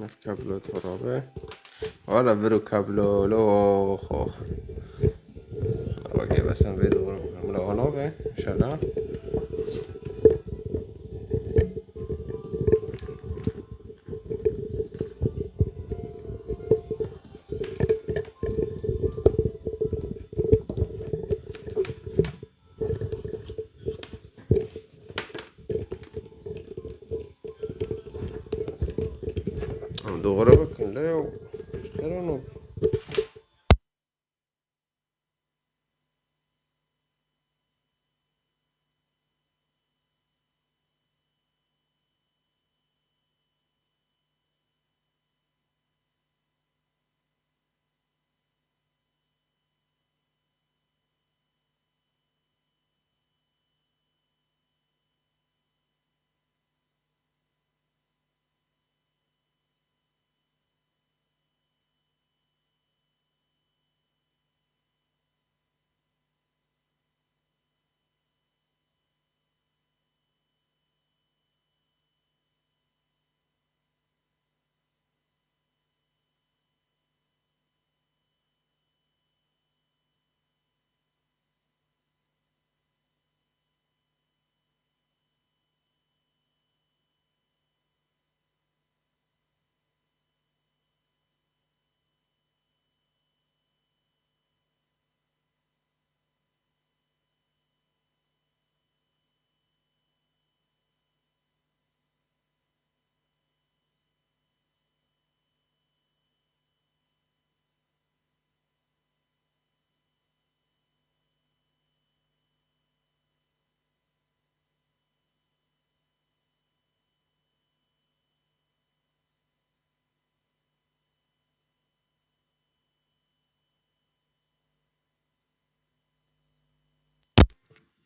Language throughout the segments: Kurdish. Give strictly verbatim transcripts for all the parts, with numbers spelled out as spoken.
Ev kablo xwe rabe. Wala vir û kablo lo xo. Weke besen vê doğru. Mila ona be. İnşallah. Doğru bakın la ya. Çıkar onu.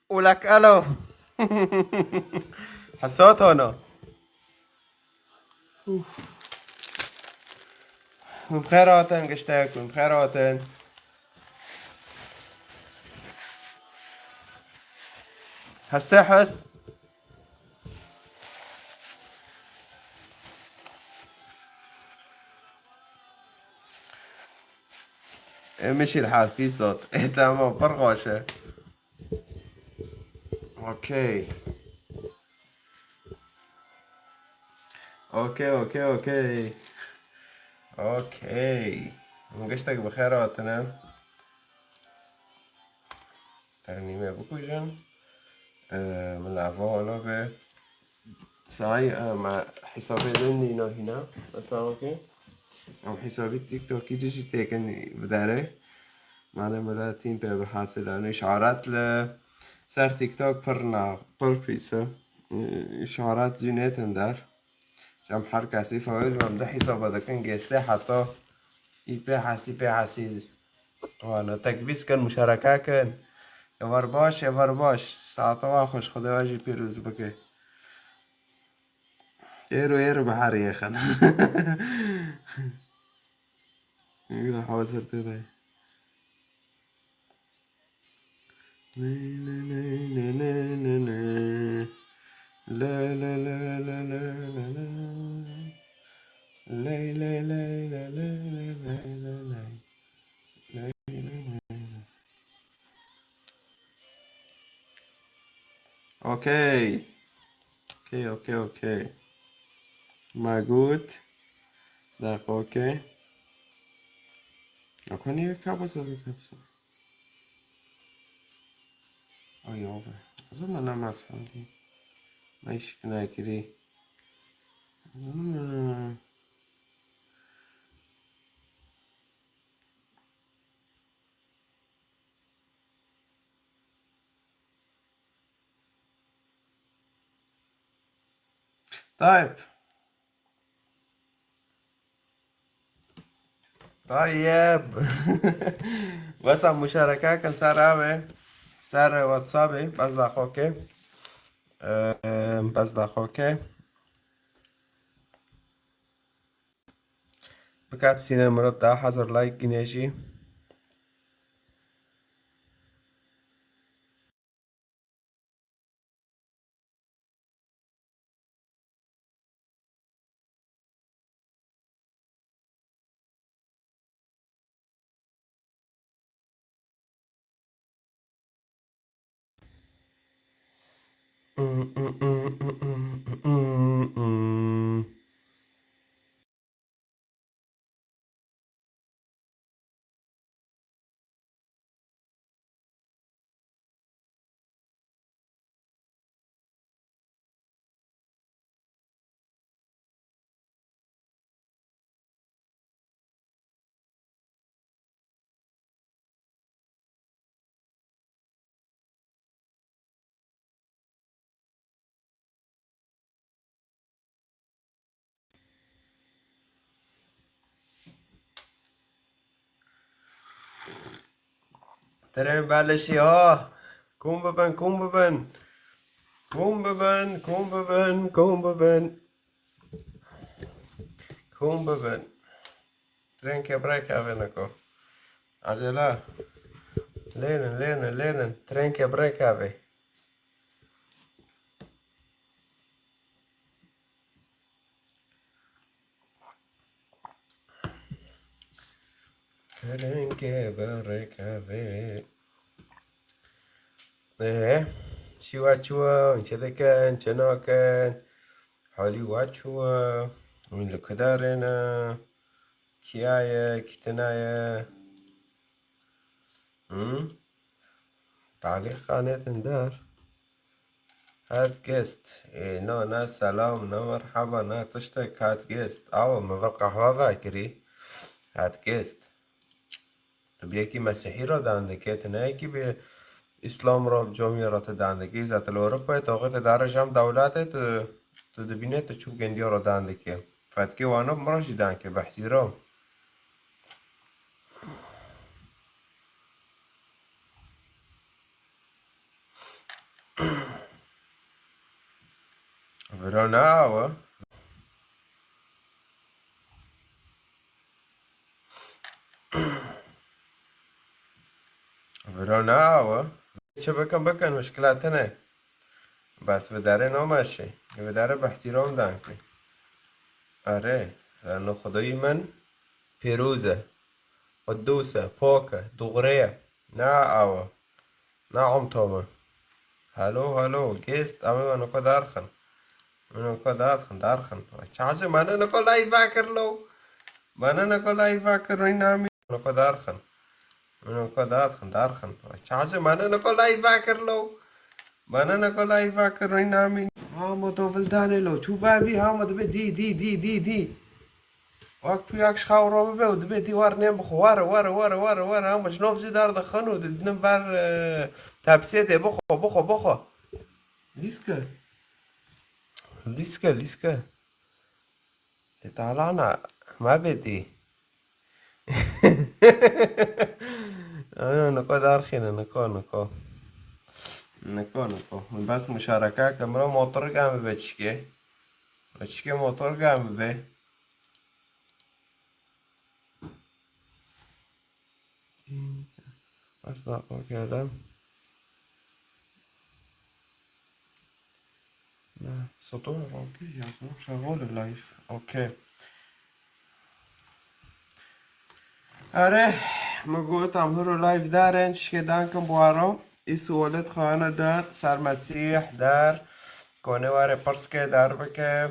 Ulak alo. Hesat hana. Hûn bi xêr hatin, giştek, hûn bi xêr hatin. Heste hes. E, meşî l-hal fî sot. E, tamam, pir xweş e. Okey. Okey, okey, okey. Okey. Hûn giştek bi xêr hatine. Ternîmê bikujin. Ee, min ava wana be. Say, e, me hesabê din nîna hîna. Mesela okey. Em hesabî TikTokî ci jî têkin bi derê. Mane miletîn pê bi hasil. Yanî işaret li ser TikTok pir na, pir pîs e. Îşaret zî nêtin der. Em her kesî fawil em di hesaba dikin gêstê heta î pê hesî, pê hesî. Wana tekbîs kin, muşareke kin. Êvar baş, êvar baş. Saeta we xweş, Xwedê we jî pîroz bike. Êro, êro bi herî yêxin. Yine hazir tê de. Ley, ley, ley, ley, ley, ley, ley. Ley, ley, ley, ley, ley, ley, ley. Ley, ley, ley, ley, ley, ley, ley, ley, ley. Ley, ley, ley, ley. Okey. Okey, okey, okey. Ma got. Deq, okey. Ako niye kabus oldu kabus? Ay, yok. O zaman namaz hangi? Ay, şıkkına kiri. Hmm. Tayyip. Tayyip. Wesa muşareke kin ser avê. Ser WhatsAppê. Bes daxoke. Ee, bes daxoke. Bikat sîne mirov da hazir like gine jî. Tren belişî ha. Kom bibin, kom bibin. Kom bibin, kom bibin, kom bibin. Kom bibin. Trenkê birêkevê niko. Acele. Lênin, lênin, lênin. Trenkê birêkevê. Trenkê birêkevê. Ee, şî we çi we? Hûn çi dikin? Çi nakin? Halî we çi we? Hûn li ku derê ne? Kiya ye? Kî tune ye? Hı? Talîqanê din der. Hat gest. Ê, na, ne selam, ne merheba, ne tiştek, hat gest. Awa, min vir qehwe vekirî. Hat gest. Tu bi yekî mesîhî re dan dikê, tu ne yekî bi Îslam re, bi camiyê re tu dan dikî. Îza tu li Ewropayê, tu axê tu dare jam dewletê, tu, tu dibînê tu çû gendiya re dan dikê. Fetkê wano bi min re jî dan ke, bi ihtiram. Vira ne awe. Vira ne awe. Çi bikin bikin, muşkila tune. Bes bi derê nameşê. Bi derê bi ihtiram dan ki. Erê, lano Xwedayî min pîroz e. Qudûs e, pok e, dûxrê ye. Ne awe. Ne umto min. Helo, helo, gêst, em ê we niko derxin. Min niko derxin, derxin. Çaxê me ne niko live vekir lo. Me ne niko live vekir, wî namî. Niko derxin. Min niko derxin, derxin. Çaxê me ne niko live vekir lo. Me ne niko live vekir, wî namî. Ha, mo to vildanê lo. Çû vebî, ha, mo dibe dî, dî, dî, dî, dî. Wek tu yak ji xew re bibe û dibê tî wer nêm bixwe. Were, were, were, were, were. Hema ji nov jî derdixin û didinin ber, e, tepsiyê tê. Bixwe, bixwe, bixwe. Lîske. Lîske, lîske. Lê talana me bê tî. Ana, niko derxîne, niko, niko. Niko, niko. Bes muşareke ke mira motor gem bibe çike. Çike motor gem bibe. Bes daqa kerde. Ne, soto ronkî yazım şeval live. Okey. Erê, min got em hiro live darin, çişkê dankim bwaro. Îsû welêt xayana der, ser Mesîh der. Konê were pirs ke der bike.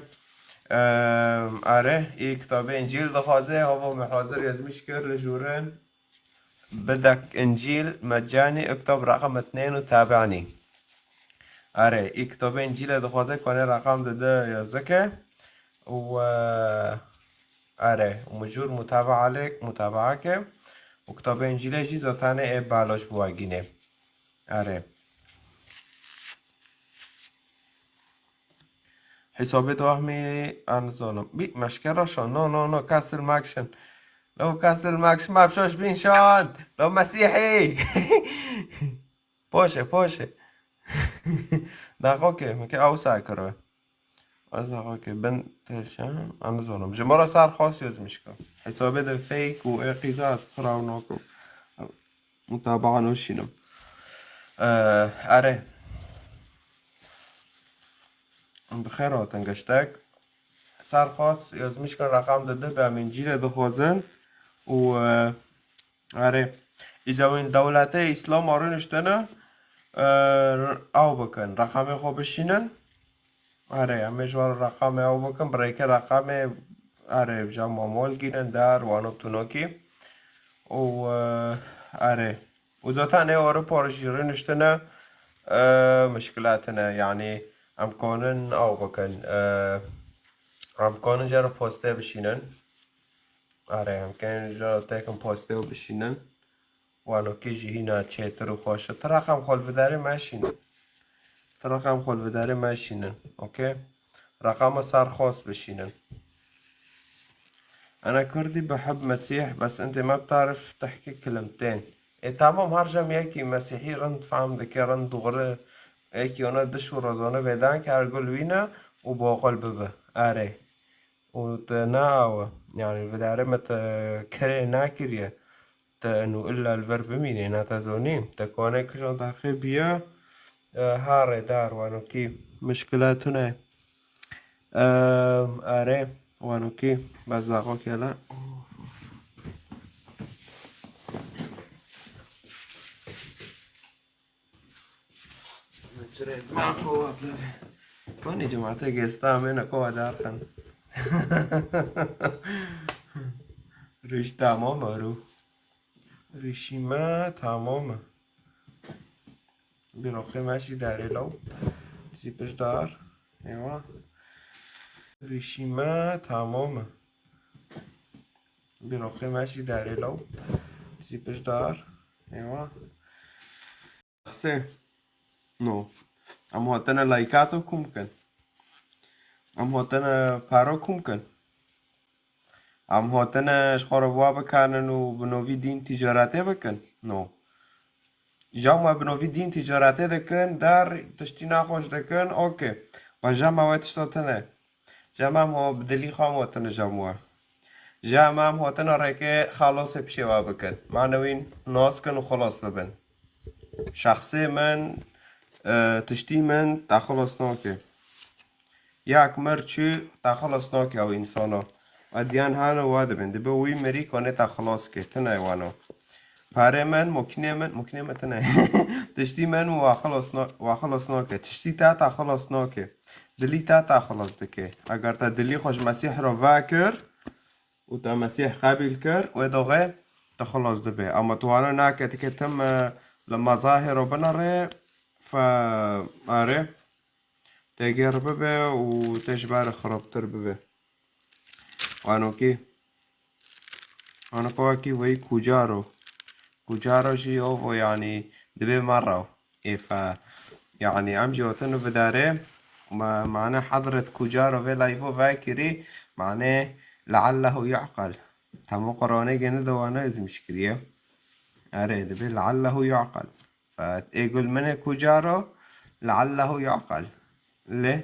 Em, erê, î kitabê Încîl dixwaze, hava me hazir yazmiş kir li jûrin. Bidek Încîl mecanî, kitab reqem itnên û tabianî. Erê, î kitabê Încîlê dixwaze konê reqem dide yazike. Û, e, erê, û mijûr mutabaa lê, mutabaa ke. Û kitabê Încîlê jî zatanê ê baloş biwagînê. Erê. Hesabê dahmê an zonim. Bî meşke raşa. No, no, no, Castle Action. Lo Castle Action, ma bşoş bin şan. Lo Mesîhî. Poşe, poşe. Daxo ke, min ke awsa kiro. Ez daxo ke bin têşan, an zonim. Ji mora sar xas yazmış ke. Hesabê de fake û ê qîza ez piraw nakim. Mutabaa noşînim. Ee, erê. Bi xêr hatin giştek. Serxas yazmişkin reqam dide, bi em Încîlê dixwazin û, e, erê. Îza wîn dewletê Îslam arê niştene, e, ew bikin. Reqamê xwe bişînin. Erê, em ê ji wan reqamê ew bikin, bi rêkê reqamê, erê, ja mamol gînin dar, wano tunokî. Û, e, erê. Û zaten ê Ewropa jî rûniştine, e, mişkilat hene. Yanî em konin ew bikin. E, em konin jê re postê bişînin. Erê, em konin jê re tekin postê û bişînin. Wanokî jî hîna çêtir û xweş e. Ti reqam xwe li vidarê meşînin. Ti reqam xwe li vidarê meşînin. Okey? Reqama sarxost bişînin. Ana Kurdî bihib Mesîh, bes intê me bi tarif tehkî kilimtên. Ê tamam, her jem yekî Mesîhî rind fehm dike, rind dûxri, yekî ona diş û rezone vêdan ke her gul wîne û boqil bibe. Erê. Û te ne awe. Yanî vidarê me te kirê nakiriye. Te inu illa li vir bimînê, ne te zonî. Te kone kijan daxê biya, e, ha rêdar wanokî. Mişkila tune. Em, erê, wanokî. Bes daxo kela. Çirê ma kova. Konî cemaate gesta amêne kova darxin. Rîş tamam e rû. Rîşî me tamam e. Bîroqê me jî derê law. Jî pişt dar. Eywa. Rîşî me tamam e. Bîroqê me jî derê law. Jî pişt dar. Eywa. Qisê. No. Em hatine laykato kum kin. Em hatine paro kum kin. Em hatine ji xwe re wa bikanin û bi novî dîn tîcaretê bikin. No. Jam we bi novî dîn tîcaretê dikin, der tiştî naxweş dikin, okey. Ba jam we tişta tune. Jam em ho bi dilî xwe em hatine jam we. Jam em hatine rêkê xelosê pişê we bikin. Mane wîn nas kin û xilas bibin. Şexsê min, e, tiştî min te xilas nake. Yak mir çû te xilas nake ew însana. Ediyan hene wa dibin. Dibe wî mirî konê te xilas ke. Tine wana. Parê min, mokînê min, mokînê min tine. Tiştî min wa xilas na-, wa xilas nake. Tiştî te te xilas nake. Dilî te te xilas dike. Eger te dilî xwe ji Mesîh re vekir, û te Mesîh qebîl kir, wê doxê te xilas dibe. Ama tu wana nake, dike tim, e, li mezahê ro binere, fe, are, te gêr bibe û te ji ber xirabtir bibe. Wanokî, wanokî wekî weyî kucaro. Kucaro jî ovo, yanî dibe merav. Ê fe, yanî em jî otin vidarê, ma-, mane hezret kucaro vê layvo vekirî, mane leallehu yu'qel. Temo Qur'anê gene de wana ezmiş kiriye. Erê, dibe leallehu yu'qel. Fe, ê gul min ê kucaro, leallehu yu'qel. Lê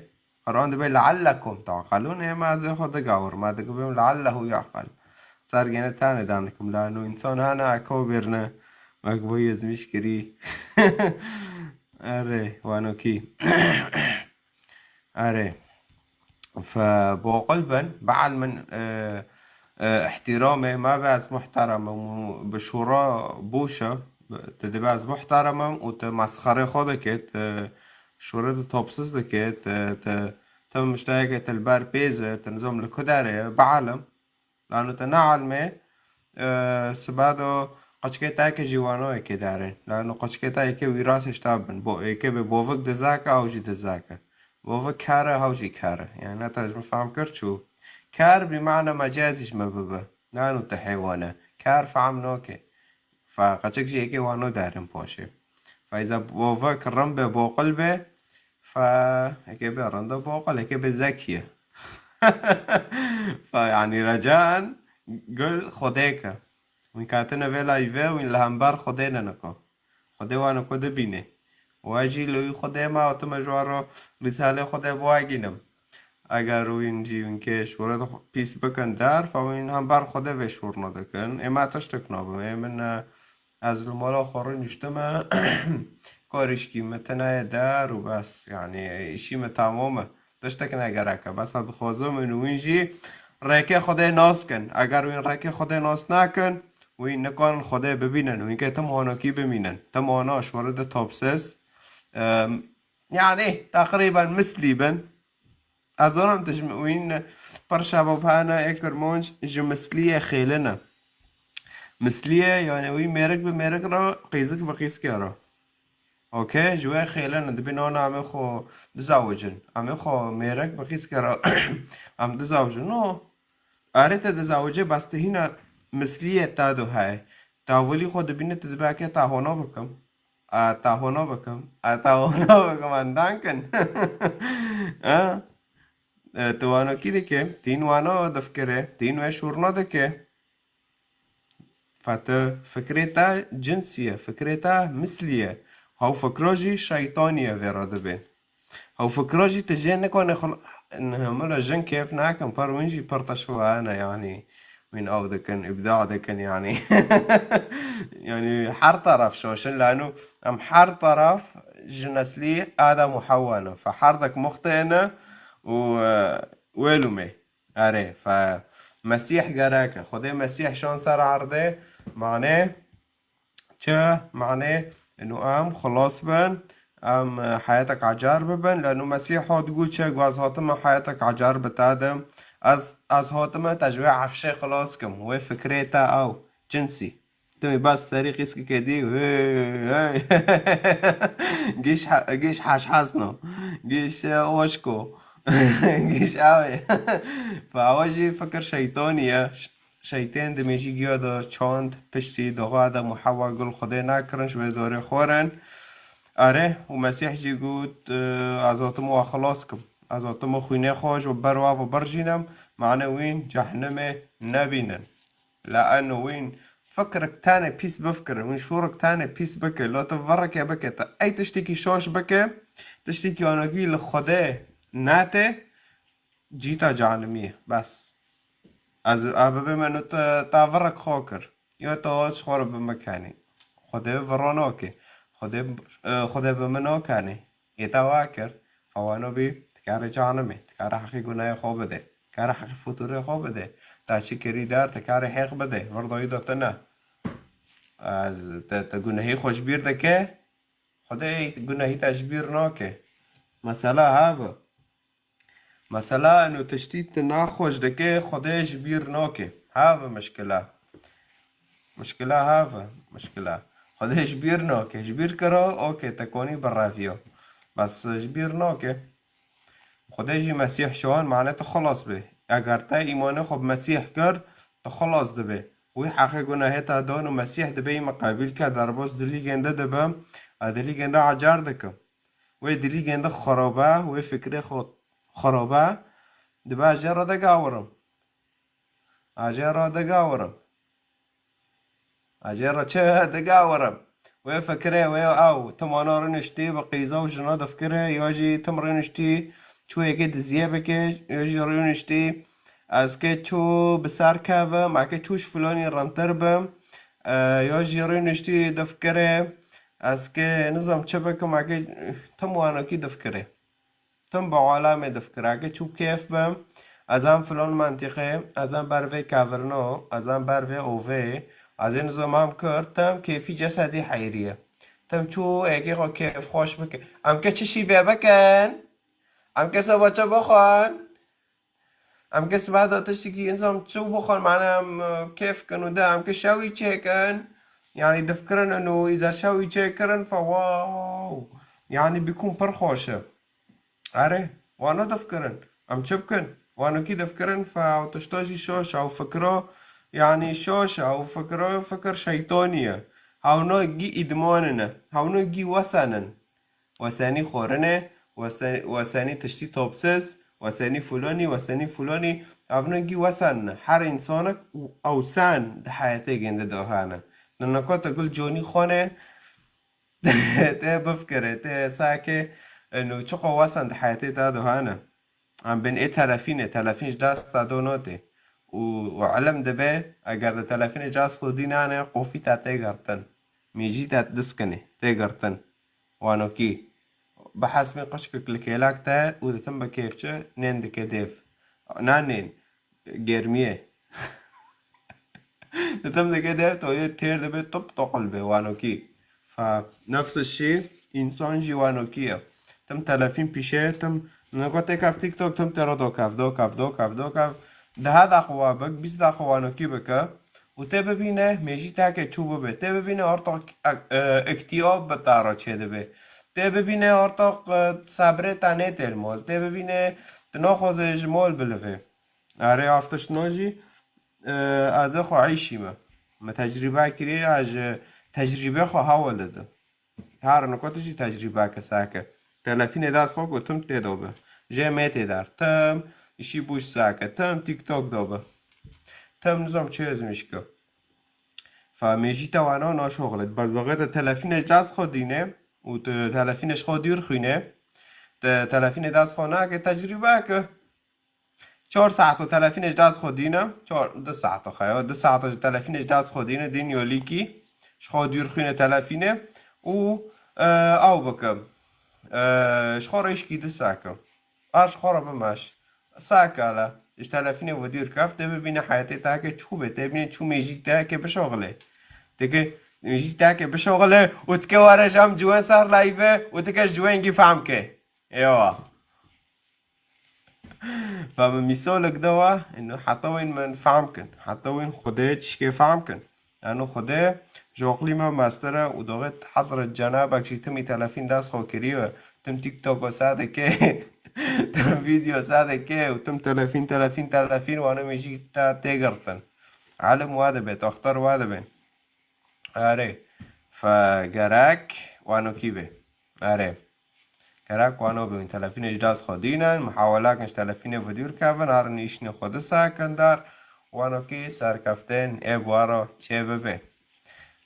Qur'an dibe leallekum ta'qelûn, ê ma ez ê xwe digawir, ma digibim leallehu yu'qel. Ser gene tane dan dikim, la nu insan hana eko birne, wek bo yezmiş kirî. Erê, wanokî. Erê. Fe boqil bin, beal min, e, e, ihtiramê, ma be ez muhteremim û bi şûra bûşe, bi-, te dibe ez muhteremim û te mesxerê xwe dike, te şûrê de topsiz dike, te, te, te mişteyeke te li ber pêz e, te nizam li ku derê ye, bialim. Lano te nealimê, e, siba do qoçikê te ke jî wano eke derin. Lano qoçikê te eke wîrasê ji te bin. Bo, eke be bovik dizake, ew jî dizake. Bovik kere, ew jî kere. Yani ne te ji min fehm kir çû. Ker bi mana mecazî ji me bibe. Lano te heywane. Ker fehm noke. Fe qeçik jî eke wano derin poşê. Fe îza bovik rin be, boqil be, fe eke be rin de boqil, eke be zekiye. Fe yani recaen gul Xwedê ke. Wîn katine vê layve, wîn li hember Xwedê neniko. Xwedê waniko dibîne. Wa jî li wî Xwedê me, otime ji wan ro Rîsalê Xwedê biwagînim. Eger wîn jî wîn kê şûrê de xwe pîs bikin der, fe wîn hember Xwedê vê şûrno dikin. Ê me tiştek nabim. Ê min, e, ez li mala xwe rûniştime, karîşkî me tine ye der û bes. Yani, îşî me tamam e. Tiştek ne gerek e. Bes ez dixwazim wîn û wîn jî rêkê Xwedê nas kin. Eger wîn rêkê Xwedê nas nakin, wîn nikarin Xwedê bibînin. Wîn kê tim honokî bimînin. Tim hona şûrê de topsiz. Em, Yani, teqrîben mislî bin. Ez zanim tu ji wîn pir şebab hene ê Kirmanc ji misliyê xêlin e. Misliyê, yani wî mêrik bi mêrik re, qîzik bi qîzkê re. Okey, ji wê xêlin e, dibê nana em ê xwe dizawicin. Em ê xwe mêrik bi qîzkê re em dizawicin. No. Erê te dizawicê, bes tu hîna misliyê te do heye. Tavilî xwe dibîne, tu dibê ke ta hona bikim. A, ta hona bikim. A, ta hona bikim. Em dankin. Ha? E, tu wanokî dike, tîn wano difkire, tîn wê şûrno dike. Fete fikrê te cinsî ye, fikrê te mislî ye. Hew fikro jî şeytanî ye vê re dibê. Hew fikro jî tu jê nikane xul-, Nihemilo jin kêf nakin, par wîn jî pir teşwihane, yanî wîn ew dikin, îbda dikin, yanî. Yanî her taraf şoşin, lanu em her taraf ji neslî Adem û Hewa ne. Fe herdek muxtê ne û, e, wê lumê. Erê, fe Mesîh gerek e. Xwedê Mesîh şan ser erdê, mane çi? Mane inu em xilas bin, em, e, heyetek acar bibin. Lanu Mesîh hat got çi? Got, ez hatime heyetek acar bi te dim. Ez, ez hatime te ji wê efşê xilas kim. Wê fikrê te ew. Cinsî. Timî bas serî qîskike dî, hey, hey. Giş ha-, giş haşhasno. Giş, e, oşko. Giş awe. Fa awe jî fikir şeytanî ye. Ş-, şeytên di mêjî giya de çand, piştî doxa Adem û Hewa gul Xwedê nakirin, ji wê dorê xwerin. Erê, û Mesîh jî got, e, ez hatim wa xilas kim. Ez hatim xwînê xwe ji ber wa ve birjînim, mane wîn cehnimê nebînin. Lanu wîn fikrik tenê pîs bifikirin, wîn şûrik tenê pîs bike, lo tu virike bike, tu ey tiştekî şoş bike, tiştekî wanokî li Xwedê nate, cî ta canimî ye, bes. Ez, a bibê min û te, ta virik xwe kir. Ya te ji xwe re bi min kenî. Xwedê viro nake. Xwedê, e, Xwedê bi min nakenî. Ê te wa kir, fewano bî, tu karê canimê, tu karê heqî gunahê xwe bidê, tu karê heqî futûrê xwe bidê. Te çi kirî der, tu karê hêq bidê, vir dayî de tine. Ez, te, te gunehî xwe ji bîr dike, Xwedê gunehî te ji bîr nake. Mesela hev e. Mesela eno tiştî tu naxweş dike, Xwedê ji bîr nake. Hev e mişkila. Mişkila hev e, mişkila. Xwedê ji bîr nake. Ji bîr kira, okey, te konî bireviya. Bes ji bîr nake. Xwedê jî Mesîh şan, mane tu xilas bê. Eger te îmanê xwe bi Mesîh kir, tu xilas dibê. Wî heqê gunahê te dan û Mesîh dibê yî min qebîl ke, derbas dilîgên de dibim, ez dilîgên de acar dikim. Wê dilîgên de xirabe, wê fikrê xwe xirabe, dibe ez jê re digawirim. Ez jê re digawirim. Ez jê re çi digawirim? Wê fikrê wê ew, tim ana rûniştî bi qîza û jina difikire, ya jî tim rûniştî çû yekê diziyê bike, ya jî rûniştî ez kê çû bi ser kevim, ez kê çû ji filanî rintir bim, e, ya jî rûniştî difikire, ez kê nizam çi bikim, ez kê tim wanokî difikire. Tim bi alemê difikire, ez kê çû kêf bim, ez em filan mentîqê, ez em ber vê kevirno, ez em ber vê ovê, ez ê nizam em kir, tim kêfî cesedî heyriye. Tim çû êkê xwe kêf xweş bike. Em kê çi şîvê bikin? Em kê seba çi bixwin? Em kê siba de tiştekî însan çi bixwin, mane em, e, kêf kin û de em kê şewî çêkin. Yanî difikirin û îza şewî çêkirin fe wow. Yanî bikûn pir xweş e. Erê, wano difikirin. Em çi bikin? Wanokî difikirin fe ew tişta jî şoş e, ew fikro, yanî şoş e, ew fikro, fikir şeytanî ye. Hewno gî îdmanine. Hewno gî wesenin. Wesenî xwarinê, wese-, wesenî tiştî topsiz, wesenî fulanî, wesenî fulanî. Evno gî wesen ne. Her însanek û ew sen di heyetê gênde de hene. Di nokata gul conî xwane, tê bifikire, tê sake, eno çiqo wesen di heyetê te de hene. Em bên ê telefînê, telefîn ji dest te do notê. Û, û ilim dibe, eger di telefînê caz xwedî nane, qofî te tê girtin. Mêjî te diskinê, tê girtin. Wanokî. Bihesmê qişkek li kêlek te û ditin bi kêfçi nên dike dêv. Na nên, germiyê. Ditin dike dêv, to yê têr dibe, top toqil be, wanokî. Fa nefs şî, însan jî wanokî ye. Tim telefîn pîşe, tim Niko tê kev TikTok tim tê re do kev, do kev, do kev, do kev. Deha daxwa bik, bîst daxwa wanokî bike. Û tê bibîne, mêjî teke çû bibe. Tê bibîne ortok ek-, e, iktiyab bi te re çêdibe. Tê bibîne ortok, e, sabrê te nêtê li mol. Tê bibîne tu naxwaze ji mol bilivê. Erê, ev tiştno jî, e, ez ê xwe eyşî me. Me tecrîbe kiriye, ez ji tecrîbê xwe hewl didim. Her niko tu jî tecrîbe ke seke. Telefînê dest xwe ku tim tê do be. Jê mêtê der. Tim îşî bûş seke. Tim TikTok do be. Tim nizam çi ezmiş ke. Fa mêjî te wana naşoxile. Bes daxê te telefînê ji dest xwe dîne û tu telefînê ji xwe dûr xwîne. Te telefînê dest xwe nake tecrîbe ke. Çar saet o telefînê ji dest xwe dîne. Çar, du saet o xeya. Du saet o ji telefînê ji dest xwe dîne. Dîn yo lîkî. Ji xwe dûr xwîne telefînê. Û, e, ew bike. E, ji xwe rêşkî du seke. Ar ji xwe re bimeş. Seke le. Ji telefînê ve dûr kef. Tê bibîne heyetê te ke çû be. Tê bîne çû mêjî te ke bişoxile. Tê ke mêjî te ke bişoxile. Û tike were jam ciwen ser live. Û tike ji ciwen gî fehm ke. Ewa. Ve min mîsolek de wa, ino heta wên min fehm kin. Heta wên Xwedê tişkê fehm kin. Eno Xwedê ji oxlî me mestir e û doxê hedre cenabek jî timî telefîn dest xwe kiriye. Tim TikTok o sadeke, tim vîdeo sadeke û tim telefîn, telefîn, telefîn, wana mêjî te tê girtin. Elim wa dibe, doxtor wa dibe. Erê. Fe gerek wanokî be. Erê. Gerek wano bibin. Telefînê ji dest xwe dînin, muhawelakin ji telefînê ve dûr kevin, herin îşinê xwe disekin der. Wanokî serkeftin ê bi waro çê bibe.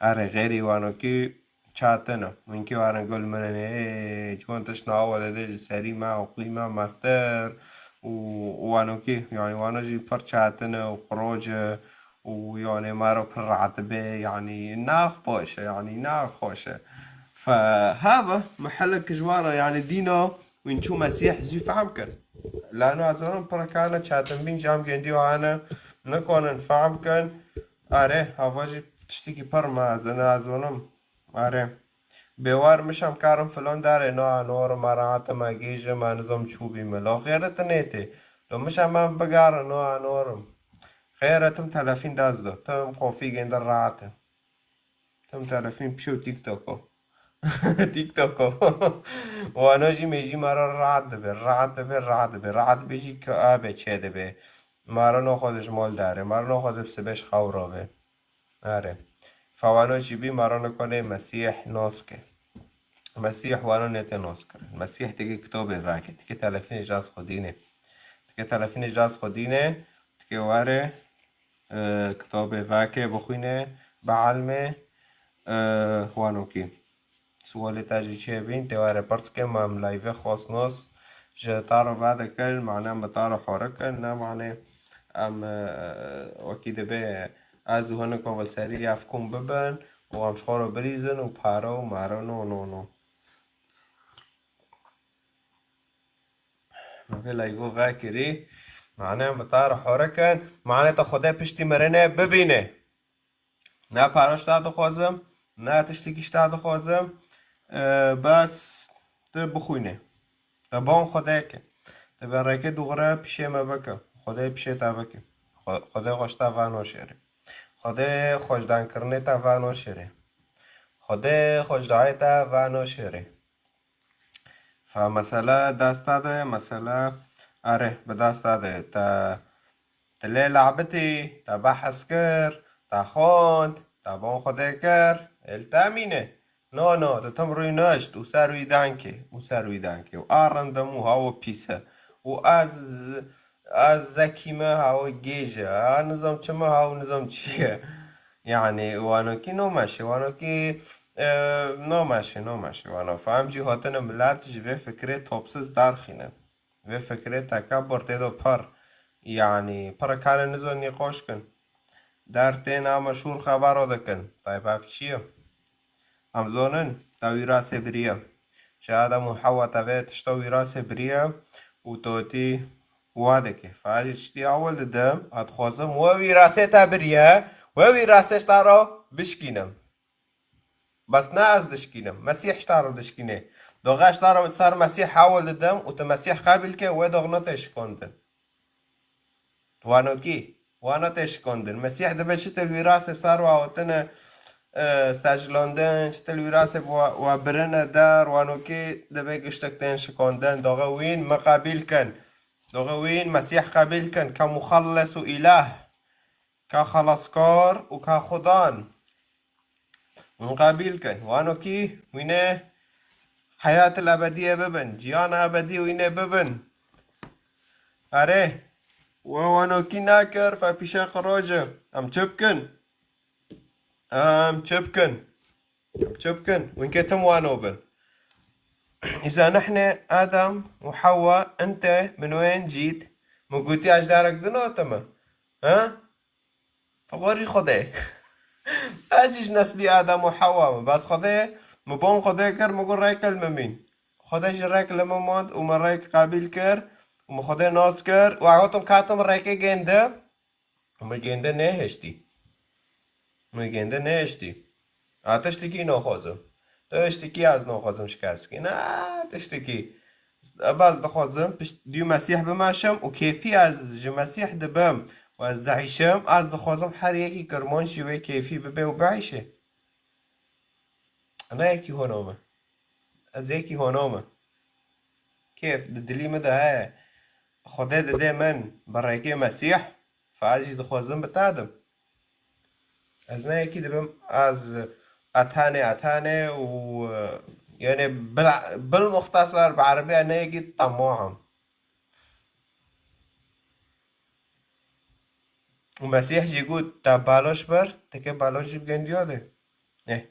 Erê, xêrî wanokî çatine. Winkî warin gul mirin, ê, çiwan tişt nawe dide ji serî me, oqlî me, mestir û wanokî, yani wano jî pir çatine û qiroc e. û, yanî, mero pir rahat be, yanî, naxweş e, yanî, naxweş e. Fe, hava, mihilek ji wan re, yanî, dîna wîn çû Mesîh zû fehm kir. Lano ez zanim pir kane çetin bîn, cam gêndî ane nikonin fehm kin. Are, hava jî tiştekî pir mezin e, ez zanim. Are. Bêwar mişem karim filan dare, na, nor, me rahat e, me gêj e, me nizam çû bî me. Lo xêre tu nêtê. Lo mişem me bigare, na, norim. Xêr e, tim telefîn dest do. Tim qofî gênde rahat e. Tim telefîn pişo TikTok o. TikTok o. Wano jî mêjî mara rahat dibe, rahat dibe, rahat dibe. Rahat dibe jî ke abe çê dibe. Mara noxwaze ji mol dare, mara noxwaze bi sibe ji xew rabe. Are. Fawano jî bî mara nikonê Mesîh noske. Mesîh wano nete nos kirin. Mesîh tike kitobê vake. Tike telefînê ji dest xwe dîne. Tike telefînê ji dest xwe dîne. Tike were, e, kitobê vake bixwîne, bielme, e, wanokî. Sualê te jî çêbîn, tê were pirs ke, ma em live xwest nos ji te re vedikin, mane em bi te re hore kin, ne mane em, e, wekî dibe ez û hinek ol serî ev kom bibin û em ji xwe re bilîzin û pare û mare, no, no, no. Me vê live vekirî. Mane em bi te re hore kin. Mane te Xwedê piştî mirinê bibîne. Ne para ji te dixwazim, ne tiştekî ji te dixwazim. Ee, bes tu bixwîne. Te ban Xwedê ke. Te bereke dûxire pişê me bike. Xwedê pişê te bike. Xwe-, Xwedê xwe ji te vano şêrê. Xwedê xweşdankirinê te vano şêrê. Xwedê xweşdayê te vano şêrê. Fa mesele dest te de ye, mesele erê bi dest te de ye. Te, te lê labitî, te behs kir, te xwend, te bon Xwedê kir, ê li te mîne. No, no, tu tim rûnişt û ser wî dankê, û ser wî dankê. Û a rindem û hawo pîs e. Û ez, ez zekî me hawo gêj e. A nizam çi me hawo nizam çi ye. Yani, wanokî nomeşe, wanokî, e, nomeşe, nomeşe, wano. Fa em jî hatine milet ji vê fikrê topsiz derxîne. Vê fikrê tekebur tê do pir. Yani, pir kare nizon nîqoş kin. Der tên ama şûr xebero dikin. Tayb ev çi ye? Em zonin, te wîrasê biriye. Ji Adem û Hewa te vê tişta wîrasê biriye û totî wa dike. Fa ez jî tiştî ewil didim, ez dixwazim we wîrasê te biriye, we wîrasê ji te re bişkînim. Bes ne ez dişkînim, Mesîh ji te re dişkîne. Doxê ji te re ser Mesîh hewil didim û tu Mesîh qebîl ke, wê dox ne tê şikandin. Wano kî? Wano tê şikandin. Mesîh dibe çi til wîrasê ser we hatine, e, seclandin, çi til wîrasê we, we birine der, wano kî dibe giştek tên şikandin. Doxê wîn me qebîl kin. Doxê wîn Mesîh qebîl kin ke muxellis û îlah, ke xelaskar û ke xudan. Hûn qebîl kin. Wano kî wînê heyatil ebediyê bibin. Ciyana ebedî wînê bibin. Erê. We wano kî nakir, fe pîşe qiroc e. Em çi bikin? Em çi bikin? Em çi bikin? Wînkê tim wano bin. Îza nehne Adem û Hewa ente min wên cît. Min gotî ejdarek din hatime. Ha? Fixorî Xwedê. Ez jî ji neslî Adem û Hewa me. Bes Xwedê, min bon Xwedê kir, min got rêk li min mîn. Xwedê jî rêk li min mand û min rêk qebîl kir û min Xwedê nas kir û ez gotim katim rêkê gêndi. Û min gêndi nehiştî. Min gêndi nehiştî. A tiştekî naxwazim. Tiştekî ez naxwazim şikestkî. Na tiştekî. Ez dixwazim pişt dû Mesîh bimeşim û kêfî ez ji Mesîh dibim û ez dihişim. Ez dixwazim her yekî Kirmanc jî wê kêfî bibe û bihişe. Ana yekî hona me. Ez yekî hona me. Kêf di dilî min de heye. Xwedê dide min bi rêkê Mesîh. Fe ez jî dixwazim bi te dim. Ez ne yekî dibim, ez etane, etane û, e, yani bil, bil muxtasar bi erebî ne yekî temam. Û Mesîh jî got, te baloş bir, teke baloş jî bigendiya de. Eh,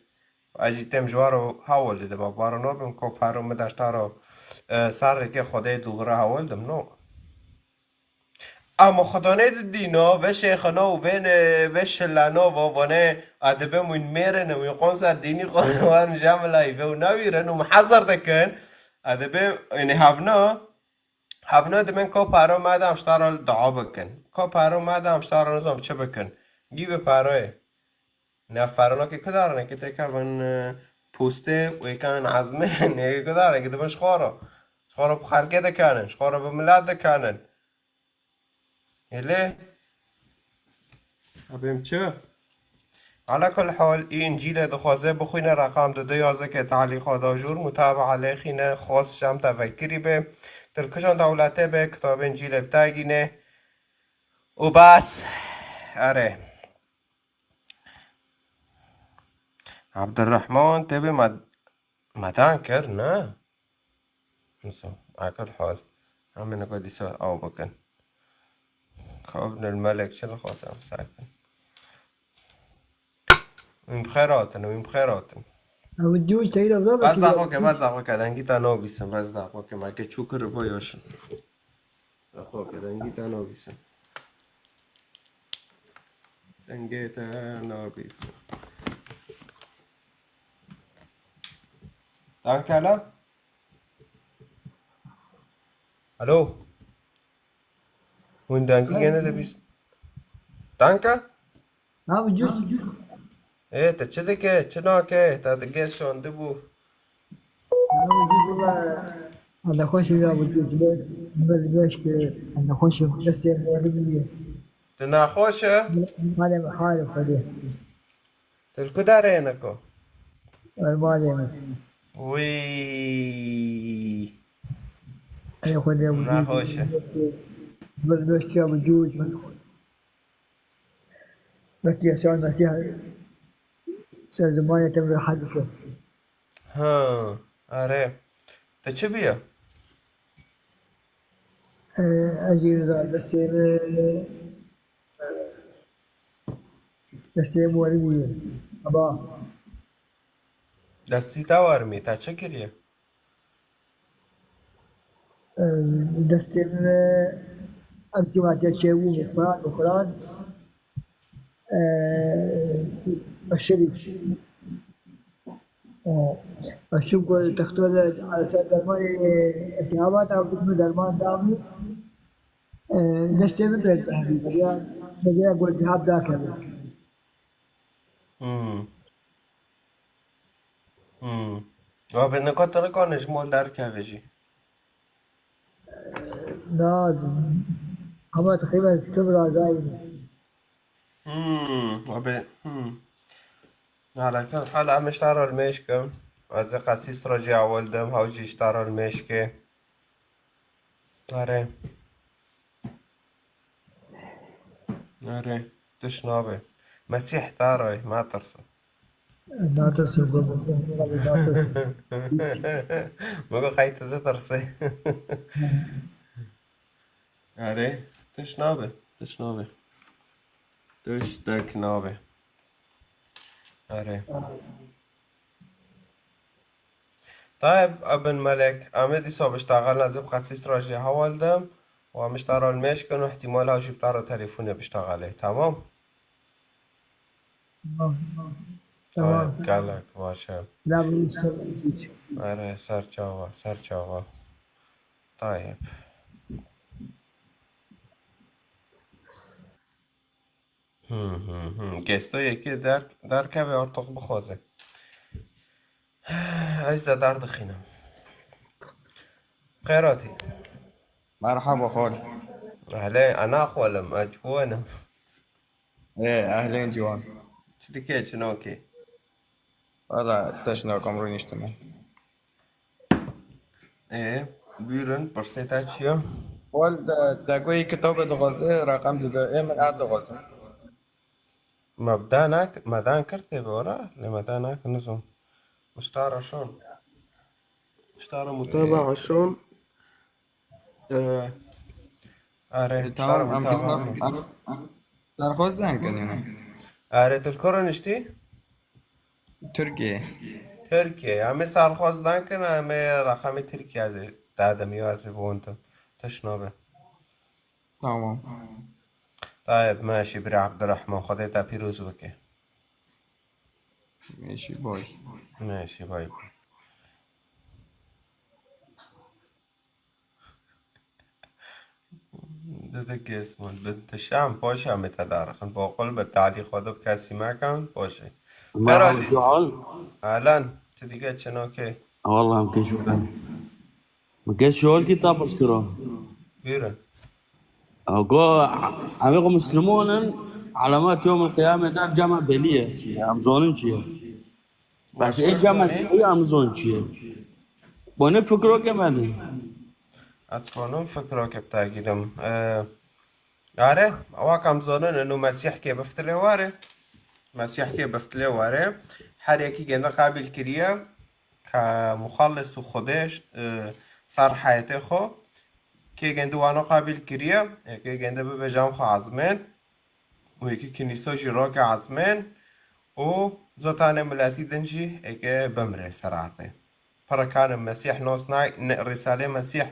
ez jî tem ji waro hawil dide, ba baro nabim, ko paro min daştaro, e, sarreke Xwedê dûgre hawil dim, no. Ama Xudanê di dîna ve şêxina û vê ne-, ve şilena va vane, a dibe wîn mêrin, wîn qonser dînî qonwan jamilayî ve û newîrin û mihazir dikin. A dibe, yani hevna, hevna dimen ko paro madem ştara dua bikin. Ko paro madem ştara nizam çi bikin. Gî bi paroyê. Ne feronokê ku darin, eke têkevin, e, postê û êkan ezmên, ê ku darin, eke dibin ji xwe re. Ji xwe re bi xelkê dikanin, ji xwe re bi milet dikanin. Hêlê. Abêm çi? Ala kul hal, î Încîlê dixwaze bixwîne reqam du du yazeke talîqa da jûr, mutabaa lêxîne, xwest şem tevekirî be, tilkijan dewletê be, kitabê Încîlê bitagîne. Û bas. Erê. Abdurrahman tê bê me-, medan kir, ne? Nisa, akil hal. Em ê nika dîsa ew bikin. Ka Ibnul Melek çi dixwaze em sakin. Wîn bi xêr hatin, wîn bi xêr hatin. Ew dî teyra da. Bes daxo ke, bes daxo ke, dengî te nabîsim, bes daxo ke, me ke çû kir bo yoşin. Daxo ke, dengî te nabîsim. Dengê te nabîsim. Danke lan. Alo. Hûn dengî gene de bîst. Danke. Ha, ucuz. Ê, te çi dike, çi nake? Te dike şandibû. Ha, ucuz, wala. Hende xweş e ya, ucuz. Be, be, be, ki, hende xweş e. Destê morî bûye. Tu nexweş e? Malê min, halê Xwedê. Tu li ku derê yê niko? Li malê min. Wî. Ey Xwedê, ucuz. Nexweş e. Bir doştiya ucuz. Wekî Yesûa Mesîh ser zimanê te rehet bike. Ha, erê. Te çi bîye? Ee, ez jî destê min, destê min werî bûye. Aba. Destî te wermî, te çi kiriye? Em, destê min, em sîmatiya çêbû, xuran, xuran. Em, aşırı. Em, aşırı gol doktor, alsa derman, e, iltihabat, abdû min derman da min. Em, destê min pê iltihab kiriye. Mesela gol iltihab da keve. Hmm. Hmm. Wa bi nika tu nikanî ji mol derkevî jî. Na, ama teqrîben tu birazayî. Hmm, wa bi, hmm. Ala kul hal, em ji te re li mêj kim. Ez ê qasî strajî ewil dim, hew jî ji te re li mêj ke. Erê. Erê. Tiş nabe. Mesîh te re, me tirse. Natirsim, got, natirsim. Min got, qey tu ditirsî. Erê, tiş nabe, tiş nabe. Tiştek nabe. Erê. Tayeb, Ebin Melek, em ê dîsa biştexilin, ez ê bi qasî strajî hewl dim û em ji te re li mêj kin û ihtimal hew jî bi te re telefûnê biştexilê. Tamam? Tamam. Tamam. Gelek baş e. Silav û ser hiç. Erê, ser çava, ser çava. Tayeb. Hı, hı, hı. Gesto yekê der-, derkeve ortoq bixwaze. Ez de derdixînim. Xêratî. Merhaba xol. Ehlê, ana xol im, ez ji bo in im. Ê, ehlên ciwan. Çi dike, çi nake? Valla teşna kom rûniştime. Ê, buyurun, pirsê te çi ye? Xol, de, te ku yê kitabê dixwaze, reqem dide, ê min ev dixwaze. Me bi dan nak-, me dan kir tê bi ora, lê me dan nak nizom. Miştara şon. Miştara mutaba şon. Ee, are, E, miştara tamam, em mutaba. Em, em serxoz dan kin yani. Are, tu li kuro niştî? Türkiye. Türkiye. Em ê serxoz dan kin, em ê reqemê Türkiye ez ê dadim, yo ez ê bi hûn tim. Tiş nabe. Tamam. Tayeb, meşî birê Abdurrahman, Xwedê te pîroz bike. Meşî bay. Meşî bay. Dede Gesmon, bin tişam, poşa me te darixin. Boqul be talî xwe de bi kesî mekan, poşe. Merhaba Ferhat Is-, Cemal. Alan, ti dike çinokê? Vallahi em keş ben. Min kes şol kî tapis kiro. Buyurun. Go, em ê ku Müslüman in, alamet yomil qiyamê der cema belî ye. Çi ye? Em zonin çi ye? Bes ê cema Şiî em zon çi ye? Bo ne fikro ke me de. Ez konim fikro ke bi te girim. Ee, are, wek em zonin, inu Mesîh ke biftilê ware. Mesîh ke biftilê ware. Her yekî gende qabîl kiriye. Ka muxallis û Xwedê, e, ser heyetê xwe, kê gende wano qabîl kiriye, ê kê gende bibe cem xwe ezmên, û ê kê kinîsa jî rake ezmên, û zotanê miletî din jî ê kê bimre ser erdê. Pire kanin Mesîh nos na-, ne-, Rîsalê Mesîh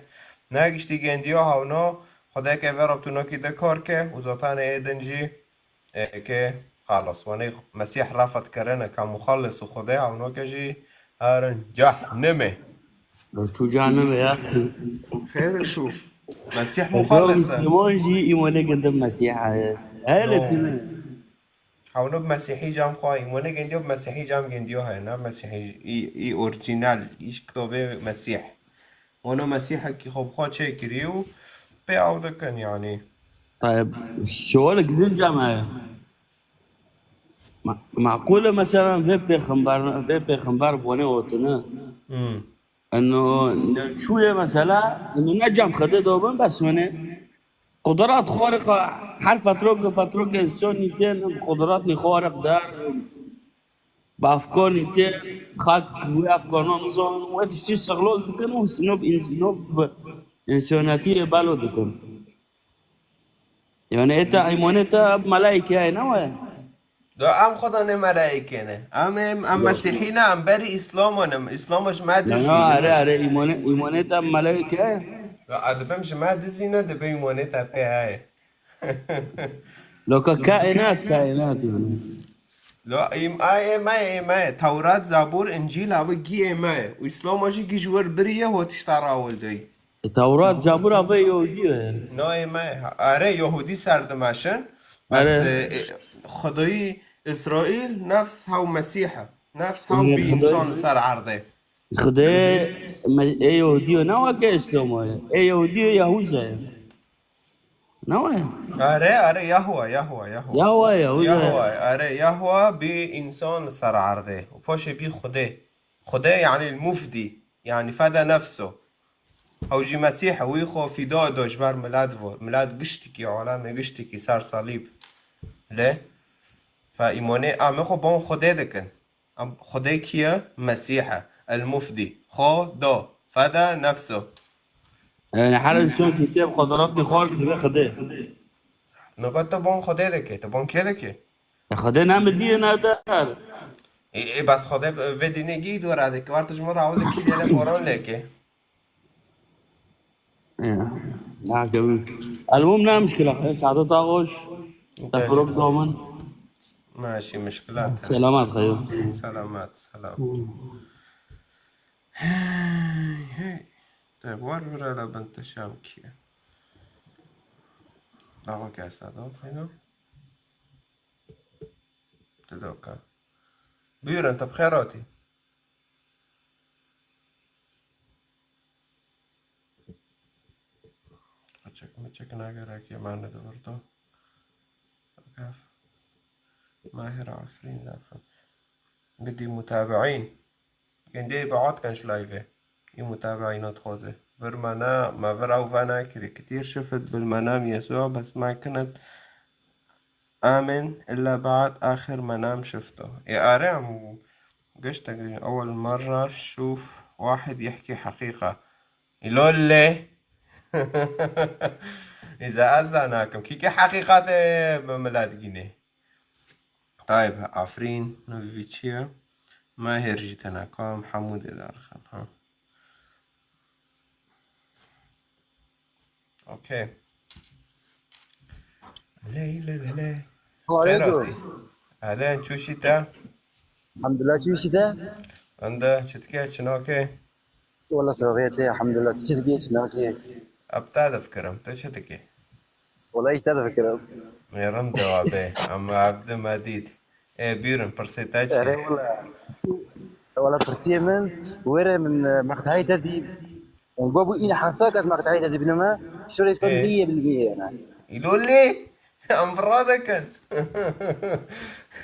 negiştî gendiyo hewno, Xwedê ke vê robtunokî de kor ke, û zotanê ê din jî Eke, xalas, wanê Mesîh refet kirine ka muxallis û Xwedê, hewnoke jî herin cehnimê. Çû cehnimê ya. Xêr çû. Mesîh muxallis e. Müslüman jî îmanê gindi Mesîha ye. Hele tine. Hewno bi Mesîhî cam xwe, îmanê gendiyo bi Mesîhî cam gendiyo heye, ne Mesîhî î, î orîjînal, î ji kitobê Mesîh. Wano Mesîhekî xwe bi xwe çêkirî û pê ew dikin, yanî. Tayyib, şewalek din cem heye. Ma-, maqûl e, mesela, vê pêxember, vê pêxember bi wanê hotine. Hmm. Eno, ne çûye, mesela, eno ne cem Xwedê de bin, bes wanê. Qudrat xariqa, her fetrok, fetrok însan nîtên, qudrat nî xariq der. Bi efkar nîtê, xelk wê efkarna nizanin, wê tiştî sixlol dikin û sinov, sinov însaniyetiyê belo dikin. Yani ê te, îmanê te melaîke ye, ne wê? Do em xwe danê melaîke ne. Em, em, em Mesîhî ne, em berî Îslamon im. Îslamo ji me dizî. Are, are, îmanê, îmanê te melaîke ye. Do ez dibim ji me dizî ne, dibe îmanê te pê heye. Loka kaînat, kaînat yani. Lo, im, ay, ê me, ê me. Tewrat, Zabûr, Încîl, ev gî ê me. Û Îslama jî gî ji wir biriye, ho tişta rawil dey. E, Tewrat, Zabûr, ev Yahudî ye. No, ê me. Are, Yahudî ser dimeşin. Bes, are, e, e, Xwedayî Îsraîl nefs hew Mesîh e. Nefs hew bî însan ser erdê. Xwedê me-, ê Yehûdiyo ne weke Îslamê ye. Ê Yehûdiyo Yahûza ye. Ne we? Are, are, Yahwa, Yahwa, Yahwa. Yahwa ye, Yahwa ye. Yahwa, are, Yahwa bî însan li ser erdê. Û paşê bî Xwedê. Xwedê, yanî mufdî. Yanî feda nefso. Ew jî Mesîh e, wî xwe fîda da ji ber milet ve. Milet giştikî, alemê giştikî ser salîb. Lê, fe îmanê em ê xwe ban Xwedê dikin. Em Xwedê kî ye? Mesîh e. El Mufdî. Xwe da. Feda nefso. Yani her insan ki tep xwe diratî xwe dibe Xwedê. Niha tu ban Xwedê dike, tu ban kê dike? E, Xwedê ne mi diye ne der. Ê, ê, bes Xwedê vê dînê gî dora dike. War tu ji min re ew dikî lê lê boran lê ke. Ya, ya, kevin. Elmum ne mişkila xwe? Saete ta xweş. Te Beş firok xweş. Domin. Maşî mişkilat. Selamat xeyo. Selamat, selam. Hey, hey. Te war vira la bin te şam kiye. Daxo ke esa da xeyna. Te doka. Buyurun, te bixêr hatî. Çek mi çek nagerek yemane de vurdu. Gaf. Mahir Afrin derxan. Bidî mutabiîn. Gende baat kan şu live. Ê mutabiîna dixwaze. Vir me ne, me vir ew venekirî. Kitîr şifit bil menam Yesû, bes me kinet. Amin. Illa ba'd axir menam şifto. Ê are em giştek ewel merra şûf wahid yehkî heqîqa. Îlo lê. Îza ez da nakim. Kî kî heqîqatê bi milet gînê. Tayb, Afrîn, navî vî çi ye? Mahir jî tena kam, Hemûdê darxin, ha. Okey. Ley, ley, ley, ley. Xêr hatî. Ehlen, çûşî te? Elhamdulillah, çûşî te? Ende, çi dike, çi nake? Wala saxiyetê, elhamdulillah. Tu çi dike, çi nake? Eb te difikirim, tu çi dike? Wala îşte difikirim. Ê, rind dewa bê. Em evdi me dît. Ê, bîrin, pirsê te çi? Erê wala. Wala pirsiyê min, were min, e, meqteyê te dît. Go bû îne hefta kes meqteyê te dibînime, şurê te Ê. Bîye bilbîye yani. Îlo lê, em vira dikin.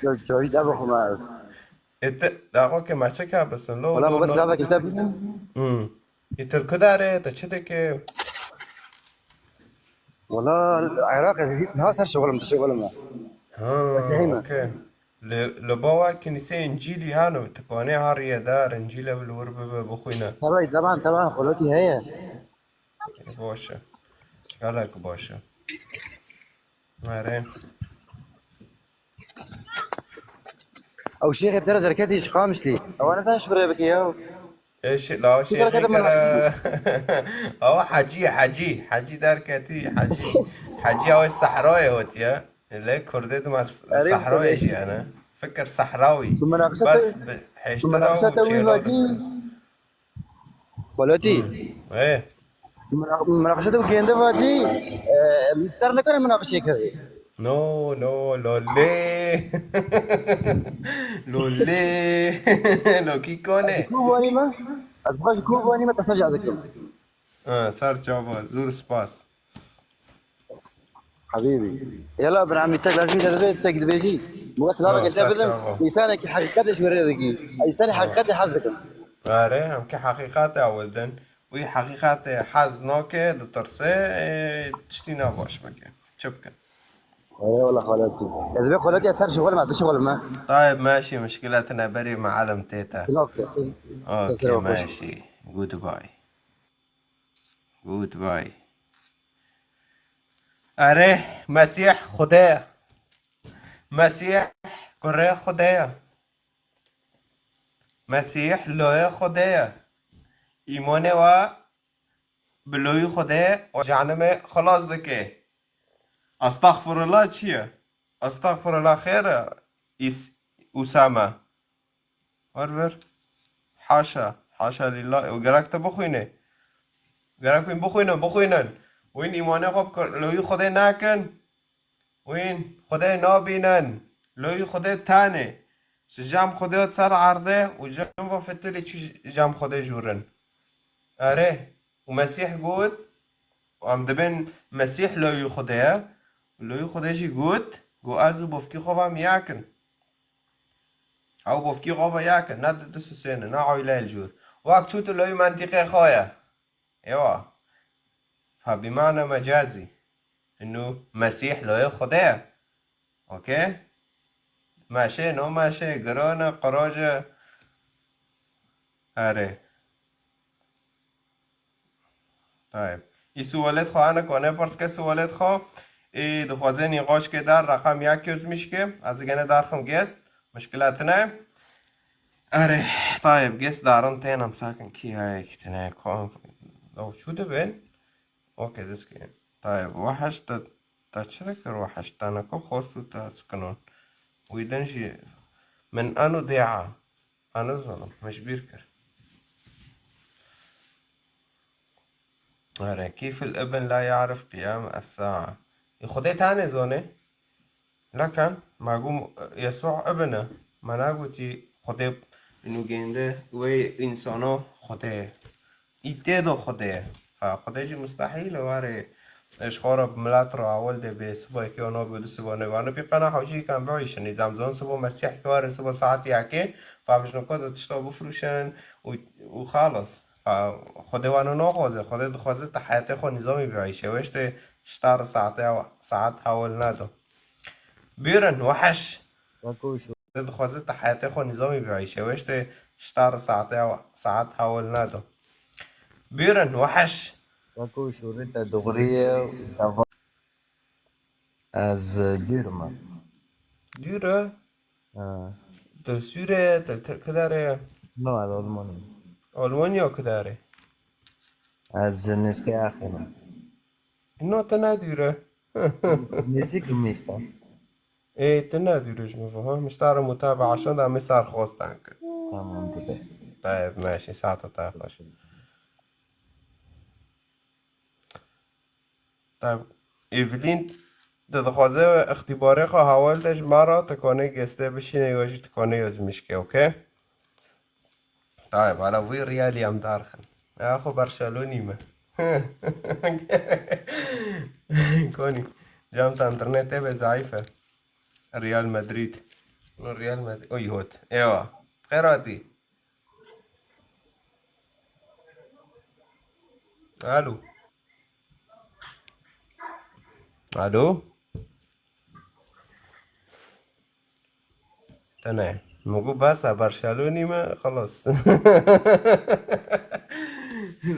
Yo, çavî de bixwim ez. Ê, te, daxo ke me çeka bisin, lo, Wala lo, baba lo. Silava kifte bînim. Hmm. Îtir ku dare, te çi dike? Wala Iraq, niha ser şixulim, şixulim e. Ha, Heyna. Okey. Li, li bawa kinisê Încîlî hano, tu kanê ha riyedar, Încîle bi li wir bibe, bixwîne. Tabii, taban, taban, xolotî heye. Baş e. Gelek baş e. Erê. Ew şêxê bi te re derketî ji Qamişlî. Ewa ne sen şifre bike ya. Ê şi-, la Şifre şêxê kete kere. Awa Hecî, Hecî. Hecî derketî, Hecî. Hecî ew Sehrayê hatiye. Lê Kurdê dima Erê, Sehrayê Kurdê. Jiyane. Fikir Sehrawî. Tu menaqişe Bes te-, bi tu hêştira menaqişe û te wî çêla vatî? Dixin. Xwelatî. Hmm. Ê. Mına-, mınaqişe de gênde vatî, e, ter nekare mınaqişe kevê. No, no, lolê. Lolê. Lokî kone. Ku vanî me? Ez bixwe ji ku vanî me, te seca dikim. Ha, ser çava, zor spas. Habîbî. Yala, Ibrahimî, çek lazimî te divê, çek dibêjî. Muga silava Tamam, gel te ser bidim. Çava. Însanekî heqîqetê ji were dikî. Însanê Tamam. Heqîqetê hez dikim. Are, em ki heqîqetê ewil din. Wî heqîqetê hez nake, ditirse, ê, tiştî ne baş bike. Çi bikin? Ere wala xalatî. Ez vê xalatî ser şixul me, tu şixul me. Tayeb, meşî, mişkile tine berê me elm tê te. Silav ke. Okey, meşî. Goodbye. Goodbye. Erê, Mesîh Xwedê ye. Mesîh kurê Xwedê ye. Mesîh loyê Xwedê ye. Îmanê we bi loyê Xwedê û cehennemê xilas dike. Estexfirullah çi ye? Estexfirullah xêr e, Îs-, Usame. Wer vir. Haşa. Haşa lillah. Ew gerek te bixwîne. Gerek wîn bixwîne, bixwînin. Wîn îmanê xwe bi Kur-, loyî Xwedê nakin. Wîn Xwedê nabînin. Loyî Xwedê tenê. Ji cem Xwedê ser erdê û cem va fitilê çi cem Xwedê jûrin. Erê, û Mesîh got, û em dibên Mesîh loyî Xwedê ye, û loyî Xwedê jî got, got ez û bofkî xwe ve em yek in. Ew bofkî xwe ve yek in, ne di, di sisêne, ne eyle jûr. Wek çû tu loyî mentîqê xwe ye. Ewa. Fa bîmane mecazî. Inu Mesîh loyê Xwedê ye. Okey? Meşê, no meşê, giron e, qiroj e. Erê. Tayeb. Î suwalet xwe hene ku ne pers ke suwalet xwe. Ê dixwaze nîqaşkê dar reqem yek yozmîşke. Ez gene darxim gest. Mişkile tine. Erê, tayeb, gest darin tên em sakin kî heye ki tine ku ew çû dibin. Okey, dest ki. Tayeb, weheş te, te çi dikir weheş? Te niko xost û te sikinon. Wî din jî min eno dêa. Eno zonim, min ji bîr kir. Erê, kîfil ibn la yarif qiyam es-sa'a. Ê Xwedê tane zone? Lekan, ma gû Yesû ibn e. Ma nagotî Xwedê û gênde wê însano Xwedê ye. Î tê de Xwedê ye. Fa Xwedê jî mustehîl e warê ji xwe re bi milet re awil de bê sibo yekê û nabê du sibo nê. Vano pî qena hewcî kan biîşin. Î zemzon sibo Mesîh ki warê sibo saet yekê. Fa bijno ko de tişta bifrûşin û, û xalas. Fa Xwedê wano naxwaze. Xwedê dixwaze te heyatê xwe nîzamî biîşe. Wê işte ji tar saetê, saet hewil nedo. Bîrin, weheş. Weko Te dixwaze te heyatê xwe nîzamî biîşe. Wê işte ji tar saetê, saet hewil nedo. Bîrin, weheş. Weko şûrê te dixurî ye û te va-, ez dûr me. Dûr e? Ha. Tu Sûriye, tu Tirk kidare ye? No, ez Almanya. Almanya kidare? Ez ji nêzkê Axê me. No, tu ne dûr e. Nêzîk me işte. Ê, tu ne dûr e ji min ve, ha? Miştara mutabaa şan da me serxwestan kir. Tamam, dide. Tayeb, meşe, saeta te xweş. Tabi, Evelyn, te dixwaze ixtîbarê xwe hewal de ji me re, tu kanê geste bişîne ya jî tu kanê yazmîşke, okey? Tabi, bala vî riyalî em darxin. Ya xwe Barcelonî me. Konî, cem te internetê be zayîf e. Real Madrid. Real Madrid. Oy hot. Ewa. Xêr hatî. Alo. Alo. Tene. Min got bes e, Barcelonî me, xelas.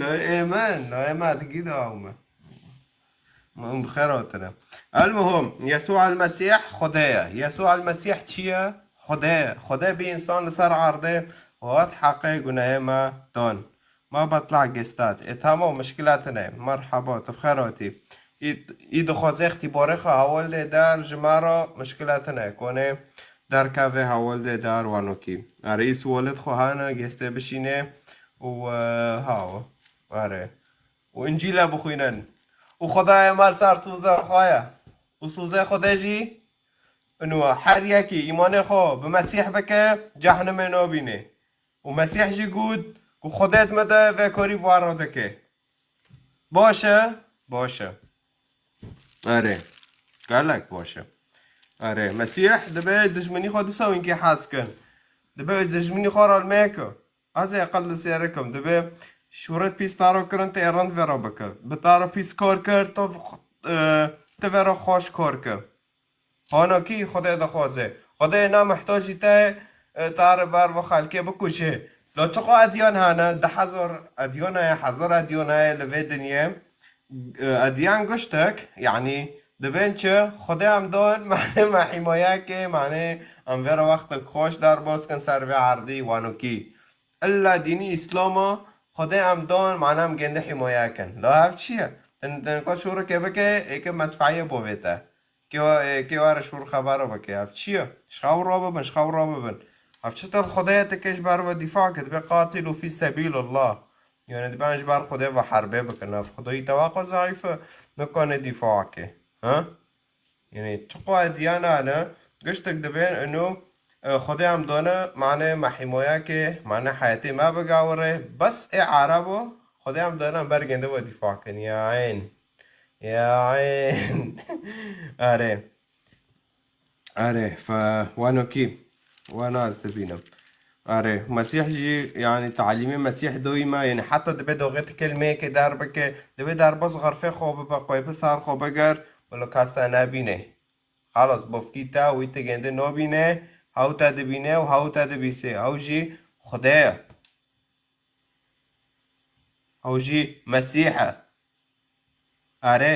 La ê min, la ê min, digî da me. Min bi xêr hatine. El muhim, Yesû el Mesîh Xwedê ye. Yesû el Mesîh çi ye? Xwedê ye. Xwedê bî însan li ser erdê û hat heqê gunehê me dan. Ma betla gestat. E, tamam, mişkile tine. Merhaba, tu bi xêr hatî. Î, î dixwaze îxtîbarê xwe hewal de der ji me re, mişkile tine. Konê derkeve hewal de der wanokî. Erê, î suwalet xwe hene, geste bişîne û, e, hawa. Erê. Û Încîle bixwînin. Û Xwedayê me li ser soza xwe ye. Û soza Xwedê jî inu her yekî îmanê xwe bi Mesîh bike, cehnimê nabîne. Û Mesîh jî got ku Xwedê di min de vê karî bi we re dike. Baş e? Baş e. Erê. Gelek baş e. Erê. Mesîh dibe dijminî xwe disa wînkê hez kin. Dibe dijminî xwe re li mêke. Ez ê qel li sêr kim. Dibe şûret pîs taro kirin, tê rind vê re bike. Bi taro pîs kar kir, tu v-, e, tu vê re xweş kar ke. Hanakî Xwedê dixwaze. Xwedê ne mihtacî te, e, tare ber ve xelkê bikuje. La çiqa edyan hene, deh hezar edyan heye, hezar edyan heye li vê dinyê. E, edyan giştek, yanî dibên çi? Xwedê em dan, mane me hîmaye ke, mane em vê re wextek xweş derbas kin ser vê erdî wanokî. Illa dînî Îslama Xwedê em dan, mane em gêndî hîmaye kin. La ev çi ye? Tin, tin ka şûrikê bike, êke medfeyê bovê te. Kê wa-, ê, kê were şûr xebero bike. Ev çi ye? Ji xew rabibin, ji xew rabibin. Ev çi tal Xwedê ye, te kê ji ber ve dîfa ke, dibe qatilû fî sebîlillah. Yani dibe ji ber Xwedê ve herbê bikin. Ev Xwedayî te wa qo zayîf e, nikane dîfa ke. Ha? Yani çiqa diyana ne, giştek dibên ino, E, Xwedê em done, mane mehîmoyakê, mane heyetê me bigawire, bes ê Arabo, Xwedê em done em ber gêndê we dîfa kin. Ya eyn. Ya eyn. Erê. Erê, fe, wano kî? Wano ez dibînim. Erê, Mesîh jî, yanî talîmê Mesîh doyî me, yanî heta dibe doxê tu kelmeyekê derbike, dibe derbas xerfê xwe bibe, qeypê sar xwe biger, wilo kas te nebîne. Xelas, bofkî te wî ti gêndê nobîne, hew te dibîne û hew te dibîsê. Hew jî Xwedê ye. Hew jî Mesîh e. Erê,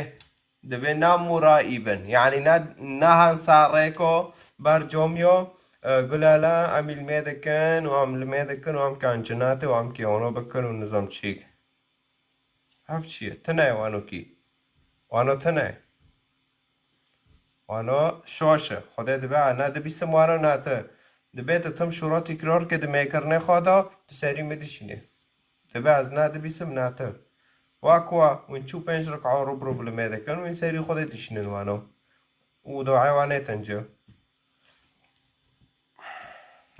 divê ne mûrayî bin. Yanî ne, ne han sa rêko ber comyo, e, gulala em î li mê dikin û em li mê dikin û em kan cinatê û em kê ono bikin û nizam çîk. Hev çi ye? Tune ye wano kî? Wano tune ye. Wano şoş e. Xwedê dibe, na dibîsim wano na ti. Dibe tu tim şûro tîkror ke di mêkirinê xwe de, tu serî min dişînê. Dibe ez na dibîsim na ti. Wa ku wa, win çû pênc rik'a rû bi rû bi li mê dikin, win serî Xwedê dişînin wano. Û duayê wan ê tenci.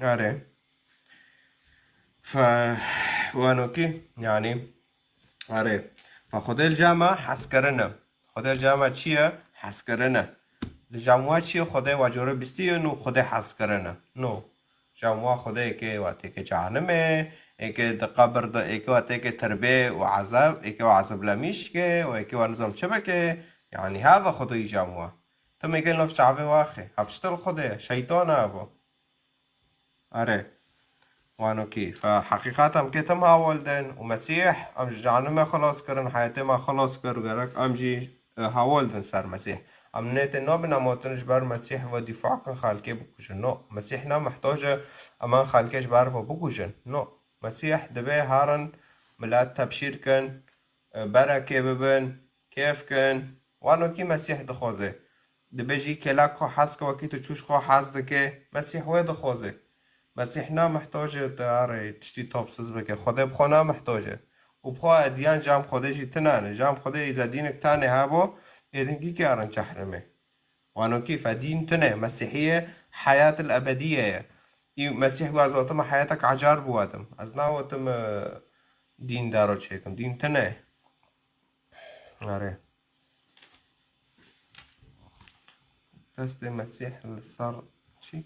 Erê. Fe, wano kî, yanî, erê. Fe Xwedê li cama hezkirin e. Xwedê li cama çi ye? Hezkirin e. Li cam wa çi ye? Xwedê wa cure bistî ye û Xwedê hezkirin e. No. Cam wa Xwedê êkê wa têke cehenimê, êkê di qebir de, êkê wa têke tirbê û ezab, êkê wa ezab lemîşke û êkê wa nizam çi bike. Yanî hava Xwedê cam wa. Tim êkê nov çavê waxê. Hev çi til Xwedê ye? Şeytan e evo. Erê. Wano kî. Fe heqîqat em kê tim hawal din û Mesîh em ji cehenimê xilas kirin, heyetê me xilas kir, gerek em jî, e, hawal din ser Mesîh. Em nêtê nabin em hatin ji ber Mesîh ve dîfa kin xelkê bikujin. No, Mesîh ne mihtac e em an xelkê ji ber ve bikujin. No, Mesîh divê herin milet tebşîr kin, e, berekê bibin, kêf kin. Wano kî Mesîh dixwaze. Dibe jî kelak xwe hez ke wekî tu çûş xwe hez dike, Mesîh wê dixwaze. Mesîh na mihtac e te arê tiştî tapsiz bike. Xwedê bi xwe na mihtac e. Û bi xwe ediyan cam Xwedê jî tine ne. Cam Xwedê îza dînek tane hebo, êdin kî kê arin çehrimê. Wano kî fe dîn tune, Mesîhiye heyat el ebediye ye. Î Mesîh got ez hatime heyatek ecar biwatim. Ez nawatim, e, dîn daro çêkim. Dîn tune. Erê. Destê Mesîh li ser çi?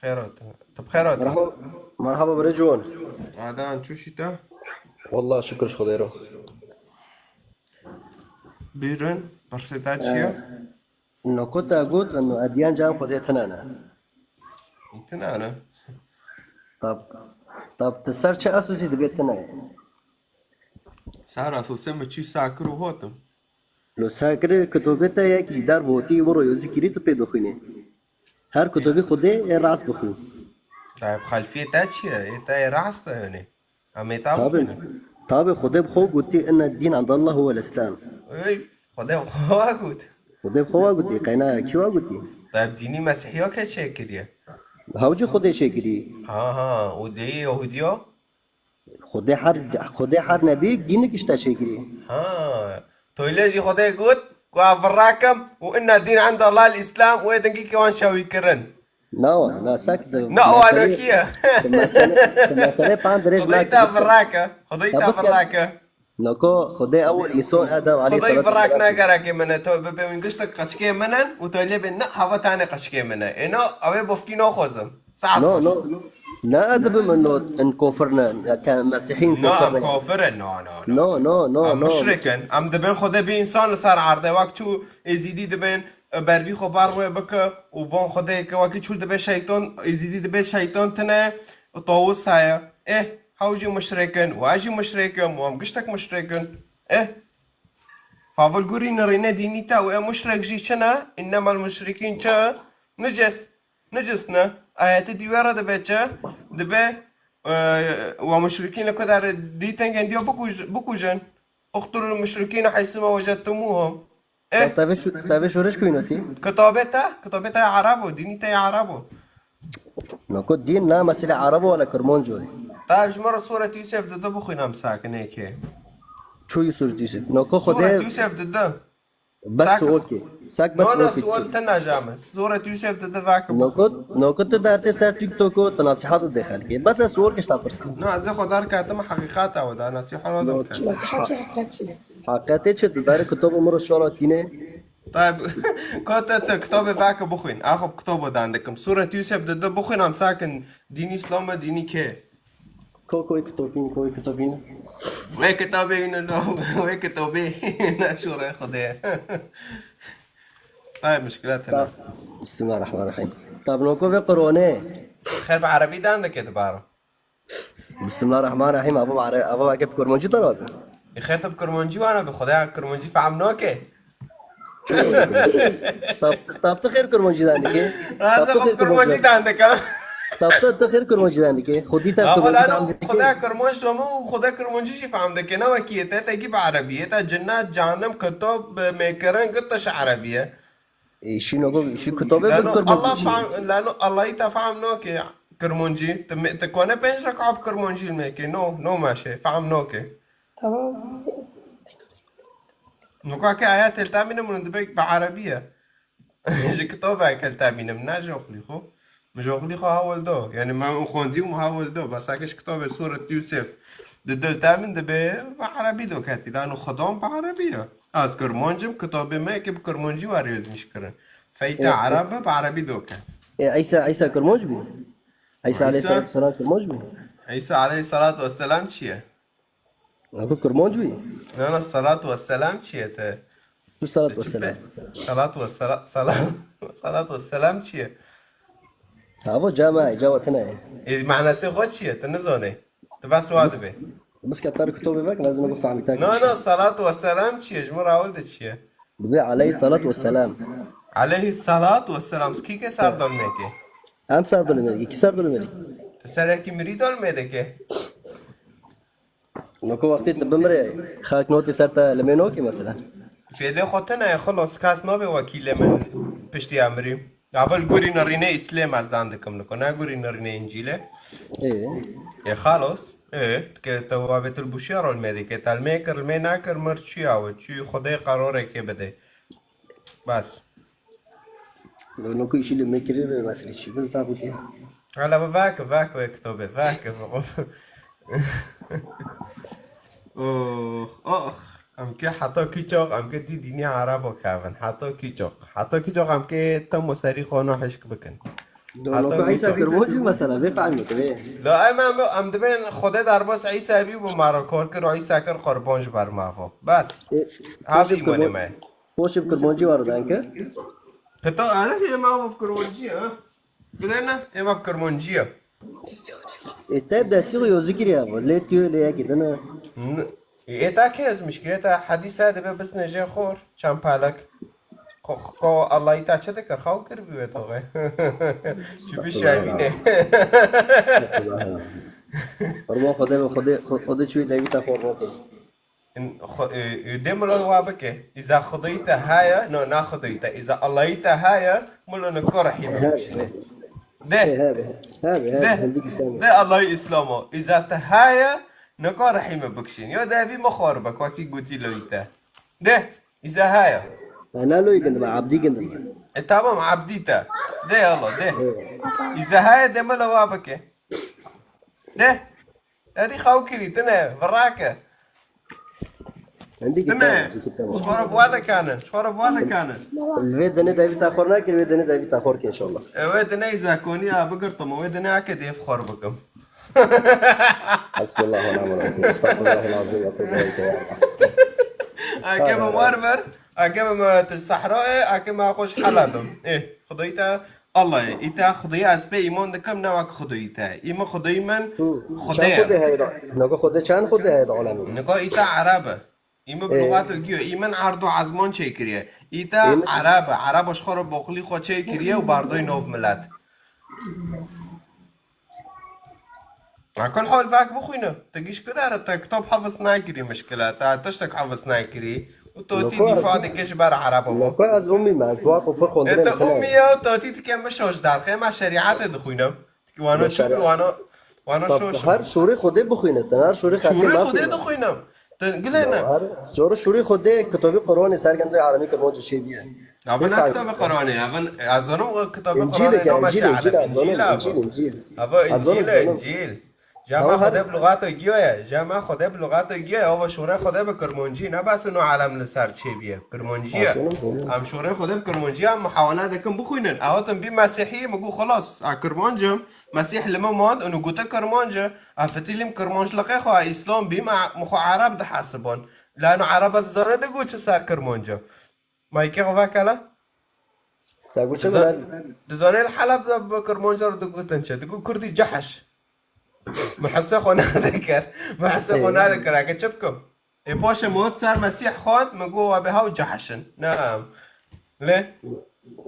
Xêr hatin. Tu bi xêr hatin. Merhaba, merhaba birê ciwan. Adan çûşî te? Wallah şükür ji Xwedê re. Bîrin, pirsê te çi ye? Ee, Noko te got, eno ediyan can Xwedê tine ne. Tine ne? Tab, tab tu ser çi esosî dibê tine ye? Ser esosê min çî sakir û hotim. Lo sakirê kitobê te yekî dar bi hotî wiro yo zikirî tu pê dixwînî. Her kitobî Xwedê ê rast bixwîn. Tayyip xelfiyê te çi ye? Ê te yê rast e yani. Em ê ta Tabi, bixwînin. Tabi Xwedê bi xwe gotî, inne dîn endallah huwel Îslam. Ey, Xwedê bi xwe wa got. Xwedê bi xwe wa gotî, qeyna kî wa gotî? Tayyip dînî Mesîhiya ke çêkiriye? Hewcî Xwedê çêkirî. Ha, ha, û deyê Yahûdiya? Xwedê her, Xwedê her nebî dînik işte çêkirî. Ha, toyle jî Xwedê got, ku ev virakim û inna dîn inda Allah el-Îslam û ê dingî ki wan şewî kirin. Na wan, na sek di Na wan mesele, o ki ye? Di mesele, di mesele pan dirêj Xwedê me te dibiste. Virake. Xwedê te Dibiste. Virake. Noko Xwedê ewil îson Edem Xwedê aleyhissalatu virak vesselam. Negereke min e, to bibê wî giştek qeçkê min in û to lê bê ne hava tane qeçkê min e. Ê no, ew ê bofkî naxwazim. Saet No, xweş. No. Ne edibim no in kofir ne, ya ke mesihîn Na, kofir em ne. Kofir in, no, no, no. No, no, no, Em no. Muşrik in. Em dibin Xwedê bî însan li ser erdê wek çû êzîdî dibin, e, bervî xwe bar wê bike û bon Xwedê ke wekî çû dibe şeytan, êzîdî dibe şeytan tine, tawus heye. Eh, hew jî muşrik in, we jî muşrik in, û em giştek muşrik in. Eh. Favil gurî nirîne dînî te û ê muşrek jî çi ne? Înnemel muşrikîn çi? Nicis. Nicis ne? Ayetê dî wê re dibe çi? Dibe, e, we muşrikîn li ku derê dîtin gendiya bikuj-, bikujin. Uqtulul muşrikîne heysuma wecedtumuhum. Eh. Tevê şu-, tevê şoreş kuyno tî? Kitabê te, kitabê te ya Arabo, dînî te ya Arabo. Noko dîn na mesele Arabo wala Kirmanco ye. Tayyip ji me re Sûret Yûsef di du bixwîne em sakinê ke. Çû Sûret Yûsef? Noko Sûret Xwedê Yûsef di du. Bes sual kê. Sak bes sual kê. Na, na, sual te najame. Sûret Yûsef dide vake bixwe. Nokot, nokot tu dertê ser TikTok û tu nasîhat dide xelkê. Bes ez sual kê, ji te pirs kim. Na, ez ê xwe derketim, heqîqata we da, nasîhat we da bikim. Nasîhat çi, heqîqet çi? Heqîqetê çi, tu derê kitabo min re şora tîne. Tayyib, ko te, te kitabê vake bixwîn. Axwe bi kitabo dan dikim. Sûret Yûsef dide bixwîn, em sakin dînî Îslam e, dînî kê? Ko, ko wê kitobîn, ko wê kitobîn? Wê kitabê wî ne lo, wê kitabê ne şûrê Xwedê ye. Ay, muşkila tene. Bismillahirrahmanirrahim. Tabnoko ve Qur'anê. Xêr bi erebî dan dike dibaro. Bismillahirrahmanirrahim. Abo are-, abo ake bi kurmancî tara bi. E, xêr tu bi kurmancî wana bi, Xwedê kurmancî fehm nake. Tab, tab tu xêr kurmancî dan dike. Tab tu xêr kurmancî dan dike. Tab tu, tu xêr kurmancî dan dike. Xwedî te kurmancî fehm dike. Xwedê kurmanc dome û Xwedê kurmancî jî fehm dike. Ne wekî yê te, te gî bi erebî yê te, cinnet, cehennem, kitab, mêkirin, girt tişt erebî ye. E, şî nogo, şî kitabê bi kurmancî. Lano Allah fehm, lano Allahî te fehm nake kurmancî. Te me-, te kone pênc reka bi kurmancî mêke. No, no meşe, fehm nake. Tamam. Nokake ayet el tamînim min dibe bi erebî ye. Ji kitabeke el tamînim, ne ji oxlî xwe. Min ji oxlî xwe hawil do. Yani me xwendî û min hawil do. Bes eke ji kitabê Sûret Yûsef di dil tamîn dibe bi erebî do ketî. Lano xidam bi erebî ye. Ez kurmancim, kitabê me yekê bi kurmancî were yazmîş kirin. Feyta ereb bi erebî do ke. E, Îsa, Îsa kurmanc bî? Îsa aleyhissalatu vesselam kurmanc bî? Îsa aleyhissalatu vesselam çi ye? Ev kurmanc bî? Na, na, salatu ve selam çi ye te? Tu salatu ve selam. Salatu ve sela-, sela-, salatu ve selam çi ye? Avo cama, cama tine ye. E, manasê xwe çi ye? Tu nizane. Tu bes wa dibe. Bes ke tar kitabê vek, lazim bu fahmi tak. Na, na, salatu ve selam çi ye? Ji min rawil de çi ye? Dibe aleyhi salatu ve selam. Aleyhi salatu ve selam. Kî ke ser dolmeke? Em ser dolmeke. Kî ser dolmeke? Tu serekî mirî dolmeke. Noko wextê tu bimirê, xelk notê ser te limê nokê mesela? Fêdê xwe tune ye, xilos, kes nabe wekî lê min piştî emirî. Evel gurî nirînê Îslêm ez dan dikim niko, ne gurî nirînê Încîlê. Ê. Ê xalos, ê, ke te wabêtil bûşiya rol me dike, te limê kir, limê nakir, mir çi ya we, çi Xwedê qerorê kê bide. Bes. Lo, lo ku îşî li me kirî ve meselê çi? Biz da bû ki. Hala bu vake, vake ve kitabê, vake ve. Oh, oh. Em ke heta kî çax, em ke dî dînî Erebo kevin. Heta kî çax. Heta kî çax em ke tam serî xwe nahişk bikin. Lo, lo ku Îsa kir, bu jî mesela, vê fehmî, vê. La em, em, em dibên Xwedê derbas Îsa bî, bu mara kor kir, Îsa kir qurban ji ber mavo. Bes. E, Abi poşê îmanê kurban-, me. Poşê bi kurmancî were danke. Heta ana ema bi kurmancî ha. Bilena ema bi kurmancî ya. E, te destî xwe yozî kiriye bu. Lê tu lê yekî dine. N-, e, ta ke ez mişkile ta hadîsa dibe bisne jê xor. Çend palek. Ko, ko Allahî ta çi dikir? Xew kir bi wê toxê. Çi bi şevîne. Qurban Xwedê ve Xwedê, Xwedê çûyê devî te xor nake. In-, xwe-, e, e, dê min wa bike. Îza Xwedayî te heye, no, na Xwedayî te. Îza Allahî te heye, milo niko rehîme bikşîne. De. He, he, he, he, De. hindikî tamam. De Allahî Îslamo. Îza te heye, niko rehîme bikşîn. Yo de evî min xor bik, wekî gotî loyî te. De. Îza heye. Ana loyî gindim, Abdî gindim. E, tamam, Abdî te. De yala, de. He. Îza heye de milo wa bike. De. Edî xew kirî, tune, virake. Hindî Tune. Kitap, kitap. Ji xwe re bi wa dikanin, ji xwe re bi wa dikanin. Vê dinê devî te xor nakir, vê dinê devî te xor ke inşallah. E, wê dinê zakonî ya bigirtim, wê dinê ake dêv xor bikim. Hasbunallah ve ni'mel vekîl. Estağfirullahal azim ve tubu ileyke ya Allah. Ake bi war ver, ake bi me tu Sehra, e, ake me xweş Heleb im. E, Xwedayî te Allah ye, îta Xwedayî ez pê îman dikim, ne wek Xwedayî te. Î min Xwedayî min Xwedê ye. Çend Xwedê heye da? Nako Xwedê çend Xwedê heye da alemê? Nako îta Ereb e. Î min bi Ee. Lugata giyo. Î min erd û ezman çêkiriye. Îta Ee, min Ereb e. Ereb ji xwe re boxlî xwe çêkiriye û bardayî nov milet. Ekul hol vak bixwîne. Te giş kudare, te kitab hafız nakirî mişkile. Te tiştek hafız nakirî. Û totî Nokar. Dîfa dike ji ber Erebo bo. Nokar ez ummî me, ez dua ku pir xwendinê E, te ummî ya, totî dike min şoş derxê me şerîetê dixwînim. Wana çû, wana, wana şoş. Her şorê Xwedê bixwîne, te her şorê xelkê Şorê Xwedê dixwînim. Tu gilê ne? Her, zor şûrî xwe dê kitabî Qur'anê ser gende aramî kirmanc çê biye. Ev ne kitabê Qur'anê, ev ez zanim o kitabê Qur'anê, nama şe'ere. Încîl, Încîl. Ev Încîl e, Încîl. Cema Xwedê bi lugata giyo ye. Cema Xwedê bi lugata giyo ye. Ava şûrê Xwedê bi kirmancî. Ne bes ino alem li ser çê biye. Kirmancî ye. Em şûrê Xwedê bi kirmancî em muhawele dikin bixwînin. Ew hatin bî mesîhî, min got, xelas, a kirmanc im. Mesîh li min mand, û gote kirmanc e. A fitîlim kirmanc liqê xwe, a îslam bî, me, min xwe Ereb dihesibon. La ino Ereba dizane digot çi ser kirmanc e. Mayke xwe vekele? Te got çi Diza-, Bilal? Dizane li Heleb de bi kirmanc re digotin çi? Digot kurdî cehiş. Min hesê xwe nadikir. Min hesê xwe Ê. Nadikir. Eke çi bikim? Ê paşê min ser Mesîh xwend, min got, "We bê hew cehişin." Ne em. Lê?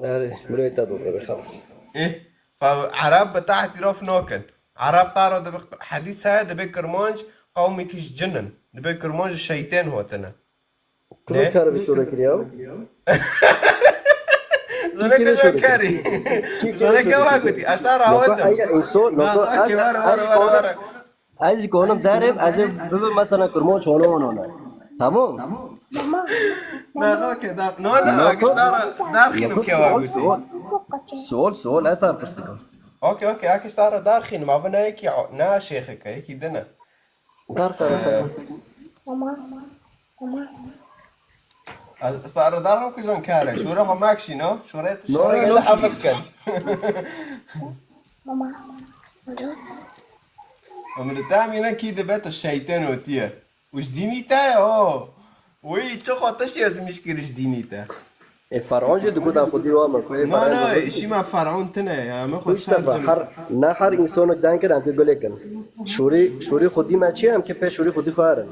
Erê, mirê te dor, erê, xelas. Ê, fa Ereb bi te îtiraf nakin. Ereb te re dibe hedîs heye, dibe kirmanc qewmekî ji cin in. Dibe kirmanc ji şeytên hatine. Kilo Ne? Kar bi şûre kiriya? Zane Kî kilo şûre kar. Kî kiro Zane şûre kar kiriya? Gotî. Aşağı Nokta rahat. Aya inso, nokta Bak, bak, var, var, var, var. Ez jî konim derim, ez ê bibim mesela kirmanc hone hone hone. Tamam? Bak, okey, da-, no, no, Nokta- kiştara darxînim Nokta- kewa Sual, gotî. Sual, sual, sual, ez tar pirsik im. Okey, okey, a kiştara darxînim, ama ne yekî, ne şêxeke, yekî dine. Dar xerese. Mama. Mama. Sare dar xwe kujan kare. Şore xwe makşî, no? Şore, No, şore no, gele no. Hafız ken. Mama. Dur. Ama de tam yine ki de beta şeytan otiye. Uj dini te o. Uy, çok ateş yazmış giriş dini te. E, Fer'on jî digot a xwedî wa me, ku ê Na, Fer'on na, digot. Îşî me Fer'on tine ya, me xwe Îşte ser ba, cim. Her, ne her însanek den kir em ki gulê kin. Şûrî, şûrî xwedî me çi em ki pê şûrî xwedî xwe herin.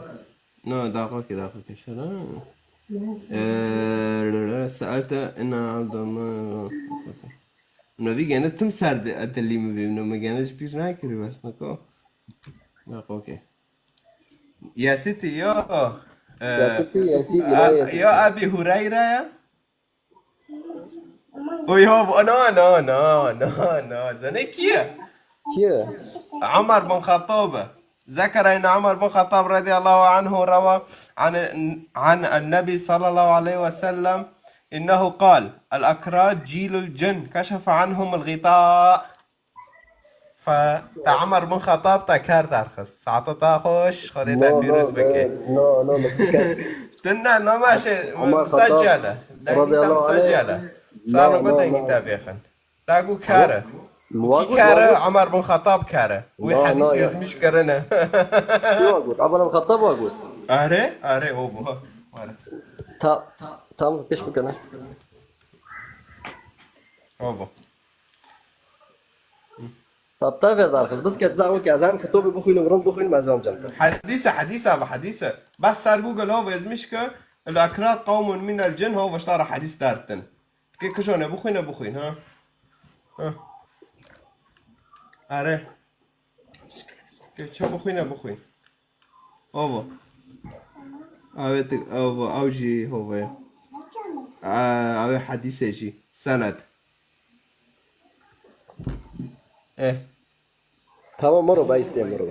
Na, daqa ki, daqa ki, şera. Eee, se'elte inna abdallah. Navî gene tim ser de etelî mi bîm, no me gene ji bîr nakirî, bes nako. Daqa ki. Yasiti yo. Eee, Yasiti, Yasiti, a, ya Yasiti. Ya Abi Hureyre ya. Oy, ho, no, no, no, no, no. Zane kiye? Kiye? Umar bin Xattab. Zekere inne Umar bin Xattab radiyallahu anhu rewa an, an Nebi sallallahu aleyhi ve sellem innehu qal, "El-akrat cilul cin, keşefe anhum el-gita." Fe te Umar bin Xettab te kar derxist. Saeta te xweş, Xwedê te No, no, pîroz bike. No, no, no, kes. Dinle, no, maşe, Umar Xettab, musecele. Dengî te radiyallahu anh, musecele. Sar no, no, no, dengî no. Te vêxin. Te gu kare. Wa Kî got, kare, wa got. Umar bin Xettab kare. Wî No, no, hedîs ya. Yazmiş kirine. Kî wa got? Umar bin Xettab wa got. Are, are, o bu. Are. Ta, tam pêş bikene. O bu. Tab te ver darxist. Bes ke da o ke ez hem kitabê bixwînim, rind bixwînim, ez hem cem te. Hedîse, hedîse, bi hedîse. Bes ser Google ho ezmiş ke, "El-akrat qawmun minel cin", ho veştara hedîs dertin. Ke kişone bixwîne, bixwîn, ha? Ha. Are. Ke ço bixwîne, bixwîn. Ovo. Avê tu, ovo, ew jî hove. Aa, avê hedîse jî. Sened. Eh. Tamam, moro, ben isteyim, moro.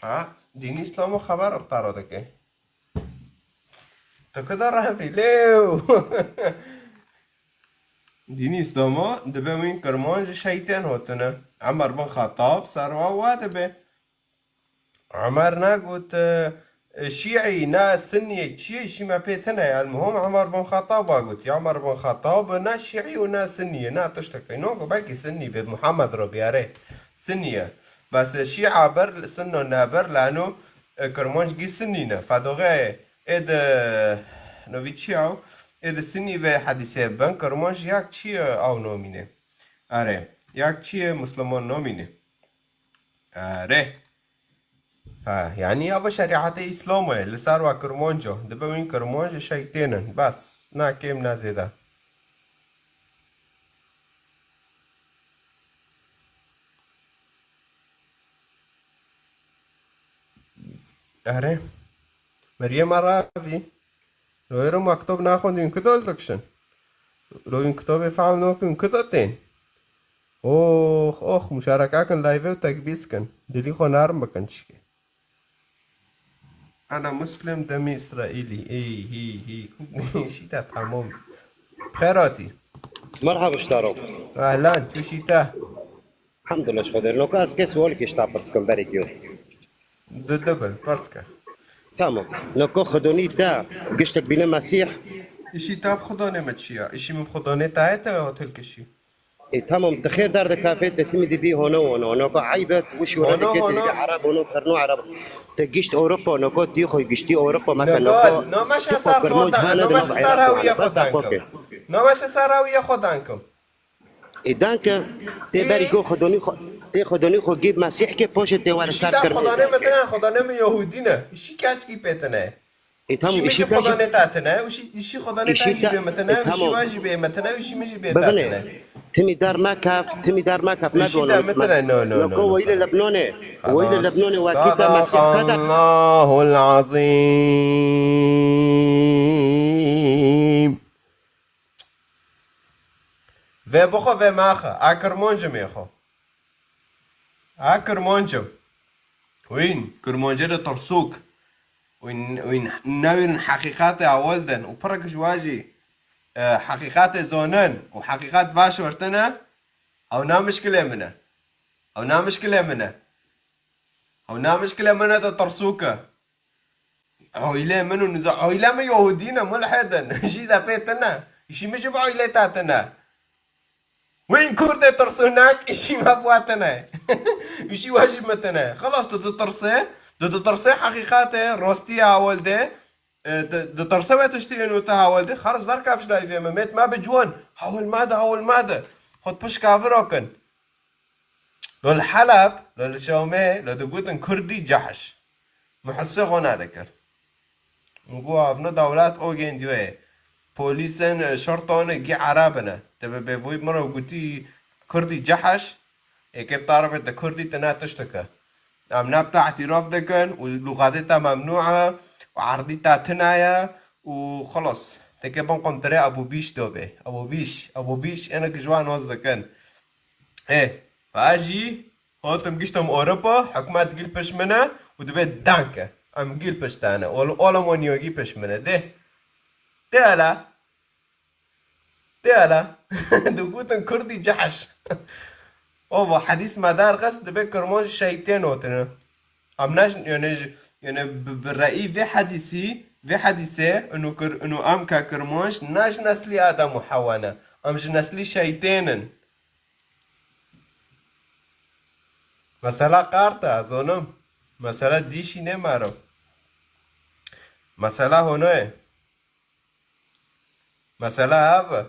Ha, dînî Îslamê xeber qutara dike. Tu kida rehevî, lêw? Dînî Îslamê dibe wîn kirmanc ji şeytên hotine. Emer bin Xettab serwa we dibe. Emer negot, e, şîî, ne sinniyê, çi ye, şî me pê tine ye. El-muhim Emer bin Xettab a got. Ya Emer bin Xettab ne şîî û ne sinnî ye, ne tiştekî. No, belkî sinnî be, Muhammed re biyare. Sinnî ye. Bes şîa ber, sunno ne ber, lano, e, kirmanc gî sinnî ne. Fedoxê ê de, novî çi ew? Ê de sinnî ve hedîsê ben kirmanc yak çi ye ew nomîne. Are, yak çi ye Musliman nomîne. Erê. Fe, yanî ava şerîetê Îslamê ye, li ser we kirmanc e, dibe wîn kirmanc ji şeytên in. Bes, ne kêm ne zêde. Erê. Meryem Aravî. Lo êro me kitap naxwendin, ku dol dikişin? Lo wîn kitabê fehm nakin, ku da tên? Ox, ox, muşareka kin live û tekbîs kin. Dilî xwe nerm bikin çişkê. Ana Muslim demî Îsraîlî. Ey, hî, hî. Şîta tamam. Xêr hatî. Merhaba şitaro. Ehlan, tu şîta. Elhamdulillah, ji Xwedê. Noka ez kê sualekê ji te pirs kim berê giyo. Di, di bin, pirs ke. Tamam. Noka xwedonî te giştek bîne Mesîh. Îşî te bi xwedonê me çi ya? Îşî min bi xwedonê te ye te ya tilkişî? E, tamam, te xêr derdikeve, te timî dibî hono hono. Noka eyb e, tu wişî were Hono dike hono. Dibî Ereb hono, kerno Ereb. Te gişt Ewropa, noka tî xwe giştî Ewropa, mesela Noka, noka no meşe tu xwe ser kirmo xwe da, cihane no de meşe ser Ereb rawiye wane. Xwe Bes dankim. Bakê. No meşe ser rawiye xwe dankim. E, danke, tê E? Berî go xwedonî xwe, tê xwedonî xwe gîb Mesîh ke poşê tê were Îşî ser te kirmo. Xwedane me tine, xwedane me Yahudî ne. Îşî keskî pê tine. E, tamam, Îşî min îşî jî te jî Xwedanê te tine, û şî, îşî Xwedanê te Îşî jî te, bê me tine, e, û şî tamam. Wa jî bê me tine, û şî min jî bê te Bibine. Tine. Timî dar mekef, timî dar mekef, Îşî te nedonun. Me tine, no, no, Loko no, no, weyli xelas. Lebnonê, weyli Xelas. Lebnonê wekî te Mesîh qeda. Sadaqallahul azîm. Vê bixwe, vê maxe. A kirmoncim ê xwe. A kirmoncim. Wîn, kirmoncê de tirsûk. Wîn, wîn newîrin heqîqatê awel din. Û pirek ji wa jî, e, heqîqatê zonin û heqîqat vaşortine. Ew na mişkilê min e. Ew na mişkilê min e. Ew na mişkilê min e de tirsûk e. Oylê min û niza-, oylê min Yahudî ne, mulhid in. Jî de pê tine. Îşî min jî bi oylê te tine. Wîn Kurdê tirsûnek, îşî me bi we tine. Îşî we jî me tine. Xelas tu ditirsê, tu ditirsê heqîqatê, rostiyê hawil de, e, di-, ditirsê we tiştî ên û te hawil de, xelas derkef ji layvê me, mêt me bi ciwan. Hawil me de, hawil me de. Xwe pişka viro kin. Lo li Heleb, lo li Şamê, lo digotin Kurdî Cehş. Min hissê xwe nedikir. Min got, "Ev ne dewlet, o gêndiyoyê. Polîsên, e, şerton gî Ereb ne." Te bi bêvoyî min re gotî Kurdî Cehş, êkê bi tarifê te Kurdî tine tiştike. Em ne bi te îtîraf dikin û lûxatê te memnû e û erdî te tine ye û xelas. Teke bin quntirê Ebû Bîş dobê. Ebû Bîş, Ebû Bîş, êne ki ji wan hoz dikin. Ê, va jî, hatim giştim Ewropa, hikûmet gîl pişt min e û dibê danke. Em gîl pişt te ne. Ol-, Almanya gî pişt min e. Dê. Dê hele. Dê hele. Digotin Kurdî Cehş. O va hedîs me derxist, dibê Kirmanc şeytên hotine. Em ne ji, yani, ji, yani, bi, bi reî vê hedîsî, vê hedîsê, inu kir, inu em ke Kirmanc, ne ji neslî Adem û Hewa ne. Em ji neslî şeytên in. Mesela qart e, ez zonim. Mesela dîşî nê mero. Mesela hono ye. Mesela ev e.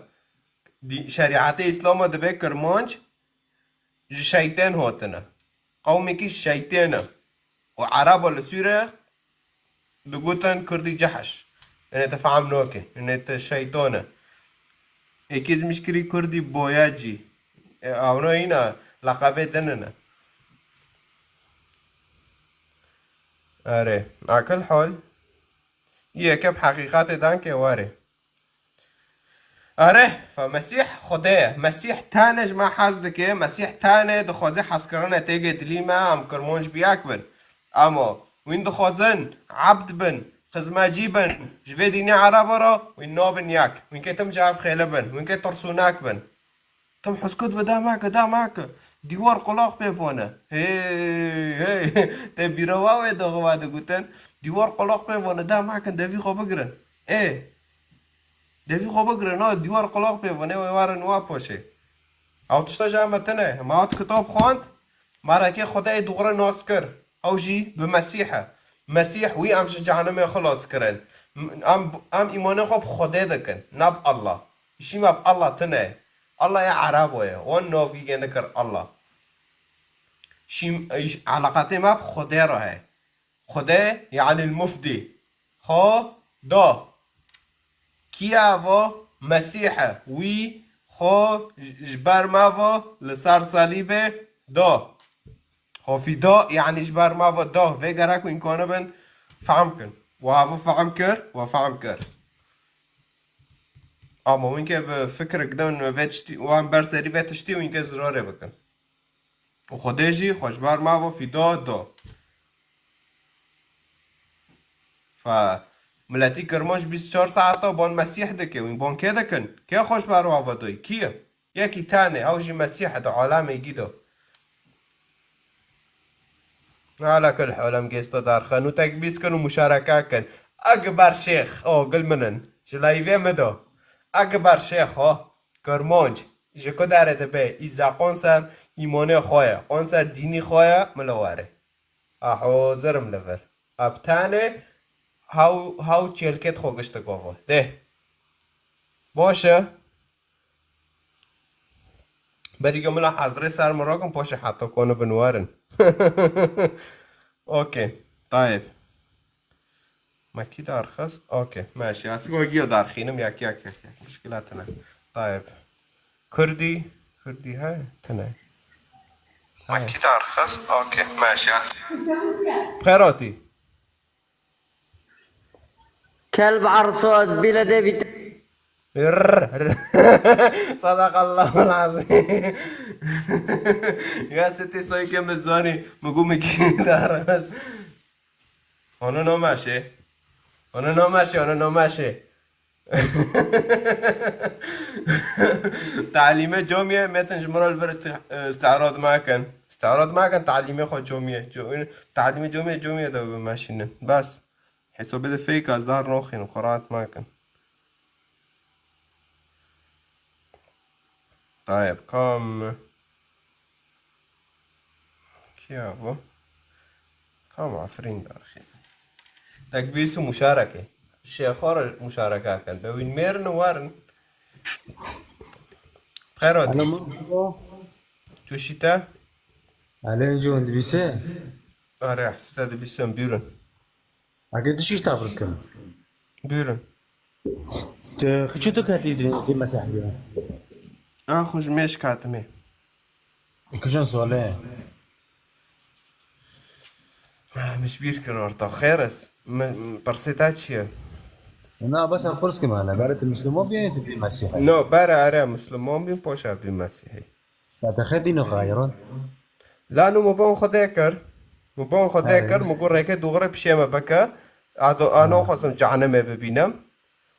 Dî-, şerîetê Îslama dibê Kirmanc ji şeytên hotine. Qewmekî şeytên e. Û Ereba li Sûre digotin Kurdî Cehş. Êne te fehm nake. Êne te şeytan e. Êkê ji mişkirî Kurdî boyacî. E, awno îna leqebê din ne. Erê. Akil hol. Yeke bi heqîqatê danke were. Erê, fe Mesîh Xwedê ye. Mesîh tane ji me hez dike, Mesîh tane dixwaze hezkirine têgê dilî me, em Kirmanc bi yek bin. Ama wîn dixwazin ebd bin, xizmecî bin, ji vê dînê Ereba re, wîn nabin yek. Wîn kê tim ji ev xêle bin, wîn kê tirsûnek bin. Tim huskut bi demeke, demeke. Dîwar qulaq pê vane. Hey, hey. Te bîrewa wê doxuva digotin. Dîwar qulaq pê vane, demekin, devî xwe bigirin. Ê. Devî xwe bigirin, ha, dîwar qulaq pê vane, wê werin wa poşê. Ew tişta ji me tine. Me hat kitab xwend. Me rekê Xwedayê dûgre nas kir. Ew jî bi Mesîh e. Mesîh wî em ji cehennemê xilas kirin. Em, em îmanê xwe bi Xwedê dikin, ne bi Allah. Îşî me bi Allah tune ye. Allah ya Erebo ye. Wan nav wî gênde kir Allah. Şî, îş, eleqatê me bi Xwedê re heye. Xwedê, yani mufdî. Xwe da. Kî ye evo? Mesîh e. Wî xwe ji ber me ve li ser selîbê da. Xwe fîda, yani ji ber me ve da. Vê gerek wîn kanibin fehm kin. We evo fehm kir? We fehm kir. Ama hûn ke bi fikrik din vê tiştî, wan ber serî vê tiştî hûn ke zirarê bikin. Û Xwedê jî xwe ji ber me ve fîda da. Fe miletî Kirmanc bîst û çar saeta ban Mesîh dike, wî ban kê dikin? Kê xwe ji ber we vedayî? Kî ye? Yekî tenê, ew jî Mesîh e di alemê gî de. Ala kul hal em gêsta derxin û tekbîz kin û muşareke kin. Ekber Şêx, o gul min in. Ji layvê min de. Ekber Şêx, o. Kirmanc. Ji ku derê dibe? Îza qon ser îmanê xwe ye. Qon ser dînî xwe ye, min li were. A hozir im li vir. Ab tenê hew, hew çêlkêt xwe gişt gava. Dê. Baş e. Berî ku min hezirê ser min rakin, paşê heta konu bin werin. Okey. Tayeb. Me kî darxist? Okey. Meşe. Ez ku giya darxînim, yak, yak, yak, yak. Muşkila tine. Tayeb. Kurdî. Kurdî he? Tine. He. Me kî darxist? Okey. Meşe. Xêratî. Kelb arso ez bîle de vît. Rr, rr. Sadakallahul azîm. Ya sitê soyke min zanî, min got min kî darast. Onu nomaşe. Onu nomaşe, onu nomaşe. Talîmê comiyê, metin ji min re li vir istî-, îstîrad mekin. Îstîrad mekin, talîmê xwe comiyê. Co-, talîmê comiyê, comiyê de bimeşînin. Bes. Hesabê de fake ez dar noxînim, xwe rahat mekin. Tayeb, kam? Kî ya bu? Kam Efrîn darxî? Tekbîs û muşareke. Şêxo re muşareke kin. Be wîn mêrin û werin. Xêro dî. Alo, merhaba. Tu şî te? Alo, Enco, dibîse? Are, hesî te dibîsim, bîrin. Eke tu şîş te pirs kim? Buyurun. Tu xi çi tu ketî di, di Mesîhiye? A xwe ji mêj katimê. Kijan sole? Ah, min ji bîr kir orta. Xêr is. Mi, mi, pirsê te çi ye? Na, bes ev pirs kim hele. Berê tu Müslüman bî, tu bî Mesîhî? No, berê erê Müslüman bîm, poşa bîm Mesîhî. Ya te xedî nixayirun? La nû min bon Xwedê kir. Min bon Xwedê kir, min got rêkê dûxirê pişê me bike. A do-, a naxwazim cehennemê bibînim.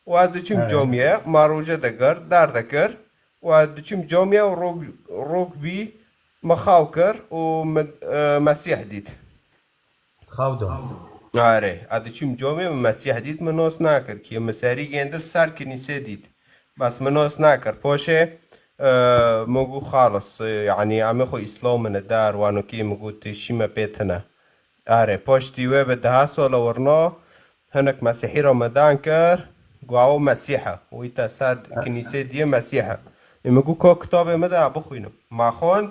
Û ez diçûm camiyê, ma roje dikir, derdikir. Û ez diçûm camiyê û rok, rok bî, min xaw kir û min, e, Mesîh dît. Xaw da. Erê, ez diçûm camiyê, min Mesîh dît, min nas nakir. Kê min serî gêndil ser kinîsê dît. Bes min nas nakir. Poşê, e, min got xalis, e, yanî em ê xwe îslam min der, wano kê min got tu şî me pê tine. Erê, poştî wê bi deha sala wirna hinek Mesîhî re me dan kir, got ew Mesîh e. Wî te ser kinîsê diyê Mesîh e. Ê min got ka kitabê min de bixwînim. Ma xwend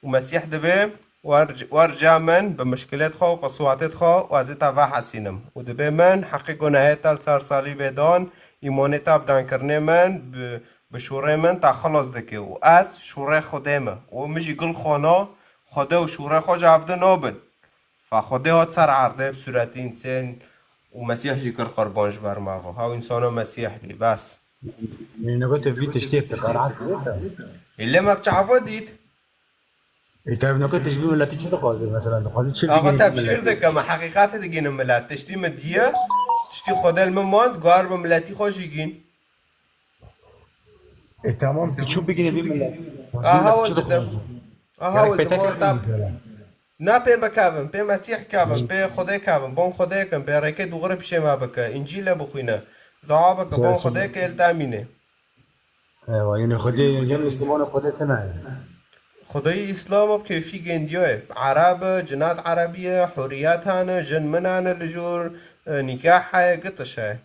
û Mesîh dibê, Wer, wer ca min bi mişkilêt xwe û qiswatêt xwe û ez ê te vehesînim. Û dibê min heqê gunehê te li ser salîbê dan, îmonê te bi dankirinê min, bi, bi şûrê min te xilas dike. Û ez şûrê Xwedê me. Û min jî gul xwana Xwedê û şûrê xwe ji hev di nabin. Fa Xwedê hat ser erdê bi sûretî însên û Mesîh jî kir qurban ji ber me ve. Hew însana Mesîh bî, bes. Nînebe tu vî tiştê te qenaet dike? Ê lê me bi çava dît. Ê, te ev nokê tişbî miletî çi dixwaze mesela? Dixwaze çi Axa bigihîne tebşîr miletî? Dike, me heqîqatê digihîne milet. Tiştî min diye, tiştî Xwedê li min mand, guhar bi miletî xwe jî gîn. Ê, tamam, tu çû bigihîne vî milet? Aha, Milet çi hol didim. Dixwaze? Aha, Gerek hol pê didim, te hol kevin tam. Mesela. Na pê bikevin, pê Mesîh kevin, pê Xwedê kevin, bon Xwedê kin, pê rêkê dûxirê pişê me bike, Încîlê bixwîne, dua bike, bon Xwedê ke el temîne. Ewa, yani Xwedê, yani Müslümanê Xwedê tune ye. Xwedayî Îslam e, bi kêfî gêndiyaye. Ereb e, cinat Erebî ye, huriyet hene, jin min hene li jor, e, nîkah heye, gitiş heye.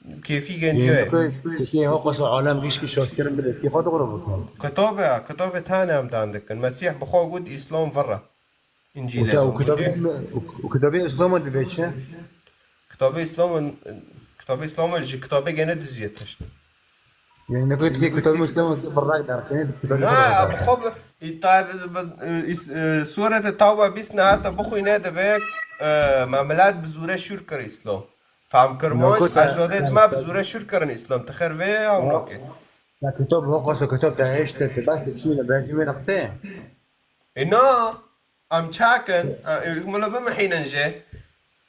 Bi kêfî gêndiyaye. Yê ku tiştê ha qasa alem gişkî şaşkirin bide, kêfa dixwe bikin. Kitabê, kitabê tane em dan dikin. Mesîh bi xwe got Îslam vir e. Încîlê de û kitabê, û kitabê Îslamê dibê çi? Kitabê Îslamê, kitabê Îslamê ji kitabê gene dizî ye tişt. Yani ne kadar ki kitabê Îslamê tu birrak derxînî, kitabê Na, Îslamê bi derxînî. Xwe bi, îta bi, bi, e, is-, e, Sûrete Tawbe bîst nehata bixwîne dibe, e, me milet bi zûre şûr kir Îslam. Fam kirmanc, Nokota- ecdadê dima bi zûre şûr kirin Îslam. Ti xêr vê ya nokê. Ya kitap, ho qasa kitap te hêşte, te bas te çûne, benzî wê nextê. E na, em çakin, e, e, mula bimihînin jê.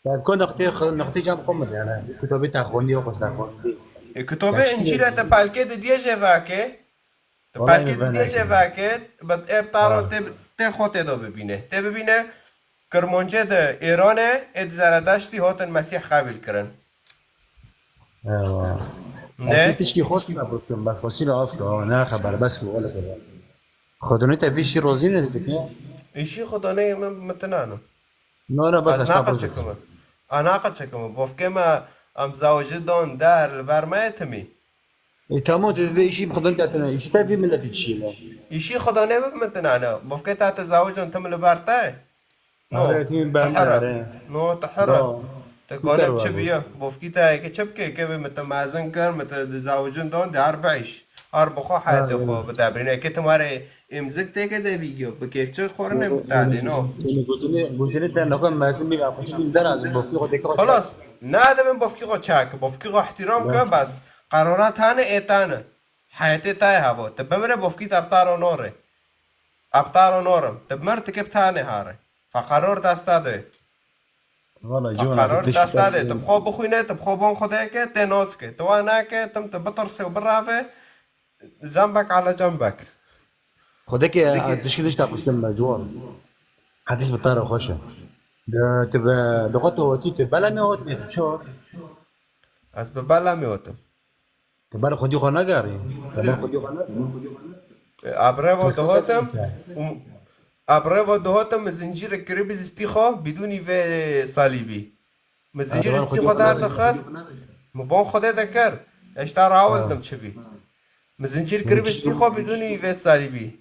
Ya ko nextê xwe, nextê cam xwe min, yani, kitabê te xwendî, ho qasa xwendî. E, kitabê Encîle te pelkê didiyê jê vake. Tu Wallahî pelkê min didiyê jê veke, bi ê bi taro tê, tê xwe tê de bibîne. Tê bibîne, Kirmancê di Êranê, ê di Zeredeştî hatin Mesîh qebîl kirin. Ewa. Ne? Ê tişkî xwe tîna gottin, bes xwe sîna af ke, ne xeber, bes ku wele ke. Xwedonê te vî şî rozî ne dike? Îşî Xwedonê min, min tinanim. No, no, bas Ez heta naqa roz çekime. A naqa çekime. Bofkê me em zawecî don der li ber me yê timî. E, tamam, tu dibê îşî bi Xwedon te tine, îşî te vî miletî çi ne? Îşî Xwedonê bi min tine ne. Bofkê te te zawecon tim li ber te. No, Are, tu min ber te here. Nere. No, te here. Te kone çi biye? Bofkî te yeke çi bike? Ke bi min te mezin kir, min te zawecin don, de her bi îş. Her bi xwe heyetê xwe bidebrîne. Ke tim were Êmzik têke de vîdyo, bi kêfçe xwarinê mutadê, no. Gotinê, gotinê te naka mezin bî, xwe çi bîn derazin, bofkî xwe têke xwe Xelas, çek. Nadibin bofkî xwe çek, bofkî xwe ihtiram ke, bes. Qerara tane ê tane. Heyetê tayê havo. Te bimire bofkî te bi taro nore. Bi taro norim. Te bimir tike bi tane hare. Fe qerar desta de. Valla Te ciwana qerar tişt desta de. Te bi xwe bixwîne, te bi xwe bon xwe deke, te nas ke. Te wa nake, tim te bitirse û birave. Zembek ala cembek. Xwedekê tişkî tişta qistin me ciwan. Hedîs bi te re xweş e. De, tu be, de xwe tu hotî, tu belemê hotmê, tu çor. Ez bi belemê hotim. Tu ber xwedî xwe negerî. Tu ber xwedî xwe negerî. Abreva dihotim. Abreva dihotim, min zincîrek kiribî zistî xwe, bidûnî vê salîbî. Min zincîr istî xwe dar dixist. Min bon Xwedê dekir. Eşta rawildim çi bî. Min zincîr kirib istî xwe bidûnî vê salîbî.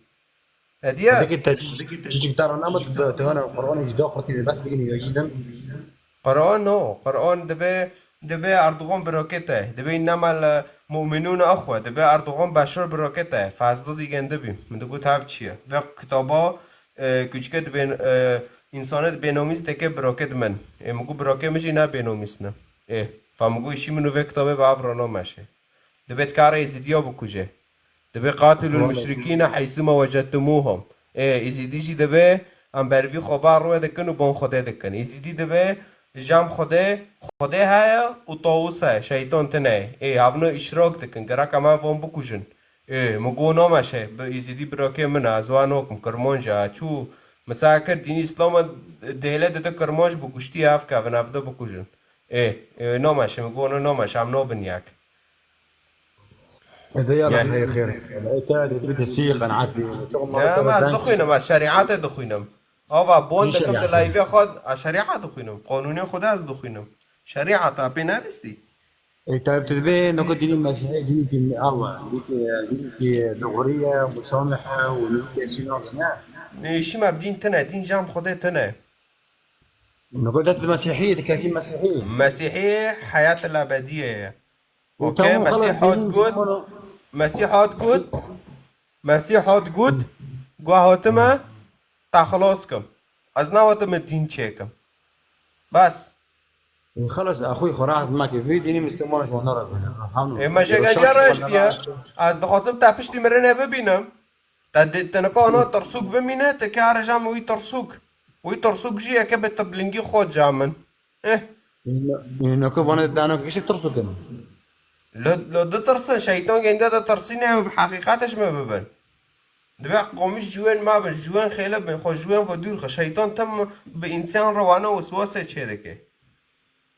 Hediye. Peki te çiçik te rana mı te hana Kur'an'ı cida xurtî bes bigini ya cidden. Qur'an no. Qur'an dibe, dibe Erdogan birokete. Dibe innema l mu'minûne axwe. Dibe Erdogan beşor birokete. Fazla digen dibi. Min digot hev çiye. Ve kitaba, e, küçüke dibe, e, Însanê di bênomîs dike birokê di min. Ê, min got birokê min jî ne bênomîs ne. Ê, fa min got îşî min û vê kitabê bi ev re nameşe. Dibe dikare Êzîdiya bikuje. Dibe qatilul müşrikîne heysûme wecedtumuhum. Ê, Êzîdî jî dibe em bervî xwe ba rûyê dikin û bon Xwedê dikin. Êzîdî dibe jam Xwedê, Xwedê heye û tawus heye, şeytan tine ye. Ê, havno îşrak dikin, gerek em ev van bikujin. Ê, min got nameşe, bi Êzîdî birokê min e, ez wa nokim, Kirmanc e, çû, min seh kir, dînî Îslam e, dêle dide Kirmanc bi kuştî ev kevin, ev de bikujin. Ê, ê, nameşe, min got nameşe, em nabin yek. Ede ya Yani- xeyr, xeyr. Ete de bir tesî qenaat bi. Ya, ma ez dixwînim, ez şerîatê dixwînim. Ava bon dikim di layvê xwe, ez şerîat dixwînim. Qanûnê Xwedê ez dixwînim. Şerîata pê nebistî. Ê, tabi tu dibê noko dînî Mesîhî, dînî ki awa, dînî ki, dînî ki doğru ye, musamih e, û nizî ke çî nabî ne? Nê, îşî me bi dîn tine, dîn jam Xwedê tine. Noko det Mesîhî, dikekî Mesîhî. Mesîhî heyat el ebedîye ye. Û Okey, tamam, Mesîh xelas, hat dînî got, jimano. Mesîh hat got, Mesîh hat got, gua hatime, te xilas kim. Ez newatime dîn çêkim. Bes. Xelas, axuy xwe rahat make. Vî dînî Müslüman ji wan re bine. Elhamdülillah. Ê, me jê Ê, gence şaş reştiye. Wan re. Ez dixwazim te piştî mirinê bibînim. Te dê, te nika ana tirsûk bimîne, te kare jam wî tirsûk. Wî tirsûk jî yeke bi tiblingî xwe camin. Eh. Naka vana dana kişi tirsûk in. Lo, lo ditirsin, şeytan gende de tirsîne û heqîqetê ji me bibin. Dibe qomîş ji wen mabin, ji wen xêle bin, xwe ji wen ve dûr xe. Şeytan tim bi însan re wana weswase çê dike.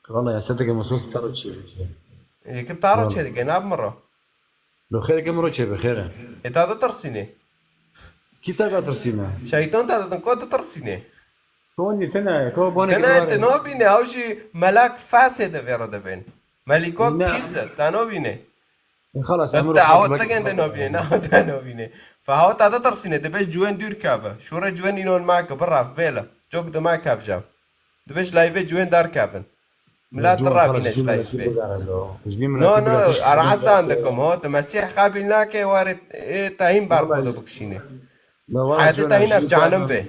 Valla ya sedeke mesûs taro çê dike. Yekî taro çê dike, ne bi min re. Lo xêr ke min re çê be, xêr e. E ta ditirsîne. Kî te ditirsîne? Şeytan te ditin, ko ditirsîne? Ko nî tine, ko bone Tine, te nabîne, ew jî melek fesê de vê re dibên. Melîkok pîs e, te nabîne. Xelas, em Te awet te gende nabîne, ne te nabîne. Fe awet te ditirsîne, dibe ji wen dûr keve. Şûre ji wen înon make, biref, bêle. Cok dime kev jam. Dibe ji layvê ji wen derkevin. Milet direvîne ji layvê. No, no, ez dan dikim, ho, tu Mesîh qebîl nake, warê, ê, te hîn ber xwe de bikişîne. Heyatê te hîn ev canim be.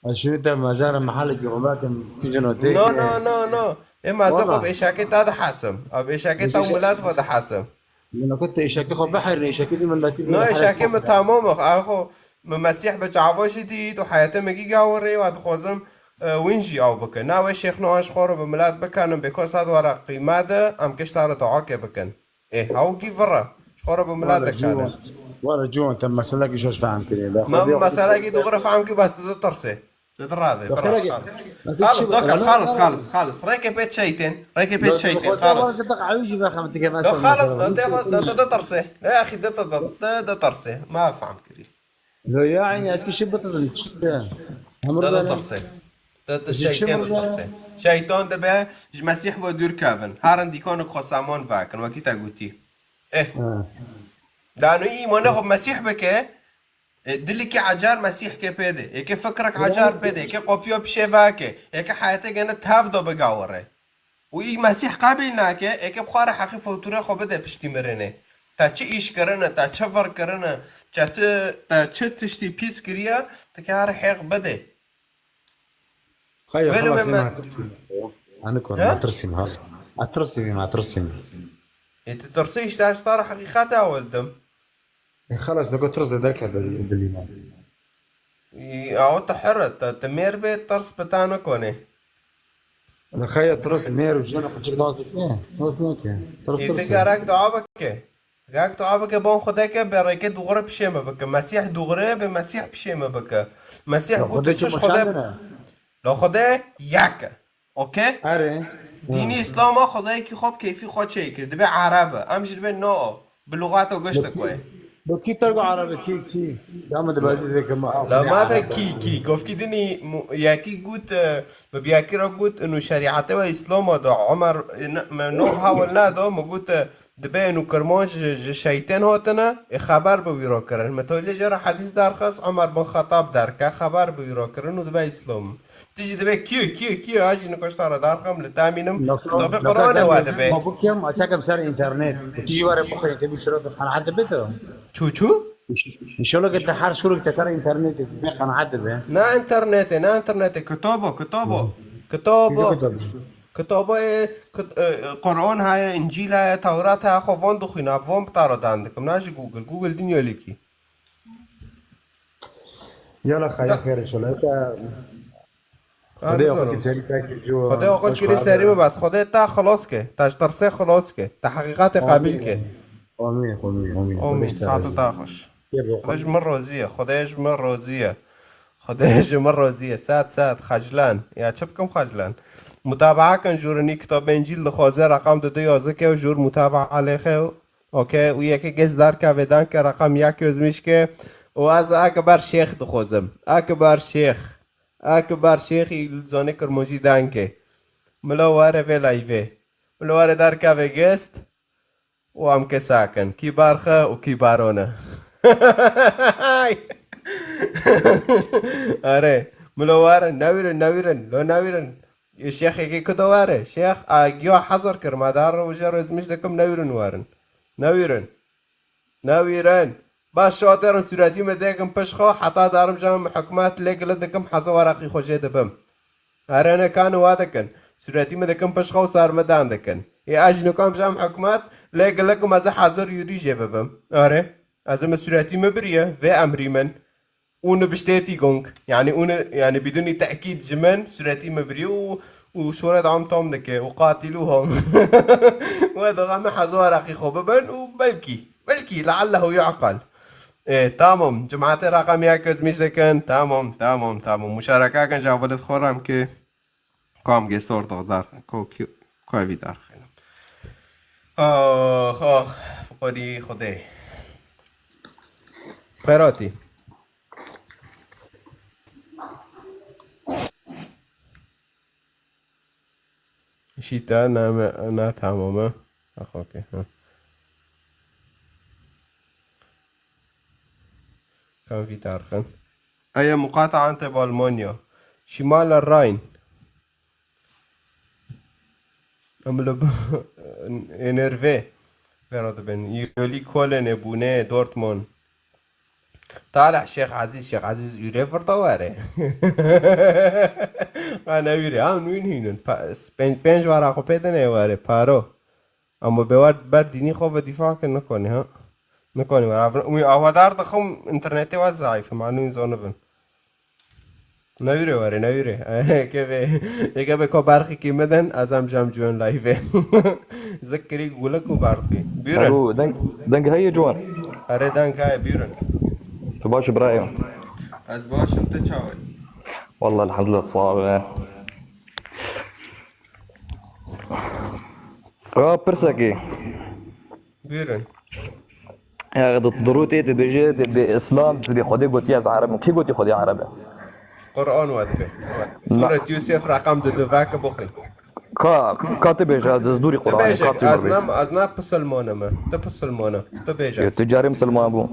Ez şûnî te mezara mehalekî xwe bakim, tu cino tê. No, no, no, no. Ê ma ez xwe bi êşakê te dihesim. Ev êşakê te û milet xwe dihesim. Min ku tu êşakê xwe biherî, êşakê vî miletî. No, êşakê min tamam e. Ew xwe min Mesîh bi çava jî dît û heyetê min gî gawirê û ez dixwazim, e, wîn jî ew bikin. Na wê şêxno an ji xwe re bi milet bikanin, bê kor saet were qîme de, em kişta re duake bikin. Ê, hewgî vir e. Ji xwe re bi milet dikanin. Were ciwan, te meselekî şaş fehm kirî. Me meselekî dûgre fehm kir, bes tu ditirsê. Tu dirave, bira, xalis. Xalis, doka, xalis, xalis, xalis. Rêkê pê çeytên, rêkê pê çeytên, xalis. Doka, xalis, tu dê, tu dê tirsê. Ne, axî, dê, dê, dê, dê tirsê. Ma fehm kirî. Lo ya eynî ez kî şi bitizim, çi de? Hemur dê, dê tirsê. Dê, dê şeytên dê tirsê. Şeytan dibe, ji Mesîh ve dûr kevin. Herin dîkanik xwe saman vekin, wekî te gotî. Eh. Dano îmanê xwe Mesîh bike, E, dilikî ecar Mesîh ke pê de, yekê fikrek ecar pê de, yekê qopîya pişê veke, yekê heyetê gene tev de bigawire. Û î Mesîh qebîl nake, yekê bi xwe re heqî fotûrê xwe bide piştî mirinê. Te çi îş kirine, te çi vir kirine, te çi, te çi tiştî pîs kiriye, ti ke her hêq bide. Xeyr, xelas, me tirsîm. Ani kor, me tirsîm, ha. Me tirsîm, me tirsîm. Ê, tu tirsî, îşte ez te re heqîqetê ew didim. E, xelas, dego tirs zêde ke dilî me. Ê, aw tu her e, tu, tu mêr bê, tirs bi te nikone. Li xeya tirs mêr û jin û qicik nas dike. Nas nake. Tirs, ê, tirs e. Gerek dua bike. Gerek dua bike, bon Xwedê ke bi rêkê dûgre pişê me bike. Mesîh dûgre be, Mesîh pişê me bike. Mesîh got tu çiş Xwedê. Lo Xwedê yek e. Okey? Erê. Dînî Îslama Xwedayekî xwe bi keyfî xwe çêkir. Dibe Ereb e. Em jî dibe no. Bi lugata goşta ku ye. Bi kî tergo Ereb e, kî, kî? Ya min dibezî dike ma. La ma be kî, kî. Govkî dinî mu-, yekî got, e, bi biyakî re got, inu şerîetê we Îslama da. Omer, e, ne, me nov hewil neda, mi got, e, Dibe ênû kirmanc ji, ji şeytên hatine, ê xeber bi wî re kirin. Me tolê jê re hedîs derxist, Omer bin Xetab derke, xeber bi wî re kirin û dibe Îslam. Tu jî dibe kî, kî, kî, a jî nikoşta re derxim, li te mînim, kitabê Qur'anê we dibe. Ma bikim, açakim ser înternet. Tu jî were bixwînî, te bî şiro de qenaet dibe tu. Çû, çû? Înşallah ke te her şurek te ser înternet dibe, qenaet dibe. Ne internetê, ne internetê, kitabo, kitabo. Kitabo. Kitabo. Kitaba, e, kit-, e, Quran heye, Încîl heye, Tewrat heye, xwe van dixwîne, van bi te re dan dikim, na ji Google. Google dinya lêkî. Yala xeyr, xeyr inşallah. Te Xwedê aqil kî serî te kî jo. Xwedê aqil kî serî me bas. Xwedê te xilas ke. Te ji tirsê xilas ke. Te heqîqatê qabil ke. Amîn, amîn, amîn. Amîn. Saeta te xweş. Xwedê ji min razî ye. Xwedê ji min razî ye. Xwedê ji min razî ye. Sed, sed. Xeclan. Ya çi bikim xeclan? Mutabaa kin jûr nî kitabê Încîl dixwaze reqam du du yazike û jûr mutabaa lêxe. Okey. Û yekê gez dar ke vêdan ke reqam yek yozmîş ke. Û ez Akbar Şêx dixwazim. Akbar Şêx. Akbar Şêx î zanê kirmancî dan ke. Mila were vê layvê. Mila were dar ke vê gest. û em kesa kin. Kî barxe û kî barone. Are, milo were, newîrin, newîrin, lo newîrin. Şêxekî kudo were? Şêx, a, giya hezir kir, ma dar û je rêzmîş dikim, newîrin werin. Newîrin. Newîrin. Baş şaterin sûretî me dekin pişt xwe, heta darim cem hikûmet lê gile dikim, heza weraqî xwe jê dibim. Erê ne kan wa dikin. Sûretî me dikin pişt xwe û ser me dan dikin. Ê ez jî nikam jam hikûmet, lê gile ku me ze hezar yûrî jê bibim. Erê. Ez ê me sûretî me biriye, vê emrî min. Û nibiştêtî gong. Yani û ne, yani bidûnî tekîd ji min sûretî me biriye û, û şore dam tam dike û qatilûhum. We dixe me heza weraqî xwe bibin û belkî, belkî, leallehu yu'qal. Ê, tamam. Cemaetê raqam yek ez mîş dikin. Tamam, tamam, tamam. Muşareke kin ji avilê xwe re em ki. Kam gê sor dixdar, ko ki, ko evî dar xênim. Ax, ax, fiqorî Xwedê. Xeratî. Şîta name, na tamam e. Ax, okey, ha. Kan vî tarixin. Aya muqataan te bi Almanya. Şimala Rhein. Em li enerve vera dibin. Yolî Kölnê bûne, Dortmund. Talih Şêx Ezîz, Şêx Ezîz ûrê virda were. Ha, ne ûrê, ha, nûn hînin. Pa-, s-, pênc, pênc vara xwe pê dinê were, paro. Ama bê wer ber dînî xwe ve dîfa kir, nikonî, ha? Nikonî were. Av-, wî awadar dixim, internetê we zayîf, ma nûn zonibin. Newîrê were, newîrê. Yeke be, yeke be ko berxikî midin, ez em jam ciwan live. Zik kirî gulik û berxî. Buyurun. Alo, deng, deng heye ciwan. Erê, deng heye, buyurun. Tu baş î birayê? Ez başim, te çawe? Wallah, elhamdulillah, sağ ol. Ya, pirsekî. Buyurun. Ya, di, di rû tê dibêje, dibê Îslam, dibê Xwedê gotiye ez Ereb im. Kî gotî Xwedê Ereb e? Quran we dibê. We. Na. Sûret Yûsef reqem di du veke bixwîn. Ka, ka tu bêje, ez dûrî Quran, Bêje, ka tu ez bêje. Ne, ez ne pisilmane me. Tu pisilmane. Tu bêje. Ya, tu carê misilman bû.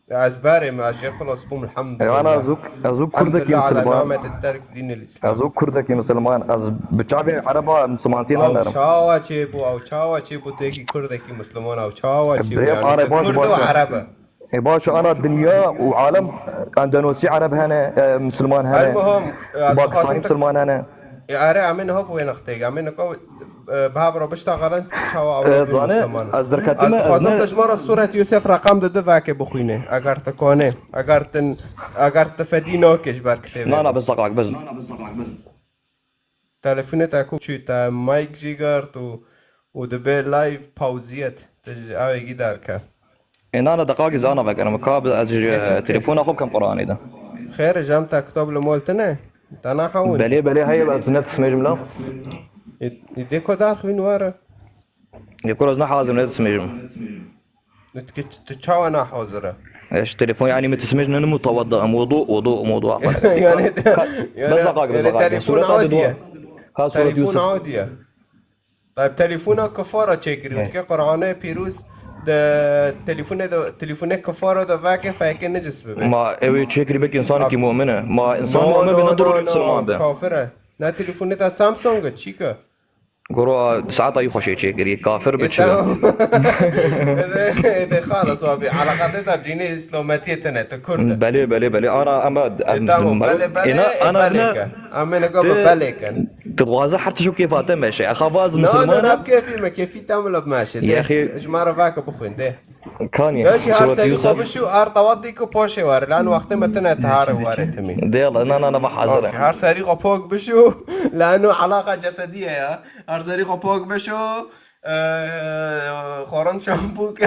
Ez berê me, ez jê xilas bûm, elhamdulillah. Eyvallah, ez û, ez û Kurdekî Elhamdulillah ala misilman. Ni'meti terk dînil Îslam. Ez û Kurdekî misilman. Ez bi çavê Ereba misilmantî Ew nandere. Çawa çêbû, ew çawa çêbû têkî Kurdekî misilman, ew çawa E, çêbû, birê yani, are tu baş, Kurd baş û e. Ereb e. E, baş ana dinya û alem, Endonesî Ereb hene, e, misilman hene. Elmuhim, e, ez Pakistanî dixwazim te misilman hene. E, are, em ê niha bi wê nextê, em ê nika, e, bi hev re biştexelin, çawa ew Ee, nabî zane, Musliman. Ez derketime, Ez ez dixwazim ne te ji me re Sûret Yûsef reqam di du vekê bixwîne, eger te kane, eger tin, eger te fedî nake ji ber kitêbê. Na, na, bez daqak, bez. Telefonê te ku çû, te mayk jî girt û, û dibe live pauziyet, te ji awêgî derke. Ê, na, na, deqakî zana vegerim. Ka bi-, ez ji, Ê, çi bike? Telefona xwe bikim Qur'anê de. Xêr, ji em te kitab li mol tine? Te nahewin? Belê, belê, heye, ez ne tismêjim la. Ê, ê, dê ku derxwîn were? Ê, kur ez ne hazir, ne tismêjim. Ê, tu, tu çawa nahazir e? Eş telefon yani mi tismêj ne mutewadda em wudu, wudu, wudu. Yani, Ka-, yani, bez daqak, bez yani daqak. Telefon Sureta de adiye. Dua. Ha, suret Telefon Yusuf. Adiye. Tayyip, telefona kifara çêkirî û dike Qur'anê pîroz de telefone de, telefone kifara de veke feke necis bibe. Ma ew ê çêkirî bek insanekî mu'min e. Ma insan mu'min be, ne durû musulman be. Kafir e. Ne telefone te Samsung e, çîk e? Goro, saeta yî xweşê çêkirî, kafir be çi? Tamam. Ede, ede xalas abi. Alaqatê te dînê İslamiyetê ne, te Kurd e. Belê, belê, belê. Ana, ama, E, tamam, belê, belê, ena, e, ana, belê ke. Ama ne gava belê ken. Tu dixwaze her tişt û kêfa te meşe. Exa vaz Na, na, musulman. Na, bi kêfî me, kêfî te mila bimeşe. De, Yaxî. Ji me re vake bixwîn, de. Kanî. Ya jî her Suret serî Yusuf. Xwe bişû, her tawat dî ku poşê were. Lan wextê me tine te har were timî. De, yalla, na, na, na, me hazir e. Okey, her serî xwe pok bişû. Lan o alaqa cesediye ya. Her serî xwe pok bişû. Eee, xoran şampû ke,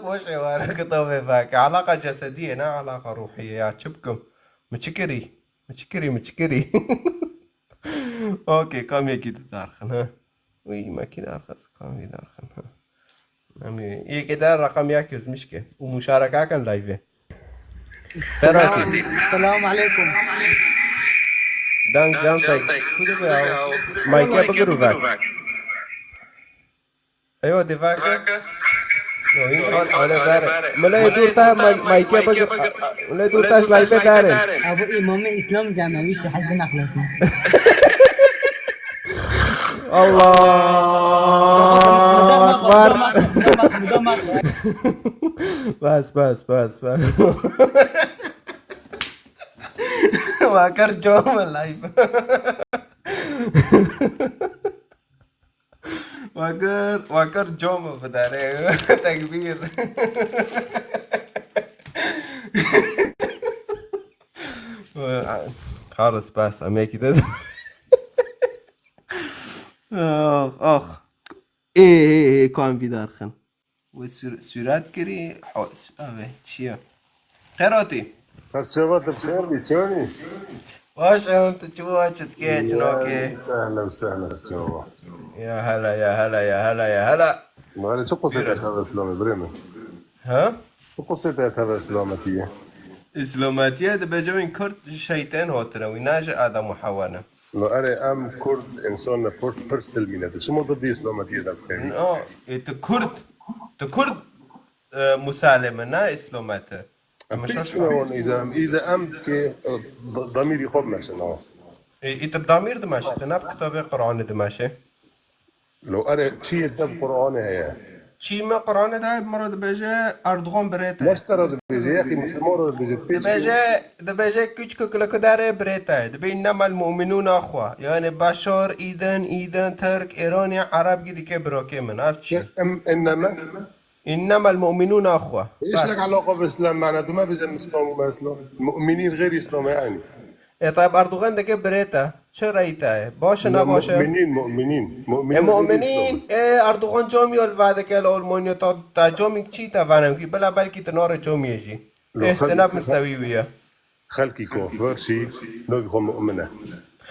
poşê were kitabê vake. Alaqa cesediye, ne alaqa ruhiye ya. Çi bikim? Mi çi kirî? Mi çi kirî, mi çi kirî? Okey, kam yekî di darxin, ha? Wî, me kî darxist, kam vî darxin, ha? Em ê, yekê der reqem yek yüz mişke. Û muşareka ken live. Selam, selam aleykum. Dang jam tek. Kudu be ya. Mayke bigir û ver. Eywa, dê vake. Yo, hîn an, ane bere. Mila yê dûr te may-, mayke bigir. Mila yê dûr te ji laybe dere. Ebu Îmamê Îslam came, wî şi hezin exlaqî. Allahu Ekber. Bes, bes, bes, bes. Vakir came live. Vakir, vakir coma bidare. Tekbîr. Xalis, bes, em yekî de. Ax, ax. Ê, ê, ê, kan vî derxin. Wê sûr-, sûret kirî, ho-, s-, ave, çi ye? Xêr hatî. Her çava te bi xêr bî, çawa bî? Baş em, tu çi wa, çi dike, çi nake? Ehlen, sehlen, çawa? Ya hela, ya hela, ya hela, ya hela. Mare çi qusê te teve Îslamê, birê min? Ha? Çi qusê te teve Îslametî ye? Îslametî ye, dibêje wî Kurd ji şeytên hatine, wî ne ji Adem û Hewa ne. No, erê, em Kurd, însan ne Kurd, pir silmîne. Tu çima tu dî Îslametiyê de bikevî? No, ê, tu Kurd, tu Kurd, e, Musaleme, ne Îslamete. Em Ama pêk şaş çûne fam. Wan îze em, îze em ki, e, d-, damîrî xwe bimeşin, ha. Ê, ê, tu damîr dimeşe, tu ne bi kitabê Qur'anê dimeşe. Lo, erê, çi yê te bi Qur'anê heye? Çî me Qur'anê de heye, min re dibêje Erdogan birê te ye. Neşte re dibêje, yexî Musulman re dibêje. Dibêje, dibêje küçük kulaku dere birê te ye. Dibê innema l-mu'minûn axwa. Yani Başar, Îdin, Îdin, Tirk, Îranî, Ereb gî dike birokê min. Ev çi? Em, inneme? Innema l-mu'minûn axwa. Bes. Îş lek alaqa bi Îslam, mana tu me bêje Îslam û me Îslam. Mu'minîn xêr Îslam yani. E, Tayyip Erdogan dike birê te. Çi reyî te ye? Baş e, ne baş e? Mu'minîn, mu'minîn. E, mu'minîn, mu'minîn, e, Erdogan camî li va dike li Almanya ta, ta camî çi te vanem kî? Bila belkî tu nare camiyê jî. Lo, e, xelkî, tu ne mistewî wî ye. Xelkî kafir jî navî xwe mu'min e.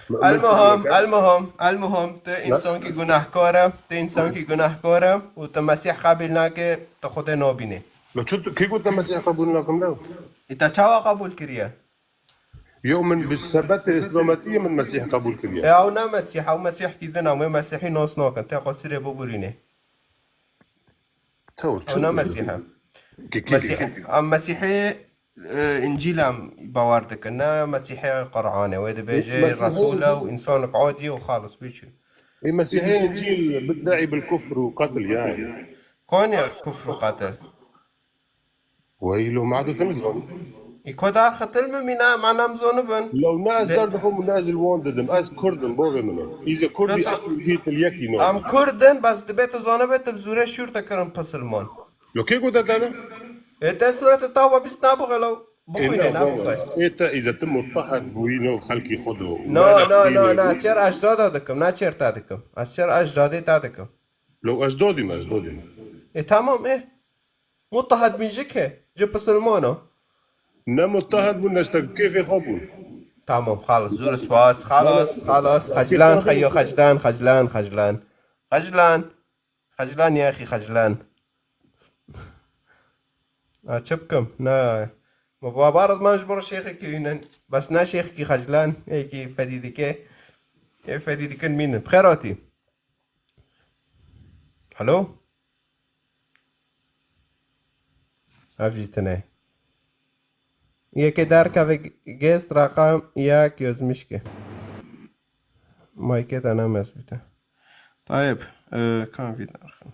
Mu'min Elmuhim, elmuhim, elmuhim, tu ne? Însankî gunahkar e, tu însankî gunahkar e û tu Mesîh qebîl nake, tu Xwedê nabînî. Lo çi tu, kê got te Mesîh qebûl nakim lew? E, te çawa qebûl kiriye? Yo, min bi sebetê îslametiyê min Mesîh qebûl kiriye. E, ew ne Mesîh, ew Mesîhkî din e, wê Mesîhî nas nakin, tê qasirê bibûrînê. Tewr, ew ne Mesîh e. Kî, kî, Mesîh, kî? Em Mesîhê, e, Încîl em bawer dikin, ne Mesîhê Qur'anê. Wê dibêje Mesîhê Resûl e û însanek adî ye û xalis bî çi. E, Mesîhê Încîl biddeî bil kufr û qetl yani. Konê kufr û qetl? Wey, lo ma tu tênizanî? Î ku dar xitil min mîna, ma nem zonibin. Lew ne ez derdixim û ne ez li wan didim. Ez Kurd im, bavê min e. Îze Kurdî, ez Kurdî til yekî no. Em Kurd in, bes dibê tu zanibe tu bi zûrê şûr te kirin pisilman. Lo kê gote te ne? Ê te sûrete tawa bîst nabixwe lew. Bixwîne, nabixwe. Ê te îze tu muttehed bûyî no xelkî xwe do. No, no, no, no. Çer ejdada dikim, ne çer te dikim. Ez çer ejdadê te dikim. Lo ejdadî me, ejdadî me. Ê tamam, ê. Muttehed bîn ji ke? Ji pisilmana. Ne muttehed bûn, ne ji te kêfê xwe bûn. Tamam, xalas, zûr spas, xalas, xalas. Xeclan, xeyo, xeclan, xeclan, xeclan. Xeclan. Xeclan ya exî, xeclan. Ha, çi bikim? Ne. Ma baba Rizman ji bo şêxekî wî ne. Bes ne şêxekî xeclan, êkî fedî dike. Ê fedî dikin mînin. Bi xêr hatî. Hello? Ev jî tune. Yekê derkeve gêst reqam yek yozmişke. Maykê te ne mezbût e. Tayyip, e, kan vî derxim.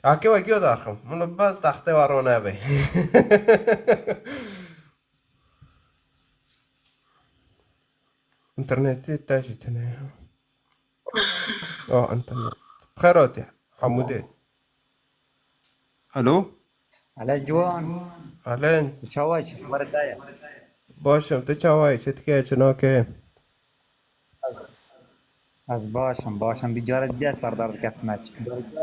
Akê we giyo derxim. Min bes textê we ro nebe. Înternetê te jî tune ye. Ah, internet. Xêr hatî, Hemûdê. Alo? Alo, Ciwan. Alen. Tu çawa yî? Xeber te ye? Baş im, tu çawa yî? Çi dike, çi nake? Ez baş im, baş im. Vî carê dî ez serdar dikefime. Çi xeber te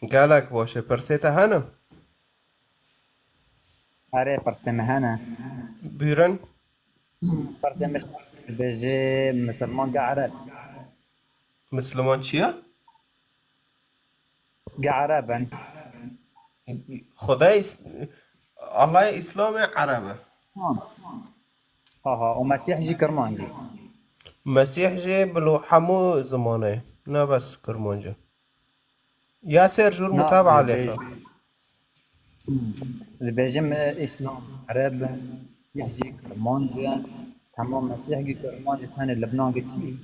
ye? Gelek baş e. Pirsê te hene? Erê, pirsê me hene. Buyurun. Pirsê me, dibêje misilman ge ereb? Misilman çi ye? Ge ereb in. Xwedayê Îs-, Allahê Îslamê ereb e. Ha. Aha, û Mesîh jî kirmanc e. Mesîh jî bi lo-, hemû zimanê, ne bes kirmanc e. Yasir, jûr mutabaa lê xwe. Dibêjim, e, Îslam, Ereb, Mesîh jî Kirmanc e. Tamam, Mesîh jî Kirmanc e, tenê Libnan gi çi?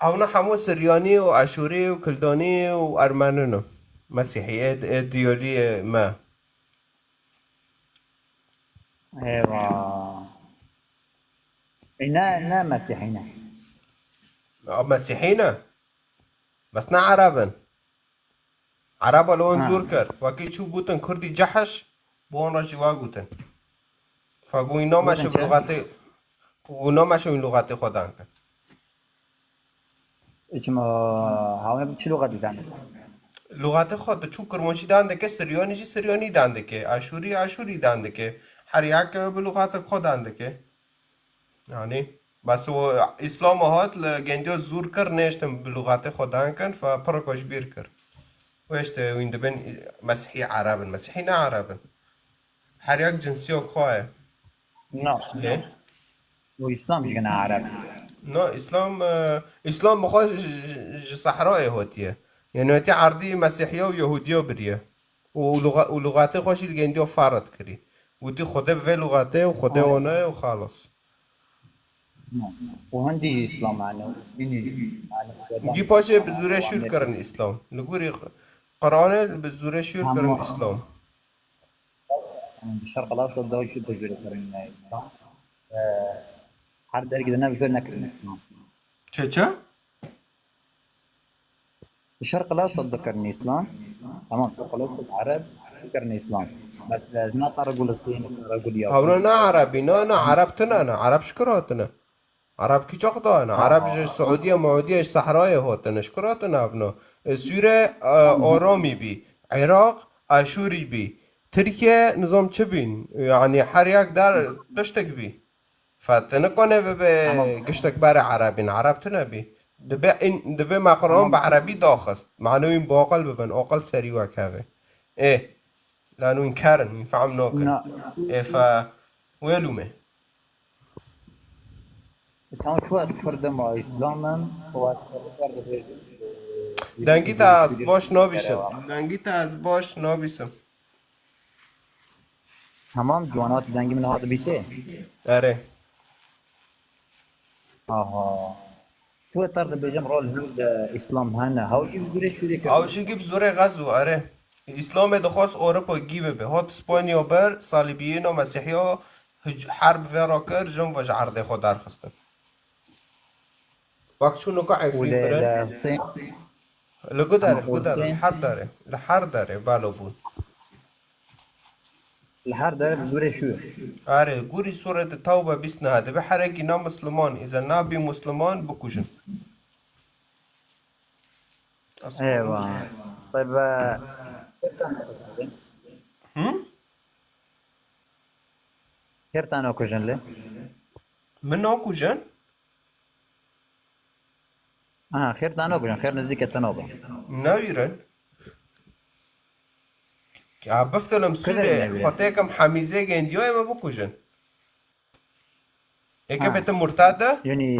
Ewna hemû Siryanî û Eşûrî û Kildanî û Ermenî ne. Mesîhî, ê, ê diyolî me. Êwa. Ê, ne, ne Mesîhî ne. A, Mesîhî ne? Bes ne Ereb in. Ereba li wan zûr kir. Wekî çû gotin Kurdî cehiş, bi wan re jî wa gotin. Fa got, wî nameşe bi lûxetê, got, nameşe wî lûxetê xwe dan kin. Çima hawne bi çi lûxetî dan dikin? Lûxetê xwe tu çû Kirmanckî dan dike, Siryanî jî Siryanî dan dike, Aşûrî Aşûrî dan dike. Her yek bi lûxetê xwe dan dike. Yanî, bes o Îslam hat li gendiya zûr kir, nêştin bi lûxetê xwe dan kin, fe pirek ji bîr kir. Wê işte wîn dibin Mesîhî Ereb in. Mesîhî ne Ereb in. Her yek cinsiya xwe ye. Na. Lê? O Îslam jî gene Ereb in. Na, Îslam, e, Îslam bi xwe ji, ji, ji Sehrayê hatiye. Yanî hatiye erdî Mesîhiya û Yehudiya biriye. Û lûxe-, û lûxetê xwe jî li gendiya Ferret kirî. Gotî Xwedê bi vê lûxetê û Xwedê wana ye û xalas. û hindî jî Îslam, yani, hînî jî, yani, Gî paşê bi zûrê şûr kirin Îslam. Li gorî Qur'anê bi zûrê şûr kirin Îslam. Tamam, di Şerq Ewsat de jî bi zûrê kirin Îslam. Ee, her dergî de ne bi zûrê nekirin Îslam. Çeçe? Şerq Ewsat dikirin Îslam. Tamam, Şerq Ewsat Ereb dikirin Îslam. Bes, e, ne Taragul Huseyni, Taragul Hewna Yakûb. Ne Erebî, ne, ne, Ereb tune ne, Ereb ji kur hatine? Ereb kî çax da ne? Ha, Ereb ha. Ji Siûdiye, Miûdiye, ji Sehrayê hatine, ji kur hatine evna? E, Sûre, e, Tamam. Aramî bî, Iraq, Aşûrî bî. Tirkiye nizam çi bîn? Yani her yek der tiştek bî. Fe tu nikane bibe Tamam. giştek berê Erebîn. Ereb tune bî. Dibe in, dibe me Qur'an Tamam. bi Erebî daxist. Mano wîn bi aqil bibin. Aqil serî wek heve. Ê. Lano wîn ker in. Wîn fehm nakin. Na. Ê fe wê lûme. Tamam, çu ez Kurd im, Îslam im, û ez Kurd dibêjim. Dengî te ez baş nabîsim. Dengî te ez baş nabîsim. Tamam, ciwana tu dengê min hat bîsê. Erê. Aha. Tu ê ter dibêjim rol hûn de Îslam hene. Haw jî bi zûrê şûrê kir. Haw jî gî bi zûrê xezo, erê. Îslamê dixwest Ewropa gî bibe. Hat Spanya ber, salîbiyêna Mesîhiya hic-, herb vê re kir, jin ve ji erdê xwe derxistin. Wek çû nika Û Efrîn lê birin. Li Husên Li ku derê, Ama li ku derê, li Husên her derê, li her derê balo bûn. Li her derê bi zûrê şûr. Erê, gurî sûrete Tewbe bîst neh, dibe herekî na Musliman, îze nabî Musliman bikujin. Eywa. Tayyib, e, Hı? Kêr tane kujin lê? Min nakujin? Aha, xêr te nabin, xêr nizîke te nabin. Newîrin. Ya biftilim Sûrê, newîrin. Xwe têkim Hemîzê gêndiyoyê me bikujin. Êke Ha. bêtin murtad e? Yanî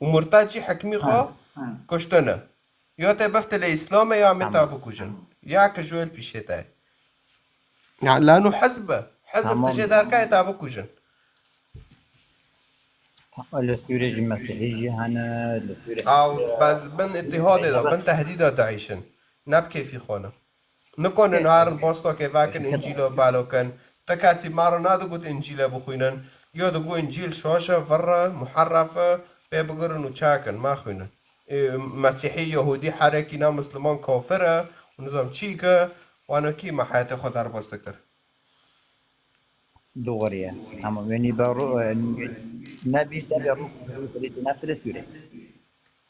Û murtad jî hikmî xwe Ha. kuştine. Ya te biftilê Îslamê ya me Tamam. ta bikujin. Ya ki ji wê li pîşê te. Ya lano hizb e. Hizb Tamam. tu jê derkayê ta bikujin. Li Sûrê jî Mesîhî jî hene, li Sûrê Ew, bes bin îtîhadê de, bin tehdîda DAIŞ'in. Ne bi kêfî xwe ne. Nikonin Ê, harin bostokê vekin Eşî Încîlo balo kin. Ti kesî me re nedigot Încîle bixwînin. Yo digot Încîl şaş e, vir e, muherref e, pê bigirin û çakin, mexwînin. Ê, Mesîhî, Yehûdî herekî ne Misliman kafir e û nizam çî ke, wano kî me heyetê xwe derbas dikir. Doğru ye. Tamam. Yani ben ro-, e, Nebi de bir ruh, ruh, ruh, nefs ile süre.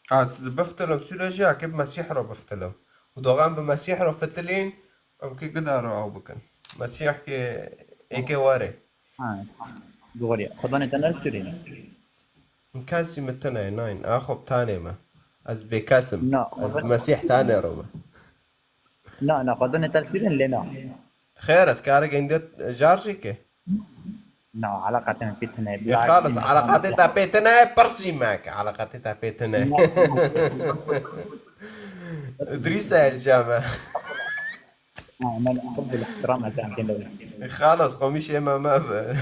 Ha, siz biftilim Sûre jî, eke bi Mesîh re biftilim. Û dogan bi Mesîh re fitilîn, em ki gida re ew bikin. Mesîh ki êke were. Ha, doğru ye. Xudanê te ne Sûre ne? Kesî min tine ye, nein. A xwe bi tanê me. Ez bêkes im. Na, Ez bi Mesîh tanê re me. Na, na, xwe dine te li Sûriyê lê na. Xêr, ez kare gende jar jî ke. Na, eleqetê min pê tine ye. Ya xalis, eleqetê te pê tine ye, pirs jî me ke. Eleqetê te pê tine ye. Na. Idrîs el jame. Ha, men hubbul ihtiram ez em gende. Xalis, qomîşê me me be.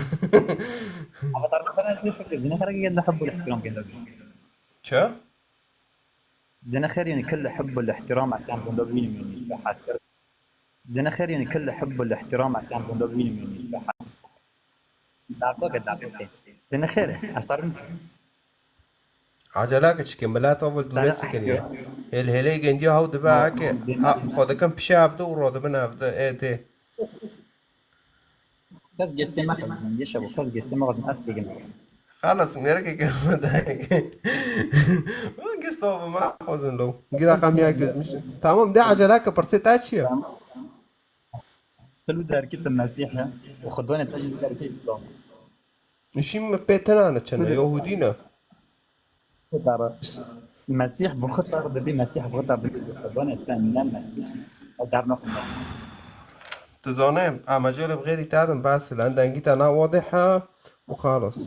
Ama tarif ben ez ne fikir, ne kadar gende hubbul ihtiram gende. Çi? Cinê xêr, yani, kil hubbul ihtiram ekan bunda bînim, yani, bi hes kir. Cinê xêr, yani, kil hubbul ihtiram ekan bunda bînim, yani, bi hes. Daqiqe, daqiqe. Cinê xêr, ez tarif Acele ke çike, milet avul dûre sikiriye. Hêl hêlê gendiya haw dibe ha, ke, ha, xwe dikin pişe evde û ro dibin evde, ê tê. Kes gestê me xwezin, yeşa bo, kes gestê me xwezin, ez kêgin. Xalas, mêrekê ke xwe dayek. Gesto bi me xwezin lo. Gira qam yak dizmiş. Tamam, de acele ke, pirsê te çi ye? Tamam. Til û derkî te Mesîh e û xwedonê te jî derkî Îslam. Şî me pê tena ne çene, Yahudî ne. Xwe dara. Mesîh bi xwe tar dibî, Mesîh bi xwe tar dibî, tu Xwedane te ne Mesîh. Ew dernaxin. Tu zanê, em ecêlê bi xêrî te din, bes e, em dengî te na wadih e û xalas.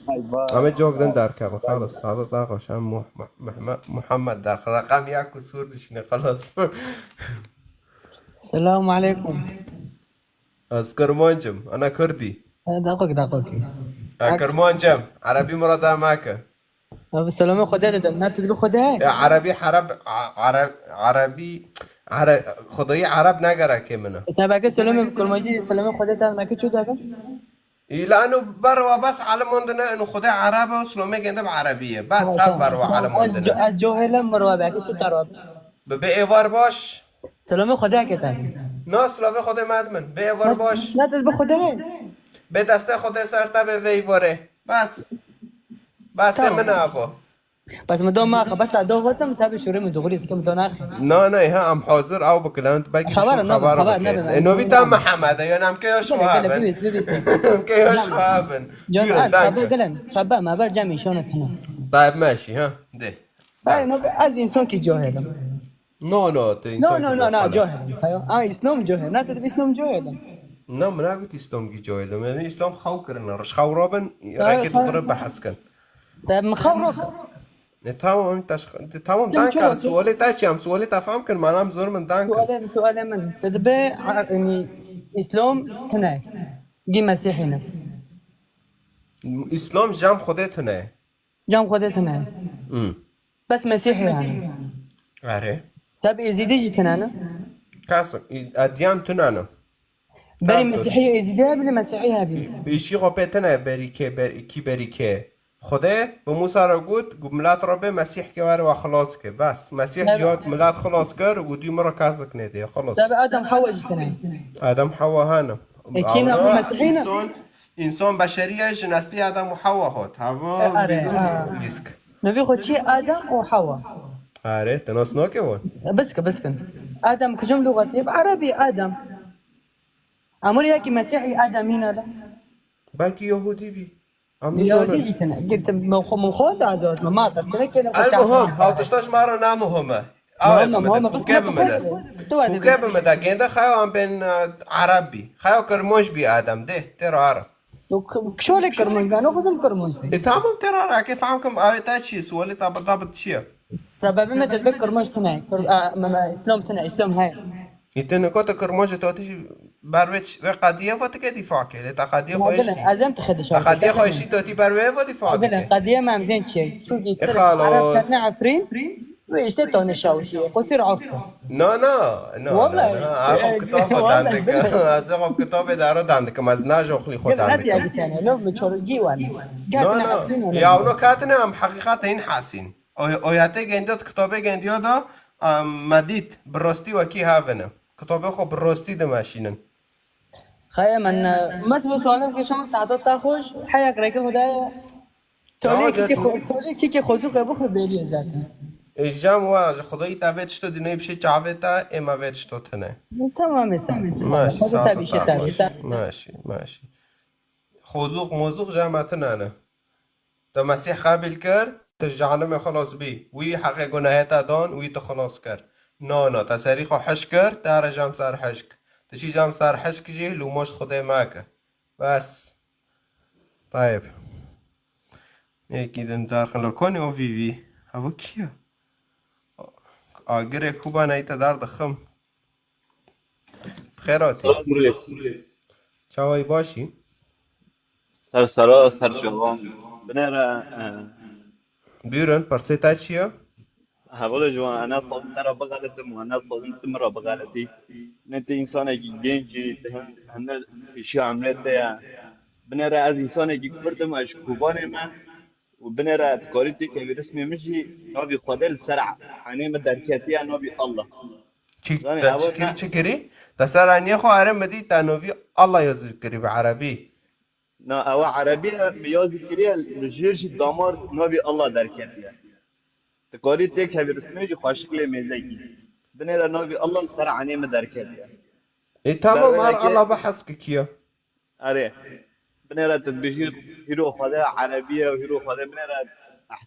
Ay, vay. Em ê cok din derkevin, xalas. Sadık Dağbaş, em Muh-, Muh-, Muhme-, Muhammed derxin. Reqem yek û sûr dişîne, xalas. Selamun aleykum. Ez Kirmanc im, ana Kurdî. E, daqok, daqokî. Kirmancem, Erebî murada meke. Abi selamê Xwedê dedim. Ne tu dibi Xwedê he? Ya Erebî hereb, a-, Ereb, Erebî, Ere, Xwedayî Ereb ne gerekê min e. E, te belki selamê Kurmancî, selamê Xwedê te meke çû dedim. Îla eno berwa bes alimon dine, eno Xwedê Ereb e û selamê gende bi Erebî ye. Bes Ha, ha tamam. Berwa Tamam, alimon ez dine. ca-, ez cahil im, mirwa belki çû terwa. Bi, bi êvar baş. Selamê Xwedê ke te. Na, silavê Xwedê me edmin. Bê êvar baş. Ne, ne, te bi Xwedê he. Bê destê Xwedê ser te bê vê êvarê. Bes. Bes, Tamam. Min avo. Bes min do maxe, bes do gotim, se bi şûrê min doğru, dikim do naxe. Na, na, ha, em hazir ew bikilen, belkî Xeber şûn ne, xeber xeber bike. ne, E, novî ne, ta ne. Mihemed e, yan em ke yaş Gele, gele, xwe bin. Bibîs, bibîs. Em ke yaş Can, xwe bin. Can, Buyurun, al, danke. Xeber gelen, xeber, me ber cem işone tene. Tayyip meşî, ha? De. Ay, no, ez însan ki cahil im. No, no, tu No, insan no, ki no, no, bapana. Cahil im. Xeyo. Ay, Îslam cahil. Na, dedim Îslam cahil im. Na, min nagot Îslam ki cahil im. Yani Îslam xew kirine. Riş xew robin, Ay, rengê xew. Dixure behs kin. Te min xew ro kir. E, tamam, taş, tamam, Dem dan çawa kar, ki? Sualê te çi em, sualê te fam kin, manam zor min dan kin. Sualê, sualê min. Te dibe, a, yani, Îslam tine. Gi Mesîhî ne. Îslam jam Xwedê tine. Cam Xwedê tune ye. Hmm. Bes Mesîhî yani. Erê. Tab Êzîdî jî tune ne? Kas, adiyan tune ne. Berî Kas Mesîhî Êzîdî hebî, Mesîhî hebî. Bi işî xwe pê tune berî kê, ber-, kî berî kê. Xwedê bi Musa re got, got, milat re bê Mesîh ke were we xilas ke. Bes, Mesîh Tabii. Jî hat milat xilas kir, got, dî min re kasik nêdê, xilas. Tabii Adem Hewa jî tune. Adem Hewa hene. E, kî ne, Awna bu Mesîhî ne? Însan, însan beşeriye ji neslî Adem û Hewa hat. Hava E, are, bidûn ha. Dîsk. Nevî xwe çi Adem û Hewa. Are, te nas nake wan? Biske, biskin. Adem kujum lugati? Erebî Adem. Amur ya ki Mesîhî Ademî ne de. Belkî Yahudî bî. Em Ya nizanin. Dî tine. Gittim, min xwe, min xwe da azad, min ma qestine kene xwe El muhim, çarptım. Ew tişta ji me re ne muhim e. Ew ê Muhim e, bimire, muhim e. Kûke Xizmet bimire. xwe, tu wazî Kûke bimire, gênde xeya em bên, e, Ereb bî. Xeya Kirmanc bî Adem, dê, tê re ara. Tu k-, kişolê Kirmanc be, no xizim Kirmanc be. E, tamam, tê re ara, ke fam kim, ew ê te çi, sualê te bi, te bi çi ye? Sebebê me te be Kirmanc tune, Kir-, a, me, me, Îslam tune, Îslam he. Î te nika te Kirmanc e, te tî ber wê ç-, wê qediyê xwe dike dîfa ke, lê te qediyê xwe hiştî. Te qediyê xwe hiştî, te tî ber wê ve dîfa dike. Qediye me em zên çi ye? Çunkî E, Tirk, xalos. Ereb, ketine Efrîn, wê işte tane şawitiye. Qusir afo. Na, na, na, Vallahi. na, na. Ev xwe kitaba Vallahi. dan dike. Ez ê xwe kitabê dara dan dikim. Ez najoxlî xwe Gel, dan hadi dikim. hadi tane. No, mi çorgî wan. Na, Ketine na. Efrîn, Ya, no. Ona katine em heqîqet hîn hasîn. O, o yate gendiya, di kitabê gendiya da, em, me dît, bi rastî wekî hev in. Kitabê xwe bi rastî dimeşînin. Xeye min, e, mes bu sualê xwe şema saeto ta xweş, heya rêkê xwe daye. Tolê Ya, kîkê de- xwe, tolê kîkê xwezû qe bixwe bêrî ye zaten. E, jam wa, ji Xwedayî te vê tişto dîneyî bişê çavê te, ê me vê tişto tine. Tamam, e, sen. Maşî, Xwezû saeto tabii, ta şey tabii, xweş. ta- Maşî, maşî. Xozûq mozûq jam me tine ne. Te Mesîh qebîl kir, te ji cehennemê xilas bî. Wî heqê gunehê te dan, wî tu xilas kir. Na, na, te serî xwe hişk kir, te re jam ser hişk. Tu çî jam ser hişk jî, lûmoş Xwedê meke. Bes. Tayeb. Yekî din derxin. Li konê o vî vî. Heva kî ye? Agirê Kuba neyte derdixim. Xêr hatî. Selam reis. Çawayî başî? Ser sera, ser şevan. Binêre, e, Buyurun, pirsê te çi ye? Hevalê ji wan, ez xwazim te re bixelitim û ez xwazim tu min re bixeletî. Ne tu însanekî genc î, tu hin-, hinde pêşiya emrê te ye. Binêre ez însanekî Kurd im, ez ji Kobanê me. Û binêre dikarî têkevî rismê min jî navî Xwedê li ser enê min derketiye, navî Allah. Çi, Zanî, te ew çi kirî, ne- çi kirî? Te ser eniyê xwe erê min dî te navî Allah yazî kirî bi erebî. Na, ew erebî ye, min yazî kiriye, li jêr jî damar navî Allah derketiye. Dikarî têkevî rismê jî xweşik lê mêzekî. Binêre navî Allah li ser enê min derketiye. E, tamam, her Allah bi heskikî ye. Erê. Binêre tu dibêjî hîro Xwedê erebî ye û hîro Xwedê binêre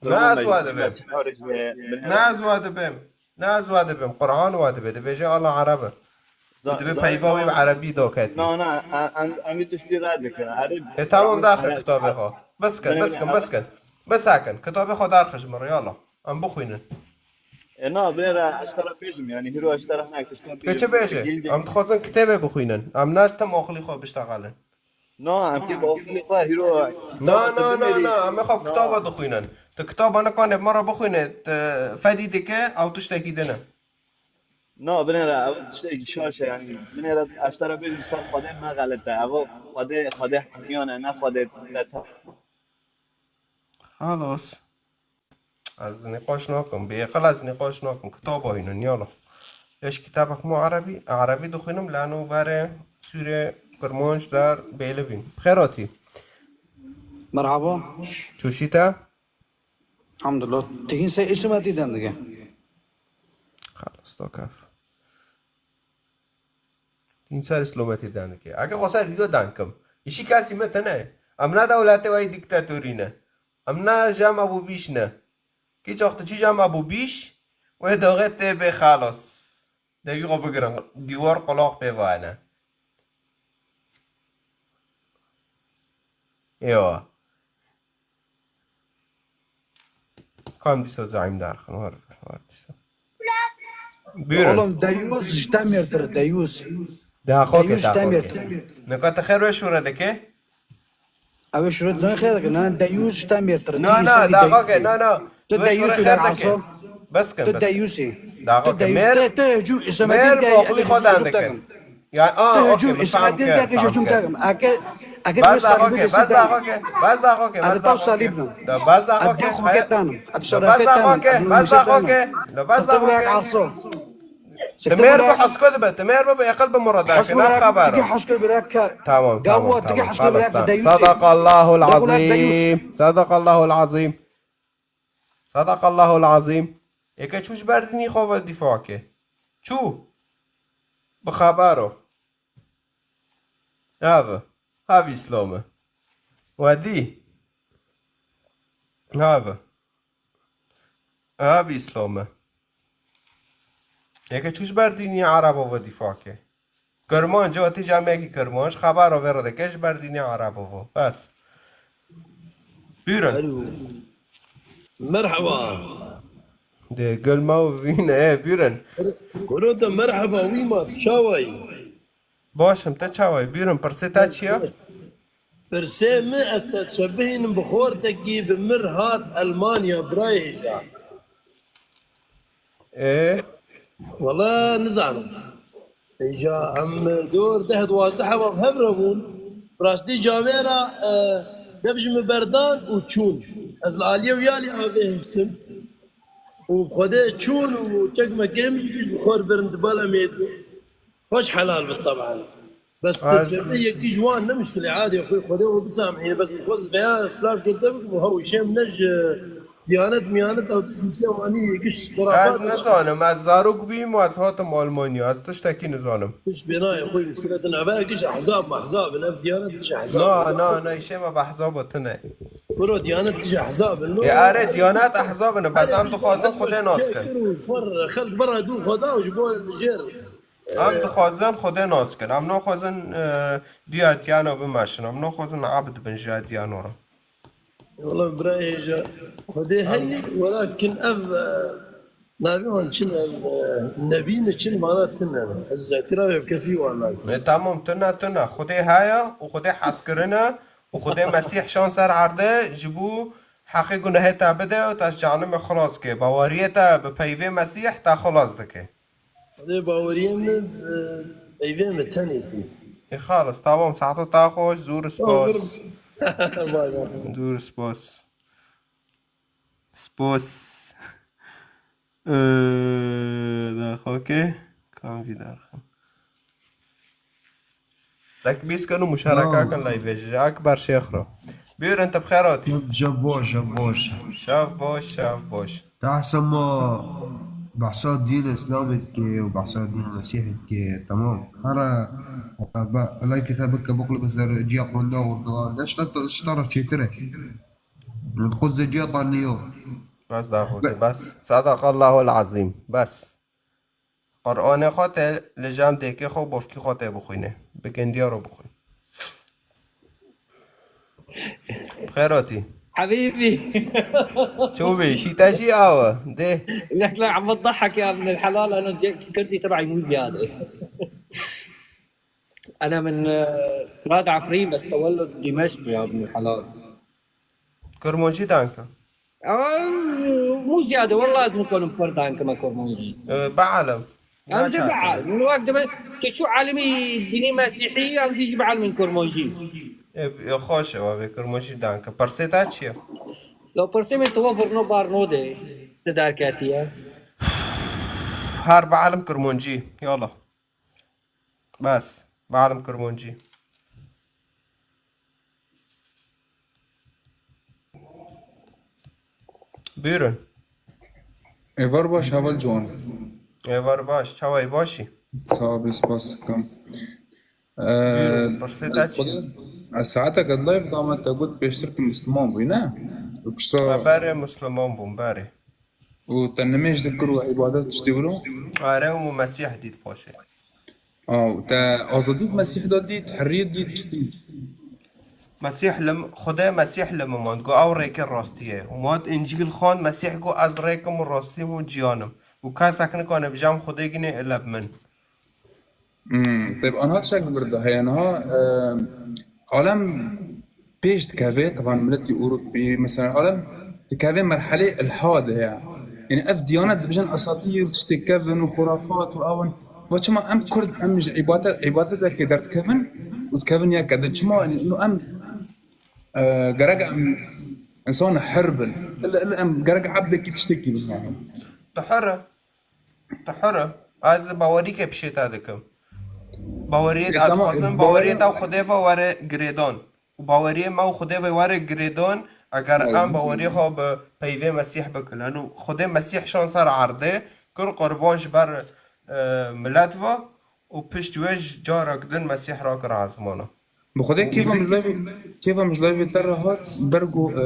Ne ehtiramê ez me wa ji dibêm. Mesîh re ji binêre. Ne ez wa dibêm. Ne ez wa dibêm. Quran wa dibe. Dibêje Allah ereb e. Za-, Dibe za-, peyva wî bi erebî doketî. Na, na, em, em, em vî tiştî red dikin. Erê, E, tamam, em, daxil erê, kitabê xwe. Biskin, binêre biskin, ew biskin. Bisakin. Kitabê xwe darxij min re, yala. Em bixwînin. E, na, binêre ez te re bêjim, yani, hîro ez te re hinek tiştan Ke çi bêjim. Bêje? Em dixwazin kitêbê bixwînin. Em naştim oxilî xwe biştexelin. Na, em tê bafilê xwe hîro. Na, na, na, na, em ê xwe kitaba dixwînin. Tu kitaba nikanê me re bixwîne, tu fedî dike, ew tiştekî din e. Na, binêre, ev tiştekî şaş e, yanî. Binêre, ez te re bêjim, ser Xwedê me xelet e. Ev Xwedê, Xwedê hemiyan e, ne Xwedê te. Xalos. Ez nîqaş nakim. Bêqil ez nîqaş nakim. Kitaba hînin, yala. Leş kitabek mu erebî? Erebî dixwînim, lano berê Sûrê Kirmanc der bêli bîn. Bi xêr hatî. Merhaba. Çûşî te? Elhamdulillah. Tihîn se îşimetî den dige. Xalos, to kef. Tihîn ser îslometî den dike. Eke xwe ser vîyo den kim. Îşî kesî me tine. Em ne dewletê wayî diktatorî ne. Em ne cem Ebû Bîş ne. Kî çax tu çî cem Ebû Bîş, wê daxê tê bê xelas. Devî xwe bigirin. Dîwar qulaq pê vayne. Ewa. Kam dîsa zayim derxin, war, war dîsa. Buyurun. Oğlum, deyus ji te mêrtir, deyus. Daxo ke, deyus ji te daxo ke. Nika te xêr ve şûre dike? Ew şûre zan xêr dike. Na, deyus ji te mêrtir. Na, na, daxo ke, na, na. Tu deyus î, erso. Bes kin, tu deyusî. Daxo ke, mêr, tu hücum, mêr boxlî xwe dan dike. Ya, a, tu hücum, îsmetî dike, hücum dike. Eke, eke bes daxo ke, bes daxo ke, bes daxo ke, bes daxo ke. Bes daxo ke, bes daxo ke, bes daxo ke. Timêr bi heskû dibe, timêr bi aqil bi murada ke, ne xeber. Tamam, tamam, tamam. Sadaqallahul azîm. Sadaqallahul azîm. Sadaqallahul azîm. Eke çû ji ber dînî xwe ve dîfa ke. Çû. Bi xebero. Ev. Ev Îslam e. We dî. Ev. Ev Îslam e. Eke çû ji ber dînî Erebo ve dîfa ke. Kirmanc, o tî camiyekî Kirmanc, xebero vê re dike ji ber dînî Erebo ve. Bes. Buyurun. Alo. Merhaba. De gel ma vîne, e, buyurun. Kuro de merhaba, wî ma, çawayî? Baş im, te çawa yî? Bîr im, pirsê te çi ya? Pirsê min, ez te çebihînim bi xortekî bi mir hat Elmanya, birayê hêja. Ê? Wele nizanim. Hêja em dor deh duwazdeh hev hev re bûn. Bi rastî camêra, e, dev ji min berdan û çûn. Ez li aliyê wî alî avê hiştim. Û bi Xwedê çûn û çekmekê min jî bi xwe birin di bala mêdû. Xweş helal bi teban. Bes tu şevê yekî ji wan ne muşkilê, adê xwe Xwedê û bisamihîne. Bes xwe veya silav kir te bikim û hew îşê min ne ji diyanet miyanet ew tişt muşkilê wanî yekî ji xurafat. Ez nizanim, ez zarok bîm û ez hatim Almanya, ez tiştekî nizanim. Tişt bênayê xwe muşkile din eve yekî ji ehzab mehzab in, ev diyanet ji ehzab. Na, na, na, îşê me bi ehzaba tune. Kuro diyanet ji ehzab in. E, are, diyanet ehzab in, bes em dixwazin Xwedê nas kin. Xelk bera dû Xweda û ji bo jêr. Em dixwazin Xwedê nas kin. Em naxwazin, e, diya tiyana bimeşin. Em naxwazin ebd bin ji tiyana re. Wala birayê hêja Xwedê heye, welakin ev, e, navê wan çin, ev, e, nebî ne çin, mana tune. Ez îtiravê bi kesî wan nakim. E, tamam, tune, tune. Xwedê heye û Xwedê hez kirine û Xwedê Mesîh şan ser erdê ji bo heqê gunehê te bide û te ji cehenimê xilas ke. Baweriyê te bi peyvê Mesîh te xilas dike. Lê baweriyê min, e, peyvê min tenê tê. Ê xalis, tamam, saeta te xweş, zor spas. Bay bay. Zor spas. Spas. Ee, daha okey. Kam vî derxin. Tekbîs kin û muşareka kin live ji Akbar Şêx re. Buyurun, te bi xêr hatî. Şev baş, şev baş. Şev baş, şev baş. Te ehsa ma behsa dîn Îslamê dike û behsa dîn Mesîhê dike, temam. Here, be, likeê te bike, biqulibî ser ciya qonda Erdogan. Ne ji te, ji te re çêtir e. Quzê ciya te niyo. Bes daxwekê, bes. Sadaqallahul azîm. Bes. Qur'anê xwe tê li cem dêkê xwe bofkî xwe tê bixwîne. Bi gendiya re bixwîn. Bi xêr hatî. Hebîbî. Çû bî, şî te jî awe. Dê. لك لا عم تضحك يا ابن الحلال، انا زي-، كردي تبعي مو زياده. انا من، آه، Kral Efrîn, bes tewellud Dimeşq ya, ibn helal. Kurmancî danke. Ama, mû ziyade, wallah ez nikarim pir danke me kurmancî. Ee, bialim. Em jî bialim. Min wek dibe, ke çû alimî dînî mesîhî, em jî bialimîn kurmancî. Ee, e, xweş e, wabê kurmancî danke. Pirsê te çi ye? La pirsê min tu va virno barno de, ti derketiye. Her bialim kurmancî, yala. Bes, bialim kurmancî. Buyurun. Êvar baş, heval ciwan. Êvar baş, çawa yî, baş î? Sağ ol, spas dikim. Buyurun, pirsê te çi? Ez saeteke di live da me te got pêştir tu Misliman bûyî, ne? Û pişta Me berê Misliman bûm, berê. Û te nimêj dikir û îbadet tiştî wilo? Are, û Mesîh dît paşê. Aw, te azadî bi Mesîh de dît, heriyê dît, çi dît? Mesîh li m-, Xwedê Mesîh li min mand, got, ew rêkê rastî ye. Û mat Încîl xwend, Mesîh got, ez rêk im û rastî im û jiyan im. Û kesek nikane bije, em Xwedê ginê ile bi min. Hmm, teb anha tiştek li vir de heye niha, e, alem pêş dikeve, teban miletî Ewropî, mesela alem dikeve merhelê ilhadê ya. Yani ev diyanet dibêjin esatîr, tiştê kevin û xurafat û ew in. Va çima em Kurd, em ji îbadet, îbadetekê derdikevin û dikevin yeke din? Çima, yani, ino em, e, gerek em insan hir bin. Ille, ille em gerek ebdekî tiştekî bin yani. Tu hir e. Tu hir e. Ez bawerîke pişê te dikim. Baweriyê E, te tamam, dixwazin, e, baweriyê te û Xwedê ve were girêdan. Û baweriyê me û Xwedê ve were girêdan, eger em baweriyê xwe bi peyvê Mesîh bikin. Eno Xwedê Mesîh şan ser erdê, kir qurban ji ber, e, milet ve û pişt wê ji carek din Mesîh rakir ezmana. Bi Xwedê kêfa min ji levê, kêfa min ji levê te re hat, ber ku, e,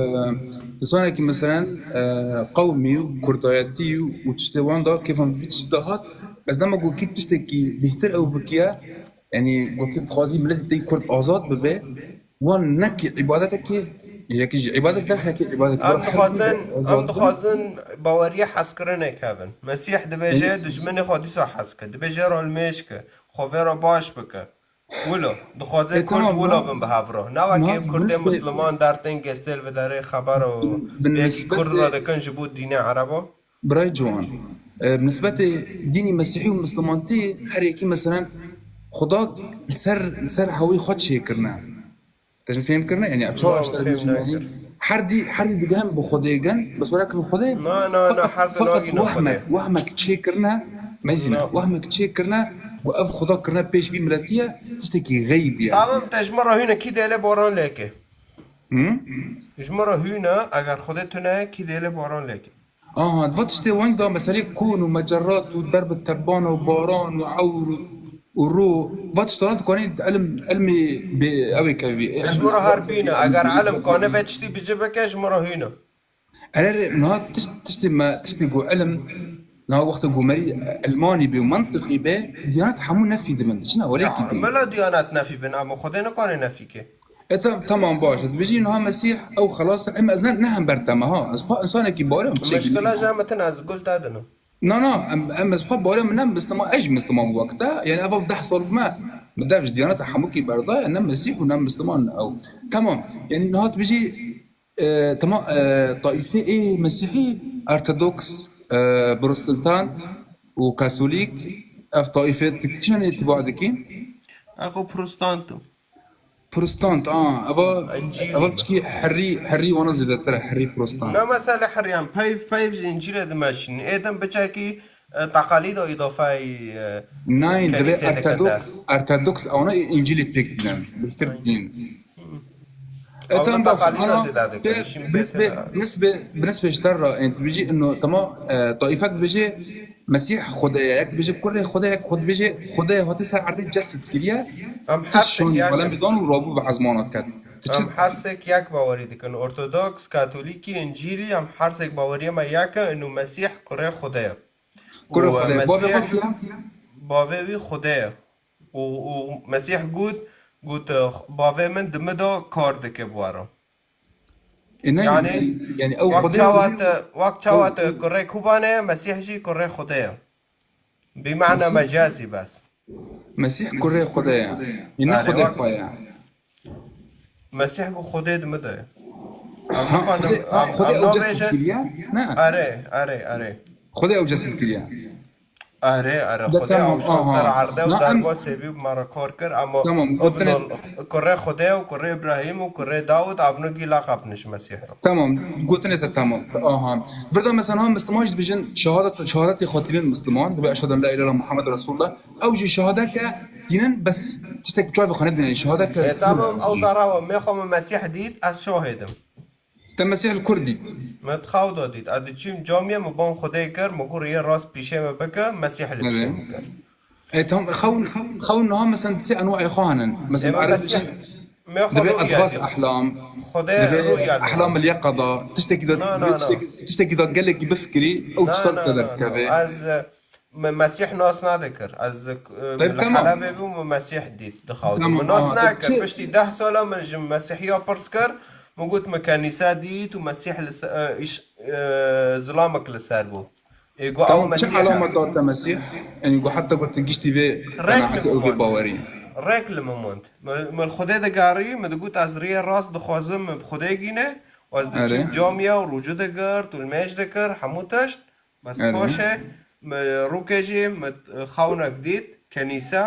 insanekî meselen, e, qewmî û kurdayetî û, û tiştê wan da kêfa min vî tiştî de hat. Ez dema ku kî tiştekî bêhtir ew bikiye, yanî ku kî dixwazî miletê te yî kurd azad bibe, wan nekî îbadetekê, yekî ji îbadet derxekê îbadet Em dixwazin, em dixwazin baweriya hezkirinê kevin. Mesîh dibêje, dijminê xwe dîsa hez ke. Dibêje, rolmêj ke. Xwe vê re baş bike. Wilo, dixwaze Kurd wilo bin bi hev re. Ne wekê Kurdê Misliman dertên gestêl viderê xeber û yekî Kurd re dikin ji bo dînê Erebo? Birayê ciwan, e, bi nisbetê dînî Mesîhî û Mislimantî her yekî meselen Xuda li ser, li ser hewî xwe çêkirine. Te ji fêm kirine? Yanî çawa ji te dibêjim, yanî her dî, her dî digehin bi Xwedê gen, bes were kirin Xwedê. Na, na, na, her di feqet nagîne wehmek, Xwedê. Wehmek çêkirine, mezîne, wehmek çêkirine, ku ev Xuda kirine pêş vî miletî ye, tiştekî xeybî ye. Tamam, te ji min re hûne kî dêle baran lêke. Hı? Ji min re hûne, eger Xwedê tune, kî dêle baran lêke. Aha, va tiştê weng da meselê kon û mecerrat û derb û teban û baran û ewr û ro, va tiştana dikanî ilm, ilmî bê ew ê kevî. Ji min re her bîne, eger ilim kane vê tiştî bi ci bike, ji min re hûne. Erê, niha tişt, tiştê me, tiştê ku ilim, niha wexta ku merî ilmanî bê û mentiqî bê, diyanet hemû nefî dibin. Çi ne, welê Ya, kî dibin? Mela diyanet nefî bin, ama Xwedê nikane nefî ke. E, tam-, tamam, baş e. Dibêjî niha Mesîh ew xelas e. Em ez ne, ne hember te me, ha. Ez xwe insanekî bawer im, çêkî Meşkila ji em tin ez gul te dinim. Na, na, em, em ez xwe bawer im, ne Misliman, ez jî Misliman wek te. Yani, eva deh sal me, bi dev ji diyaneta hemûkî berdaye, ne Mesîh û ne Misliman ew. Tamam. Yani, niha dibêjî, e, tamam, e, taîfê ê Mesîhî, Ortodoks, e, Protestan û Katolîk, ev taîfê tu kîjan îtiba dikî? Ez xwe Protestant im. Protestant, a, eva, Încîlî. Eva piçkî herî, herî wana zêdetir e, herî Protestant. Ne mesele herî, em peyv, peyv ji Încîlê dimeşînin. Ê din biçekî, e, teqalîd û îdafeyî, e, Nayê, divê Ortodoks, Ortodoks ewana Încîlê pêk dînin. Bêhtir dîn. E, Ew tamam, baş, teqalîda ana, zêde dikin, te, işin nisbê, pêtir e. Nisbê, bi nisbê ji te re, ên, tu bijî, ino, tamam, e, taîfek dibêje, Mesîh Xwedê ye, yek dibêje kurê Xwedê, yek xwe dibêje Xwedê hate ser erdê cesid kiriye. Em her sek yek in. Şonî xwe lem dan û rabû bi ezmana ket. Tu çi Em her sek yek bawerî dikin. Ortodoks, Katolîkî, Încîlî, em her sek baweriya me yek e, inu Mesîh kurê Xwedê ye. Kurê Xwedê. Û, e, Bavê xwe Mesîh, kî ye? Bavê wî Xwedê ye. Û, û Mesîh got, got, e, bavê min di min de kar dike bi we re. E, ne, Yani, yani ew wek Xwedê çawa te, wek çawa te kurê Kuban e, Mesîh jî kurê Xwedê ye. Bi mana Mesîh mecazî bes. Mesîh kurê Xwedê ye. E, ne Erê, Xwedê wek xwe ye. Mesîh ku Xwedê di min de ye. Em Ha, nikarin, Xwedê, ha, em, Xwedê em ew cesed nabêjin, kiriye? Ne. Erê, erê, erê. Xwedê ew cesed kiriye. Erê, erê, De Xwedê tamam, ew şand ser aha. erde û Na em, derba sêvî bi me re kar kir, ama tamam, got gotinê, nol, kurê Xwedê û kurê Îbrahîm û kurê Dawid, ev nigî laqab nij Mesîh re. tamam, gotinê te tamam. Aha. Virda mesela ha Müslüman jî dibêjin şehadet, şehadetê xwe tînin Müslüman, dibe eşhedü en la ilahe illallah Muhammed Resulullah. Ew jî şehadeke tînin bes tiştek çavê xwe nedînin, şehadeke E, tamam, ew dara we, me xwe min Mesîh dît, ez şahid im. Te Mesîh li kur dît? Me di xew de dît. Ez diçûm camiyê, min ban Xwedê kir, min got riyê rast pîşê min bike, Mesîh li pişê min kir. E, tamam, xewn, xewn niha mesela sê enwayê xwe hene. Ê, Mesela me erê Mesîh, dibêjin, me xwe dibe rûya edxas dît. ehlam, Xwedê dibe rûya dît. ehlam el yaqada, tiştekî de, Na, na, na. tiştekî, tiştekî de gelekî bifikirî, ew Na, tişta na, te na, derkeve. na. Ez, e, me Mesîh nas nadikir. Ez, e, Tabii, li tamam. Helebê bûm, me Mesîh dît di xew de. Tamam, Min nas aha, nakir. çi? Piştî deh sala min ji Mesîhiya pirs kir. Min got, me kenîse dît û Mesîh li se-, e, îş-, e, zilamek li ser bû. Ê, got, ew Tamam, çi Mesîh e. Alamet da te Mesîh? Yani, got heta got giştî vê Rêk li qenaetê min û vê mand. bawerî. Rêk li min mand. Min, min li Xwedê digerî, min digot, ez riyê rast dixwazim, min bi Xwedê gîne. Ez diçûm Erê. Camiya û rûcû digir, tûlmêj dikir, hemû tişt. Bes Erê. paşê, min rûkê jî, min xewnek dît, kenîse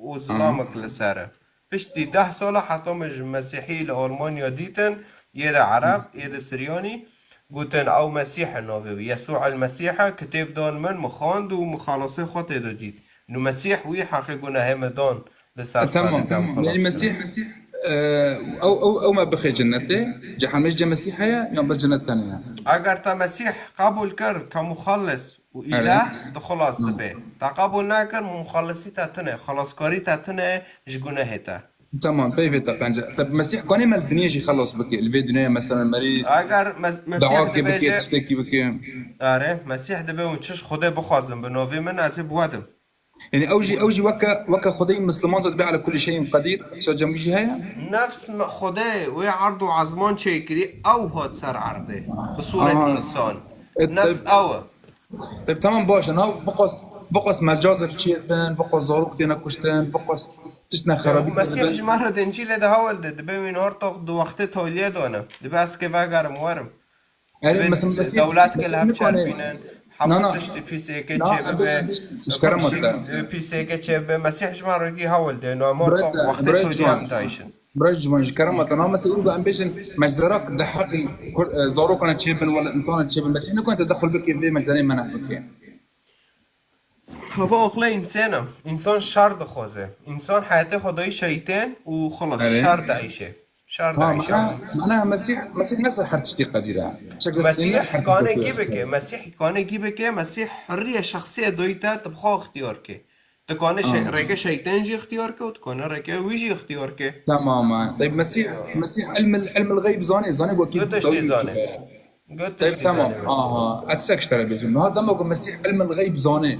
û zilamek li ser e. Piştî deh sala heta min ji Mesîhî li Almanya dîtin, yê de Ereb, yê de Siryanî, gotin, ew Mesîh e navê wî, Yesû el Mesîh e, kitêb dan min, min xwend û min xelasê xwe tê de dît. Nû Mesîh wî heqê gunehê min dan li ser E, tamam, salîb, em tamam. Yani xilas Mesîh, kirin. e, ew, ew, ew me bixê cennetê, cehennemê jî Mesîh heye, yan bes cennet tenê ye? Eger te Mesîh qebûl kir ke muxellis û Erê. îlah, di xilas Hı. dibe. Te qebûl nekir, muxellisî te tune, xilaskarî te tune ji gunehê te. Tamam, peyvê te qence. Te Mesîh kanê me li dinyê jî xelas bike. Li vê dinyê mesela merî Eger Mes- Mesîh dawakê bike, dibêje, tiştekî bike. Erê, Mesîh dibê hûn çiş Xwedê bixwazin bi navê min, ez ê bi we dim. Yani ew jî, ew jî weke, weke Xwedê Misliman de dibe ala kulli şeyin qedîr, tişta cem jî heye. Nefs me- Xwedê wê erd û ezman çêkirî, ew hat ser erdê. Bi sûret Aha. însan. E, Nefs tab- ew e. Tabii tamam baş e. Nav biqas, biqas mecazir çêdin, biqas zarok têne kuştin, biqas tiştine Ya, xerabî Mesîh ji me re dincî lê de hewil de, dibê wî nahar toq di wextê toliyê dane. Dibê ez kê vegerim werim. Erê, Dibê mesela Mesîh, dewlet kê Mesîh li hev nikane. çerpînin. Na, Hemû na. tiştî pîsêkê Na, çêbibe. ez ji kerema te. Pîsêkê çêbibe. Mesîh ji me re gî hewil de. Nahar Bira toq te, wextê bira toliyê ciwan. em dayişin. Bira ciwan ji kerema te. Na, mesela û em bêjin, meczerak di heqî kur-, e, zarokana çêbin, wala insana çêbin. Mesîh nikane te dexil bike vê meczerê me nebike. Hava aqlê însên e. Însan şer dixwaze. Însan heyetê xwe dayî şeytên û xilas Erê. şer dieyşe. Şer Ha, dieyşe. mana, mana Mesîh, Mesîh ne ser her tiştî qedîr e. Çek destê ne Mesîh her kane tiştî gî bike. qedîr. Mesîh kane gî bike. Mesîh hiriye şexsiyê dayî te, tu bi xwe ixtiyar ke. Tu kane şey, Ha. rêke şeytên jî ixtiyar ke û tu kane rêke wî jî ixtiyar ke. Tamam. Teyb Mesîh, Mesîh ilm, ilm el-gayb zane, zane wekî Got tiştî dawî zane. dibe. Got Teyb tiştî tamam. zane. Aha. Etisek işte bêjim. Ha, dema ku Mesîh ilm el-gayb zane.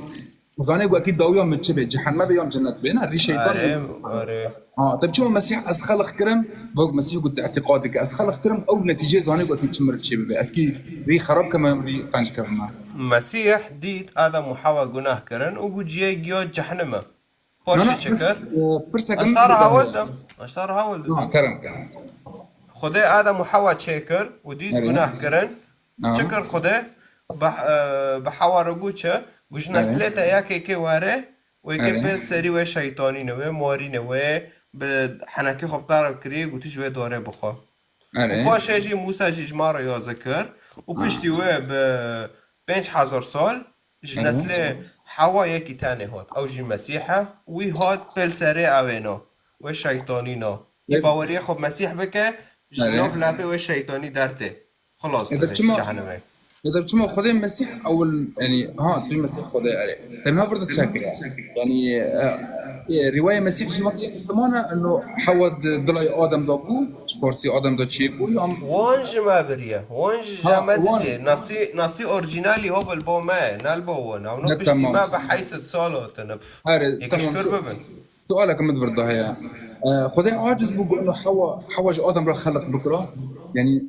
Zane wekî dawiya min çi be, cehennem be yan cennet be. Ne, rî şeytan Erê, be. erê. Ha, teyb çima Mesîh ez xelq kirim, wek Mesîh got îtiqad dike. Ez xelq kirim, ew netîcê zane wekî çi mir çê bibe. Ez kî rî xerab keme, rî qenc kevime. Mesîh dît Adem û Hewa gunah kirin û got ciyê giya cehennem e. Na, na, Paşê çi pirs-, kir? e, pirsek Ez min te re dixwazim. Hewil dim. Ez te re hewil dim. Ha, kerem, kerem. Xwedê Adem û Hewa çêkir û dît Erê. gunah kirin. Ha. Çi kir Xwedê? Bi, e, bi Hewa re got çi? Got ji Erê. neslê te yekê kê were, wê kê Erê. pêl serî wê şeytanî ne, wê marî ne, wê bi henekê xwe bi te re kirî, gotî ji wê darê bixwe. Û Erê. paşê jî Mûsa jî ji me re yazî kir û Ha. piştî wê bi pênc hezar sal ji Erê. neslê Hewa yekî tenê hat. Ew jî Mesîh e, wî hat pêl serê ew ê na. Wê şeytanî na. Wî Erê. baweriyê xwe bi Mesîh bike, ji Erê. nav lepê wê şeytanî dertê. Xilas Ê, dibe de ji çima, cehennemê. ê, de çima Xwedê Mesîh ewil, yani, ha, tu Mesîh Xwedê, erê. Te niha vir de çekire. Yani, e, e, rîwayê Mesîh jî wekî Musulman e, eno Hewa di dilay Adem da bû, ji parsî Adem da çêbû, yan Wan ji me biriye. Wan ji Ha, me wan. Dizê. Nasî, nasî orîjinalî ho li bo me, ne li bo wan. Ew no Ne, piştî tamam. Me bi heyset sal hatine. Pf, Erê, yekê tamam, şikir su-, bibin. sualeke min vir de heye. E, Xwedê aciz bû, got, eno Hewa, Hewa ji Adem re xelq bikira. Yani,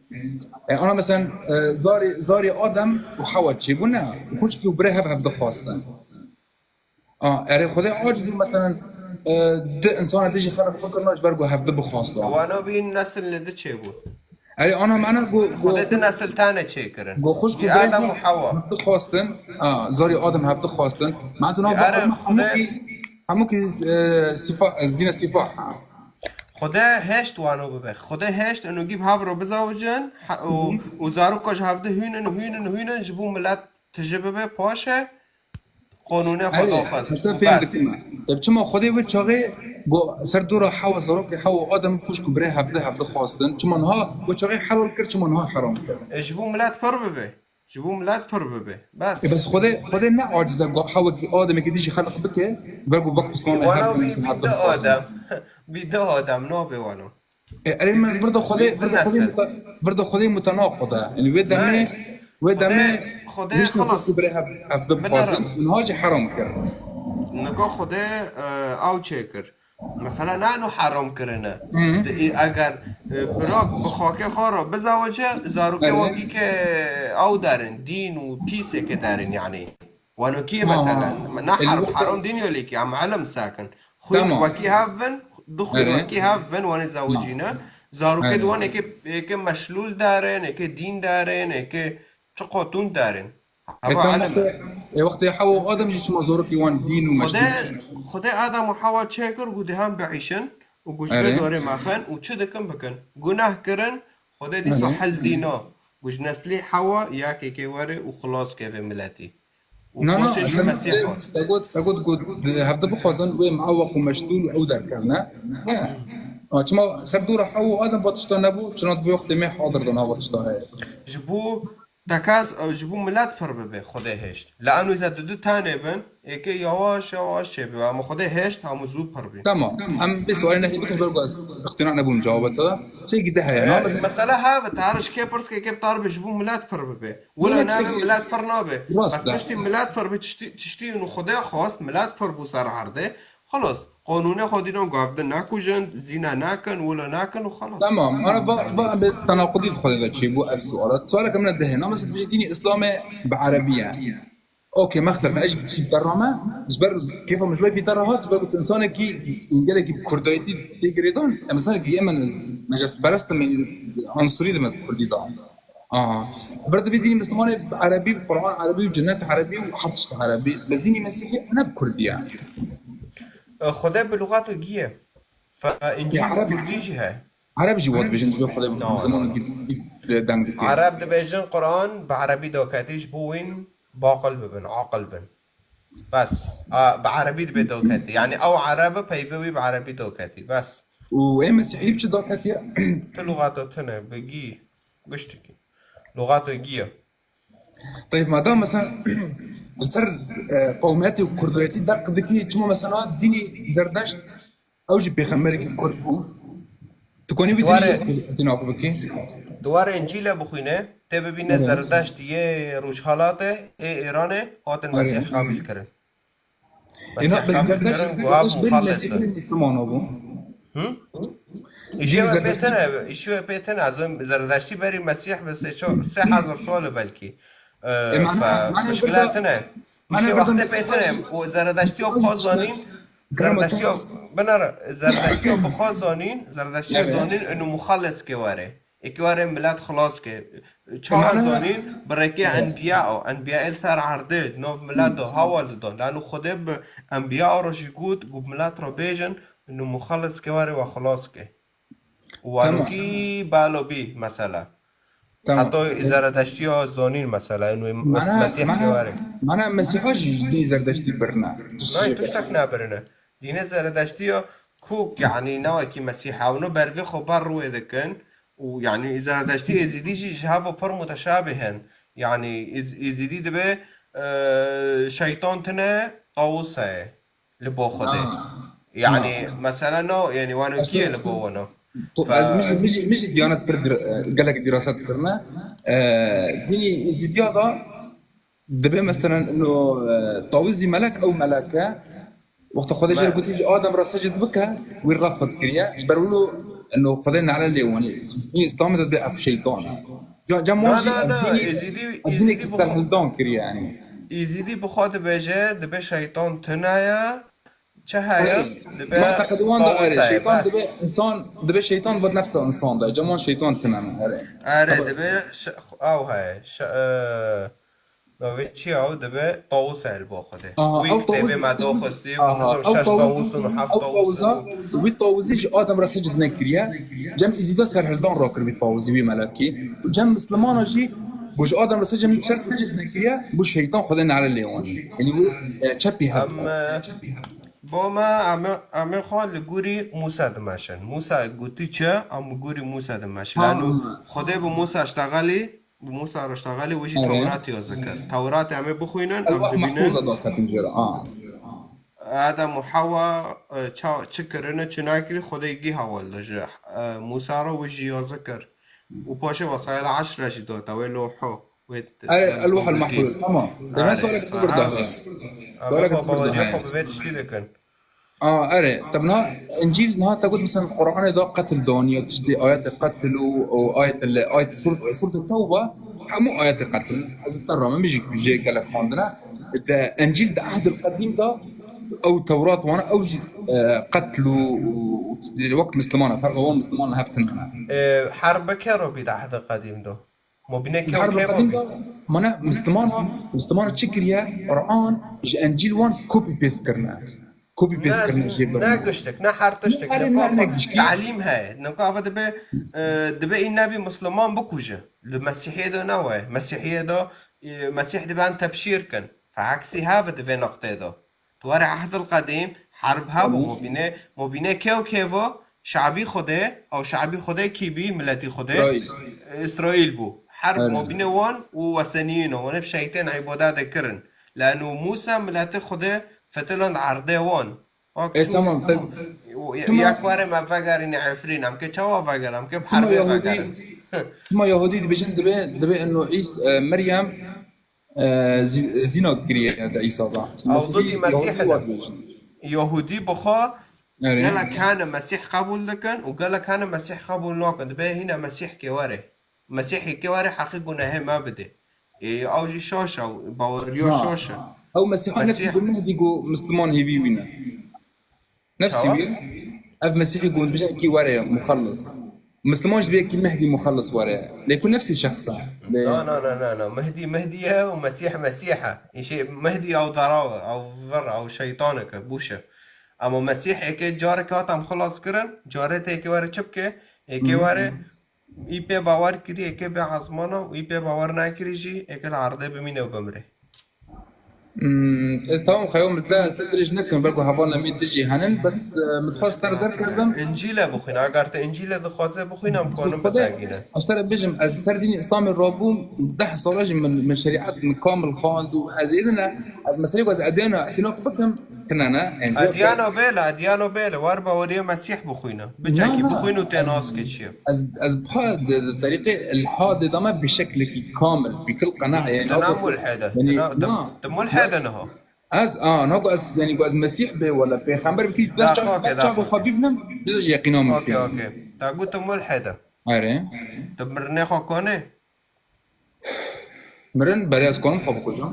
e, ana mesela, e, zarê, zarê Adem û Hewa çêbûne, xwişkî û birê hev hev dixwastin. A, erê Xwedê aciz bû, mesela, e, di insana dijî xelq bikirina ji ber ku hevdi bixwastin. Wana bîn nesil li di çêbû. Erê, ana mana ku, ku Xwedê di nesil tane çêkirin. Ku xwişk û Bi birê Adem û Hewa. Hevdi xwastin. A, zarî Adem hevdi xwastin. Ma tu nav Erê, hemûkî, hemûkî, e, sîfa, e, zîne sîfa. Xwedê hêşt wano bibe. Xwedê hêşt û gî bi hev re bizawicin, he-, û, û zarok ji hevdi hûnin, hûnin, hûnin ji bo milet tije bibe, paşe qanûne xwe Erê, daxwest heta û fêm bes. Dikim. Ev çima Xwedê wê çaxê go ser dora Hewa, zarokê Hewa û Adem xwişk û birê hevdi hevdi xwastin. Çima niha wê çaxê helal kir, çima niha heram kir? E, ji bo milet pir bibe. Ji bo milet pir bibe. Bes. E, bes Xwedê, Xwedê ne aciz e, go Hewa ki Ademê ki dijî xelq bike, ber ku bak pismame Wana her bî, bî hevdi de xwastin. Adem. Bî de Adem, nabe wana. E, erê, me vir de Xwedê, vir de Xwedê muta-, vir de Xwedê mutenaqid e. Yani wê demê, wê demê Xwedê, Xwedê hiştin xelas. Xwedê bire hev, hev de Binere. Bixwazin, niha jî heram kir. Nika Xwedê, e, ew çêkir. Mesela nano heram kirine. Hı. Di, eger, e, birak bi xakê xwe re bizawice, zarokê Erê. Wekî ke ew derin, dîn û pîsê ke derin yani. Wano kî Ha, mesela, ha. Ne El heram, wexta heram dîn yo lêkî, em ilim sekin. Xwîn Tamam. Wekî hev bin, du xwîn Erê. Wekî hev bin, wanê zewicîne. Zarokê Erê. Di wan êkê, êkê meşlûl derin, êkê dîn derin, êkê çiqo tûn derin. E, Hava tamam, ilim e. E, wextê Hewa û Adem jî çima zorokî wan dîn û Xwedê, meşrû? Xwedê Adem û Hewa çêkir, gu dihan biîşin û gu ji vê Erê. Dorê mexin û çi dikin bikin. Gunah kirin, Xwedê dîsa Erê. Hel dîna. Gu ji neslî Hewa, ya kêkê were û xilas keve miletî. Û Na, na, poştê ji eslem Mesîh te, hat. Te got, te got, got, hevdi bixwazin wê muewweq û meştûl û ew derkevne. Ne. A, çima ser dora Hewa û Adem va tişta nebû, çina di wê wextê me hadir de nava tişta heye. Ji bo tekez, ew ji bo milet pir bibe, Xwedê hêşt. Li eno ze du du tenê bin, êkê yawaş yawaş çê bibe. Ama Xwedê hêşt, hemû zû pir bî. Tamam. Em vê sualê nehî bikin, ber ku ez iqtina nebûm cewabê te da. Çêkî de heye, E, na? Mesela ha, ve tarih kê pirs ke, kê tar be ji bo milet pir bibe. Wilo Wilo ne çêkî milet pir nabe. Rast Bes e. Piştî milet pir be, tiştî, tiştî û Xwedê xwast, milet pir bû ser erdê. Xelas, qanûnê xwe dînan gavdin nekujin, zîne nekin, wilo nekin û xelas. Tamam, ana ba, ba em bi tenaqudî di xwe de çêbû ev suala. Suala ke min dihê, na mesela dibêjî dînî Îslamê bi erebî ye. Okey, mextelef, ez jî tiştî derame, ji ber kêfa min ji wê vî derre hat, ji ber ku tu insanekî, gelekî bi kurdayetî tê girêdan, em insanekî em necesperest in, ansurî dime kurdî da. Aha. Vir divê dînî Mislimanê bi erebî, bi Quran erebî û cennet erebî û her tişt erebî. Bes dînî Mesîhî ne bi kurdî ye. Xwedê bi lûxat û giye. Fe Ya, Încîl bi Ereb, kurdî jî heye. Ereb jî wat bêjin, divê Xwedê bi Na, na, Misliman û na. Gi-, gi-, deng dike. Ereb dibêjin Quran bi erebî doketî ji bo wîn baqil bibin, aqil bin. Bes. A, bi erebî dibê doketî. Yani ew ereb e, peyvê wî bi erebî doketî. Bes. Û ê Mesîhî bi çi doketiye? Ti lûxato tune, bi gî, giştikî. Lûxato giye. Teyb, madem mesela li ser, e, qewmiyetê û kurdiyetî deq dikî, çima mesela dînî Zerdeşt ew jî pêxemberekî kurd bû. Tu konî wî Di warê, tînî tîna xwe bikî. Di warê Încîlê bixwîne, tê bibîne Erê. Zerdeşt yê Rojhelatê, ê Êranê hatin Erê. Mesîh qabîl kirin. Êna Mesîh bes qabîl Zerdeşt, kirin, guha Zerdeşt bû berî muxallis Mesîh e. Berî Misliman bû. Hı? Dîn Îşê we Zerdeşt. Pê tine, îşê we pê tine. Ez Zerdeştî berî Mesîh bi sê ço-, sê hezar sal e belkî. Ee, E, mana, fe, mana muşkila burada, tine. Mana Îşê burada wextê pê tine. Mesîh O Zerdeştiya Mesîh xwe zanîn, Zerdeştiya, binara, Zerdeştiya bi xwe zanîn, Zerdeştiya Evet. Zanîn inu muxallis ke were. Ê ke were milet xilas ke. Çawa Mana zanîn, bi rêkê Enbiya o. Enbiya el ser erdê, nav milet do, hawa li do. Lano Xwedê bi Enbiya ro jî got, got milet ro bêjin, inu muxallis ke were we xilas ke. Û Tamam. Wanokî balo bî, mesela. Tamam. Heta Zerdeştiya zanîn, mesela, inu Mana, Mesîh mana, ke were. Mana Mesîha jî ji dî Zerdeştî birine. Nayê, tiştek nebirine. Dînê Zerdeştiya ku, yani, ne wekî Mesîh hewno bervê xwe ber rûyê dikin û, yani, Zerdeştî Êzîdî jî ji hev pir muteşabih in. Yani, Êz-, Êzîdî dibe, e, şeytan tine, tawus heye li bo Xwedê. Ha. Yani, Ha. Mesela, no, yani, wano Ez kiye li bo wano. Tu, Fe- ez min jî, min jî, min jî diyanet pir dir-, e, gelek diraset kirine. E, dînî Êzîdiya da Dibe mesela no, e, tawizî melek ew melek e. Wexta Xwedê jê Me- gotî ji Adem re secd bike, wî refd kiriye. Ji ber wilo no Xwedê nale lê wanî. Hîn Îslamê de dibe ev şeytan e. Ca, ca Na, wan jî na, ev na, dînî, Êzîdî, ev dînekî Êzîdî bi xwe- serhildan kiriye yani. Êzîdî bi xwe dibêje, dibe şeytan tune ye. Çi heye? Erê. Dibe Mu'teqedê wan de, erê, tawusayê, şeytan dibe bes. insan, dibe şeytan bi nefsa insan de. Cem wan şeytan tine ne, erê. Erê, Tamam. dibe şe-, ew heye. Şe-, e, navê çi ya? Dibe tawusayê li bo Xwedê. Aha, Wî ew kitêbê tawus-, me doxistî, aha, nizam ew şeş tawus-, tawus û heft ew tawus tawusa, û wî tawusî ji Adem re secd nekiriye. Cem îzî de serhildan rakir wî tawusî, wî melekî. Cem Mislimana jî ku ji Adem re secd, secd nekiriye, bû şeytan Xwedê nale lê wan. Yanî wî, e, çepî hev. Em, e, Bo me, em ê, em ê xwe li gorî Mûsa dimeşin. Mûsa gotî çi, em li gorî Mûsa dimeşin. Ha. Lano Xwedê bi Mûsa ştexelî, bi Mûsa re ştexelî, wî jî Erê. Tewrat yazî kir. Tewratê em ê bixwînin, em Elwah dibînin. Mehfûza da ketin jê re, ha. Adem û Hewa, e, ça-, çi kirine, çi nakirî, Xwedê gî heval da ji, e, Mûsa re, wî jî yazî kir. Û paşê Wesayel Eşr re jî da te wê loho. Wê t-, Erê, em Elwah el gotî. Mahfûz, tamam. Erê, Her sualek ha, bir daha. Em Sualek xwe bir daha. baweriya xwe bi vê tiştî dikin. Aa, erê. Te niha Încîl niha te got, mesela Qur'anê de qetil daniye, tiştê ayetê qetil û, û ayetê le, ayet sur-, sûretê Tewba, hemû ayetê qetil. Ez te ra min jî jê gelek xwendine. Te Încîl de Ehdil Qedîm de ew Tewrat wana, ew jî, e, qetil û, û, û wek Mislimana, ferqa wan Mislimana hevtin ne. E, herb ke robî de Ehdil Qedîm de? Mobîne Li kew her kê mobîn de, mane Mislimana, Mislimana çi kiriye? Quran ji Encîl wan copy paste kirine. Copy paste Ne, kirine jê ne birine. giştik, ne her tiştik. Ne, Ne ne, ne kava gişkî. Talîm heye. Ne kava dibe, e, dibe î nebî Misliman bikuje. Li Mesîhiyê de ne waye. Mesîhiyê de, e, Mesîh dibe em tebşîr kin. Feheksî heve di vê noqtê de. Tu were Ehdil Qedîm, herb hebû, Tamam. mobîne, mobîne kew kevo, şabî Xwedê, ew şabî Xwedê kî bî, miletî Xwedê? Îsraîl. Îsraîl bû. Herb Erê. mobîne wan û weseniyîn, wan ev şeytên îbadetê kirin. Leno Mûsa miletê Xwedê fetiland erdê wan. Bak, E, çû, tamam, tamam. te-, Ya, çima ya ku were me vegerîne Efrîn, em ke çawa vegerin, em ke bi Çima herbê Yahudî, vegerin. çima Yahudî dibêjin dibe, dibe eno Îs-, e, Meryem e, zî-, zîna kiriye de Îsa da. Ewdudî Mesîhî Mesîh Yahudî ne. Wa dibêjin. Yahudî bi xwe Erê. gelek hene Mesîh qebûl dikin û gelek hene Mesîh qebûl nakin. Dibe hîna Mesîh kê were. Mesîhê kê were heqî gunehê me bide. Ê, ew jî şaş e, baweriya Na. şaş e. Ew Mesîha nefsî Mesîh. Gu Mehdî gu Misliman hêvî wî ne. Nefsî Çawa? wî, ev Mesîhî ku hûn dibêjin kî were muxellis. Misliman jî dibê kî Mehdî muxellis were. Lê ku nefsî şexs e. Lê Na, na, na, na, na. Mehdî, Mehdî ye û Mesîh, Mesîh e. Îşê Mehdî ew dara, ew vir, ew şeytanek e, bûş e. Ama Mesîh êkê careke hat em xilas kirin, carê tê êkê were çi bike? Êkê Hı. were, î pê bawer kirî, êkê bê ezmana û î pê bawer nakirî jî, êkê li erdê bimîne û bimre. Hmm, e, tamam, xeyo min te, te dirêj nekim, belku hevalna me dijî henin, bes, e, min dixwest te re derkevim. Încîle bixwîne, eger te Încîle dixwaze bixwîne, em kanin Xwedê, bitegîne. ez te re bêjim, ez ser dînê Îslamê rabûm, deh sala jî min, min şerîet min kamil xwend û ez êdine, ez meselê ku ez ediyana, etînak bikim, tine ne, yani, Ediyana bêle, ediyana bêle, wer baweriyê Mesîh bixwîne. Biçekî Na, na, bixwîn û tê ez, nas ke çi ye. ez, ez bixwe di, di terîqê ilhadê de me bi şeklekî kamil, bi kil qenah, yani, Dina mulhede. yani, Dina, na. dim-, dim mulhede niha. Ez, a, na ku ez, yani, ku ez Mesîh bê, wala pêxember bikî, Daxa dest çav, ke, dest çav daxa xwe ke. bibnim, biz jî yeqîna min Okey, bikî. okey. Te got tu mulhede. Erê. Tu mirinê xwe konê? Mirin, berê ez kanim xwe bikujim?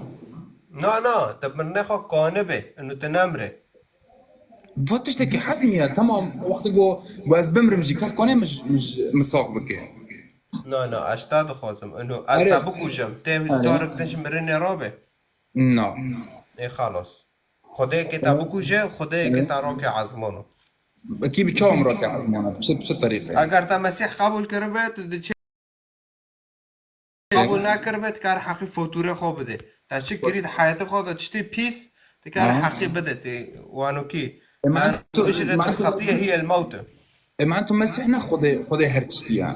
Na, na, tu mirinê xwe kanibe, inu tu nemre. Va tiştekî hevî niye, temam, wextê ku, ku ez bimrim jî, kes kanê min, min, min sax bike. Na, na, ez te dixwazim, inu ez Erê. te bikujim, tê Erê. carek din ji mirinê rabe. Na. Ê xalas. Xwedê ke te Erê. bikuje, Xwedê ke Erê. te rake ezmana. Kî bi çawa min rake ezmana? Bi çi, bi çi terîqê? Eger te Mesîh qebûl kiribe, tu diçe Qebûl nekiribe, dikare heqî fotûrê xwe bide. Te çi kirî di heyetê xwe de tiştê pîs, dikare Aha. heqî bide, tê wanokî. E, man Her tu, ücret man tu xetiye Mesîh, hiye el mewt e. E, man tu Mesîh ne Xwedê, Xwedê her tiştî ye.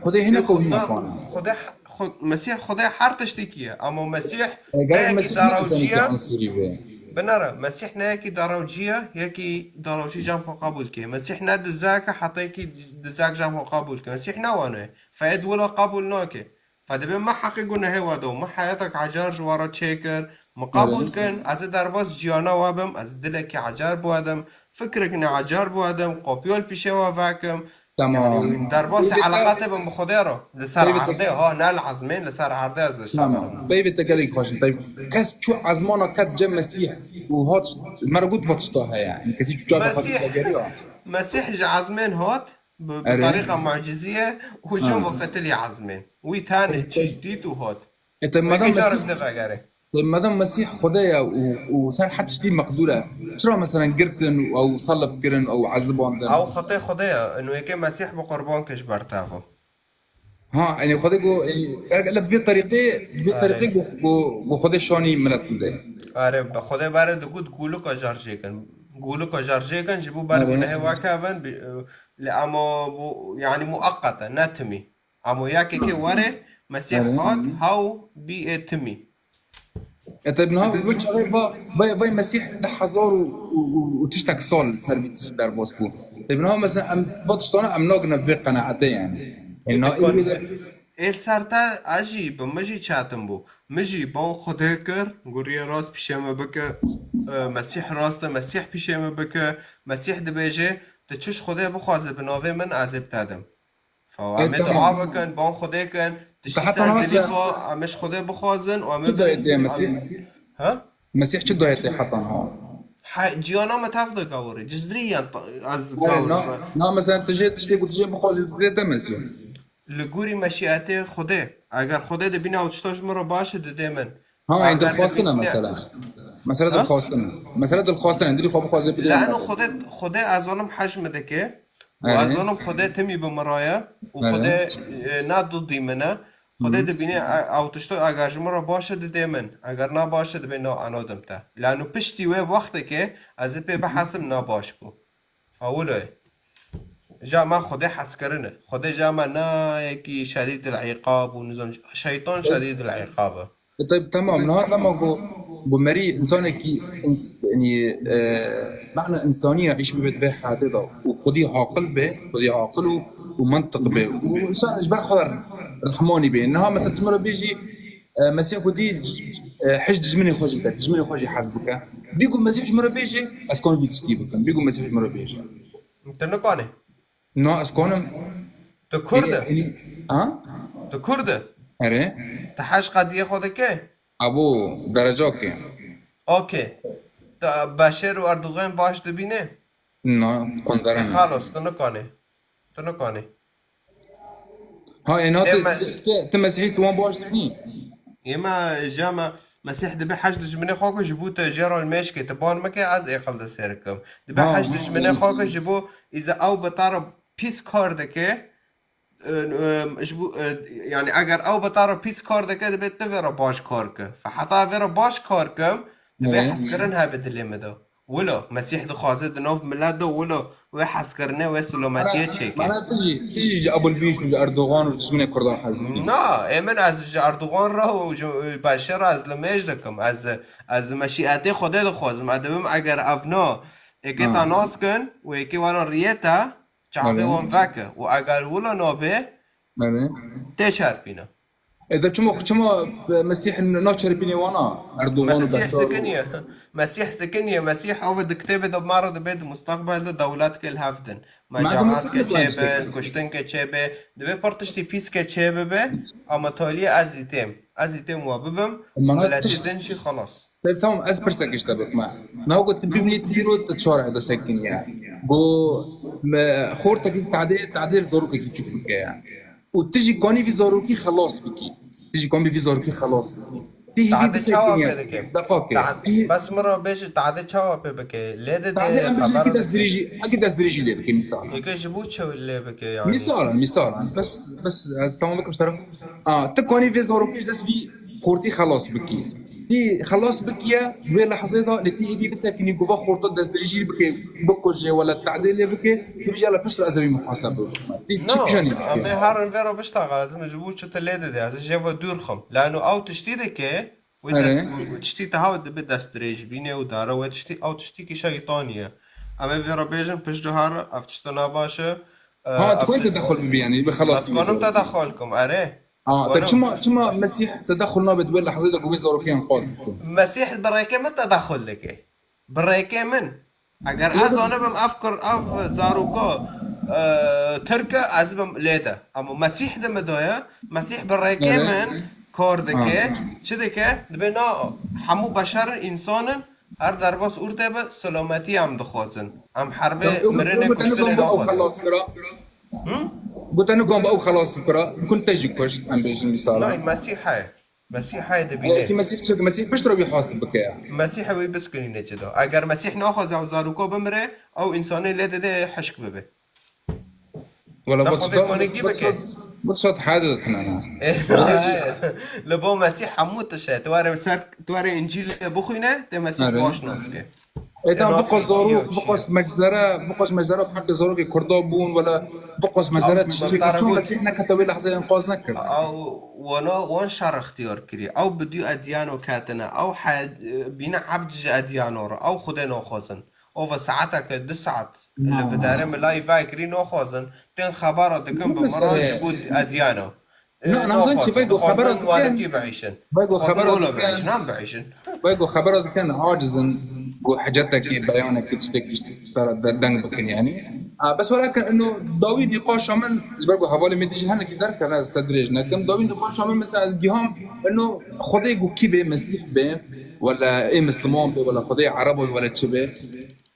Xwedê hinek û Xweda, hinek wan e. Xwedê, Xwe-, Mesîh Xwedê her tiştîkî ye. Ama Mesîh E, gerek ne yekî Mesîh ne darawcî insanekî ye. ansûrî be. Binere, Mesîh ne yekî darawcî ye, yekî darawcî cem xwe qebûl ke. Mesîh ne dizek e, heta yekî dizek cem xwe qebûl ke. Mesîh ne wan e. Fe ê di wilo qebûl nake. Fe dibê me heqê gunehê we da û me heyetek ecar ji we re çêkir. Min qebûl Evet. kin, ez ê derbas jiyana we bim, ez dilekî ecar bi we dim, fikrek ne ecar bi we dim, kopya li pîşê we vekim, Tamam. Derbasî Peyvê te- eleqatê bin bi Xwedê ro. Li ser Peyvê te- erdê ha, ne li ezmên, li ser erdê ez diştexelim. Tamam. Peyvê te gelek xweş in. Peyv-, kes çû ezmana ket cem Mesîh û hat, me re got va tişta heye. Kesî çû çawa Mesîh. Xwedê vegeriya. Mesîh ji ezmên hat, bi, bi Erê. tariqa mucizî ye û çûn bo fetilî ezmên. Wî tenê çî dît û hat. E te Wê madem kê carek Mesîh, de vegere. te madem Mesîh Xwedê ye û, û ser hed tiştî meqdûr e, çira mesela girtin û ew selib kirin û ezibandin? Ew xetê Xwedê ye. Û wê kê Mesîh bi qurban kir ji ber te ve. Ha, yani Xwedê go, yani, eger ele bi vê tariqê, bi vê Erê. tariqê go, go, go Xwedê şanî milet bide. Erê, bi Xwedê berê digot gûlika jar jêkin. Gûlika jar jêkin ji bo ber Erê. gunehê wekevin, bi, li ama bu, yani muaqqat e, ne timî. Ama yekekê were, Mesîh Erê. hat, haw bî ê timî. E te bina bu çaxê va, vay, vay Mesîh deh hezar û, û, û, û tiştek sal ser vî tişt derbas bû. Te bina mesela em va tiştana em nagine vê qenaetê yani. E, na, Dikon- î de- Êl ser te ez jî bi min jî çetin bû. Min jî ban Xwedê kir, guriyê rast pişê me bike, e, Mesîh rast e, Mesîh pişê me bike, Mesîh dibêje, tu çi ji Xwedê bixwaze bi navê min ez ê bi te dim. Fa E, em ê tamam. dua bikin, ban Xwedê kin, tu Te şî heta ser niha dilî te- xwe, em ê ji Xwedê bixwazin û em ê Çi dayê birin- te Mesîh? Ha? Mesîh çi dayê te heta niha? He, ciyana me tev de kawirî, cizdrî yan ta- ez Hayır, kawirî na, me. na mesela tu jê tiştê ku tu jê bixwazî didê te Mesîh. Li gorî meşîetê Xwedê. Eger Xwedê dibîne ew tişta ji min re baş e, didê min. Ha, yani Eger dilxwastin e dibîne- mesela. Mesela Ha? dilxwastin e. Mesela dilxwastin e. Dilî xwe bixwaze bidê. Lano Xwedê, Xwedê ez zanim hej min dike. Û Evet. Ez zanim Xwedê timî bi min re ye. Û Evet. Xwedê, e, ne didî min e. Xwedê dibîne, e, ew tişta eger ji min re baş e didê min. Eger na baş e dibê na eno dim te. Lano piştî wê wextekê ez ê pê bihesim na baş bû. Fa wilo ye. Ja me Xwedê hezkirin e. Xwedê ja me nayekî şedîd il îqab û nizam şeytan şedîd il îqab e. E, tabii, tamam. Niha dema ku, ku merî insanekî ins-, yani, e, mehna insaniye îş bibe vê heyatê de û xwedî aqil be, xwedî aqil û, û mantiq be û insan ji ber xwe rehmanî be. Niha mesela tu min re bêjî, e, Mesîh ku dî, e, hej dijminê xwe jî bike, dijminê xwe jî hez bike. Dî ku Mesîh ji min re bêje, ez kan vî tiştî bikim. Dî ku Mesîh ji min re bêje. Tu nikanî. Na, ez konim. Tu Kurd e. Eni, eni, ha? Tu Kurd e. Erê. Tu hej qediyê xwe dike. Abo, derecake. Okey. Tu Beşêr û Erdogan baş dibîne. Na, kondere ne. Xalos, tu nikanî. Tu nikanî. Ha, ena Ê, tu, me- tu, tu Mesîhî tu wan baş dibî. Ê me, ja me, Mesîh dibe hej dijminê xwe ku ji bo te jê re mêşkê, tu ban mike, ez êqil de sêr kim. Dibe Ha, hej ha, dijminê ha. Xwe ku ji bo îza ew bi te re pîs kar dike, e, e, ji bo, e, yani eger ew bi te re pîs kar dike, dibe tu vê re baş kar ke. Fe heta vê re baş kar kim, dibe Evet. hezkirin hebe dilê min de. Wilo, Mesîh dixwaze di nav milet de wilo wê hezkirinê, wê silometiyê çêke. Mana tu jî, tu jî ji Abul Bîş û ji Erdogan û dijminê Kurdan hez dikî. Na, ê min ez ji Erdogan re û ji Beşir re ez li mêj dikim. Ez, ez meşîetê Xwedê dixwazim. Ez dibim eger ev na êkê te nas kin û êkê wana riyê te, çavê wan veke. Û eger wilo nabe, tê çerpîne. E de çima, çima Mesîh naçerpînê wana? Erdogan û Mesîh Beşar û zikiniye. Mesîh zikiniye. Mesîh ew di kitêbê de ma re dibe di mustaqbel de dewlet ke li hev din. Mecahat ke çêbe, kuştin ke çêbe. Dibe pir tiştî pîs ke çêbibe. Ama taliyê ez zî têm. Ez zî têm wa bibim. Miletê din jî xelas. Tabii, tamam, ez pirsek işte bikme. Na got tu bibî dîro tu çar heda sekiniye. Go me xortekî tadê, tadê zarokekî çûk bike ya. Û tu jî kanî vî zarokî xelas bikî. Tu jî kanî vî zarokî xelas bikî. Tadê çawa pê dike? Deqakê. Bes min re bêje, tadê çawa pê bike? Lê de tadê em bêjin ki destdirêjî, ki destdirêjî lê bike misal. Eke ji bo çi lê bike yani? Misal, misal. Bes, bes ez tamam bikim sera. A, tu kanî vê zarokî dest vî xortî xelas bikî. Tî xelas bikiye, wê lehzê de li tî êdî bisekinî, gova xorta destdirêjî bike, bikuje, wela tadê lê bike, tî bije la pişt re ez ê wî muhasebe bikim. Tî çi kijanî bike? Em ê herin vê re biştaxin, ez ê ji bo çi tu lê dide, ez ê jê ve dûr xim. Lano ew tiştî dike, wê dest, tiştî te hawe dibe destdirêj bîne û dare wê tiştî, ew tiştî ki şeytanî ye. Em ê vê re bêjin, pişt re her, ev tişta nabaş e. Ha, tu koyî tedexul bibî yani, bi xelas. Ez konim tedexul kim, erê. Ha, te çima, çima Mesîh tedexul nabe di wê lehzê de ku vê zarokiyan qaz bikin? Mesîh bi rêkê min tedexul dike. Bi rêkê min. Eger ez zanibim ev kur, ev zaroka, e, Tirk e, ez bim lê de. Ama Mesîh de mi daye, Mesîh bi rêkê Evet. min kar dike. Ha. Çi dike? Dibê na hemû beşer in, însan in, her derbas û tê be selametî em dixwazin. Em herbê Ew, ew, mirinê ew, kuştinê ew, ew naxwazin. xelas kira. Hı? Gote nikom ew xelas kira. Kun te jî kuşt, em bêjin misala. Nayê, Mesîh heye. Mesîh heye dibîne. Belkî Mesîh çi, Mesîh pişt re wî hasib bike ya. Mesîh wî biskinîne cida. Eger Mesîh naxwaze ew zaroka bimire, ew însanê lê dide hişk bibe. Wala Te bu Xwedê tişta, konekî bu bike. tişta, bu tişta hede de tine ne. Li bo Mesîh hemû tişt e. Tu were ser, tu were Încîlê bixwîne, te Mesîh Ere. baş nas ke. E, tam Nas bu qas zarok, yok bu şey. qas meczere, bu qas meczere bi heqê zarokê Kurda bûn, wala bu qas meczere Tam tiştekî tarafı çû Mesîh nekete wê lehzeyê enqaz nekir. Ew wana wan şer ixtiyar kirî. Ew bi dû edyano ketine. Ew he-, bîne ebd ji edyano re. Ew Xwedê naxwazin. Ova saeteke du saet li Na. vidarê milayî vekirî naxwazin. Tên xebera dikin bi Mesele. miran ji bo edyano. Na, E, nazan ki naxwazin. vego Dixwazin xebera dikin. wanekî biişin. Vego Dixwazin xebera wilo dikin. biişin. Em biişin. Vego xebera dikin, aciz in ku hicetekî, beyanekî, tiştekî ji te re de-, deng bikin yani. A, bes welakin ino dawî nîqaşa min, ji ber ku hevalê min dijî hinekî derkeve, ez te dirêj nekim. Dawî nîqaşa min mesela ez giham ino Xwedê ku kî bê, Mesîh bê, wala ê Misliman bê, wala Xwedê Erebo bê, wala çi bê.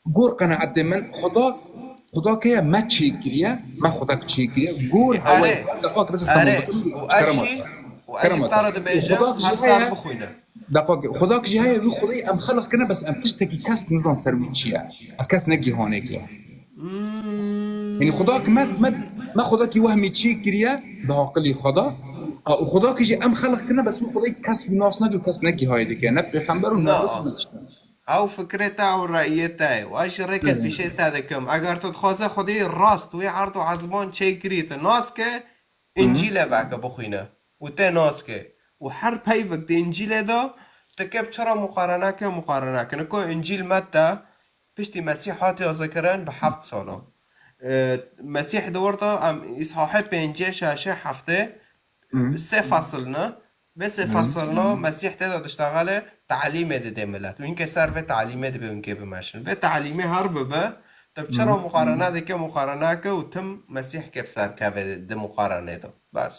Gor qenaetê min, Xuda, Xuda ke ye me çêkiriye, me Xuda çêkiriye. Gor Erê, hewayê, deqak bes ez erê, temam bikim. û ez Kerem jî, û ez jî Kerem bi te re Xuda dibêjim, ki jî her sar heye, bixwîne. Deqak, Xuda ki jî heye, wî Xwedayî em xelq kine, bes em tiştekî kes nizan ser wî çi ye. Ev kes ne gîhanêk ye. Hmm. Yanî Xuda ki me, me, me Xuda ki wehmî çêkiriye, bi aqilî Xuda. A, û Xuda ki jî em xelq kine, bes wî Xwedayî kes wî nas nake û kes ne gîhayê dike. Ne pêxember û ne Na. ris û ne tişt. Ew fikrê te, ew reyê te ye. Û ez jî rêkek Evet. pêşê te dikim. Eger tu dixwaze Xwedê rast wê erd û ezman çêkirî, tu nas ke, Hı. Încîlê veke bixwîne. Û te nas ke. Û her peyvek di Încîlê de, tu ke bi çi re muqarene ke, muqarene ke. Niko Încîl Metta, piştî Mesîh hatiye zekirin bi heft sala. E, Mesîh di wir de em îshahê pêncê, şeşê, heftê, Hı. sê fesil ne. Vê sê Hı. fesilna Mesîh tê de diştexile, talîmê didê milet. Û hinkê ser vê talîmê dibê hinkê bimeşin. Vê talîmê her bibe, te bi çi re Hı. muqarene dike, muqarene ke û tim Mesîh ke bi ser keve di muqarenê de. Bes.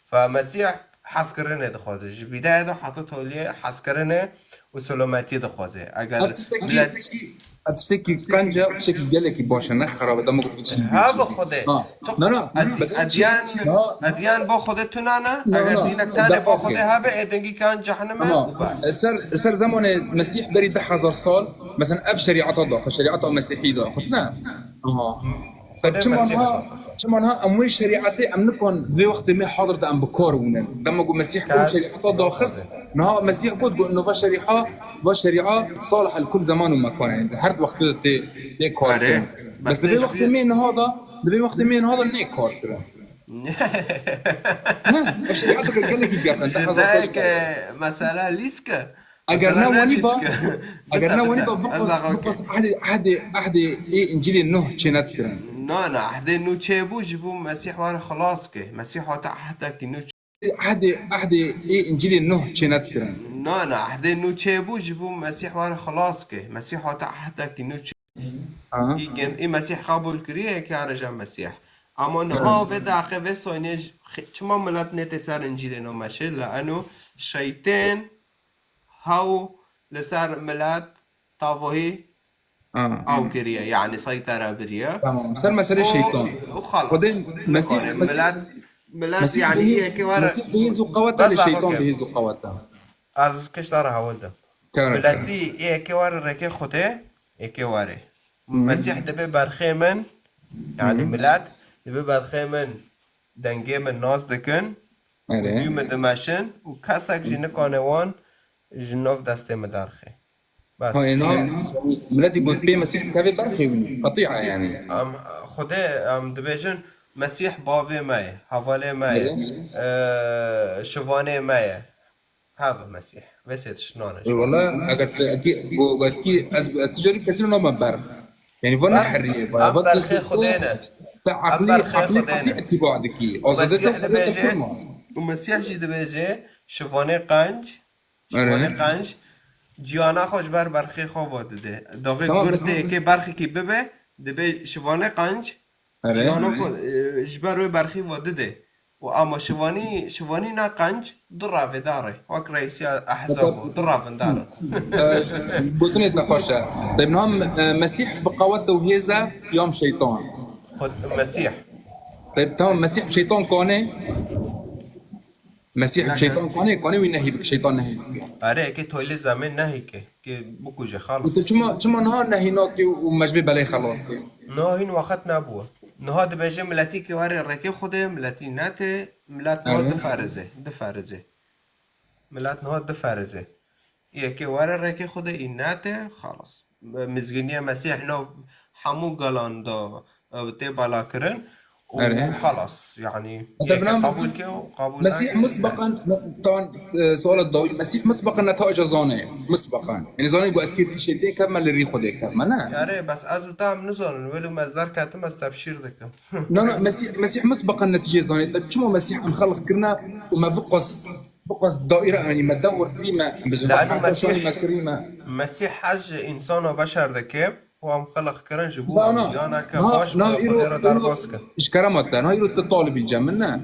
Fe Mesîh hezkirinê dixwaze. Ji bîdayê de heta toliyê hezkirinê û selametiyê dixwaze. Eger Ev tiştekî, milet ev tiştekî qenc e, tiştekî gelekî baş e, ne xerab e, dema ku tu çi Ha, bi Xwedê. Ha. Çok Na, na, ed-, na, edyan, na, edyan bo Xwedê tuna ne? Na, Eger na, dinek tane bo deqakê. Xwedê habe, ê dengî kan cehenneme Ama û bas. ser, ser zamanê Mesîh berî deh hezar sal, mesela ev şerîata da, şerîata Mesîhî da, xwest ne? Aha. Xwedê Çima Mesîh niha, da. çima niha em wê şerîatê em nikon vê wextê me hadir de em bi kar wînin. Dema ku Mesîh ew Kes şerîata da xist, Xwedê. niha Mesîh got, got, "No va şerîa, va şerîa salih el kul zaman û mekan." Yani her wextê de tê, tê kar Erê, kirin. bes Bes di vê tê ji wextê vî- me niha da, di vê wextê me niha da nê kar kirin. Ne, ev şerîateke gelekî gertin, Ji deh hezar sal dayeke mesela lîske. Eger Mesela ne ne wanî ba, lîske? eger Bisa, ne wanî bisa. ba, Ez biqas, daha okey. biqas ehdê, ehdê, ehdê ê Încîlê Nuh çê nedikirin. Na, na, ehdê nû çêbû ji bo Mesîh were xilas ke. Mesîh hate ehdekî nû Ehdê, ehdê ê Încîlê Nuh çê nedikirin. Na, na, ehdê nû çêbû ji bo Mesîh were xilas ke. Mesîh hate ehdekî nû çê. Aha. Î gen-, î Mesîh qebûl kiriye, yekê are ja Mesîh. Ama niha Evet. vê daqê, vê soynê j-, xi-, çima milet nêtê ser Încîlê Nuh meşe, le eno şeytên hew li ser milet tavahî Ha. ew kiriye, yani seytere biriye. Tamam. Ser meselê O, şeytan. o xalas. Xwedê Mesîh, Nikarê. Mesîh, Milet, milet Mesîh yani bihêz, yekê were Mesîh bihêz û qewet e, Bes lê daha şeytan okey. bihêz û qewet e. Ez kişta re hewil de. Kare, Miletî kare. yekê were rêkê Xwedê, yekê were. Hı. Mesîh dibe berxê min, yani Hı. milet dibe berxê min, dengê min nas dikin, Erê. dû min dimeşin û kesek jî nikane wan ji nav destê min derxê. Bes. Ha, êna, miletî got pê Mesîh dikeve berxê wî. Qetîa yani. Em, Xwedê, em dibêjin, Mesîh bavê me ye, hevalê me ye, Erê. e, şivanê me ye. Have Mesîh. Vê sê tişt nane. E, wala, eger te, eki, go, go, eskî, ez, ez ticarî kesî name berx. Yani, vana Berx, heriyê, em va, va, berxê te, Xwedê ne. te Em aqlî, berxê aqlî Xwedê qetî ne. îtîba dikî. Azadê te Mesîh Xwedê dibêje, dikir ma. û Mesîh jî dibêje, şivanê qenc, Erê. şivanê qenc, ciyana xwe ji ber berxê xwe va dide. Daxê Tamam, gur bes tê yekê berxekî bibe, dibê şivanê qenc, Erê. Jiyana ku, e, ji ber wê berxî ve dide. Û ama şivanî, şivanî ne qenc, du revê darê. Wek reîsiya ehzab û du revin darin. Gotinê te xweş e. Tê niha, e, Mesîh bi qewet de û hêz e, ya şeytan? Xwe Mesîh. Tê tamam, Mesîh şeytan kanê? Mesîh şeytan kanê, kanê wî nehî bike, şeytan nehî bike. Erê, eke toylê zemê nehî ke, ke bikuje xalas. Te çima, çima niha nehî nakî û me ji vê belê xelas kir? Niha hîn wext nebû. Niha dibêje miletî ke were rêkê Xwedê, miletî netê, milet niha diferizê, diferizê. Milet niha diferizê. Yekê were rêkê Xwedê, î netê, xalas. Mizgîniya Mesîh nav hemû gelan de, e, tê belakirin û xalas. Yanî, yekê qebûl ke û qebûl nake, î ne. Mesîh musbeqan, tamam, e, suala dawî. Mesîh musbeqan netaîca zanê. Musbeqan. Yanî zanê ku ez kê rî şeytê kevme, li rî Xwedê kevme, ne? Erê, bes ez û te em nizanin. Welo me ez derketim, ez tebşîr dikim. Na, na, Mesîh, Mesîh musbeqan netîcê zanê. Te çima Mesîh em xelq kirine û me viqas, viqas daîre, yanî me dewr kirî me, bijin, Lano heta şanî Mesîh, me kirî me. Mesîh hez ji însana beşer dike û em xelq kirin ji bo em jiyaneke xweş bi Xwedê re derbas kin. Ji kerema te, na îro tu talibî cem min ne.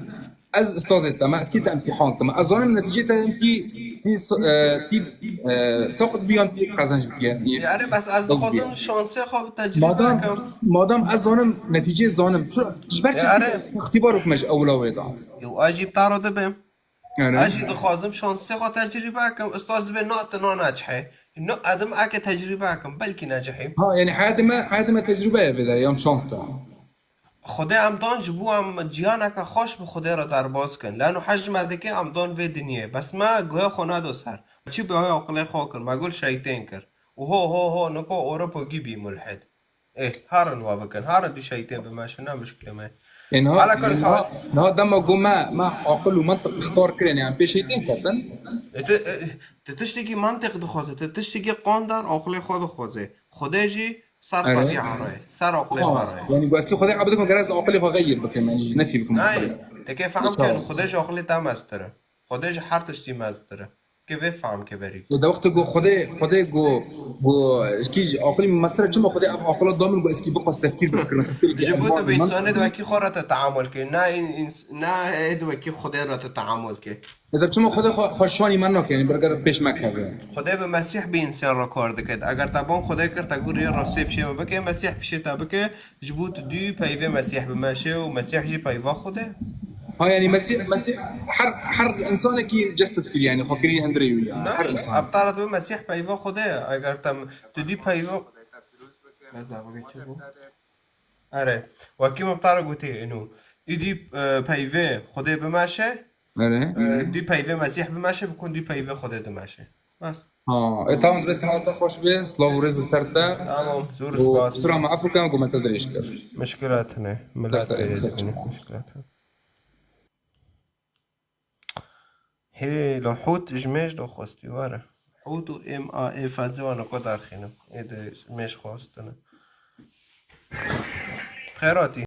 Ez ustazê te me, ez kê te îmtîhan dime. Ez zanim netîcê te tî, tî, e, tî, e, seqit biyan tî qezenc biye. Erê, bes ez dixwazim şansê xwe bi tecrîbe bikim. Madam ez zanim netîcê zanim. Tu, ji ber çi îxtîbar bikime ji ewla wê de? Ew ez jî bi te re dibim. Ez jî dixwazim şansê xwe tecrîbe bikim. Ustaz dibê na tu na necihê. No, ez dim eke tecrîbe bikim. Belkî necihîm. Ha, yanî heyatê me, heyatê me tecrûbe ye vê de, ya şans e. Xwedê em dan ji bo em ciyaneke xweş bi Xwedê re derbas kin. Lano hez ji me dike em dan vê dinyê. Bes me guhê xwe nedo ser. Me çi bi aqilê xwe kir? Me got şeytên kir. Û ho, ho, ho, niko Ewropa gî bî mulhid. Ê, herin wa bikin. Herin du şeytên bimeşin, ne mişkilê me. Ê, niha, Ala kul niha, hal. Niha dema ku me, me aqil û mantiq ixtar kirin, yanî pê şeytên ketin. Ê, tu, ê, tu tiştekî mantiq dixwaze, tu tiştekî qandar aqilê xwe dixwaze. Xwedê jî ser Erê. Tebîa re ye, ser aqilê xwe re ye. Yanî, gu ez kî Xwedê ebd bikim, gerek ez aqilê xwe xeyir bikim, yanî, nefî bikim. Nayê, te kê fehm kin, Xwedê ji aqilê te mestir e. Xwedê ji her tiştî mestir e. Kê vê fehm ke berî. De wextê gu Xwedê, Xwedê gu, gu, ji kî ji aqilê min mestir e, çima Xwedê ev aqila da min, gu ez kî biqas tefkîr bikirim, tefkîr Ji bo tu bi însanê di wekî xwe re te teamul kê. Na, ins-, na ê di wekî Xwedê re te teamul kê. Ê, de çima Xwedê xwe, xwe şanî me nake, yanî berger pêş me keve? Xwedê bi Mesîh bi însan re kar dike. Eger te ban Xwedê kir, te got rê rastê pişê min bike, Mesîh pişê te bike, ji bo tu dû peyvê Mesîh bimeşe û Mesîh jî peyva Xwedê. Ha, yanî Mesîh, Mesîh her, her însanekî cesed kiriye, yanî xwe kiriye hundirê wî ya. Her însan. Ev tara tu Mesîh peyva Xwedê ye. Eger te tu dû peyva Erê, wekî min tara gotê, ino. Îdî, e, peyvê Xwedê bimeşe, Erê. E, dû peyvê Mesîh bimeşe, bikun dû peyvê Xwedê dimeşe. Bes. Ha, e, tamam, dibê sihata xweş be, silav û rêz li ser te. Tamam, zor spas. Sura me afirkan ku me te dirêj kir. Mişkila tune, millet Dest rêz dine, mişkila tune. Hê, la hût ji mêj de xwestî, were. Hût û êm a ê fezê wan ku derxînim. Ê de ji mêj xwestine. Xêr hatî.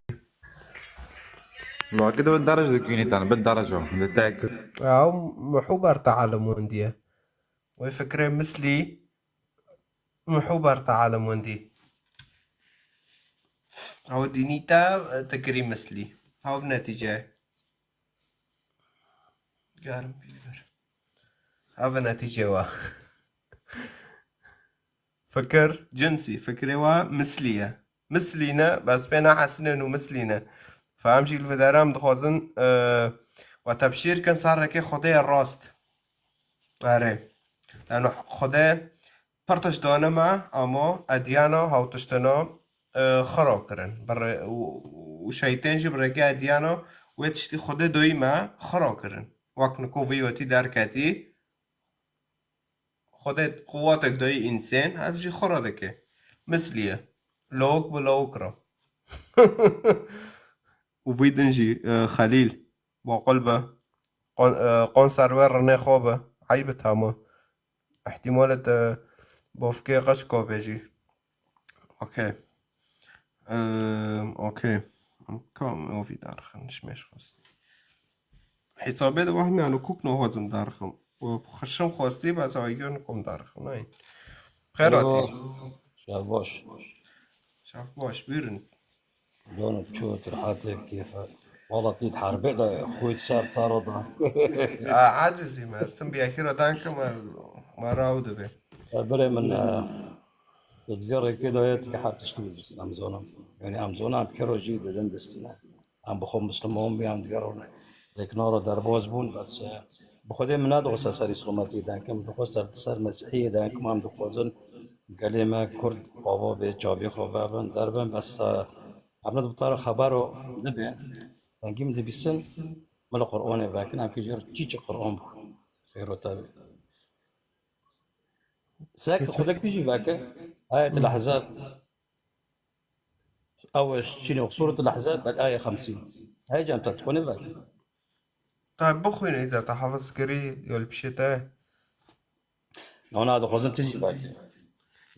Laki de bin derec dikînî tan, bin derec o. De tek. Ew mihû ber te alim wendiye. Wê fikrê mislî mihû ber te alim wendî. Ew dînî te, te kirî mislî. Hav netîce. Germ pîver. Ev e netîcê wa. Fikir cinsî. Fikirê wa mislî ye. Mislî ne, bes pê nehesînin û mislî ne. Fe em jî li vê derê em dixwazin, e, we tebşîr kin ser rêkê Xwedê rast. Erê. Lano Xwedê pir tişt dane me, ama edyana hawtiştina, e, xira kirin. Bi rê-, û, û şeytên jî bi rêkê edyana wê tiştî Xwedê doyî me xira kirin. Wek niko vî yotî derketî, Xwedê quwatek doyî însên, ev jî xira dike. Mislî ye. Lawik bi lawik re. Û vî din jî, e, Xelîl. Baqil be. Qon-, e, qon ser wê rinê xwe be. Eyb e, tamam. Îhtîmal e te bavkê qeç ka bêjî. Okey. Ehm, okey. Kam o vî darxin, ji mêj xwest. Hesabê de wahmî ano kuk no hozim darxim. O xişim xwestî, bes aygir nikom darxim. Nayê. Xêr hatî. Şev baş. Şev baş, buyurun. Canım çok rahat, keyfe. Valla tît herbê de xwît ser taro da. Acizî me, ez tim biyekî re dan ke me, me raw dibe. Birê min, e, li divê rêkê de ye, tike her tiştî bidîsin, em zonim. Yani em zonim, em kero jî didin distîne. Em bi xwe Misliman bû, em digerone. Lêknara derbaz bûn, bes, e, bi Xwedê min nedixwest ser Îslamiyetê denkim, dixwest ser, ser Mesîhiyê denkim, em dixwazin gelê me Kurd ava bê, çavê xwe vebin, derbin, bes, e, Evne di tara xebero nibên. Dengî min dibîsin, min li Qur'anê vekin, em kî jê re çî çi Qur'an bû. Xêro te bê. Sek xudek tu jî veke. Ayet Ahzab. Ew çînê Suret Ahzab, bel ayet xemsîn. Hey can te dixwînî veke. Tabi bixwîne îza te hafiz kirî, ya li pişê te. Ona dixwazim tu jî veke.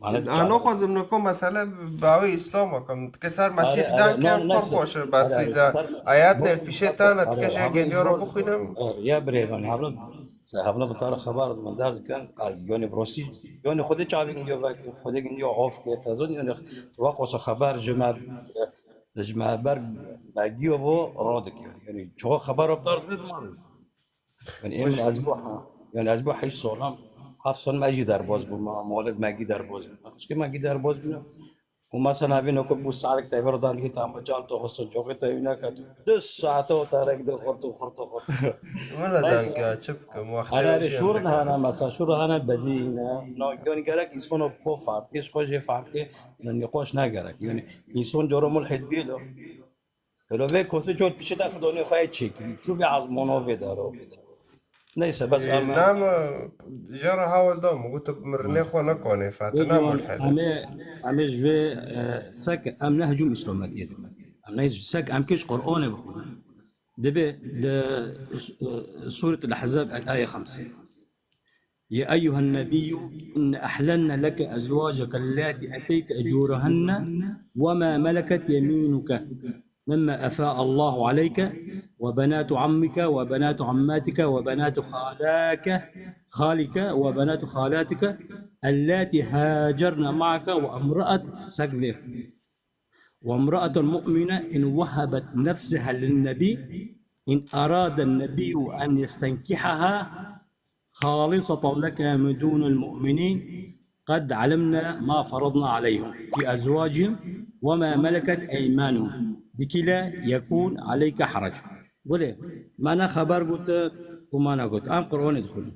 Mane A, naxwazim niko mesele bi awê Îslam bikim. Dike ser Mesîh dan ke pir xweş e, bes îza ayetnê li pişê te ne, dike jê geliya re bixwînim. Ya birê min, hevna, se hevna bi tarî xebar min der dikin. Ay, yani bi rastî, yani Xwedê çavê gindiyo veke, Xwedê gindiyo of ke, tezon, yani wa qosa xebar ji me, ji me ber me giyo vo radike. Yani çoğu xebar optar dibe, bi ma re. Yani em ez bû ha, yani ez bû heşt solam, heft solam ez jî derbaz bûm, ma malek me gî derbaz bûm. Qişkê me gî derbaz bûm. Û mesela vê nokê bû saetek tevî re dan dî tam cal to xistin, coxê te wî neket. Du saete o terek de xurt û xurt û xurt. Wela danka çi bikim, wextê Ana re şûr hana, mesela şûr hana bedî ne. No, yani gerek însano xwe fark kê, xwe jê fark kê, yani nîqaş ne gerek. Yani însan coro mulhid bî lo. Helo vê kosê çot pişita xidonê xwe yê çêkirî. Çû vê azmona vê daro. Neyse, bes em. Nam jara hawal da min got mirinê xwe nekonê fate, nam mulhed. Em ê, em ê ji vê, e, sek em ne hicûm Îslamiyetiyê dikin. Em ne sek em kê ji Qur'anê bixwînin. Dibe de, e, Suret El-Ahzab el aye xemsê. يا أيها النبي إنا أحللنا لك أزواجك اللاتي آتيت أجورهن وما ملكت يمينك مما أفاء الله عليك وبنات عمك وبنات عماتك وبنات خالاك، خالك وبنات خالاتك اللاتي هاجرن معك وامرأة سكذه. وامرأة مؤمنة إن وهبت نفسها للنبي إن أراد النبي أن يستنكحها خالصة لك من دون المؤمنين قد علمنا ما فرضنا عليهم في أزواجهم وما ملكت أيمانهم لكي لا يكون عليك حرج. Gulê, me ne xeber got û me ne got. Em Qur'anê dixwînin.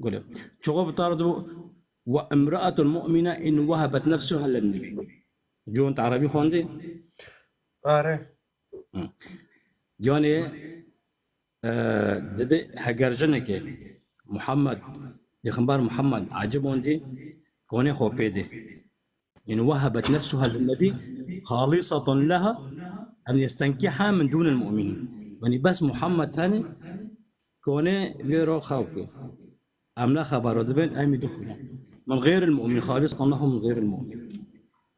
Gulê. Çiqo bi tar dibo, "وامرأة مؤمنة إن وهبت نفسها للنبي." Cûn te erebî xwendî? Are. Hı. Yani, e, dibe heger jinekê Muhammed, Pêxember Muhammed ecibandî, konê xwe pê dê. Yani, "وهبت نفسها للنبي خالصة لها أن يستنكحها من دون المؤمنين." Yani, bes Muhammed tenê konê vê ro xew ke. Em ne xebero dibin, em ê dixwînin. "من غير المؤمن، خالصة لها من غير المؤمن."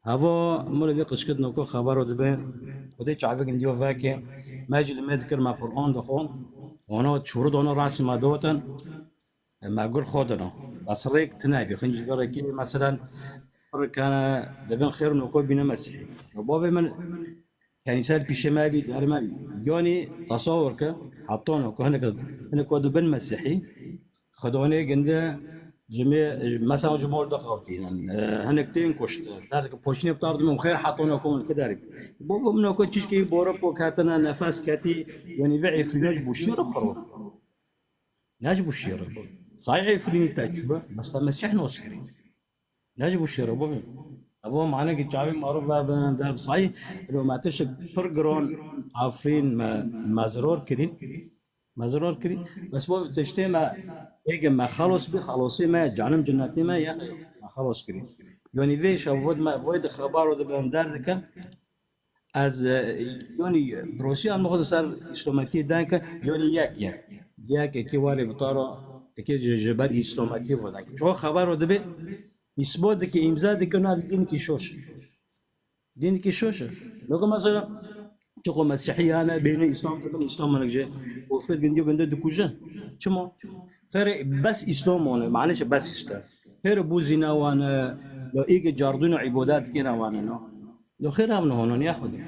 Heva mure vê qişkit noko xebero dibin. Xwedê çavik indiyo veke. Me jî li me dikir, me Qur'an dixwend. Ona çûrû dona rasî me dotin. Me gur xwe dino. Bes rêk tine bî. Xinci vê rêkê, meselen, rikane dibin xêr noko bîne Mesîhî. Bavê min Kenîse li pîşê me bî, derê me bî. Yanî tesawur ke, heta noko hinek, hinek ku dibin Mesîhî, xidonê ginde ji me, mesela ji mor dixewtînin, e, hinek tên kuştin. Derdike poşînê bi tar dibin, xêr heta noko min ki derê. Bo, bo min noko çişkê bore pok hatine, nefes ketî, yanî vê Efrîne ji bo şîr xiro. Ne ji bo şîr. Say Efrînî te çûbe, bes te Mesîh nas kirî. Ne ji bo şêro bû. Evo mane ki çavê maro ve ben der say, lo me tişt pir giron Afrîn me, me ziror kirî. Me ziror kirî. Bes bo tiştê me, êge me xelos bi, xelosê me, canim cinnetê me, ya me xelos kirî. Yanî vê şev vod me, voy de xebaro de ben der dikin. Ez, e, yanî, prosî em xwe ser îslometiyê denke, yanî yek yek. Yek eki warê bi taro, eki ji, ji ber îslometiyê vo denke. Çoğu xebaro dibe, îsbot dike, îmza dike, na dînekî şoş. Dînekî şoş e. Loko mesela, çiqo Mesîhî hane, bêhne îslam dibin, îslam hinek jê. Ofet gindiyo ginde dikujin. Çima? Xêrê bes îslam wane, mane çi bes îslam. Xêrê bu zîna wane, ya îge cardûn û îbadet kêna wane, no. Lo xêr em nihonon ya xwedî.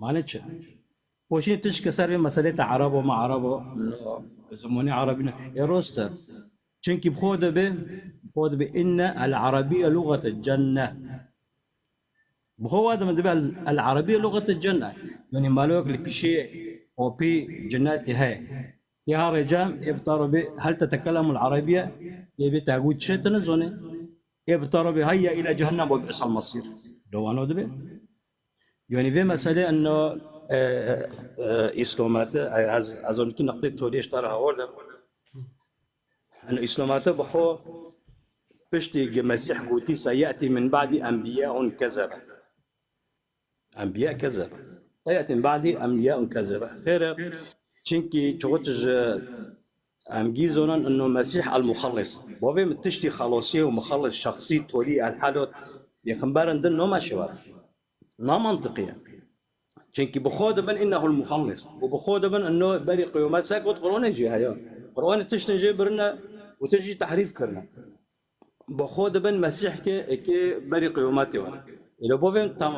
Mane çi? Poşîn tişt ke ser vê meselê te Erebo me Erebo, zimonê Erebî ne. Ê rost e. Çunkî bi xwe dibe, bi xwe dibe inne el Arabiye lugate cenne. Bi xwe wa dibe, dibe el, el Arabiye lugate cenne. Yanî malok li pîşê opî cinnetê heye. Ya recem, ê bi taro be, hel tetekelemul Arabiye, ê bê te gût çi, tu nizonê. Ê bi taro be, hayya ila cehennem ve bi'sel masir. Dewano dibe. Yanî vê meselê eno, e, e, îslamete, e, ez, ez onki neqtê tolê ji te re hewar dem. Eno îslamete bi xwe piştî gi Mesîh gotî, "Seyetî min ba'dî enbiyaun kezebe." Enbiya kezebe. "Seyetî min ba'dî enbiyaun kezebe." Xêr e, çunkî çoxu tu ji em gî zonan eno Mesîh el Muxellis. Bavê min tiştî xelasiyê û Muxellis şexsî tolî el helot pêxemberin din nome şiwar. Namantiqî ye. Çunkî bi xwe dibin innehul muxellis. Û bi xwe dibin inno berî qiyomet se got Qur'anê jî heye. Qur'anê tiştin jê birine û tişt jî tehrîf kirine. Bi xwe dibin Mesîh ke eke berî qiyometê were. Êlo bovên tam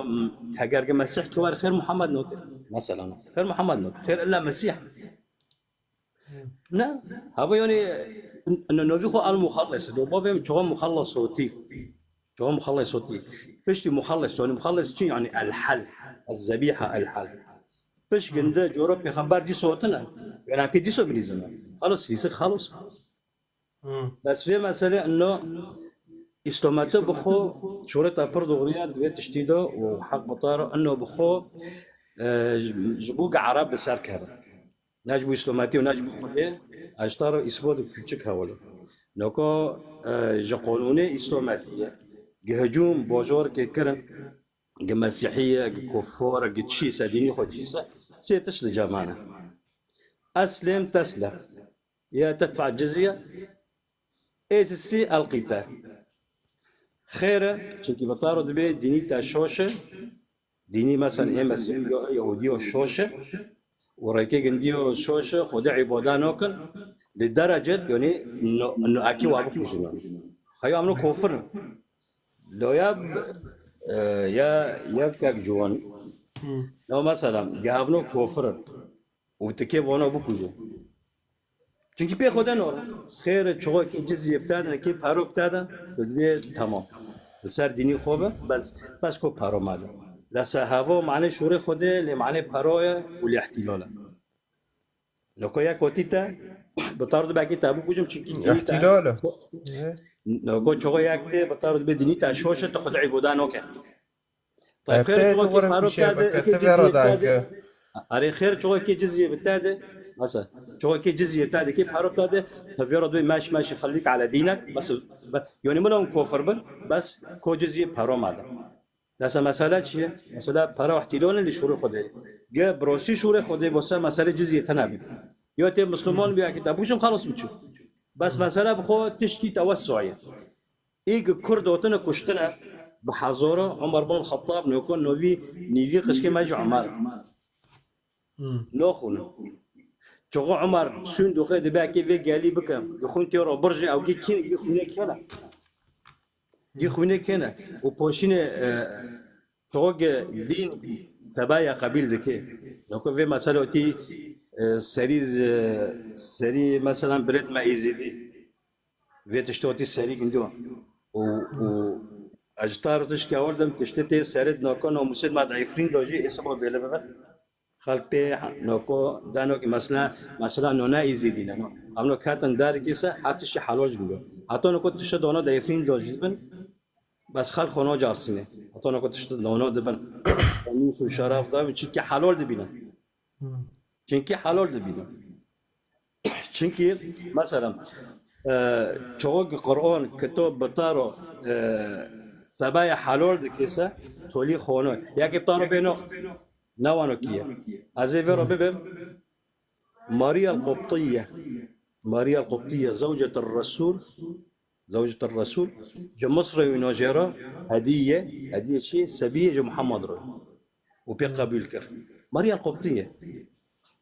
heger ke Mesîh ke were xêr Muhammed noke. Mesela no. Xêr Muhammed noke. Xêr illa Mesîh. Ne, hava yani n-, n-, novî xwe al muxellis. Do bavê min çoğu muxellis hotî. Çoğu muxellis hotî. Piştî muxellis, yani muxellis çi yani el hel. El zebiha el hel. Piş ginde coro pêxember dîso hotine. Yani ki dîso bilîzine. Xalos, hîsik xalos. Bes vê mesele ino îslamete bi xwe şoreta pir doğruya di vê tiştî de û heq bi tar ino bi xwe, e, ji, ji bo ge Ereb bi ser keve. Ne ji bo îslametî û ne ji bo Xwedê, ez ji te re îsbot û küçük hewilo. Noko, e, ji qonûnê îslametî ye. Gi hicûm bojor ke kirin, gi mesîhî ye, gi kufor, gi çî se, dînî xwe çî se, sê tişt li cemane. Eslim teslem. Ya tedfa cizye, êsisî elqîte. Xêr e, çunkî bi taro dibe dînî te şoş e, dînî mesela ê Mesîhî yo Yehûdî yo şoş e, û rêkê gindî yo şoş e, Xwedê îbada nokin, li derecet, yanî no, no ekî wa bikujin. Xeya em no kofir in. Loya, e, ya, ya kek ciwan. No mesela, gavno kofir in. Û tu kê vano bikujin. Çunkî pê xwe de nor. Xêr e, çoxekî cizî bi te de, kê paro bi te de, tu dibê temam. Li ser dînî xwe be, bes, bes ko paro me de. Lesa havo mane şûrê xwe de, lê mane paro ye û lê îhtîlal e. Noko ya kotî te, bi tar dibekî te bikujim, çunkî dînî te. Îhtîlal e. Noko çoxo yek tê, bi tar dibe dînî te şoş e, tu xwe de îbada noke. Tayyip, xêr, tu çoxekî paro bikerde, eke cizî bikerde. Arê xêr, çoxekî cizî bikerde. Mesela, çoxekî cizî bikerde, kê paro bikerde, hevê re duyê meş, meş, xelîk ala dînek. Bes, be, yani mila hûn kofir bin, bes ko cizî paro made. Lesa mesela çi ye? Mesela paro îhtîlal e li şûrê Xwedê. Ge bi rostî şûrê Xwedê bo se mesele cizî tene bî. Yo tê Müslüman bî, akî te bû çim xalos biçû. Bes mesela bi xwe tiştkî tewessu ye. Ê gi Kurd hotine kuştine, bi hezara Umar bin Xettab noko novî nîvî qişkê me jî Umar. Noxwînin. Çoxo Umar sûnduqê dibe ki vê gelî bikim. Gi xwîn tê ro birjê ew gi kî, gi xwînê kene. Gi xwînê kene. Û poşînê, e, çoxo gi dîn tebaya qebîl dike. Noko vê mesela otî, e, serî, e, serî mesela birêt me Êzîdî. Vê tiştê otî serî gindiyo. Û, û ez ji te re tiştke ewil dim, tiştê tê serê di noko namûsê me de Efrîn de jî ê sibo bêle bibe. Xelk pê noko, de nokî mesela, mesela nona Êzîdî ne, no. Em no ketin derikî se, her tiştî helal ji gindiyo. Heta noko tiştê dona de Efrîn de jî dibin, bes xelk xwe nacarsîne. Heta noko tiştê dona dibin. Namûs û şeref de, çunkî helal dibînin. Çunkî helal dibînin. Çunkî, mesela, e, çoxo ki Qur'an, kitab bi taro, e, sebaya helal dikê se, tolî xono. Yekê bi taro bêno, ne wano kî ye. Ez ê vê re bibim, Mariya el-Qubtiye. Mariya el-Qubtiye, zewcet el-Resul, Zewcet el-Resul, ji Misrê û nojêra hediye, hediye çi? Sebiye ji Muhammed re. Û pê qebûl kir. Mariya Qubtiye.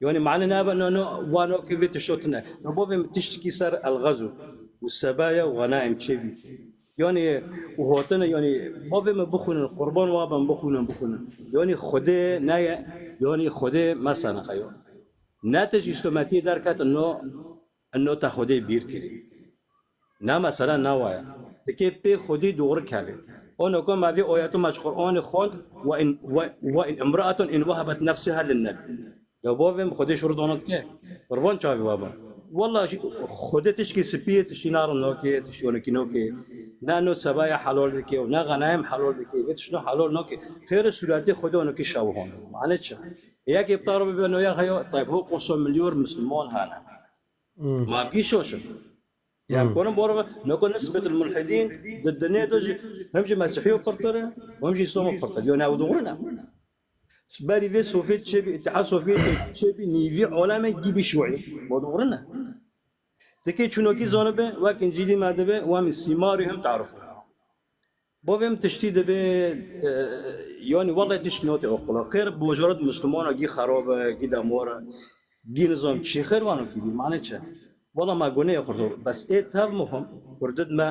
Yani mane nabe, no, no, wano ki vê tişto tine. No bo vê min tiştikî ser el-Gazw û sebaya û xenaim çêbî. Yanî û hatine, yanî bavê min bixwînin, qurban wa bin, bixwînin, bixwînin. Yanî Xwedê neye, yanî Xwedê mesela xeyo. Ne tij îstometiyê derket, no, no te Xwedê bîr kirî. Ne mesela ne waye. Dikê pê Xwedî doğru kevê. Ono ku me vê ayetû me ji Qur'anê xwend, "Ve in, ve, ve in imraetun in vehebet nefseha lin nebi." Ya bavê min Xwedê şuru donat ke. Qurban çavê we bin. Walla jî Xwedê tişkî spî ye, tiştî narin nake, tiştî onekî nake. Ne no sebaya helal dike û ne xenaim helal dike. Vê tiştî helal nake. Xêr sûretê Xwedê onekî şew hon. Mane çi? Yekê bi taro bibe no ya heya, tayb ho qoso milyor Müslüman hene. Hmm. Mavgî şoş e. Yani Hmm. Konum bor ve noko nisbetul mulhidin di dinê de jî hem jî Mesîhiyo pirtir e, hem jî Îslamo pirtir. Yo ne ew doğru ne? Berî vê Sovyet çêbî, Îttihat Sovyetê çêbî nîvî aleme gîbî şuî. Bu doğru ne? Dikê çûnokî zanibe, wek Încîlî me dibe, wemî sîmarî hem tarif. Bavê min tiştî dibe, e, yanî wele tişt note oqula. Xêr bojarat Müslümana gî xerab e, gî demor e, gî nizam çi xêr vano kî bî, mane çi? Wela me gunê xurdo. Bes ê tev muhim, xurdid me,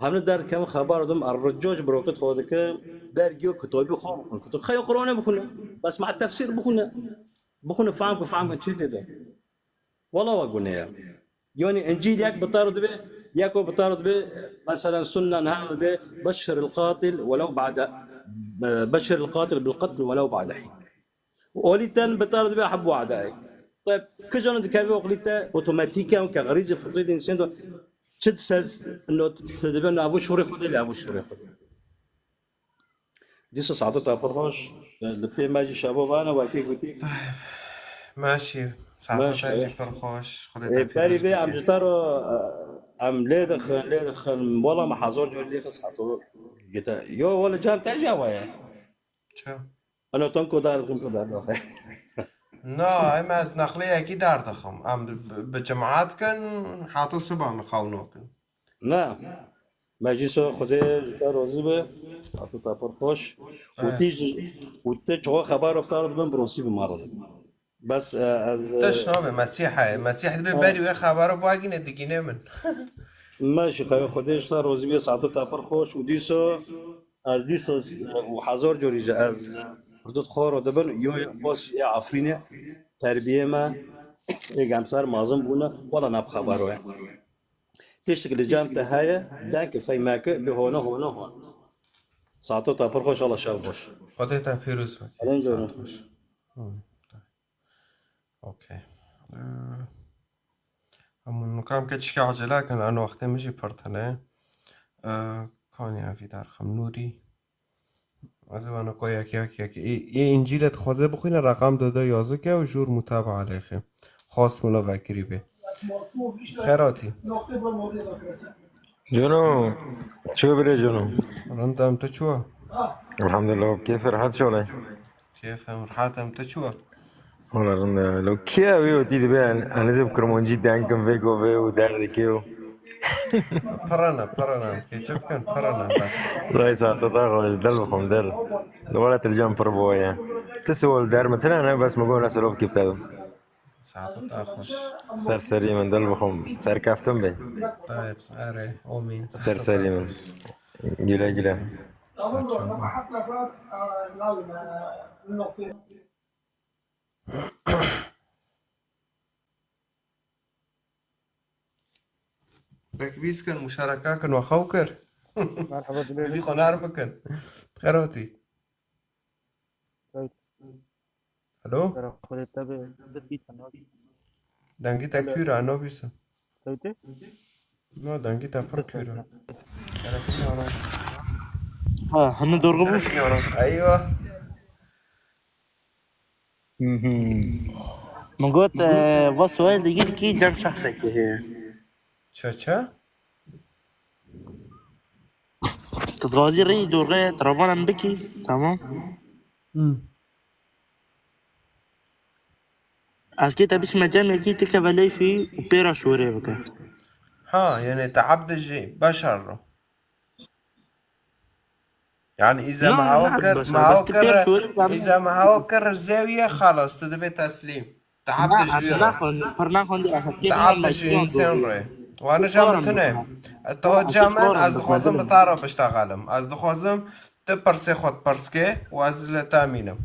hemle derdkem xebar dim, er rico ji birokit xwe dike, dergiyo kitabî xwe bixwin. Kutu xeyo Qur'anê bixwine, bes me tefsîr bixwine. Bixwine fam ku fam çi tê de. Wala wa gune ye. Yanî Încîl yek bi tar dibe, yeko bi tar dibe, mesela sunna niha dibe, "Beşşiril qatil welew ba'de, beşşiril qatil bil qatl welew ba'de hîn." Olî ten bi tar dibe, "Hebbu a'daik." Tayb, kijan dikeve oqlî te, otomatîk e, ke xerîcê fitrî de însan do, çi disez, no, dibe, no, evu şûrê xwe de, evu şûrê xwe de. Dîsa saeto te pir xweş. Li pê me jî şeva vana wekî gotî. Meşî, saeto Meşî. Te jî pir xweş. Xwedê te Ê, berî pîroz vê em bike. Ji te re, e, em lê dixin, lê dixin. Wela me hezar car lê xist heto gite. Yo, wela cem te jî ewa ye. Çi? Ana ton ku dar dixin ku dar doxe. Na, em ez nexlê yekî dar dixim. Em bi, bi cemaat kin, heto siba min xew nakin. Na. Meclîso Xwedê ji te razî be. Hatu te pir xweş. Û Eh. tî ji, û te çiqa xebar oftar dibin, bi rastî bi me re dibin. Bes, e, ez, e, Te şinabe Mesîh e. Mesîh dibe Ha. berî wê xebara bagîne digîne min. Me jî xewe Xwedê ji te razî be, saeto te pir xweş û dîso ez dîso û hezar carî ji ez hurdut xwe re dibin, yo, yo, bas ê Efrînê terbiyê me, ê gemser mazin bûne, wela ne bi xeber we. Tiştek li cem te heye, deng fey me ke, bi hone, hone, hon. Saeto te pir xweş, Allah şev xweş. Xwedê te pîroz be. Helen Saet canım. Xweş. Hı. Okey. Ee, hemû nikam keçikê acele kin, an wextê min jî pir tune. Ee, kanî evî derxim Nûrî. Ez ê vana ko yek, yek, yek. Ê, ê Încîlê dixwaze bixwîne, reqam dide yazike û jûr mutaba lêxe. Xas mila vekirî be. Xêr hatî. Cuno, çi bire Cuno? Rind em, tu çi wa? Elhamdulillah, kêf rehat şolay. Kêf em rehat em, tu çi wa? Wala rind e. Lo kî ew ê wetî dibe, en, en ez ê bi Kirmancî deng kim vê govê û derdikê û. Pirana, pirana. Keçik bikin, pirana bes. Ray saete te xweş, dil bixwim, dil. Wala tu li cem pir bûye. Tu siwal der min tine ne, bes min got ne silo kifte. Saete te xweş. Ser serî min, dil bixwim. Serkeftin be. Tayyip, erê, omîn. Ser serî min. Güle güle. Ser çavan. Tekbîz kin, muşareka kin, we xew kir. Merhaba, dilê Dilî xwe nerm bikin. Xêr hatî. Alo? Xêr, Xwedê te be, destî te nas. Dengî te Alo. Kûr e, nabîsim. Sewtê? Na, dengî te pir kûr e. Telefonê ana. Ha, hini dorgu bû? Telefonê ana. Eywa. Mhm. Min got, e, va sual digî dikî cem şexsekê heye. Çe, çe? Tu razî rî dorê, tu ravan em bikî, tamam. Hmm. Ez kê te bişime cemekî, tu keve leyfî û pê re şorê bike. Ha, yani te ebd jî beşer ro. Yani îze Na, me hawa na, kir, beşer, me hawa bes tu pê kir, şorê bike. Îze me hawa kir zewiye, xalas, tu dibe teslîm. Te Na, ebd ez jî ro. Naxwend, pir naxwend, ez kê Te bîna ebd jî mecbûran însan dozê. Re. Wana ja min tune. Teho ca min, ez dixwazim bi te re biştexelim. Ez dixwazim tu pirsê xwe pirs ke û ez li te mînim.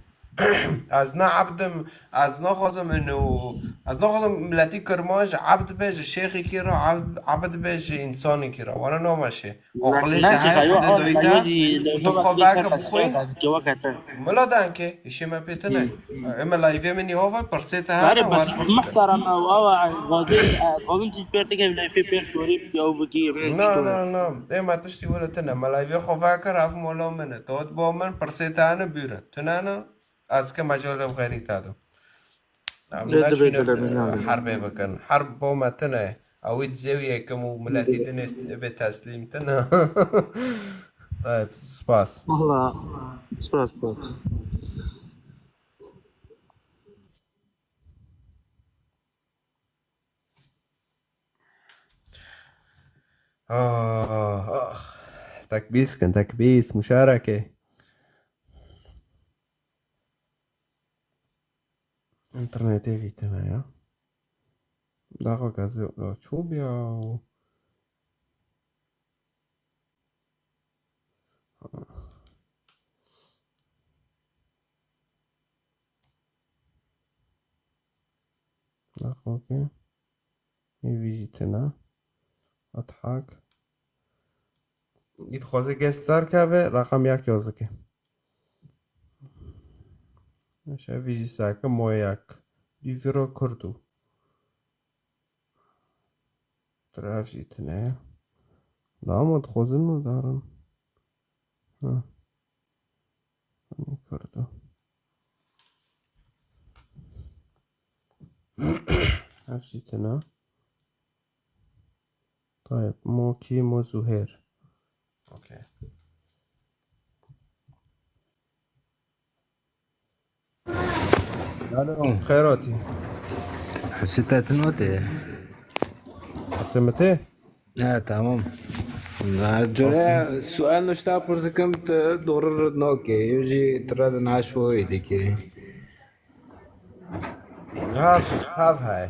Ez ne ebd im, ez naxwazim inu, ez naxwazim miletî Kirmanc ebd be ji şêxekî re, ebd, ebd be ji însanekî re. Wana nameşe. Oqilê te heye, Xwedê dayî te, tu bi xwe veke bixwîn. Mila dankê, îşê me pê tune. Ê me layvê min niha ve, pirsê te hene, wer pirs ke. Muhterem ew, ew, e, Xwedê, e, Xwedê tu pê tike layvê pê şorî bike, ew bikî, rê Na, çito. Na, na. Ê me tiştî wele tune. Me layvê xwe vekir, ev mola min e. Tu ot bo min, pirsê te hene, bûre. Tune ne? Ez ke mecalê xeyrî te dim. Em Lê dibê neşînin, dilemînan e, bidin. Herbê bikin. Herb bo me tune. Ew ê dizêwî yekim û miletî din ê bê teslîm tune. Tayyip, spas. Valla, spas, spas. Ah, ah. Tekbîs kin, tekbîs, muşareke. Înternetê vî tine ya. Daxo gazê çû biya û Daxo ke. Ê vî jî tine. Adhak. Î dixwaze guest star keve, raqam yak yazike. Şevî jî seke moyak. Dîviro kurdu. Tir ev jî tine. Dama dixwazin û darin. Ha. Kurdu. Ev jî tine. Tayyip, mo kî, mo Zuhêr. Okey. Alo. Xeyr hatî. Husê te tino tê? Husê min tê? Ha, tamam. Cure sual nuşta pirzikim, tu doğru rid nokê. Yo jî tu red naşo dikê. Hav, hav hay.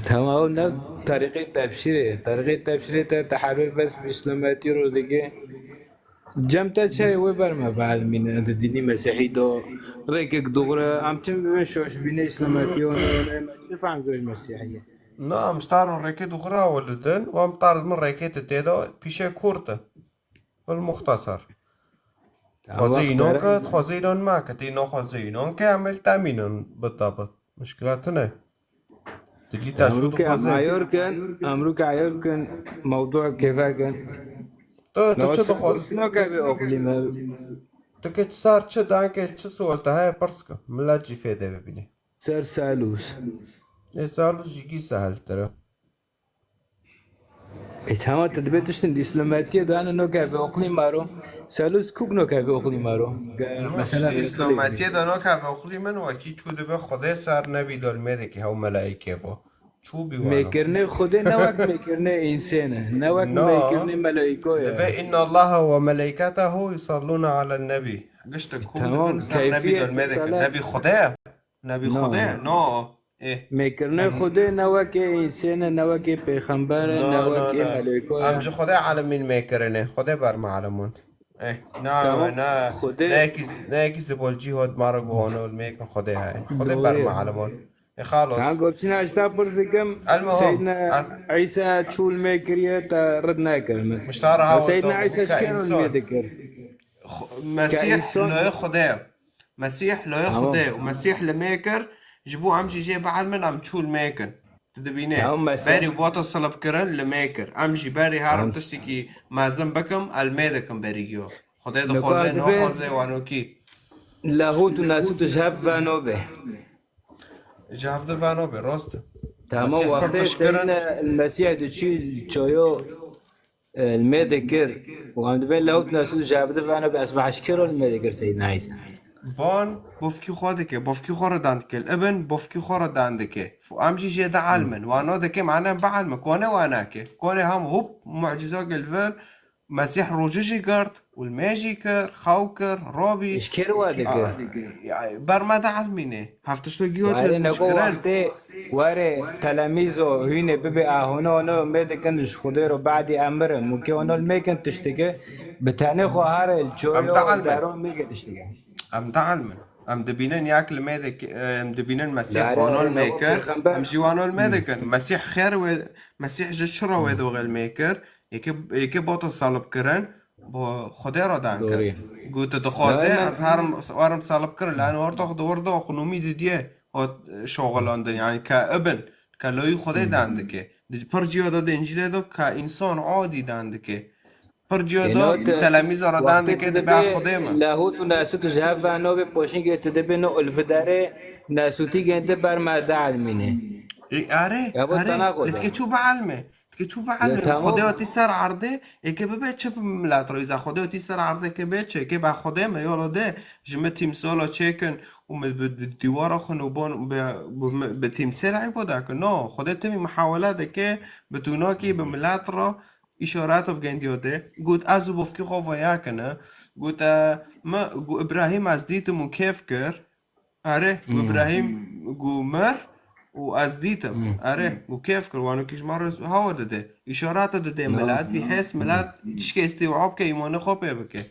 Tamam, ne tariqê tebşirê. Tariqê tebşirê te teherbe bes bi İslamiyetî ro dike. Cem te çi ye wê ber me bielmîne di dînî Mesîhî de rêkek dûxre, em çi bibin şoşbînê Îslamîtiyê û neyê me çi fehm goy Mesîhiyê? Na, em ji te re rêkê dûxre ewil didin û em te re dimin rêkê tu tê de pîşe kurt e. Bil muxtesar. Dixwaze înan ke, dixwaze înan meke, tê naxwaze înan ke, em ê li te mînin bit de bit. Mişkila tune. Dilî te şû dixwaze. Em ayar kin, em rû ke ayar kin, mewdû kêfe kin. Tu, tu çi dixwazî? Sino ke vê oqlî me. Tu ke çi sar çi danke çi sual te heye pirs ke. Milet jî fêde bibîne. Ser Salûs. Ê Salûs jî gî seheltir e. E, tamam, tu dibê tiştin di Îslamiyetiyê de hene noke ve oqlî maro. Salûs kuk noke ve oqlî maro. Ge-, mesela işte Îslamiyetiyê de noke ve oqlî min wekî çû dibe Xwedê ser nebî dol mêdekî hew melaîkê vo. Çû bî wano. Mêkirinê Xwedê ne wek mêkirinê însê ne. Ne wek mêkirinê melaîko ye. Dibe inna Allaha ve melaîketehu yusallûne alen nebî. Giştek kû dibin ser nebî dol mêdekî. Nebî Xwedê ye. Nebî Xwedê ye. No. Ê. Mêkirinê Xwedê ne wekê însê ne, ne wekê pêxember e, ne wekê melêko ye. Em ji Xwedê elimîn mêkirinê. Xwedê ber me elimûn. Ê, na, na, ne yekî, ne yekî zibolcî hot mara guhano mêkin Xwedê heye. Xwedê ber me elimûn. Ê, xalos. Ha, gopçina ji te pirs dikim, Seydna Îsa çûl mê kiriye, te rid nekir min. Miştara ha Seydna Îsa çi kir mê dikir? Mesîh loyê Xwedê ye. Mesîh loyê Xwedê ye û Mesîh li mê kir, ji bo em jî jê bielmin, em çûl mê kin. Tu dibînê. Berî bota silibkirin li mê kir. Em jî berî herim tiştekî mezin bikim, el mê dikim berî giyo. Xwedê dixwaze, naxwaze, wanokî. Lahût û nasût ji hev ve nobe. Ji hev de ve nobe, rast e. Tamam, wextê Seydna Mesîh diçî çoyo e, li mê dikir û em dibên lewt nesûd ji hev di vene bi esma eşkero li mê dikir Seydina Îsa. Ban bofkî xwe dike, bofkî xwe re dan dike. Li ibin bofkî xwe re dan dike. Û em jî jê de elmin. Wano dike, mane em bielmin. Kone wanake. Kone hem hop mucizake li vir Mesîh rojî jî girt, û li mê jî kir, xew kir, robî. Ji kê re we dikir? Ya, ber me de elmînê. Hev tişto giyo Were tez neko mişkirin. Wextê were telemîzo hûnê bibê a hûno hûno mê dikin ji Xwedê ro badî emir in. Mûkê hûno li mêkin tiştike. Bi tenê xwe hare li Em çoyo de elmin. Dero mêke tiştike. Em de elmin. Em dibînin yak li mê dik-, em dibînin Mesîh Dare wano li were mê neko kir. Pêxember. Em jî wano li mê Hmm. dikin. Mesîh xêr wê, Mesîh ji çi re wê Hmm. doxê li mê kir? Yekê, yekê boto salib kirin, bo Xwedê re dan kir. Doğru. Got, tu dixwaze, Dare ez herim, werim salib kirin. Lan orta xwe di wir de oqnûmî didiye, hot şoxilandin. Yani ke ibn, ke loyî Xwedê Hmm. dan dike. Di pir ciya de, di Încîlê de ke însan adî dan dike. Pir ciya de Êno te telemîza re dan wextê dike, tu dibe dibê Xwedê me. Lahût û Nasût ji hev ve nobê poşîngê tu dibê no ulfidarê Nasûtî gêndi ber me de elmînê. E, are, Ya bo are. Tena Xwedê. Li dike çû be elmê. Dike çû be Ya elmê. Tamam. Xwedê hatî ser erdê, êke bibe çi bi milet re? Îza Xwedê hatî ser erdê ke bê çi? Êke be Xwedê me, yolo de, ji me tîmsala çêkin û me bi, bi dîwara xwe nûbon, bi, bi, bi tîmsêl îbada kin. No, Xwedê timî muhawele dike, bi tûnakî, bi milet re, îşareta bi gendiya de. Got, ez û bofkî xwe vaya kine. Got, e, me, got, Îbrahîm ez dîtim û kêf kir. Are, got, Hmm. Îbrahîm, got, mir û ez dîtim. Hmm. Are, got, kêf kir, wano kî ji me re hawa dide. Îşareta dide No. milet, bî hês milet, tişkê îstîwab ke îmanê xwe pê bike.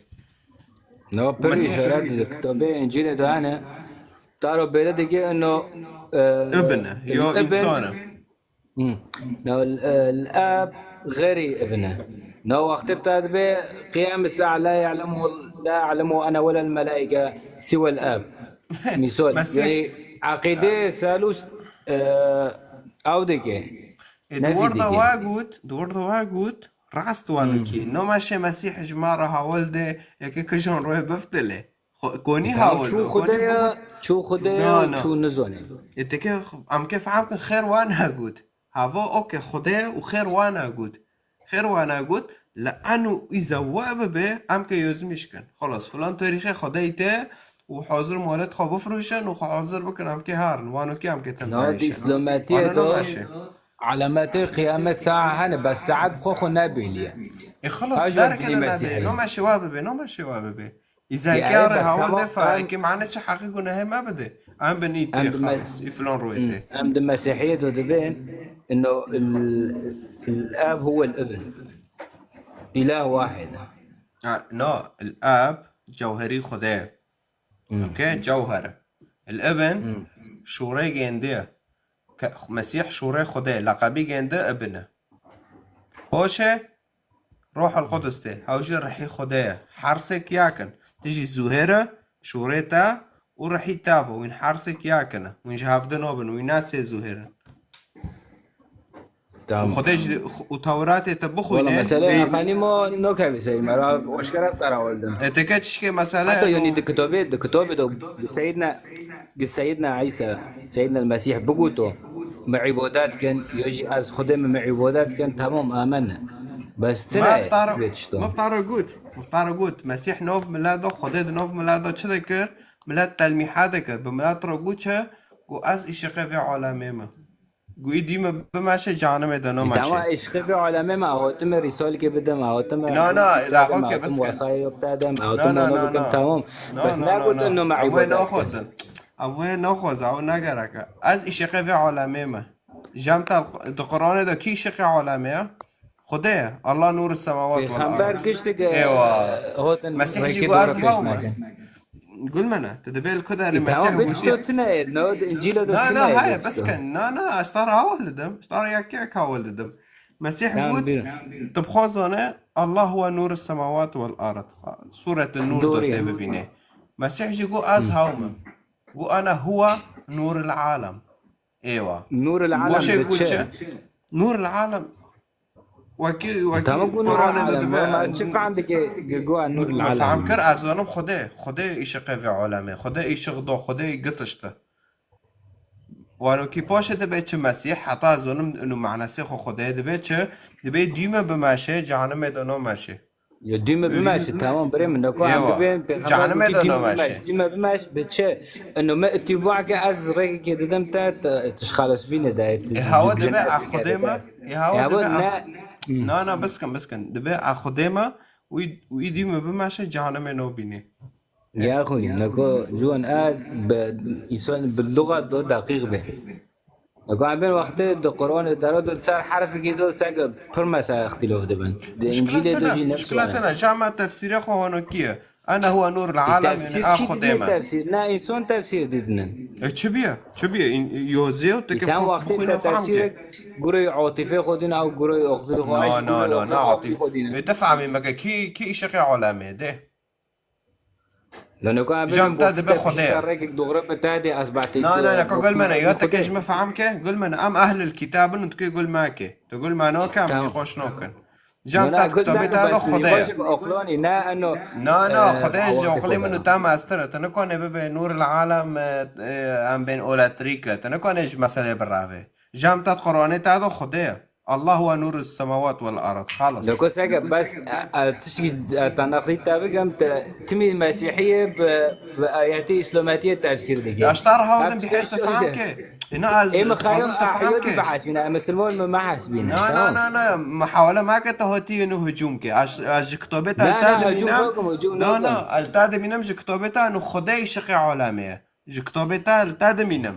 No, pir Mesîh îşaret dide. Kitabê Încîlê de hene. Taro bêre dike, no, e, Ibn e, yo ibn. Însan e. Hmm. No, el, el ab xeyrî ibn e. No, wextê bi te dibe, qiyam sa'a la ya'lemu, la ya'lemu ana wala el-melaike siwa el-ab. Misal, Mesîh yani, aqîde salûs, e, ew dike. E, Nefî di wir de dike. Wa got, di wir de wa got, rast wan Hmm. ki. No meşe Mesîh ji me re hawil de, yeke kijan roye bifdile. Xwe-, konî Tamam, hawil çû do, Xwedê konî ya, bigot. Çû Xwedê No, ya, no. Çû nizone. E, teke, em ke fehm kin, xêr wana got. Hava o ke Xwedê û xêr wana got. Xêr wana got, le eno îza we bibe, em ke yozmîş kin. Xelas, filan tarîxê Xwedê te û hazir molet xwe bifroşin û xwe hazir bikin, em ke harin. Wano ki em ke tem Na, di dayişin. Îslametiye Wano de no meşe. Alametê qiyamet sa'a hene, bes saet xwe xwe nebêliye. E, xelas, Haj derkene dibî nebê. Mesîhê. No meşe we bibe, no meşe we bibe. Îza Ya, eke e, re bes hawil tamam, de fa, em eke mane çi heqî gunehê me bide. Em binî Em tê di me-, xelas, î filan rûyê Hmm. tê. Em di Mesîhiyê de dibên, ino el, el-ab huwe el-ibn. Îlah wahid. Ha, no, el-ab cewherî Xwedê. Hmm. Okey, cewher. El-ibn, Hmm. şûrê gêndê. Ke-, Mesîh şûrê Xwedê, leqebî gêndê ibn e. Poşe, Ruhul Qudus tê, ew jî rihî Xwedê ye. Hersêk yak in. Ti jî Zuhêr e, şûrê te û rihî te ve. Wîn hersêk yak in. Wîn ji hevdin nabin, wî ne sê Zuhêr in. Tamam. Û Xwedê jî, û Tewratê te Wala bixwîne, mesele bê- Qanîmo nokevî sey me ra, eşkere te ra weldim. E, teke çişkê mesele Heta û yanî di kitabê, di kitabê de Seyyidna Gi Seyyidna Îsa, Seyyidna Mesîh biguto, "Mi îbadet kin, yo jî ez Xwedê min, mi îbadet kin, temam, amen." Bes tine Mefta ro-, vê tişto. Mefta ro got, Mefta ro got, Mesîh nav milet da, Xwedê di nav milet da çi dikir? Milet telmîhe dikir. Bi milet re got çi? Got, "Ez îşiqê vê alemê me." Got, "Î dî me bimeşe, cehenimê de Î nameşe." Tamam, îşiqê vê alemê me, hotime rîsalkê bidim, hotime Na, na, îlaxo ke hatim bes ke. Wasayê yo bide dem, Na, hatim na, ona na, bikim, na. Tamam. Na, Bes na, na, nagot na. Eno me Em wê îbadet naxwazin. Em wê naxwazin, ew negerek e. Ez îşiqê vê alemê me. Jem te di Quranê de kî îşiqê alemê ye? Xwedê ye. Allah nûr semavat wal Pêxember ard. Giştik, e, Êwa. Hotin Mesîh jî vekê got, "Ez dora pêş hew me." nake. Gul me ne. Te dibê li ku derê Î, Mesîh tamam, vê gotiye. Tişto tune ye. No, di Încîla de Na, tune na, ye, haye, vê tişto. Biskin. Na, na, ez ta re hawil didim. Ez ta re yek yek hawil didim. Mesîh Tamam, got, buyurun. "Tu bixwe zane, Allah huwe nûr semavat wal ard." Sûret Nûr Doğru de ya. Tê bibîne. Mesîh jî got, "Ez Hı. hew me." Got, "Ana huwe nûr el alem." Êwa. Nûr el alem Boşê de got çi? Çi? Nûr el alem. Wekî, wekî Tamam, got nûr el Quranê de alem. Dibe, Ma çi fehm dike, got nûr el me alem. Fehm kir, ez zanim Xwedê. Xwedê îşiqê vê alemê. Xwedê îşiq do, Xwedê gitişte. Wano kî paşê dibe çi Mesîh, heta ez zanim inu manasê xwe Xwedê dibe çi, dibe dîme bimeşe, cehenimê de nameşe. Ya dûme bimeşe, tamam, birê min, noko em Êwa. Dibên, pêxember Cehenimê gotiye, de dûme nameşe. Bimeş, dûme bimeş, bi çi? Eno me îtîba ke ez rêkekê didim te, te, tu ji xelasbînê de, tu E, hawa ji dibe cennetê a Xwedê me, e, hawa dibe a ne. X-, na, na, biskin, biskin. Dibe a Xwedê me, Wî, wî dî me bimeşe cehennemê nobînê. Ya xwî, neko ciwan ez bi însan bi lugat do deqîq be. Neko em bên wextê di Qur'anê dera do ser herfikê do seke pir mesela îxtîlof dibin. Di Încîlê do jî nefs were. Muşkila tena, ja me tefsîrê xwe honokî ye. Ene huwe nûr li alem, yani Tefsîr a kî Xwedê dibîne me. Tefsîr? Ne, însan tefsîr didinin. E, çi biye? Çi biye? Yozê û teke Tam xwe wextê bixwîne te fam tefsîr ke. Guroy atîfê xwe dîne, ew guroy oxdî xwe, Na, eş na, guroy na, oxdî na xwe atîf. xwe dîne. E, te fehmî me ke kî, kî îşiqê alemê de. Lano ka Jam te dibe Xwedê. Rekik doğru be te de asbatê. Na, na, na, ka gul mene, ya te ke ji me fehm ke, gul mene, em ehlil kitabin û tu ke gul me ke. Tu gul me no ke, em Tamam. nîqoş nokin. Jam te kitabê te de Xwedê ye. Oklani, ne eno. Na, na, Xwedê ji oqlê min û te mestir e. Tu nikane bibe nûr li alem, e, e, em bên oletrîk e. Tu nikane ji meselê birave. Jam te Qur'anê te de Xwedê ye. Allah huwe nûrus semawat wal ard. Xalas. Loko seke bes, e, e, tişkî, e, te nexlî te bigem, te timî Mesîhiyê bi, bi ayetê Îslametiyê tefsîr dike. Yaşlar hawdin bi hêr te feham ke. Ina ez Ê min xeyr xwazim te feham ehyodî ke. Bihesbîne, em misilman me mehesbîne. Na, na, na, na. Muhawele make te hotî inu hücum ke. Ez, ez ji kitobê te Na, te na, hücum dimînim. nakim, hücum Na, nakim. Na, ez te dimînim ji kitobê te inu Xwedê îşiqê alemê ye. Ji kitobê te te dimînim.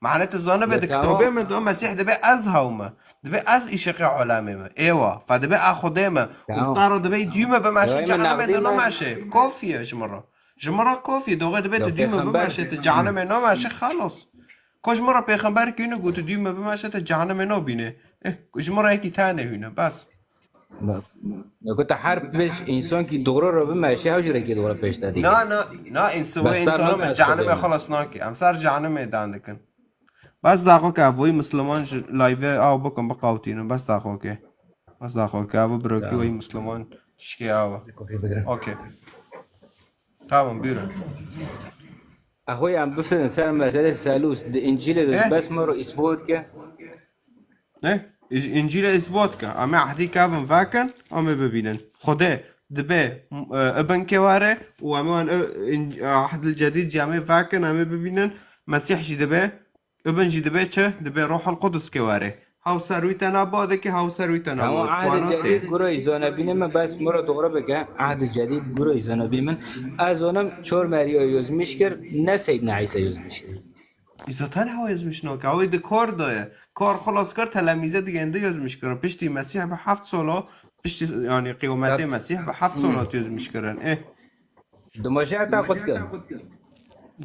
Mane tu zanibe Ya, di tamam. Kitobê min de Mesîh dibe ez hew me. Dibe ez îşiqê alemê me. Êwa. Fe dibe a Xwedê me. Tamam. Û te re dibe dî me bimeşe Ya, cehennemê naqdî de me- nameşe. Kofiye ji min re. Ji min re kofiye. Doxê dibe Ya, tu dî me pêxember- bimeşe, tu cehennemê nameşe, xelos. Ko ji min re pêxember kî nigot tu dî me bimeşe, tu cehennemê nabîne. Eh, ji min re yekî tane hûne. Bes. Loko te her pêş însan kî doğru re bimeşe, hew jî re kî doğru pêş te dike. Na, na, na, însan, Bes insana tamam, me ez cehennemê Xwedê. Xelas nake. Em ser cehennemê dan dikin. Bes daxo ke ev wî Musliman ji live aw bikin biqawtînin. Bes daxo ke. Bes daxo ke ev birokî Tamam. Wî Musliman şikê awa. Okey. Tamam, buyurun. Axwe em bifin ser meselê selûs. Di Încîlê de Eh? bes me ro îsbot ke. Ne? Î-, Încîlê îsbot ke. Em ê ehdî kevin vekin, em ê bibînin. Xwedê dibe, e, ibn ke were û em ê wan, e, in-, e, ehdil cedîd jî em ê vekin, em ê bibînin. Mesîh jî dibe, ibn jî dibe çi? Dibe Ruhul Qudus ke were. Hew ser wî tena badike, hew ser wî tena Tamam, bad. Ehdê Wana tê. Cedîd gurayî zane bîne me, bes mura doğru bike. Ehdê Cedîd gurayî zane bîne min. Ez onim çor meriya yozmiş kir, ne Seydina Îsa yozmiş kir. Îsa tenha yozmiş nake. Ew ê di kor de ye. Kor xilas kir, telemîze digende yozmiş kirin. Piştî Mesîh bi heft solo, piştî, yani, qiyamete Mesîh bi heft solo hat yozmiş kirin. Eh. Di majer ta qut kir.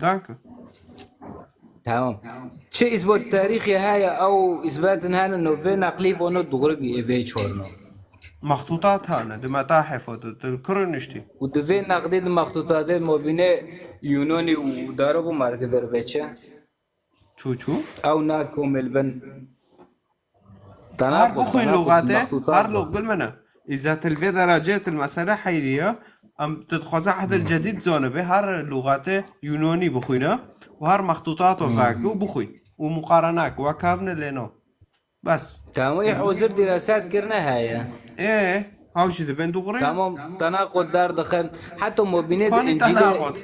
Danke. Tamam. Çi îsbot tarîxê heye, ew îsbetin hene, no vê neqlî vono doğru bî, ê vê çorno. Mextûtat hene, di metahifo de, tu li kur niştî? Û di vê neqdê di mextûtatê mobînê Yunanî û darab û merkê ver veçe. Çû çû? Ew na komil bin. Her bixwîn lûxatê, her lû-, gul mene. Îza til vê derecê til mesele heyriye. Em tu dixwaze ehdil cedîd zanibe, her lûxatê Yunanî bixwîne û her mextûtato veke û bixwîn. Û muqarene ke, wek hev ne lê no. Bes. Tamam, ê hozir dîreset kirine heye. Ê, haw jî dibin dûxurê? Tamam, tenaqud derdixin. Heta mobînê di Konî Încîlê tenaqud.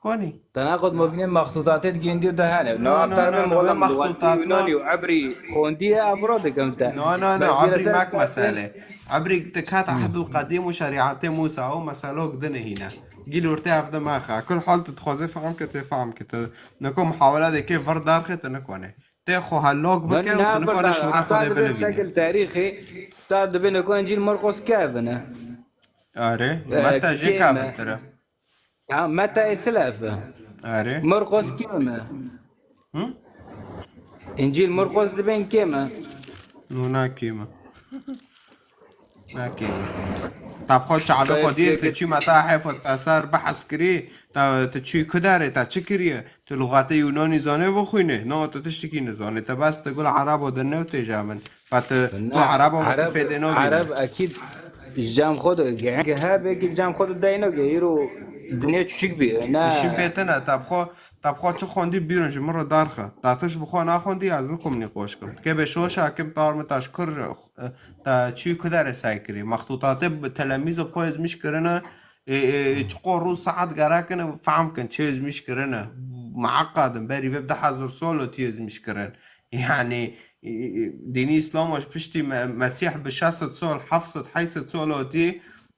Konî. Tenaqud mobînê mextûtatê di gêndî de hene. No, no, no, no, wê mextûtat Yunanî û ebrî xwendî ye, ev ro dikim te. No, no, no, Bes ebrî dîreset mek mesele. Ebrî te kat ehdul qedîm û şerîatê Mûsa û meselok din e hîne. Gîl ortê ev de mexe. Kul hal tu dixwazê fehm ke, tê fehm ke. Tu neko muhawela dike vir derxê tu nikone. Tê xwe helok bike û tu nikane şûra Xwedê bilivîne. Sekil tarîxê, ta dibê neko Încîl Marqos kevin e. Are, Meta jê kevintir e. Ya, Meta ê silef e. Are. Marqos kêm e. Hı? Încîl Marqos dibên kêm e. No, na kêm e. Nakê. Te bi xwe çavê xwe dî, tu çû metahif û te ser behs kirî, te, tu çû ku derê, te çi kiriye? Tu lûxatê Yunanî zanê bixwîne? No, tu tiştekî nizanê. Te bes tu gul Erebo dinne û têje min. Fe tu, tu Erebo ve tu fêdê nabîne. Ereb ekîd ji cem xwe de, ge-, ge-, hebê ki cem xwe de deyno ge, îro dinya çûçik bî. Ne. Îşî pê tine, te bi xwe, te bi xwe çi xwendî bîrin ji min re derxe. Te tişt bi xwe naxwendî, ez nikom nîqoş kim. Kê bê şoş hakim tar min taş kur, e, te çi ku derê sey kirî. Mextûtatê bi telemîz bi xwe ezmîş kirine, e, e, çiqo rû saet gerekine, fehm kin, çi ezmîş kirine. Meeqad in, berî vê bi du hezar sol û tî ezmîş kirin. Yani, e, e, dînî Îslam ji piştî me-, Mesîh bi şeş sed sol, heft sed, heyt sed sol û tî,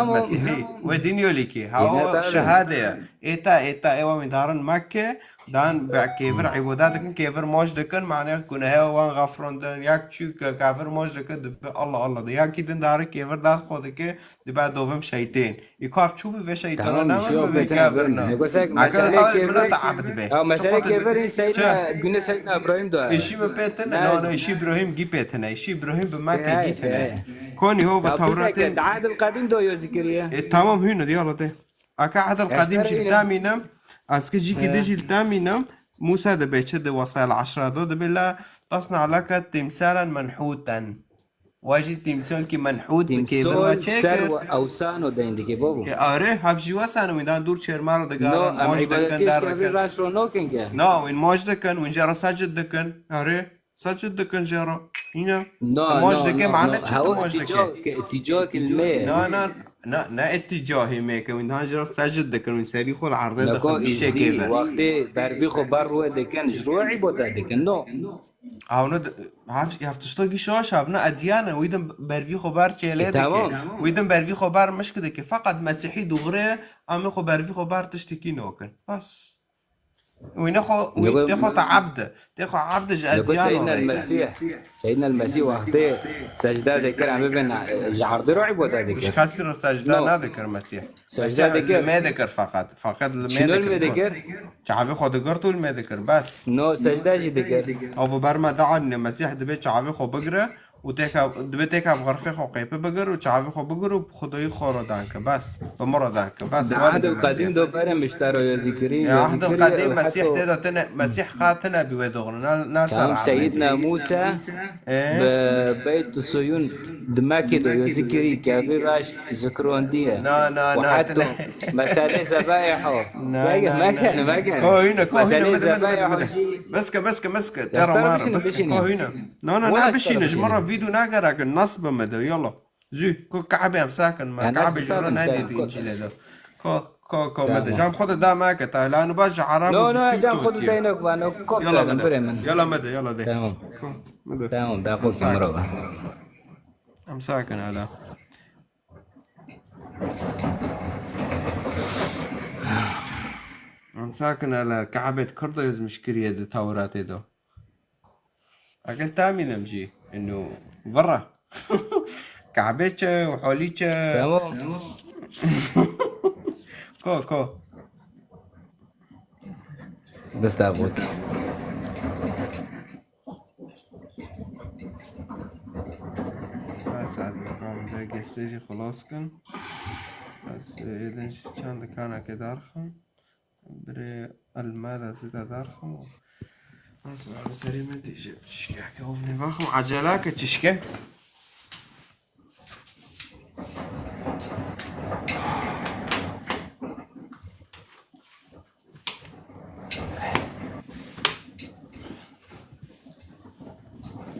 tamam. Mesîhî. Wê dîn yolîkî. Ha, o şehade ye. Êta, êta, êwa wî darin Mekke, dan be kêvir îbodet dikin, kêvir moç dikin, manê gunehê wan xefrondin, yak çû ke kafir moç dikin, dibe Allah Allah de. Yakî din darin kêvir dest xwe dike, dibe dovim şeytên. Î kaf çû bi vê şeytana. Tamam, ne bir şey yok, bi vê kafir ne. Yoksa mesele kêvir. Ya mesele kêvir, Seydna, gune Seydna İbrahim de. Eşî mi pêtine? No, no, eşî İbrahim gî pêtine. Eşî İbrahim bi Mekke gîtine. Konî ho ve Tewratên. Ahd el-Qedîm de yo zikiriye. E, tamam, hûn de, yala de. Aka Ahd el-Qedîm jî tamînim. Eski jî ki de jî tamînim. Musa de be çi de Wasayel Aşra de, de be la tasna leke timsalen menhûten. Wa jî tîmsolkî menhût bi kêvir wa çêkir. Ser û ewsan û deyndikê babo. Ke are, hev jî wesane wî dan dûr çêrmar digarin, moç dikin, der dikin. Raş ro nokin ke. Na, wîn moç dikin, wîn jê re secid dikin. Are, secid dikin jê re. Îne. No, moç dike, mane çi tu moç dike? Tîcok ilmê. Na, na, na, ne etîcahê me ke wîn dan jê re secid dikin, wîn serî xwe li erdê dixin, bişê kêvir. Wextê bervî xwe ber rûê dikin, ji rûê îbodet dikin. No. Hewne hev, hev tiştekî şaş, hevne ediyane, wî din bervî xwe ber çêlê dike. Wî din bervî xwe ber mişk dike. Feqet Mesîhî dûxrê, em ê xwe bervî xwe ber tiştekî nokin. Bas. Wî ne xwe, wî tê xwe te ebd. Tê xwe ebd ji ediyan Seydna el-Mesîh. Seydna el-Mesîh wextê secde dikir, em bibin, e, ji erdê ro îbodet dikir. Ji kesî re secde nadikir Mesîh. Secde dikir. Li me dikir feqet. Feqet li me dikir. Çavê xwe digirt û li me dikir, bes. No, secde jî dikir. Ev ber me dianîne, Mesîh dibê çavê xwe bigire û têka, dibê têka bi xirfê xwe qêpi bigir û çavê xwe bigir û bi Xwedayî xwe re dan ke, bes. Bi min re dan ke, bes. Di Ehdil Qedîm do berê miştero yo zikirî. Ya Ehdil Qedîm, Mesîh tê de tine, Mesîh qa tine bî wê doğru. Na, na. Tamam, Seyyidna Musa bi Beyt Suyun di Mekkê de yo zikirî, kevî raş zikrondiye. Na, na, na, tine. Meselê zebaîho. Na, na, na. Mekin, mekin. Ko hîne, ko hîne, meselê zebaîho jî. Bes ke, bes ke, bes ke. Te ramar, bes ke, ko hîne. Na, na, na, bişîne, ji min re vîdeo nagerekin, nas bi me de, yala. Zû, ko Kabe em sakin me, Kabe ji re nedî di Încîlê de. Ko, ko, ko me de. Cam xwe de da me ke, ta lan baş ji Arab. No, no, cam xwe de deyno, ko me de. Yala me de, yala de. Tamam. Ko me de. Tamam, da xwe kamera ba. Em sakin hala. Em sakin ele Kabe di Kurda yozmiş kiriye di Tewratê de. Ekel tamînem jî. Ino vira. Kabe çe û holî çe. Tamam. Ko, ko. Bes daha bu. Bes hadi bakalım. Ve gestê jî xelas kin. Bes, e, êdin jî çend kanekê darxin. Birê elma de zî de darxim. Ez li serê min tê jî çişkeke ov nêvaxim. Ecelake çişke.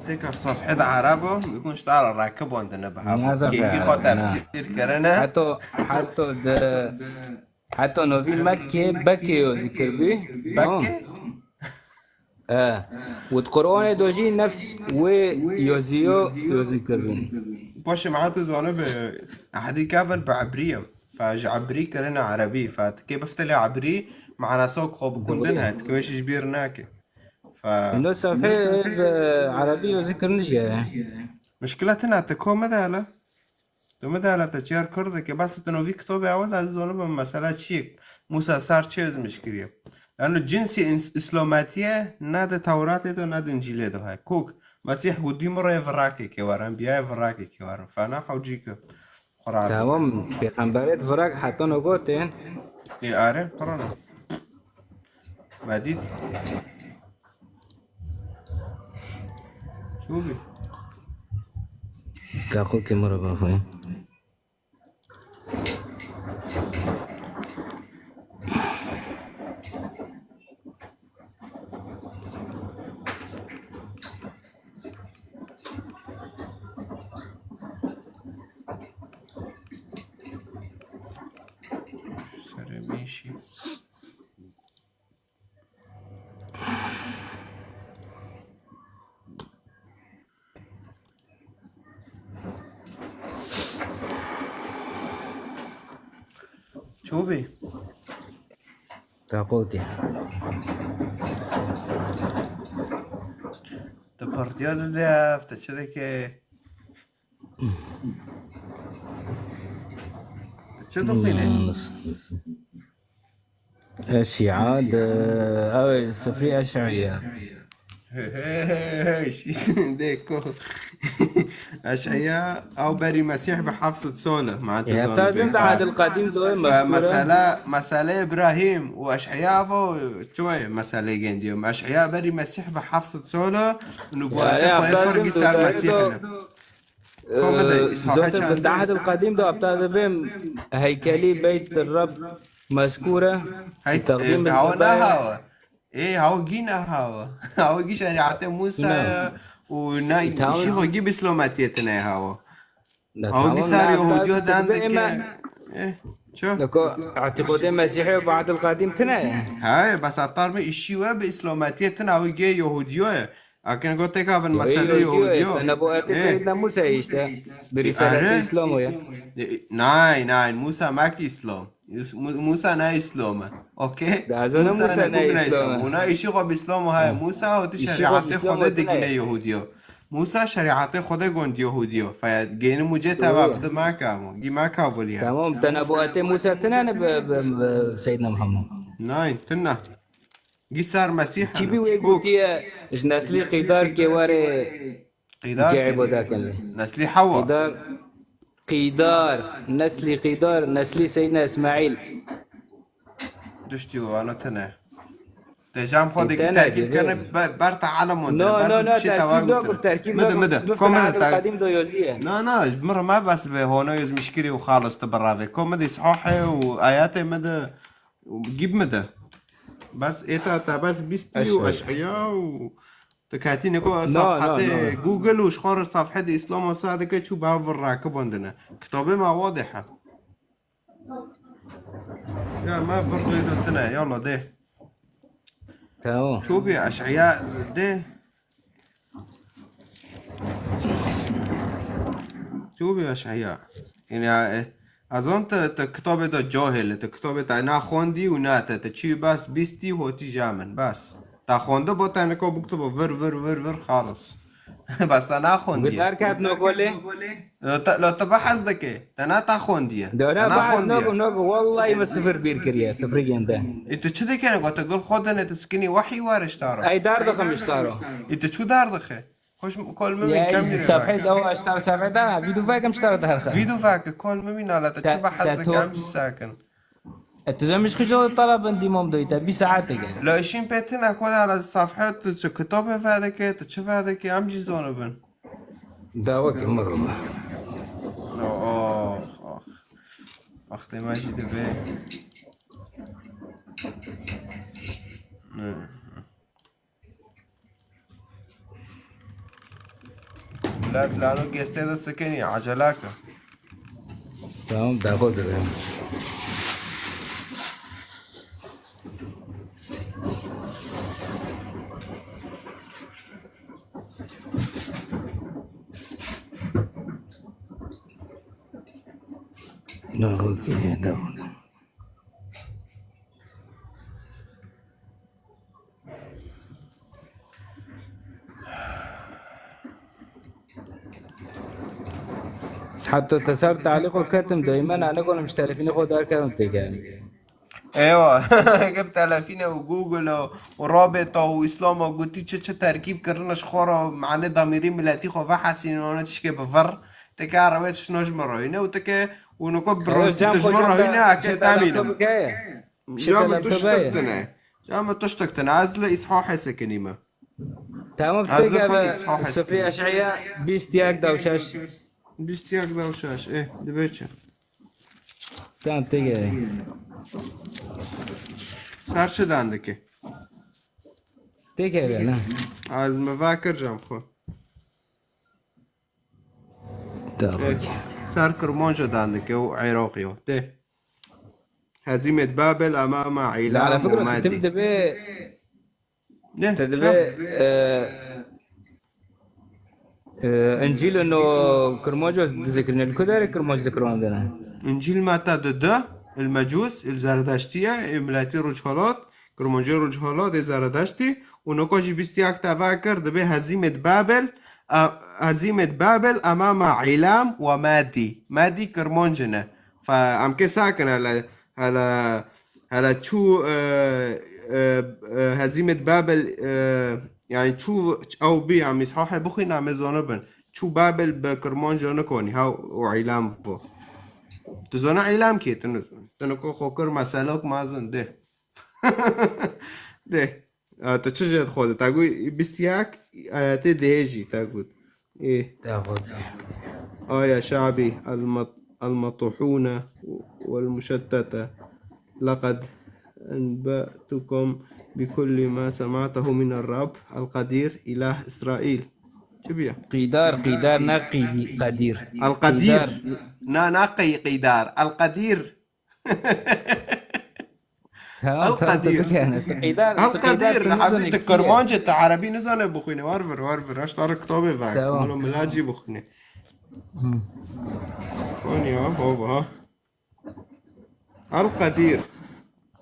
Têka sefhe de Erebo, bikun ji te re rakibandine bi hev. Ne sefhe Keyfî xwe Erebo, ne. Tefsîr kirine. Heto, heto de Heta novî Mekke, Bekke yo zikir bî. Bekke? E. Û di Qur'anê de jî nefs wê yo zî yo, yo zikir bî. Paşê me hate zane bi ehdî kevin bi ebrî ye. Fe ji ebrî kirine erebî. Fe tikê biftilê ebrî, manasa xwe bikundin Doğru. He, tikê wê ji bîr nake. Fe Ino sefhê bi erebî yo zikir nijye. Mişkile tine, ti kom de hele? Tu min de hele te çiyar Kurdekê, bes tu novî kitobê ewe de ez zonim mesela çiyek. Musa Sar çi ezmiş kiriye. Lano cinsî ins-, îslametiye ne di Tewratê de ne di Încîlê de heye. Kok, Mesîh gotî min rê virakekê werin, biyayê virakekê werin. Fena hewcî ki. Xura. Tamam, pêxemberê di virak heta no gotin. Ê are, pirana. Me dît. Çû bî? Daqokê min re bavê. Serê mêşî. Çû bî? Daqokê. Tu partiya dide ev, tu çi dike? Tu çi dixwînî? Hmm, Eşîa di, ew ê sifrî eş'î ye. Hey, hey, hey, hey, şî-, dê ko. Eş'îa, ew berî Mesîh bi heft sed sal e, ma tu Ya, zanî ta pê din de fa-, Ehdil Qedîm de wê fa mezkûr e. Mesele, mesele Îbrahîm û Eş'îa vo, çi wê mesele gêndî ye? Eş'îa berî Mesîh bi heft sed sal e, nubûwetê Ya, ya, xwe ta pir din gî ser de Mesîh do-, ne. Komede, Ee, îsha zaten heçan. Di Ehdil Qedîm de heta dibêm heykelî Beyt Reb mezkûr e. Hey, Teqdîm e, hawa Seba ye. Nahawa. Ê, hawa gî nahawa. Hawa gî şerîatê Musa Ne. Ye û na E, tamam. Îşî xwe gî bi îslametiyê tine hawa. Ne, Hawa gî tamam, sar ne, Yahudiyo heta dan dibêm dike. Me- Ê, ço? Deko, îtîqodê Mesîhî û bi Ehdil Qedîm tine ye. He, bes eftar me îşî we bi îslametiyê tine hawa gê Yahudiyo ye. Akin got têkevin Yo, mesele yo, yo, yo, yo. Te nebuetê Ê. Seyyidina Musa işte. Bi Ê, risalete are. İslam o ya. Ê, nein, nein, Musa mek İslam. Yus-, Mu-, Musa ne İslam e. Okey? Dazana Musa Musa ne ne kufre İslam e. İslam. Ona işi xo bi İslam o hay. Ha. Musa o tu İşi xo şeriatê bi İslam Xwedê o, digine ne? Yahudiyo. Musa şeriatê Xwedê gond Yahudiyo. Fe geyni mucê Doğru. Tevaf di meka mu. Gi meka vuliye. Tamam, te nebuetê Musa tine ne bi, bi, bi Seyyidina Muhammed? Nein, tine. Gî ser Mesîh Kî hene. Bî wê Kok. Gotiye, ji neslî qîdar kê were Qîdar kê kê? Îbada kin lê. Neslî Hewa. Qîdar, qîdar, neslî qîdar, neslî Seyyidina Îsmaîl. Duştî û ana tine. Te jam xwe de Tene terkîb dibe. Kene be-, ber te alemon No, dine. Bes no, no, bir şey terkîb tewar yok, gotine. Terkîb Mide, yok. Mide. Bifte Kom mide Ehdil ta- Qedîm de yoziye. No, no, ji min re me bes be hono yozmişkirî û xalos tu birave. Kom mide îshahe û ayetê mide. Gîb mide. Bes êta te bes bîstî û Eş'îa. Eş'îa û tu ketî neko No, no, safhetê no. Google û ji xwe re safhetê Îslam û sa dike çû bi hev rakibandine. Kitabê me wadih e. Ya me vir doy de tine, yala dê. Tamam. Çû bî Eş'îa dê. Çû bî Eş'îa. Yani, e, Ez zan te, te kitabê de cahil e, te kitabê te naxwendî û ne te, te çî bes bîstî hotî ja min, bes. Te xwendibû te nika biktibo vir, vir, vir, vir, xalos. Bes te naxwendiye. Guhdar ket no golê. Lo te, lo te behs dike, te ne te xwendiye. Dora Te behs naxwendiye. Nok, nok, wallahî me sifir bîr kiriye, sifir gende. Ê tu çi dike nika, te gul xwe dene, tu sikinî wehî were ji te re. Ey dar dixim ji te re. Ê tu çû dar dixe? Xweş kol min Ya, kemî re sefhê bak. Ew aştar sefhê dana, vîdyo vekim ji te re derxe. Vîdyo veke kol min mîna la te Te, çi behs te dike to- em jî sakin. E, tu zemîş xijal talabin dîmom doy te, bîst saet dike. La işin pê tine kol ala sefhe tu çi kitabê vedike, tu çi vedike em jî zonibin. Dawa ki miro. Oh, oh. Wextê me jî dibe. Ne. Milet lano gestê de sikinî, ecelake. Tamam, daha dibe. Daha okey, daha. Heta te ser talîqo ketim, doyme nane konim ji telefînê xwe derkevim têke. Ewa, gep telefîne û Google û, û rabêta û Îslama gotî çi çi terkîb kirine ji xwe re, mane damîrî miletî xwe vehesînin, wana tişkê bi vir, teke rewê tiştino ji min re hîne û teke û niko bi Xelas, rastî cem tu ji xwe min re cem hîne, de ake çi temînim. Telefon bike ye. Çi Ya min telefon tiştek bike ye. Tine. Ya min tiştek tine. Ez li îshahê sekinîme. Tamam, Ez teke zifan be îshahê sifrî sekinîme. Eşeya bîst yek da şeş. Bîst yek da şeş. Ê, dibe çi? Tamam, teke. Ser çi dan dike? Teke be, ne? Ez mi vakir cam xwe. Tamam. Ê, ser Kirmanca dan dike û Iraqî yo. Tê. Hezîmet Babel emama La, îlam ala fikra û tu tim Medî. Dibe Ne, Te dibe, çap. e, e, Încîl û no Kirmanco dizikirine. Li ku derê Kirmanc dikirandine? Încîl Meta di du, il Mecûs, il Zeredeştiye, il miletî Rojhelat, Kirmancê Rojhelat, ê Zeredeştî, û noko jî bîst yek teva kir, dibe Hezîmê di Babel, e, Hezîmê di Babel, emama Îlam we Medî. Medî Kirmancine. Fe, em kê sakin hele, hele, hele çû, e, e, e, Hezîmê di Babel, e, Yani çû ew bî, em îshahê bixwîn, em ê zonibin. Çû Babel bi Kirmanca nikonî, ha, û îlam bû. Tu zona îlam kê, tu nizanî. Tu niko xwe kir meselok mezin, dê. Dê. A, tu çi jê dixwaze? Te got bîst yek, ayetê dihê jî te got. Ê. Te xwe kir. آية شعبي المط-، المطحونة والمشتتة. لقد أنبأتكم بكل ما سمعته من الرب القدير إله إسرائيل. Çi bûye? Qîdar, qîdar, ne qîdî-, qedîr. القدير. Qîdar. Na, na qey-, qîdar. القدير. Tamam, tamam, tu Al-Qadir. Bikene. Tu qîdar, tu qîdar Al-Qadir, tu nizanî abi, tu kî ye? Kirmancê, tu erebî nizane bixwîne. War vir, war vir. Eş tarî kitabê ver. Tamam. Mala milacî bixwîne. Hı. Konî ya, baba. Al-Qadir.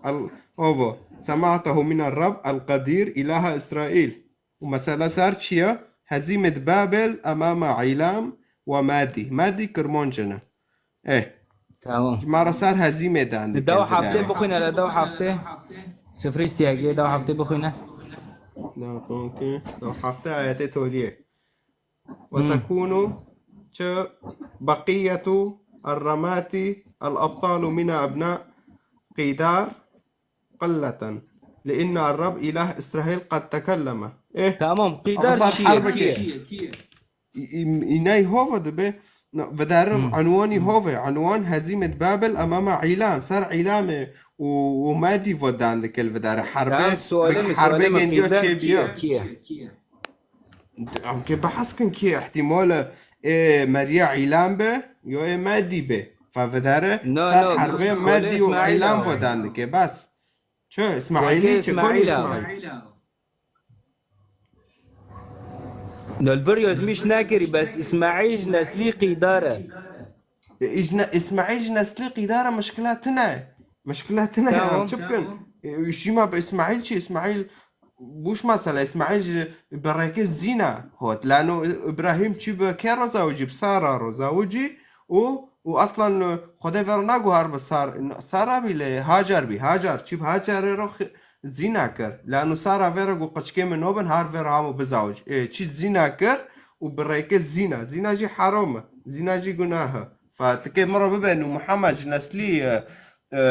Al-, ovo. Sema'tehu min Rab Al-Qadir, ilaha Israil. Û mesela ser çi ye? Hezîmê di Babel, emama Îlam we Madî. Madî Kirmancê ne. Eh. Tamam. Ji me re ser hezîmê dan Di dike, dew heftê bixwîne, li dew heftê. Sifrî stiyagê dew heftê bixwîne. Dew heftê ayetê toliyê. Ve Hmm. tekûnû çi beqiyetu erremati el-ebtalu mina ebna qîdar qilleten. Li inna Rab îlah Îsraîl qed tekelleme. Eh. Tamam, qîdar çi ye? Kî ye? Î-, î-, înay hova dibe. Na, vidarim Hmm. unwanî hove. Unwan hezîmet Babel emama îlam. Ser îlamê û, û Madî vodan dike li vidare. Herbe, Tamam, sualê bi-, min, herbe sualê min gendiya qîdar çê kî ye? Biya. Kî ye? Em kê behs kin kî ye? Îhtîmal e, ê Meriya îlam be, yo ê Madî be. Fe vidare, No, ser no, herbe kolê Madî û Îsmaîl îlam e. Vodan dike. Bas. Çi? Îsmaîlî Weke çi? Kon Îsmaîl e. Îsmaîl? Li vir yazmîş nekirî, bes Îsmaîl ji neslî qîdar e. E, î ji ne-, Îsmaîl ji neslê qîdara mişkila tune. Mişkila tune ya, tamam, çi bikin? Tamam. E, şîma bi Îsmaîl çi? Îsmaîl bûş mesela, Îsmaîl ji bi rêkê zîna hot. Lano Îbrahîm çi bi kê re zawicî? Bi Sara re zawicî û, û aslan, e, Xwedê ver naguhar bi Sar-, Sara bî lê Hacar bî. Hacar çi bi Hacarê re xi-, zîna kir. Lano Sara vê re got, qiçkê min nobin, har vê re hamo bizawic. E, çi zîna kir û bi rêkê zîna. Zîna jî heram e. Zîna jî gunah e. Fa tikê min re bibe nû Muhammed ji neslî, e, e,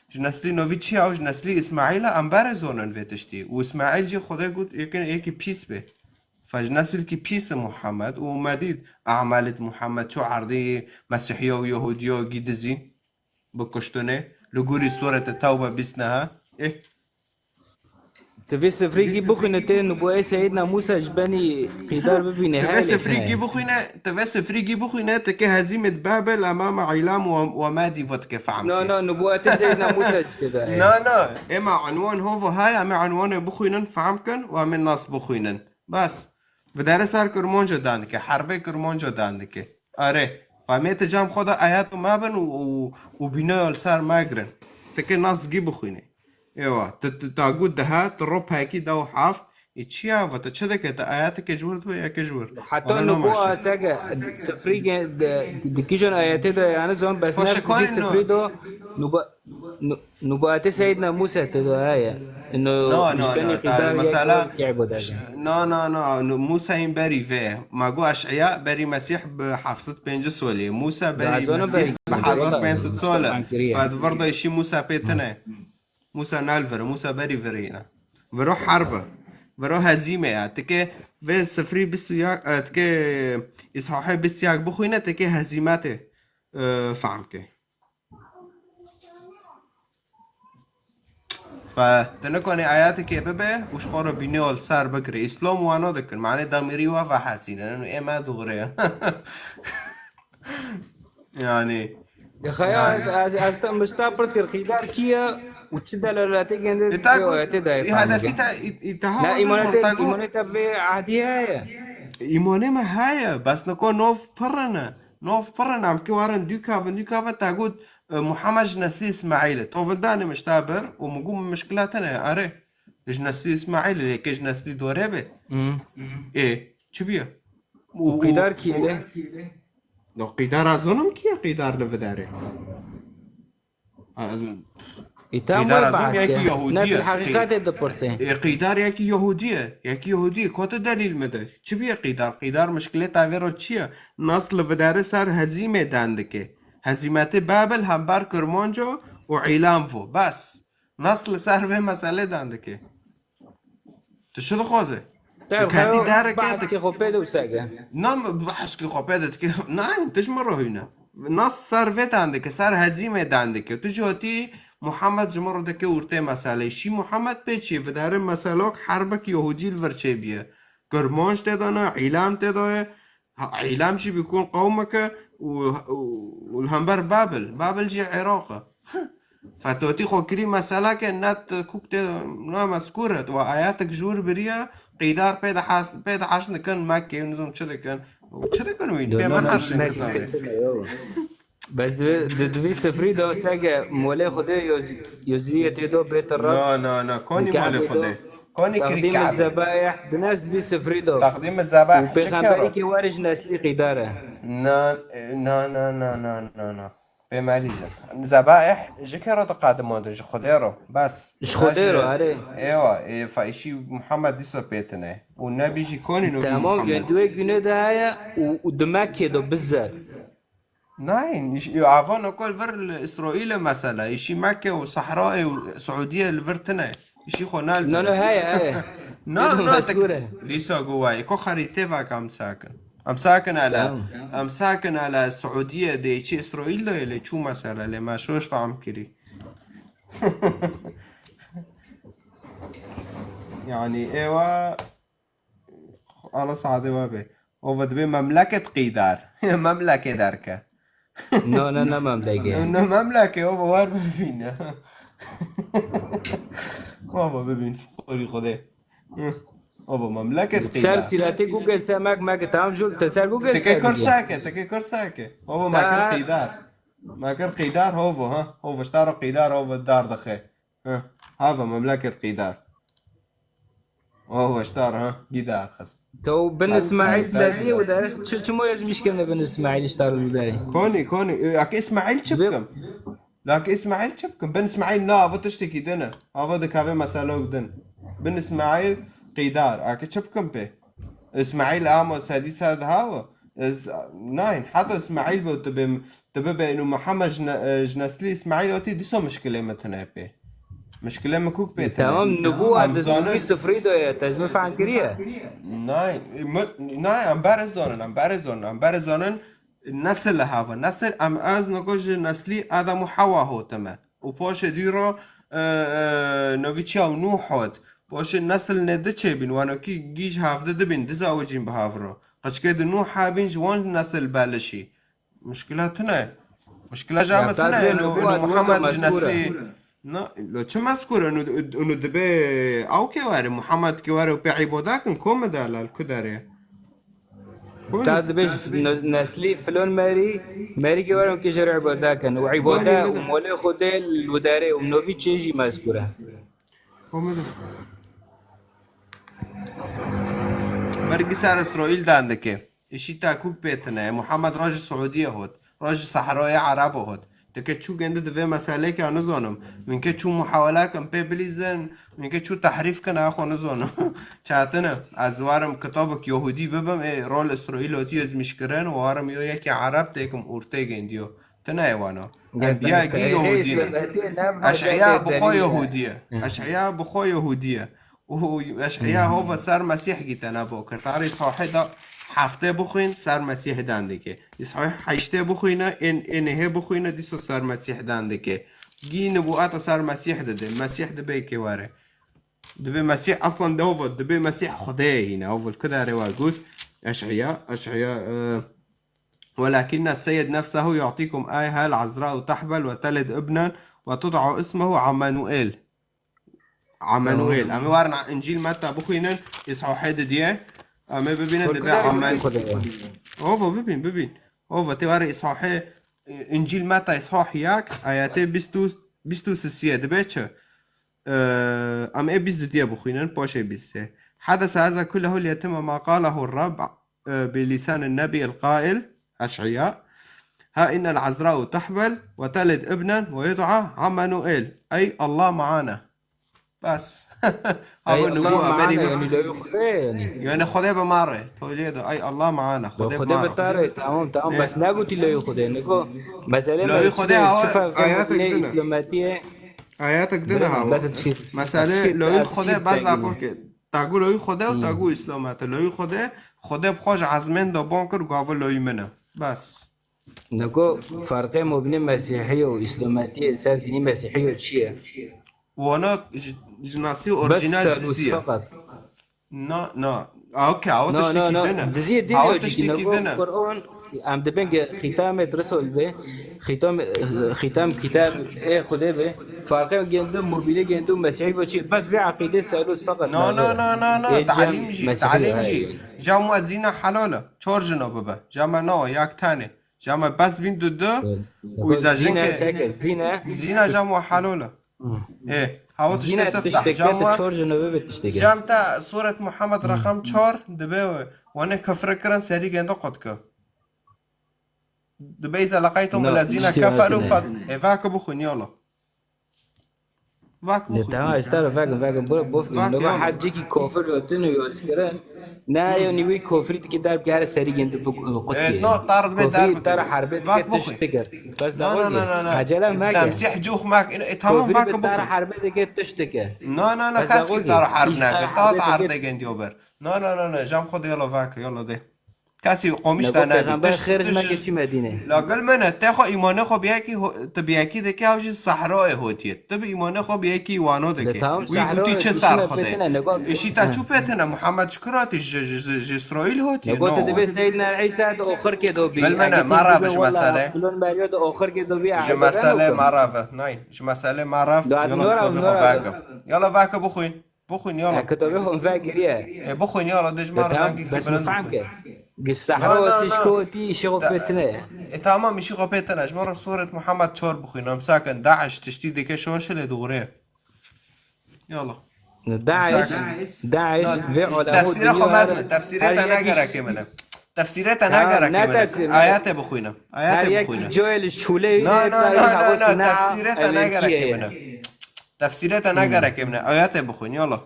ji neslî novî çi ya û ji neslî Îsmaîl e, em berê zonin vê tiştî. Û Îsmaîl jî Xwedê got, yekê, yekî pîs bê. Fa ji neslkî pîs e Muhammed û me dît e'malê di Muhammed ço erdî Mesîhiya û Yehudiya gî dizîn. Bi kuştinê. Li gorî Sûrete Tewbe bîst neha. Eh. Tu vê sifrî gî bixwîne tê nubûeyê Seyîdna Mûsa ji benî qîdar bibîne. Tu vê sifrî gî bixwîne, tu vê sifrî gî bixwîne, tu kê hezîmê di Babel, emama Îlam we, we me dî vo dike fehm. No, no, nubûetê Seyîdna Mûsa ji tê de heye. No, no, êma enwan hova haya, em ê enwanê bixwînin, fehm kin û em ê nas bixwînin. Bes. Videre ser Kirmanco dan dike, herbê Kirmanco dan dike. Are, famê ti cam xwe de ayet û mebin û, û, û bînoya li ser megirin. Ti kê nas gî bixwînê. Ewa, ti, ti, ta got dihe, ti ro pekî da û heft. Ê çi ya, va ti çi dike, ti ayeteke ji wir dibe, yeke ji wir. Heta nubo asege, sifrî ge-, de, di kîjan ayetê de, yani zon bes ne sifrî do, nubo, nu-, Nubate Seyyidna Musa te do heye. Ino no, no, no, qîdar mesela, kê bu da. No, no, no, no, Musa in berî vê. Ma gu Eş'iya berî Mesîh bi heft sed pêncî solê. Musa berî Mesîh bi hezar pênc sed sole. Fed vir da işî Musa pê tine. Musa nal vir, Musa berî virîne. Viro herb. Viro hezîme ya. Tike vê sifrî bîst û yek, e, tike îshahê bîst û yek bixwîne, tike hezîmetê, e, fehm ke. Fe, tu nikonî ayetekê bibe û ji xwe re bînê li ser bigire. Îslam wano dikin. Mane damirî wa ve hesîne. Ê me dûre. Yani. Xeya, yani. Ez, ez te mişta pirs kir, qîdar kî ye û çi delaletê gende di ayetê de? Hedefî te, î-, î-, te ha ne, îmanê te, îmanê te vê ehdî heye? Îmanê me heye, bes niko nov pirrine. Nov pirrine, em ki warin dû kavin, dû kavin, te got, E, Muhammed ji neslî Îsmaîl e. To vildanê min ji te bir û min got min mişkila te ne, are. Ji neslî Îsmaîl e, lê kê ji neslî dorê be. Hı. Ê, çi bîye? Û, û qîdar kî ye lê? No, qîdar ez zonim kî ye qîdar li vidarê. Ez, e, tamam, qîdar ez zonim yekî Yehûdî ye. Ne, bil heqîqetê dipirsê. E, qîdar yekî Yehûdî ye. Yekî Yehûdî ye. Ko tu delîl min de? Çi bîye qîdar? Qîdar mişkilê te vê ro çi ye? Nas li vidarê ser hezîmê dan dike. Hezîmetê Babil hember Kirmanco û Îlam vo. Bes. Nas li ser vê meselê dan dike. Tu çi dixwaze? Tu ketî dereke, tu behskê xwe pê de wisa ke. Na, behskê xwe pê de dike. Nayê, tu ji min re hûne. Nas ser vê dan dike, ser hezîmê dan dike. Tu jî hotî Muhammed ji min re dike ortê meselê. Şî Muhammed pê çî? Vidarê meselok herbek Yehûdî li vir çêbiye. Kirmanc tê de ne, Îlam tê de ye. Ha, Îlam jî bikun qewmeke û, û, û li hember Babil. Babil jî Iraq e. Fetotî xwe kirî meseleke net kuk tê ne mezkûr e. Wa ayetek ji wir biriye, qîdar pê de has-, pê de haşin dikin Mekke, nizam çi dikin? Çi dikin wî? Pê me haşin kitabê. Bes di, di, di vî sifrî de sege molê Xwedê yoz-, yoziyê tê do bê te re. Na, na, na, konî molê Xwedê. Konî kirî Kabe. Teqdîm zebaih, di nes di vî sifrî de. Teqdîm zebaih, û pêxemberî ki werî ji neslî qîdar e. Na, na, na, na. Pê me lîzin. Zebaih, ji kê re diqedimandin? Ji Xwedê re. Bes. Ji Xwedê re, erê. Ewa, e, fa işî Muhammed dîsa pê tine. Û nebî jî konî nû Muhammed. Tamam, yê duê güne de heye û, û di Mekke de bizet. Nayên, îş-, ava nokol vir li Îsraîlê mesela, îşî Mekke û Sehrayê û Siûdiyê li vir tine. Îşî xwe nal. No, no, heye, heye. Na, na, mezkûr e. Lîsa guwayê, ko xerîtê vak em sakin. Em sakin ele, tamam. Em sakin ele Siûdiyê de çi Îsraîl de lê çû mesela, lê me şoş fehm kirî. Yani, ewa Ala saadê we bê. O ve dibê memleket qîdar. Memlekê derke. No, no, ne memlekê. Ne memlekê, o ve wer bibîne. Baba bibîn, fiqorî Xwedê. Ova memleket qîdar. Ser sîretê Google se mek mek tam jûl te ser Google se. Teke kir seke, teke kir seke. Ova me kir qîdar. Me kir qîdar hovo ha. Hovo ji te re qîdar hovo dar dixe. Heh, hava memleket qîdar. Oh, veştar ha, gîdar xist. Te bin Îsmaîl Lezî û de çi çi moyez mişkirine bin Îsmaîl iştar û de. Konî, konî. E, ak Îsmaîl çi bikim? Lak Îsmaîl çi bikim? Bin Îsmaîl na, ava tiştekî din e. Ava dikave meselok din. Bin Îsmaîl qîdar. Ak çi bikim pê? Îsmaîl amo sedî sed hawo. Ez, nein, heta Îsmaîl bo tu bê, tu bibe û Muhammed ji ne-, ji neslî Îsmaîl otî dîso mişkilê min tune pê. Mişkilê min kuk pê tune. Tamam, nubûwa di nubî sifrî de ye, te ji min fehm kiriye? Nein, mi-, nein, em berê zonin, em berê zonin, em berê zonin nesil li hava. Nesil, em ez niko ji neslî Adem û Hewa hotime. Û poşê dî ro, e, e, novî çiya û Nûh hot. Poşê nesil nê di çêbîn, wanokî gîj hevdi dibîn, dizawijîn bi hav ro. Qiçkê di Nûh hebîn ji wan nesil belişî. Muşkila tune. Muşkila ji me tune. Eno, eno Muhammed ji neslî. Na, lo çi mezkur? Eno, eno dibe ew kê were? Muhammed kê were û pê îboda kin? Kom e delal, ku dere? Ta dibê ji ne-, neslî filon merî, merî kê were û kê jê re îboda kin. Û îboda û molê Xwedê li wê derê û minovî çê jî mezkur e. Kom e de. Bergî ser Îsraîl dan dike. Îşî ta kûk pê tune. Muhammed roj ji Siûdiyê hot. Roj ji Sehroyê Erebo hot. Dike çû gende di vê meselekê nizonim. Min ke çû muhawela kin pê bilîzin, min ke çû tehrîf kin, axo nizonim. Çatine. Ez warim kitabek Yahudî bibim, ê rol Îsraîl otî ezmîş kirin, warim yo yekî Ereb têkim ortê gendiyo. Tune ye wano. Enbiya gî Yahudî ne. Eş'eya bi xwe Yahudî ye. Eş'eya bi xwe Yahudî ye. Û Eş'eya hova ser Mesîh gî te ne bo kir. Tarî sahê da heftê bixwîn ser Mesîh dan dike. Îsahê heştê bixwîne, ên, ên nehê bixwîne, dîso ser Mesîh dan dike. Gî nibûeta ser Mesîh dide. Mesîh dibe kê were. Dibe Mesîh aslan de hova, dibe Mesîh Xwedê ye hîne. Hova li ku derê we got. Eş'eya, Eş'eya, e, ولكن السيد نفسه يعطيكم آية، العذراء تحبل وتلد ابنا وتدعى اسمه عمانوئيل. Emanuel. Em ê werin Încîl Meta bixwînin, îsahê didiye. Em ê bibînin dibe Amen. Hova bibîn, bibîn. Hova tê were îsahê, e, Încîl Meta îsah yek, ayetê bîst û, bîst û sisiye dibe çi? E, em ê bîst û diye bixwînin, poşê bîst sê. حدث هذا كله ليتم ما قاله الرب، e, بلسان النبي القائل، Eş'eya، ها إن العذراء تحبل وتلد ابنا ويدعى عمانوئيل، أي الله معنا. Bes. Ey, hava Allah nubû maana, berî yani loyê Xwedê yani. Yani Xwedê bi ma re. Tolê de, ey Allah maana, Xwedê bi ma re. Xwedê bi ta re, tamam, tamam. Bes negotî loyê Xwedê, nego. Mesele loyê Xwedê çi, çi ferqê ayet ne Îslamiyetê? Ayet din ha. Bes tişkî. Mesele loyê Xwedê bes lafo ke. Tagu loyê Xwedê û tagu Îslamiyetê. Loyê Xwedê, Xwedê bi xwe ji ezmên de ban kir, gava loyê min e. Bes. Nego ferqê mobînê Mesîhî û Îslametiyê ser dînî Mesîhî çi ye? Wana ji, ji nasî orîjînal dizî ye. Feqet. Na, na. A, okey, awa tiştekî din e. Dizî din e, awa tiştekî din e. Kur'an, em dibin ki xîtamê Resul be, xîtam, xîtam kitab ê Xwedê be. Ferqê gendu, mobînê gendu, Mesîhî be çi? Bes vê eqîdê selûs feqet. Na, na, na, na, na. Talîm jî, talîm jî. Cam we zîna helal e. Çor jino bibe. Cam me na, yak tenê. Cam me bes bîn du du. Û zîna zîna seke, zîna. Zîna cam we helal e. Ê, hawa tiştê sefta. Cam we çor jino bibe tiştê. Cam te suret Muhammed reqem çor dibe we. Wane kefre kirin serî gende qut ke. Dibe îza leqaytum lezîne keferu fed. Ê, vake bixwin yala. Vak bixwin. Tamam, işte vak, vak, bu, bu, vak, bu ya. Hacı ki kofir ötünü yoskiren. Ne yani wî kofrî dike derb gere serî gende bu, bu kutye. Evet, no, tar dibe derb. Tar harbe dike tişt dike. Bes da. No, no, no, no. Acele mek. Temsih cuh mek. E, tamam, vak bixwin. Tar harbe dike tişt dike. No, no, no, kas ki tar harb ne. Ta tar de gende ober. No, no, no, no, cam xwe de yala vak, yala de. Kesî qomiş te nebî. Pêxember xêr ji me geçî Medîne. La gul min e, te xwe îmanê xwe bi yekî ho-, tu bi yekî dikî, ew jî Sehroyê hotiye. Tu bi îmanê xwe bi yekî wano dikî. Wî gotî çi ser Xwedê? Îşî te çû pê tine? Muhammed ji ku hatî? Ji, ji, ji, ji Îsraîl hotiye. Nego tu dibê Seydina Îsa di oxirkê de bî. Gul min e, me rave ji mesele. Filon beriyo di oxirkê de bî. Ji mesele me rave. Nayîn. Ji mesele me rave. Yala xwe veke. Yala veke bixwîn. Bixwîn yala. Ya kitabê xwe min vegiriye. E, bixwîn yala, dê ji me re dengekî bilind bixwîn. Bes min fehm kir. Giş sehra tişko tî îşî xwe pê tine ye. E, tamam, îşî xwe pê tine. Ji me re Sûret Muhammed çar bixwîn. Em sakin, DAIŞ tiştî dike şoşilê dûrê. Yala. DAIŞ, DAIŞ vê olemo tefsîrê xwe me dime. Tefsîrê te ne gerekê min e. Tefsîrê te ne gerekê min e. Ayetê bixwîne. Ayetê bixwîne. Her yek coyê li şûleyê. Na, na, na, na, na. Tefsîrê te ne gerekê min e. Tefsîrê te ne gerekê min e. Ayetê bixwîn, yala.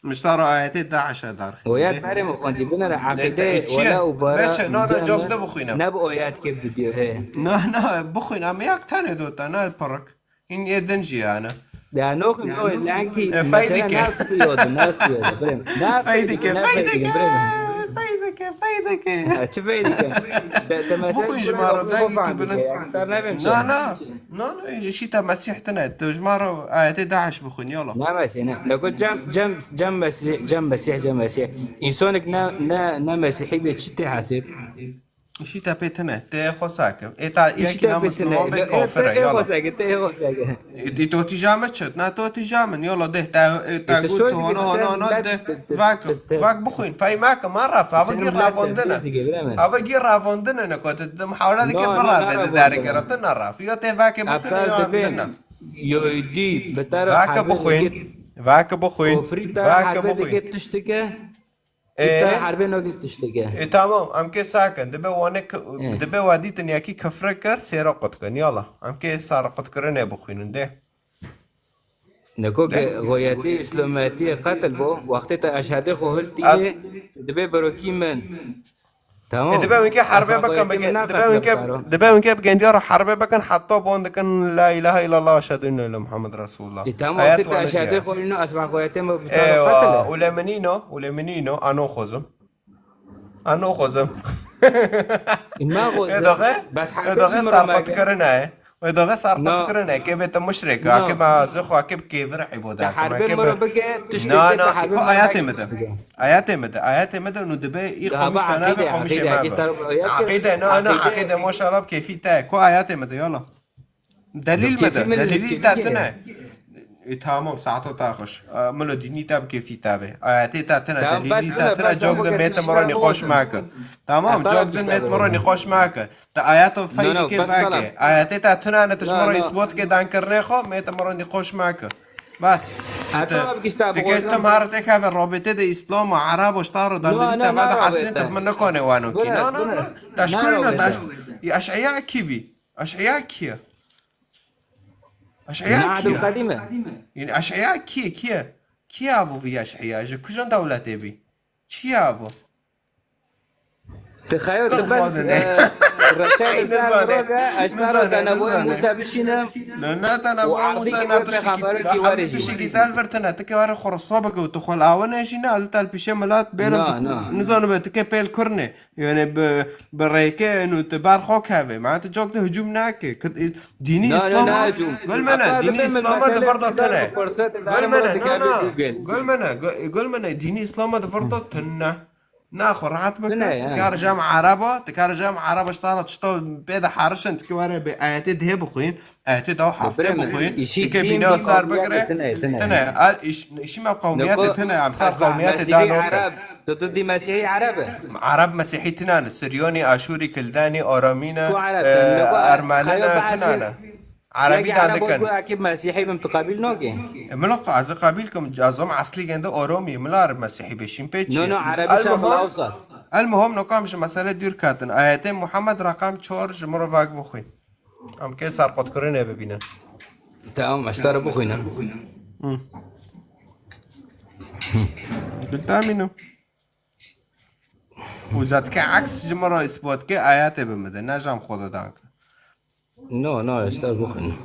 Miştara ayetê DAIŞ e dar. Oyet berê min xwendî, binere eqîdê wela û bara. Beşe, na, na, cok de bixwîne. Ne bi oyet ke video he. Na, na, bixwîn, em yak tenê dota, ne pirik. Hîn ê din jî yani. Ya noxim no, lankî. E, mesela feydike. Nas tu yodin, nas tu yodin. Birê min. Feydike, feydike. Feydike, feydike. Ha, çi feydike? Te, te mesela bixwîn ji me re dengekî bilind. Na, na. Na, na, îşî te Mesîh tine. Tu ji me re ayetê DAIŞ bixwîn, yala. Ne Mesîh, ne. Lego cem, cem, cem Mesîh, cem Mesîh, cem Mesîh. Însanek ne, ne, ne Mesîhî bê çi tê hesib? Îşî te pê tine. Tê xwe sake. Ê ta yekî ne Misliman bê kafir e, yala. Tê xwe sake, tê xwe sake. Ê, ê, to tîja me çi? Na, to tîja min, yala de. Te, ê, te got tu hona, hona, hona de. Vak, vak bixwîn. Fey make, ma raf. Ava gî ravandine. Ava gî ravandine ne ko. Te, te muhawela dike birave de dergere. Te na raf. Ya tê vake bixwîn, ya em dine. Vake bixwîn. Vake bixwîn. Vake bixwîn. Tiştike. Ê, îta herbê nokê tiştike. Ê, tamam, em kê sakin. Dibe wane k-, dibe wa dîtin yekî kifre kir, sêra qut kin. Yala, em kê sar qut kirinê bixwînin de. Neko ke goyetê îslametiyê qetil bo, wextê te eşhedê xwe hil tînê, dibe birokî min. Tamam. Ê, dibe winke herbê bikin, dibe winke, dibe winke bi gendiya re herbê bikin, heta bon dikin, "La ilahe illallah, eşhedü enne Muhammed Resulullah." Ê, tamam, ayet te eşhedê xwe ino, esma goyetê me bi te re qetil e. Û lê min îno, û lê min îno, ano xozim. Ano xozim. Ê, doxe? Bes ê, doxe sarqot kirine ye. Wê doxe sarqot kirine. Ke bê te muşrik. Ake ma zixo ake bi kêvir îbodat. Te herbê miro bike, tiştê na, ke te na, herbê ko ayetê me de. Ayetê me de. Ayetê me de, nu dibe î qomîş te nabe, qomîşê me be. Aqîde, na, na, aqîde, maşallah, bi kêfî te. Ko ayetê me de, yala. Delîl me de, delîlî te tune. E, tamam, saeta te xweş. E, milo dînî te bi kêfî te be. Ayetê te tune, delîlî te tune, cok de mête miro nîqaş meke. Tamam, cok de mête miro nîqaş meke. Te ayeta feydike veke. Ayetê te tune ne, tu ji miro îsbot ke dankirinê xwe, mête miro nîqaş meke. Bas. Te, te kes tim har te keve rabite de Îslam û Ereb û ştar û dandirî te vede hesîn te min nekone wano ki. Na, na, na. Teşkil ne, teş-, ya eş'eya kî bî? Eş'eya kî ye? Eş'eya kî ye? Adem Qedîm e. Yani eş'eya kî ye, kî ye? Kî ye avo vî eş'eya? Ji kujan dewletê bî? Çi ye avo? Ti xeyo ti bes, e, reşe li ser mirobe, eştara te nebû Musa bişîne. Ne, ne te nebû Musa, ne tiştekî. Pêxemberekî werê jî. Tiştekî te li vir tine, ti ke were xwe riswa bike û tu xwe li awe nejîne, ez te li pîşe milat bêrim, nizanibe ti ke pêl kurne. Yani bi, bi rêke û tu ber xwe keve. Ma tu cok de hicûm nake. Dînî Îslam a, gul me ne, dînî Îslam a di vir de tune. Gul me ne, na, na. Gul me ne, gu-, gul me ne, dînî Îslam a di vir de tune. Na, xwe rehet bike. Tune, ya. Dikare cem Ereba, dikare cem Ereba ji te re tişta pê de herişin, dike were bi ayetê dihê bixwîn, ayetê da heftê bixwîn, dike bîna ser bigire. Tune, tune. Tune, a, iş, işî me qewmiyetê tune, em ser qewmiyetê da noke. Tu, tu dî Mesîhî Ereb e? Ereb Mesîhî tune ne, Siryonî, Aşûrî, Kildenî, Aramî ne, e, Ermenî ne, tune ne. Erebî dan dikin. Ku akî Mesîhî bim, tu qebîl nokî? E, min xwe ez qebîl kim, ez zom eslî gende Oromî, min Ereb Mesîhî bê şîn pê çi? No, no, Erebî şa bila awsat. El muhim nokam ji mesele dûr ketin. Ayetê Muhammed reqem çar ji min re vak bixwîn. Em kê serqotkirinê bibînin. Tamam, ez te re bixwînim. Hı. Gul tamînim. Û zetke aks ji min re îsbot ke ayetê bi min de, ne jam xwe de danke. No, no, ez te bixwînim.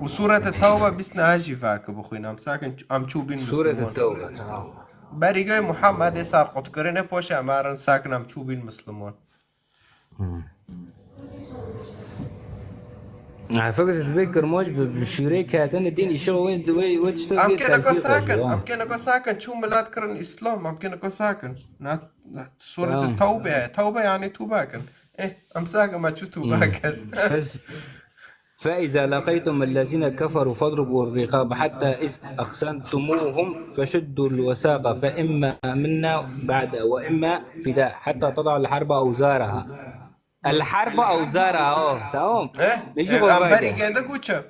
Û Sûrete Tewbe bîst neh jî vake bixwîn. Em sakin, em çû bîn Sûrete Tewbe, tamam. Berîgay Muhammedê serqotkirinê poşe em herin sakin em çû bîn Misliman. Hmm. Ha, fikir dibê Kirmanc bi, bi şûrê ketine dîn, îşe wê, wê, wê tiştê. Em kê neka sakin, em kê neka sakin, çû milat kirin Îslam, em kê neka sakin. Na, na, Sûrete Tewbe, Tewbe yani tûbe kin. Eh, em sakin, me çû tûbe kin. Bes, فإذا لقيتم الذين كفروا فاضربوا الرقاب حتى إذا أثخنتموهم فشدوا الوثاق فإما منا بعد وإما فداء حتى تضع الحرب أوزارها. الحرب أوزارها، oh, tamam. Eh? Nêjî Eh, xwe em vayde. Berî gende guçe.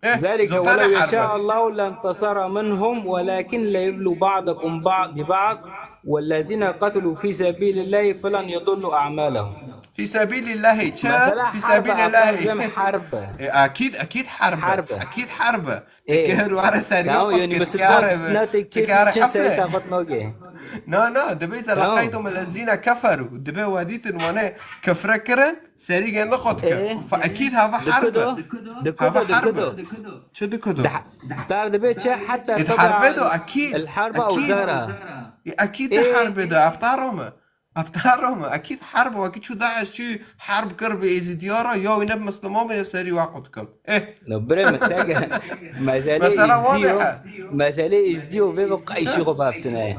Eh, ذلك zotane ولو harbe. يشاء الله لانتصر منهم ولكن ليبلو بعضكم بعض ببعض والذين قتلوا في سبيل الله فلن يضلوا أعمالهم. Fi sebilillahî çi? Mesela Fi harbe, sebilillahî. Abdullah, harbe. E, akîd, akîd harbe. Harbe. Akîd harbe. E. Tike her ware serî Tamam, qot yani ke, mesela tike are, fitna te tike kêfî are çi sey hefle. Taxut noge. Na, na, dibe îza Tamam. Laqaytum ellezîne keferu. Dibe we dîtin wane kefre kirin, serî gende qot ke. E. Fa akîd hava harbe. Dikudo, dikudo, Hava harbe. Dikudo. Çi dikudo? Dar dibe çi hatta Ê, harbe do, akîd. El harbe Akîd. Awzara. E, akîd de harbe do, aptaro me. Aptaro me. Akîd harbe, wekî çû DAIŞ çû harb kir bi Êzîdiya re, ya wî ne bi Misliman be ya serî wa qut kim. Eh. No, bire me tege. Mesele Mesela izdiyo. wadihe. Mesele izdiyo ve ve qayşi xo baftine.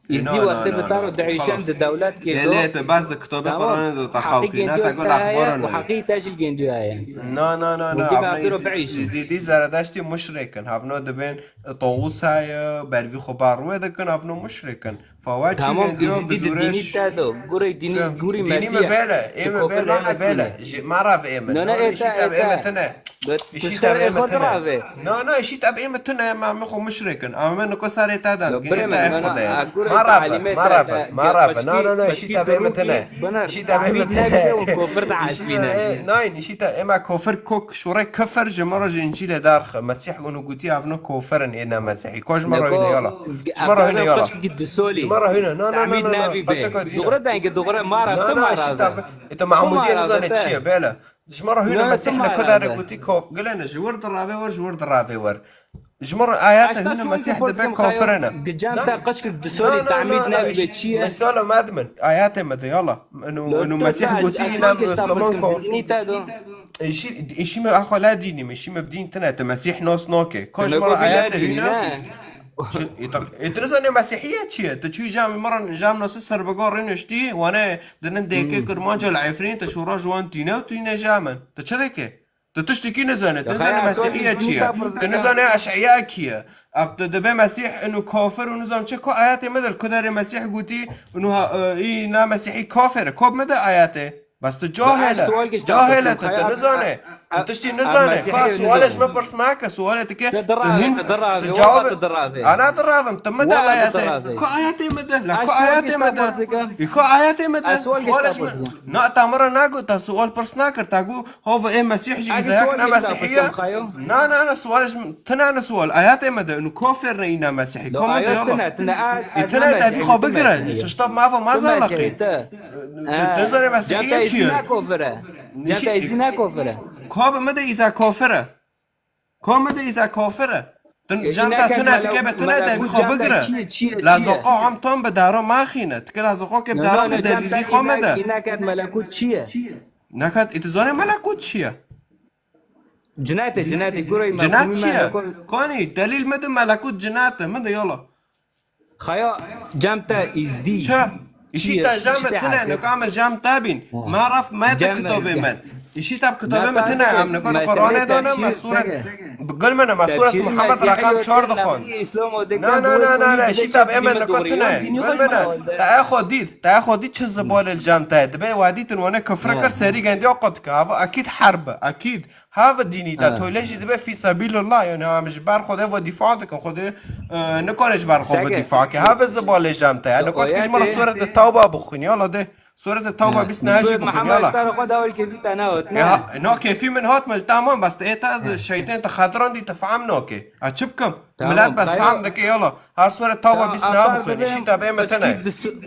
Izdiyo No, no, wextê no, bi taro no. DAIŞ'an Xelas. di dewlet ke do. Lê te bas de kitabê Quranê de te xew kî. Ne te got axbaran. Haqî te jil gendiyo heye. Na, na, na, na. Mugî Havno Abduro Êzî- Beîşî. Êzîdî Zeredeştî muşrik in. Havno dibên Tawus heye, bervî xwe bar wê dikin, havno muşrik in. Fa we çi Tamam, gendiyo Êzîdî bi di zûrê dinî ş- te do. Gurê dinî, Çi? gurê Dinî me Mesîh. bele, ê me bele, ê me bele. Ji me re ve ê me. No, no, No, ê îşî te, te ê bi ê me te. tine. Do Îşî tu te ser bi ê ê me xwe tine. dirave. No, no, îşî te bi ê me tine, em, em xwe muşrik in. Em me niko sarê te dan. No, Ki bire ê me, te ê no, no, xwe de. a gurê Me re ve, talimê me te, re ve, te, me re ve. paşkî, No, no, no, îşî paşkî te bi ê me dogî tine. Bana Îşî te bi ê me tahmîd nebîbe û tine. kofir de Îşî hasbîne. me, e, nayîn, îşî te ê me kofir kok, şûre kefir ji me re ji Încîlê derxe. Mesîh ûnû gotî ev ne kofir in, ê ne Mesîhî. Ko ji me re hîne yala. Ji me re hîne yala. Ji me re hîne. No, no, no, no, no. Dogre dengê dogre ma re. Na, na, îşî te bi. Ê te Mahmudiyê nizane çi ye, bele. Ji me re hîne Mesîh ne kudare gotî ko-, gilene, ji wir dirave wir, ji wir dirave wir. Ji me re ayete hîne Mesîh dibe kofir ne. Gicem te qişk disolî tahmîd nebîbe çi ye? Mesela me dimin. Ayetê me de yala. Enu, enu Mesîh gotî îna Müslüman ko. Îşî, îşî me axwe la dînî me, îşî me bi dîn tine, te Mesîh nas nake. Ko ji me re ayete hîne. Ê, tu nizane Mesîhiye çi ye? Tu çûyî cam, me re cam nasî serbega rê niştî, wane dinin dêkê Kirmanca li Efrîn, tu şûra ji wan tîne û tîne cam in. Tu çi dike? Tu tiştekî nizane. Tu nizane Mesîhiye çi ye? Tu nizane eş'iya kî ye? Ev tu dibe Mesîh inu kafir û nizam çi? Ku ayetê me de li ku derê Mesîh gotî inu ha, e, î na Mesîhî kafir e. Ku me de ayetê? Bes tu cahil e. Cahil e tu, tu nizane. Tu tiştî nizane. Ka sualê ji me pirs meke, sualê dike. Tu hîn tu cawabê. Ana diravim, tu me de ayetê. Ka ayetê me de. La ka ayetê me de. Ka ayetê me de. Sualê ji me. Na, ta me re nagot, ta sual pirs nakir, ta got, hova ê Mesîh jî îzayek ne Mesîhî ye. Na, na, na, sual ji me. Tine ne sual. Ayetê me de. Inu kafir ne îna Mesîhî. Ka me de yala. Tine te vî xwe bigire. Tişta mava ma zaleqî. Tu, tu zarê Mesîhiye çi ye? Cem te îzî ne kofir e. Cem te îzî ne kofir e. Ka bi me de îza kofir e. Ka me de îza kofir e. Tu cem te tune dike be tune te vî xwe bigire. Lazoqa em tam bi daro maxîne. Dike lazoqa ke bi daro xwe delîlî xwe me de. Î neket melekût çi ye? Neket, î tu zanê melekût çi ye? Cinete, cinete, gurey me. Cinet çi ye? Kanî, delîl me de melekût cinet e. Me de yala. Xaya cem te îzdî. Çi? Îşî te jame tine, nika me cem te bîn. Ma raf me te kitabê min. Îşî te bi kitabê min tine, em nika di Quranê de ne, me suret. Bi gul min e, me suret Muhammed rakam çar dixwan. Na, na, na, na, na, îşî te bi ê min nika tine. Gul min e. Te e xwe dît, te e xwe dît çi zibalê li cem te. Dibe wa dîtin wane kifre kir, serî gendiya qut ke. Hava akîd herb e, akîd. Hava dînî de tolê jî dibe fî sebîlillah, yani em ji ber Xwedê ve dîfa dikin, Xwedê, e, nikare ji ber xwe ve dîfa ke. Hava zibalê cem te. Yani kot ke ji me re Sûrete Tewba bixwîn, yala de. Sûrete Tewba bîst neh jî bixwîn, yala. Ya, na kêfî min hat me, tamam, bes te ê te şeytên te xetirandî te fehm nake. A çi bikim? Milet bes fehm dike, yala. Her Sûre Tewba bîst neh bixwîn. Îşî te bê me tine.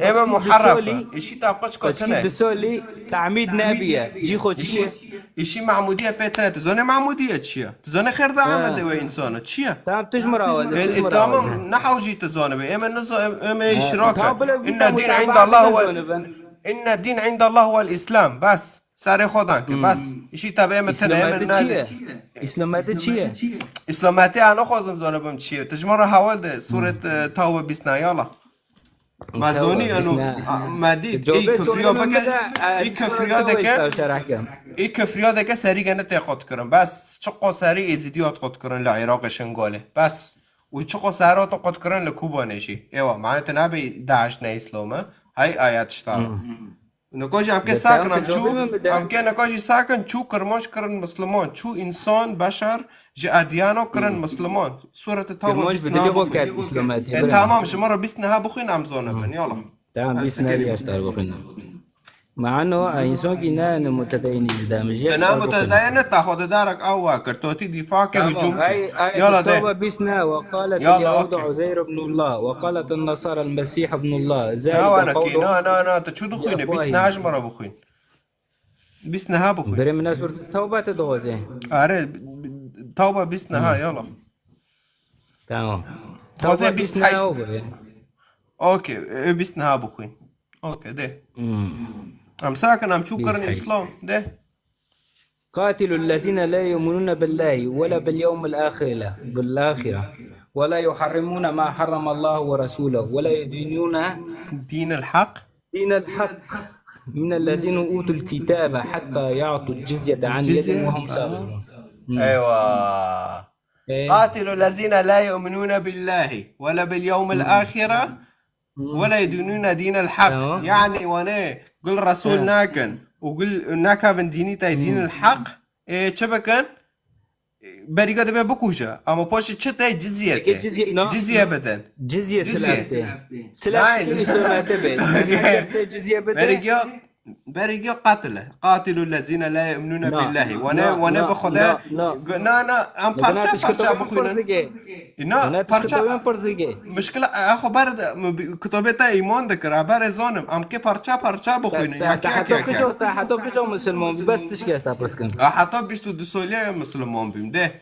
Ê me muharref e. Îşî te piç ko tine. Disolî tahmîd nebiye. Jî xwe çi ye? Îşî Mahmûdiye pê tine. Tu zanê Mahmûdiye çi ye? Tu zanê xêr de Amedê we însana çi ye? Tamam, tu ji min re awel. Ê, ê, tamam, ne hewcî tu zanibê. Ê me niza-, ê, ê me îşrake. Inne dîn indallah huwel, inne dîn indallah huwel Îslam. Bes. Serê xwe dan ki. Bes. Îşî te bê me tine. Ê me nadê. Îslameti çi ye? Îslameti ana xwazim zanibim çi ye. Tu ji min re hewel de. Sûret, e, Tewbe bîst neh, yala. Ma zonî eno, ma dît, ê kufriya bike, ê kufriya dike, ê kufriya dike serî gene tê qut kirin. Bes çiqo serî êzîdiya qut kirin li Iraqê Şingalê. Bes. Û çiqo serî hatin qut kirin li Kobanê jî. Êwa, mane tu nabê DAIŞ ne Îslam e. Hey ayet şta. Niko jî em kê sakin em çû, em kê niko jî sakin çû Kirmanc kirin Misliman. Çû însan, beşer ji ediyano kirin Misliman. Sûrete Tewbe bîst neha bixwîn. E, tamam, ji min re bîst neha bixwîn em zone bin. Yala. Tamam, bîst neha eştar bixwîn. Mano, e, însan kî ne, ne mutedeyinî didem. Te ne mutedeyine, te xwe didarek ew wa kir. Totî dîfa ke hicûm kir. Yala de. Tewbe bîst neha, وقالت اليهود عزير ابن الله، وقالت النصارى المسيح ابن الله. Na, wana kî, na, na, na, tu çû dixwîne, bîst neha ji min re bixwîn. Bîst neha bixwîn. Berê min ne sûret Tewbe te dixwaze. Are, Tewbe bîst neha, yala. Tamam. Dixwaze bîst heşt. Okey, e, bîst neha bixwîn. Okey, de. Em sakin, em çû kirin Îslam, de. قاتلوا الذين لا يؤمنون بالله ولا باليوم الآخر، بالآخرة، ولا يحرمون ما حرم الله ورسوله، ولا يدينون دين الحق. دين الحق من الذين أوتوا الكتاب حتى يعطوا الجزية عن يد وهم صاغرون. Eywa. قاتلوا الذين لا يؤمنون بالله ولا باليوم الآخرة ولا يدينون دين الحق. Yanî wane gul Resûl nakin û gul nakavin dînî te dîn el heq. Ê, çi bikin? Berîga dibe bikuje. Ama paşê çi te? Cizye te. Cizye bidin. Cizye silah te. Silah Îslamete be. Te cizye bide. Berîga, berîga qatil e. Qatilul lezine la yu'minune billahi. Wane, wane bi Xuda. Na, na, em parça parça bixwînin. Na, parça. Mişkila, e, xwe ber de, kitabê te îman dikir. Berê zanim. Em kê parça parça bixwînin. Ya kek kek. Te heta kiço, te heta kiço misilman bî. Bes tişkê ez te pirs kim. Heta bîst û du solî ye misilman bîm. De.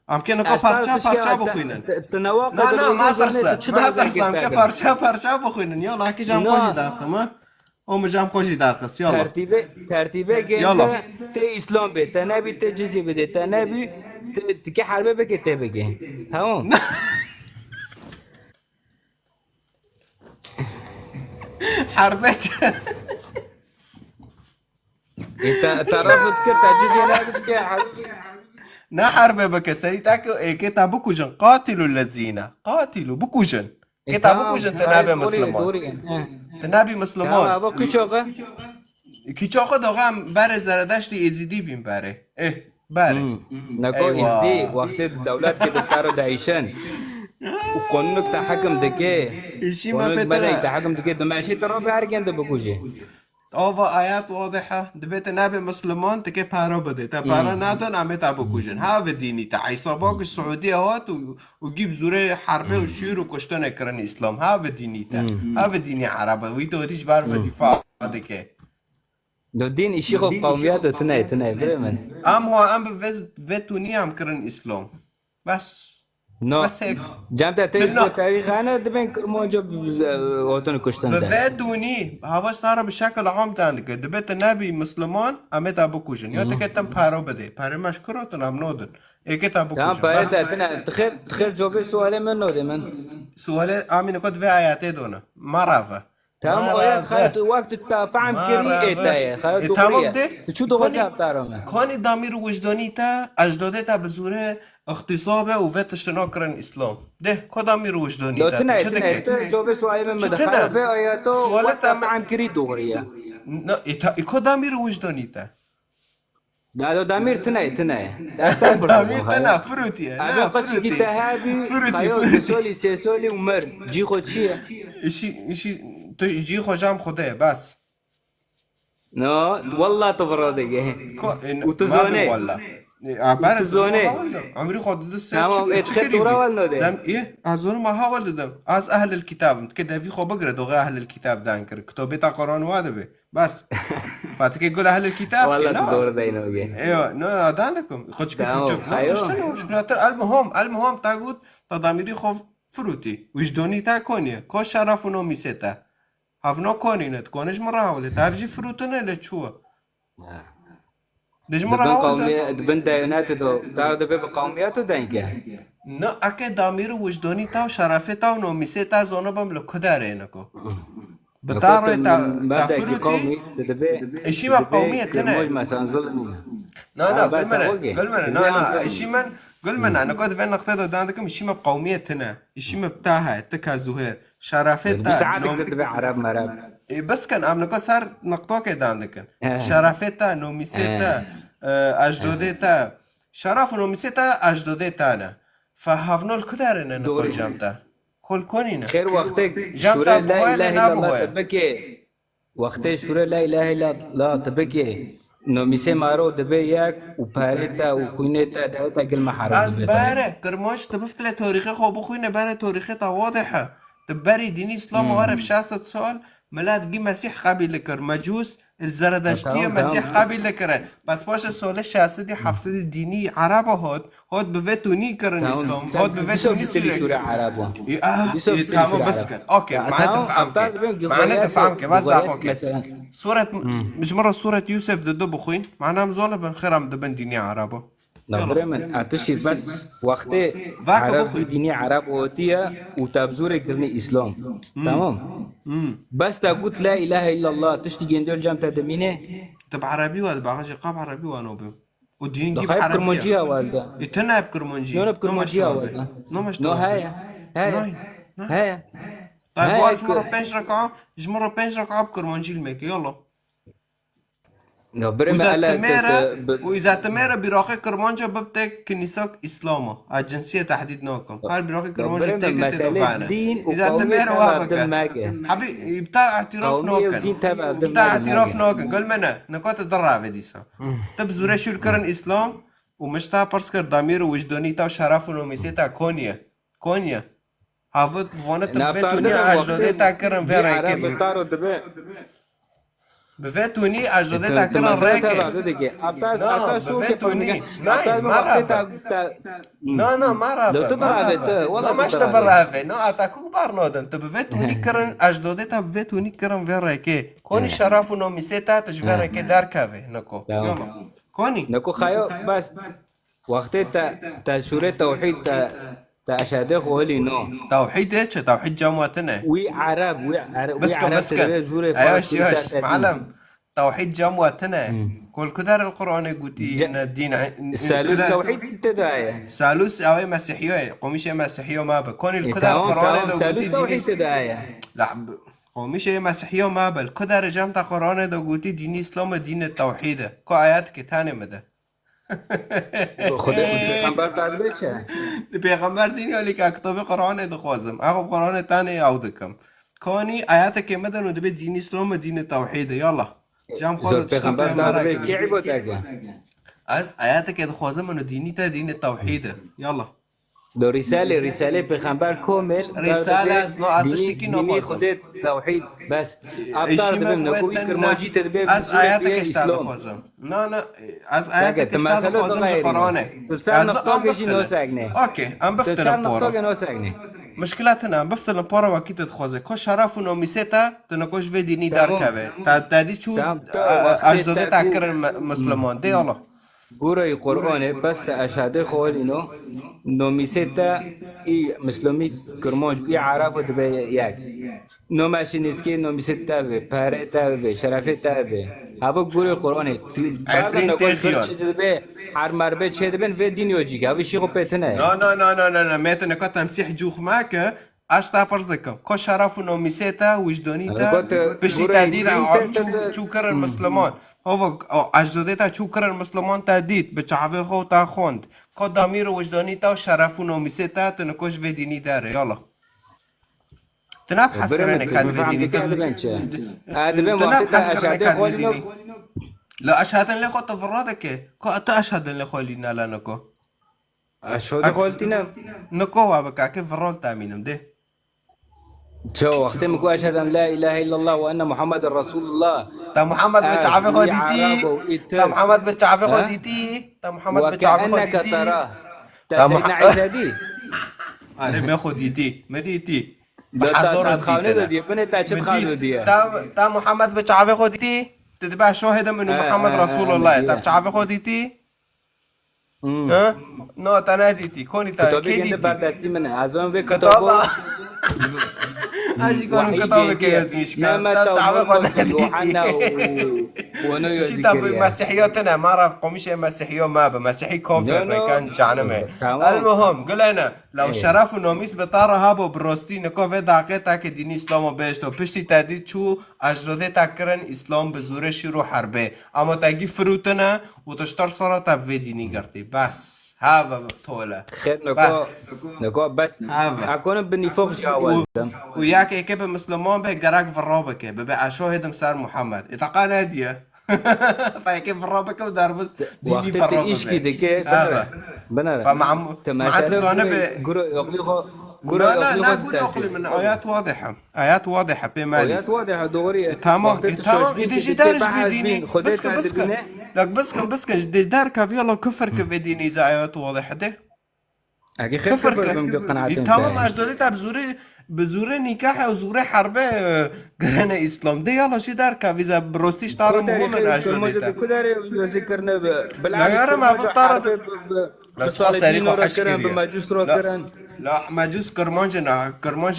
Em kê nika parça parça bixwînin. Na, na, ma tirse. Ma tirse, em kê parça parça bixwînin. Yala, kî jam xwe jî derxim, ha? O min jam xwe jî derxist, yala. Tertîbe, tertîbe gênde tê Îslam bê, te nebî tê cizî bidê, te nebî tê, tê kê herbe bike tê bike. Tamam. Herbe çi? Ê, te, te rafid kir, te cizî nebî dike, herbe. Ne herbe bike, seyî te ki ê kê te bikujin, qatilul lezîne, qatilu, bikujin. Kê te bikujin, te nabê misliman. Te nabî misliman. Tamam, bu kiçoxe. Kiçoxe doxe em berê Zeredeştî Êzîdî bîn berê. Eh, berê. Neko Êzdî, wextê dewlet ki dikaro değişen. Û qonûnik te hekim dike. Qonûnik berê te hekim dike, dimeşî te ro bi her gende bikujê. Ava ayet wadih e. Dibê te nabê misliman, te kê para bidê. Te para nadin, em ê te bikujin. Ha vi dînî te. Îsa Bakiş Siûdîye hat û, û gî bi zûrê herbê û şîr û kuştinê kirin Îslam. Ha vi dînî te. Ha vi dînî Erebe. Wî te wetî ji ber ve dîfa dike. Do dîn îşî xwe qewmiya do tune, tune, birê min. Em ho, em bi ve, ve tunî em kirin Îslam. Bes. No. Bes hek. Cem te teyz ko tarîxane dibên Kirmanca otin kuştin de. Bi ve tunî, hava sara bi şekil am dan dike. Dibe te nebî Misliman, em ê te bikujin. Ya te ke tem paro bide. Pare me ji kuro tun em nodin. Ê ke te bikujin. Tamam, pare te tine. Tixir, tixir cobê sualê min nodê min. Sualê amîne kot ve ayetê dona. Marave. Tamam, o ya xayet wek tu te fehm kirî ê te ye. Xayet dogriye. Tu çu dixwazî hevdara me? Konî damîr û wijdanî te, ecdadê te bi zûrê îxtîsabe û vê tiştê nakirin Îslam. Deh, ko damîr û wijdanî te? Tine, tine, tu cobê sualê min bide. Xayet vê ayeta wek te fehm kirî dogriye. Ê ko damîr û wijdanî te? Dado damîr tine, tine. Damîr tine, firûtiye. Ado qeçikî te hebî, xeyo du solî, sê solî û mir. Cî xo çi ye? Îşî, îşî, tu cî xo jam Xwedê ye, bes. No, wallah tu viro dege. Û tu zonê. Û tu zonê. Emrî xo didi ser. Tamam, ê tu xêr dora wal node. Zem, ê, ez zonim ha wal didim. Ez ehlil kitab im. Dike devî xo bigire, doxe ehlil kitab dan kir. Kitobê ta Quran wa dibe. Bas. Fatike gul ehlil kitab. Wala tu doğru deyno ge. Eyo, no, adan dikim. Xo çik çik. No, tiştin o, muşkilatir. El muhim, el muhim ta got, ta damîrî xo firûtî. Wijdonî ta koniye. Ko şeref û nomîsê te. Havno konîne, tu konî ji min re hewlê. Ta ev jî firûtine le çû. Di ji min re hewlde. Di bin dayonatê do, ta dibe bi qewmiyet û dengê. No, eke damîr û wijdonî ta û şerefê ta û nomîsê ta zonibim li ku derê niko. Bi ta rê ta, ta firûtî, îşî me qewmiyê tine. Na, na, gul mene, gul mene, na, na, îşî min, gul mene, niko di vê niqtê de dan dikim, îşî me qewmiyê tine. Îşî me bi ta he, tika zuhêr. Şerefê ta, nom-, Ereb mereb. Ê, biskin, em niko ser niqtokê dan dikin. Şerefê ta, nomîsê ta, e, ecdodê ta. Şeref û nomîsê ta, ecdodê ta ne. Fe hevno li ku derê ne niko cem te? Kol konî ne. Xêr wextê şûrê la ilahe illallah te bike. Wextê şûrê la ilahe illallah te bike. Nomîsê maro dibe yek û perê te û xwînê te dewê te gil me heram dibe. Ez bere, Kirmanc, tu biftilê torîxê xwe bixwîne, bere torîxê te wadih e. Tu berî dînî Îslam were bi şeş sed sal, milet gî Mesîh qebîl dikir. Mecûs, Li Zeredeştiyê Mesîh qebîl dikirin. Bes paşê solê şeş sedî heft sedî dînî Ereba hot, hot bi vê tunî kirin Îslam, hot bi vê tunî sûre kirin. Ê, ah, ê, tamam, bes kir. Okey, mane te fehm ke. Mane te fehm ke, bes dax, okey. Suret, ji min re Suret Yusuf di du bixwîn, mane em zor bin, xêr em dibin dînî Ereba. Na birê min, a tiştî bes wextê Ereb bû dînî Ereb otiye û te bi zorê kirinî Îslam. Tamam. Bes te got la ilahe illallah, tiştî gêndê cem te dimîne. Tu bi Erebî we dibe, hacî, qab Erebî we nobim. Û dînî gî bi Erebî ye. Kirmancî ya we dibe. Ê, tu ne bi Kirmancî. None bi Kirmancî ya we dibe. No, heye. Heye. Heye. Tayyip, ji min re pênc reka, ji min re pênc reka bi Kirmancî li me ke, yallah. No, birê me ele te, te, û îza tu mêre bîraxê Kirmanca bibte kinîsak Îslama. A cinsiyê tehdîd nakim. Her bîraxê Kirmanca têke tê dovane. Îza tu mêre wa bike. Hebî, bi te îtiraf nakin. Bi te îtiraf nakin. Gel me ne. Nika tu dirave dîsa. Tu bi zûrê şûr kirin Îslam û min ji te pirs kir damîr û wijdonî te û şeref û nomîsê te koniye. Koniye. Havut vone tu bi vê tunî ecdodê te kirin vê rêkê. Bi vê tunî ecdodê te kirin rêkê. Na, bi vê tunî. Nayê, me rave. Na, na, me rave. Na, me ji te bireve. Na, a te ku bar nadin. Tu bi vê tunî kirin, ecdodê te bi vê tunî kirin vê rêkê. Konî şeref û nomîsê te, tu ji vê rêkê derkevê. Niko. Yolo. Konî. Niko xayo, bes. Wextê te, te sûrê tewhîd te, te eşedê xwe hilî no. Tewhîdê çi? Tewhîd cem we tine. Wî Ereb, wî Ereb, wî Ereb te divê zûrê Fars û ser te. Malem, tewhîd cem we tine. Kol ku der li Qur'anê gotî ne dîn, Salûs tewhîd te daye. Salûs ew ê Mesîhiyo ye. Qomîşê Mesîhiyo me bi. Konî li ku der li Qur'anê de gotî dînî. Salûs tewhîd te daye. La, qomîşê Mesîhiyo me bi. Li ku der cem te Qur'anê de gotî dînî Îslam e, dînê tewhîd e. Ku ayet ke tenê me de. Xwedê û pêxember te dibe çi? Di pêxember dîn ya lîka kitabê Qur'anê dixwazim. Ew Qur'anê tenê ew dikim. Kanî ayetekê me de no dibe dînî Îslam e, dînê tewhîd e. Yallah. Cem xwe de pêxember te dibe kê îbadeke? Ez ayetekê dixwazim, no dînî te dînê tewhîd e. Yallah. Do Rîsalê, Rîsalê Pêxember komêl, Rîsale ez no, a tiştekî naxwazim. Xwedê tewhîd, bes. Aptar dibim, ne ku wî kirmancî te dibe, ez ayeteke ji te dixwazim. Na, na, ez ayeteke ji te dixwazim ji Qur'anê. Tu ser niqtokê jî nosegne. Okey, em biftilin pora. Muşkila tune, em biftilin pora wekî tu dixwaze. Ko şeref û nomîsê te, tu neko ji vê dînî derkeve. Te, te dî çû, ecdodê te kirin misliman. Dê Allah. Gureyê Qur'anê bes te eşadê xwe hilîno, nomîsê te î Mislumî, Kirmanc û î Erebo dibe yek. Nome şînîskê nomîsê te be, perê te be, şerefê te be. Hevok gureyê Qur'anê. Efrîn tê xiyal. Çi dibe, her merbe çê dibin vê dîn yo cîk. Hevî şîxo pê tine. Na, na, na, na, na, na. Mêtine ka temsîh cûx meke. Ez te pirs dikim, ko şeref û nomîsê te, wijdonî te, piştî te dît çû, çû kirin misliman. Hova, ecdodê te çû kirin misliman te dît, bi çavê xwe te xwend. Ko damîr û wijdonî te û şeref û nomîsê te, tu niko ji vê dînî derê, yala. Tu ne bi hezkirinê ket vê dînî, tu ne bi hezkirinê ket vê dînî. La eşhedin lê xwe tu vira dike, ko tu eşhedin lê xwe lî nele niko. Eşhedê xwe tîne. Niko wa bike, ke virol temînim dê. Ço wextê min ku eşheden la ilahe illallah ve enne Muhammeden Resulullah. Ta Muhammed bi çavê xwe dîtî. Ta Muhammed bi çavê xwe dîtî. Ta Muhammed bi çavê xwe dîtî. Ta Seydina Îsa dî. Are me xwe dîtî. Me dîtî. Bi hezar dîtî. Xavne de dî. Binê ta çi xavne dî. Ta, ta Muhammed bi çavê xwe dîtî. Te dibe şahidem inu Muhammed Resulullah. Ta bi çavê xwe dîtî. Hmm. Ha? No, te nedîtî. Konî te Kitabê kê gende dîtî? Berdestî min e. Ez wan vê kitabo Kitaba. Ez jî konim Wahî kitabê kê gêndiye. Yazmiş Ne kan. Meta Te û çawa xwe Murkos û nedîtî? Yohanna û, û wana Şî yazî te bi kiriye. Mesîhiya tine, ma ra qomîşê Mesîhiya me bi. Mesîhî kafir No, no. Kan canime. Tamam. El muhim, gulene. Law Ê. Şeref û nomîs bi te re habo bi rostî niko vê daqê te ki dînî Îslamo bêşto. Piştî te dî çû ecdodê te kirin Îslam bi zûrê şîr û herbê. Ama te gî firûtine û tu ji ter sala te bi vê dînî girtî. Bes. Have tole. Xêr, niko, Bes. Niko bes. Have. Ekonim bi nîfoq jî awa Û, didim. Û yek êkê bi Misliman be gerek vira bike. Bibe eşo hêdim ser Muhammed. Îtaqa nediye. Fekê vira bike û derbis dînî Wextê vira tu îşkî bibe. Dike, Ha, binere. Binere. Fa mam-, Tu ma tu meşere zane guro, be. Guro yoxlî xo, guro Na, na, yoxlî na, xo guro ditersî. Yoxlî min. Ayet wadihe. Ayet wadihe, pê Ayet melis. Wadihe, doğru ya. E, tamam, Wextê e, tu tamam. Şaşmî Îdî jî dikê der ji vê behs dînî. Bin, Xwedê Biske, te biske. Dibine. Lak biske, biske. De der keviyala kufir ki vê dînî ze ayet wadihe de. Eke xêr Kufir kufir ke. Bim ki qenaetê Î, tamam, te. Ez dodê te bi zûrê, bi zûrê nîkahê û zûrê herbe, e, girene Îslam. De yala jî der kevî ze bi rostî ji te re Ku derê muhim in xêr ez dodê Kirmanca te. De ku derê yozî kirine bi. Bilakis Kirmanca ma vê te re herbe bi, bi, La bi spas serî Salibîno xwe re heş kirin, bi kiriye. Mecûs re La, kirin. La Mecûs Kirmanc ne, Kirmanc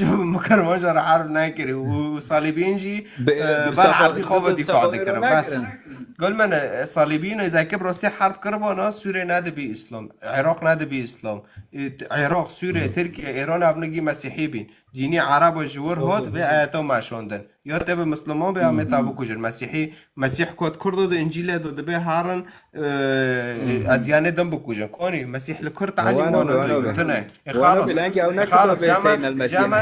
Kirmanc re herb nekirî. Û Salibîn jî, Bi, e, bi ber Safa-, erdî xwe bi ve dîfa Safa dikirin. Bes. Nekirin. Gul min, e, Salibîn êzeke bi rostî herb kiribana, Sûrê nedibî Îslam. Iraq nedibî Îslam. E, t-, Iraq, Sûrê, Tirkiye, Îran ev nigî Mesîhî bîn. Dînî Erebo ji wir hot, vê ayeta me şandin. Ya te bi Misliman be, ya me te bikujin. Mesîhî Mesîh kot Kurdo de Încîlê de dibe harin, e, edyanê din bikujin. Konî, Mesîh li Kurd Elî Wana mano be, de wana be. Tune. E, Wana xalas. Be, lenki ew E, ne xalas. Kitabê Cema, Seyyidina El-Mesîh. Cema,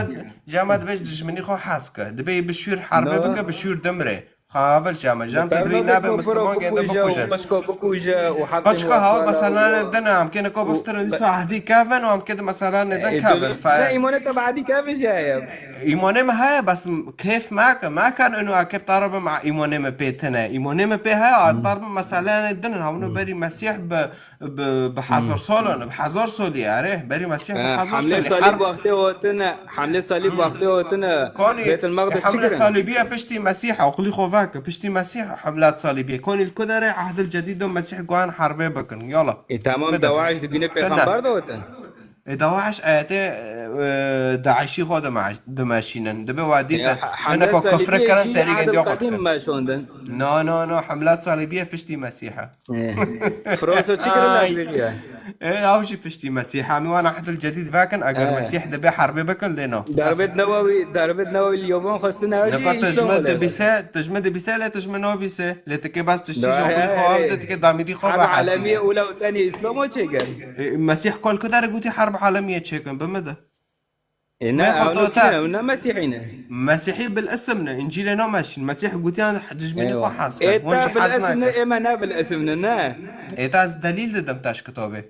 Cema dibe ji dijminî xwe hes ke. Dibe bi şûr herbe No. Bike, bi şûr dimre. Xavel Cema, Cema te Pevno dibe be nabe ku Misliman gende bikuje û bikujin. Qişko bikuje û heqê Qişka hawa Musala meselane û, din e, em kene ko û biftirin, îsa ehdî kevin û em kedi meselane din E, kevin. Fa- ne, îmane te bi ehdî kevin jî heye. Îmanê me heye, bes m-, kêf me ke, me kan inu akê tarabim a îmanê me pê tine. Îmanê me pê heye, a tarabim meselene din, hawno berî Mesîh bi, bi, bi hezar salan, bi hezar solî, are, berî Mesîh bi E, hezar Hemlê solî. Salîb Her wextê hotine, Hemlê Salîb wextê hotine, Konî, Bêtil Meqdis çi Hemle kirine? Salîbiye piştî Mesîh, oqlî xwe veke, piştî Mesîh Hemlat Salîbiye. Konî li ku derê Ehdil Cedîd de Mesîh guhan herbê bikin, yala. E, tamam, Bide. Dawaş dibîne Bide. Pêxember de hotin. E, Dawaş ayetê, e, Daişî xwe dime-, dimeşînin. Dibe wa dîtin. Ya, ha-, Hemle Hineko kufre Salîbiyê kirin jî serî Ehdil gendiya xwe Qedîm dikin. Meşandin. No, no, no. Hemlat Salîbiye piştî Mesîha. E. Fransa çi kirin Ay. Alîriye? E, ew jî piştî Mesîha. Em wan Ehdil Cedîd vekin. Eger E. Mesîh dibe herbê bikin lê no. Darbet Newewi, Darbet Newewi li Yoban xwestin ew jî Neka tijme Îslam dibîse, tijme dibîse lê tijme nabîse. Lê tike bas tiştî Da, ji oxirî he, xwe he. Ev de tike damîdî xwe Hebe ve alemiye hesîne. Ula û tenê Îslamo çêkir. E, Mesîh kol ku dere gotî herb alemiye çêkin, bi min de. E, ne, Me ew xwe ne dota. Kî ne, ew ne Mesîhî ne. Mesîhî bil isim ne, Încîlê nameşîn. Mesîh gotiyan dijminî xwe Eywa. Hes E, kir. Hûn ta jî bil hes isim ne, nakin. Ê me ne bil isim ne, ne. Ê ta ez delîl didim te ji kitabê.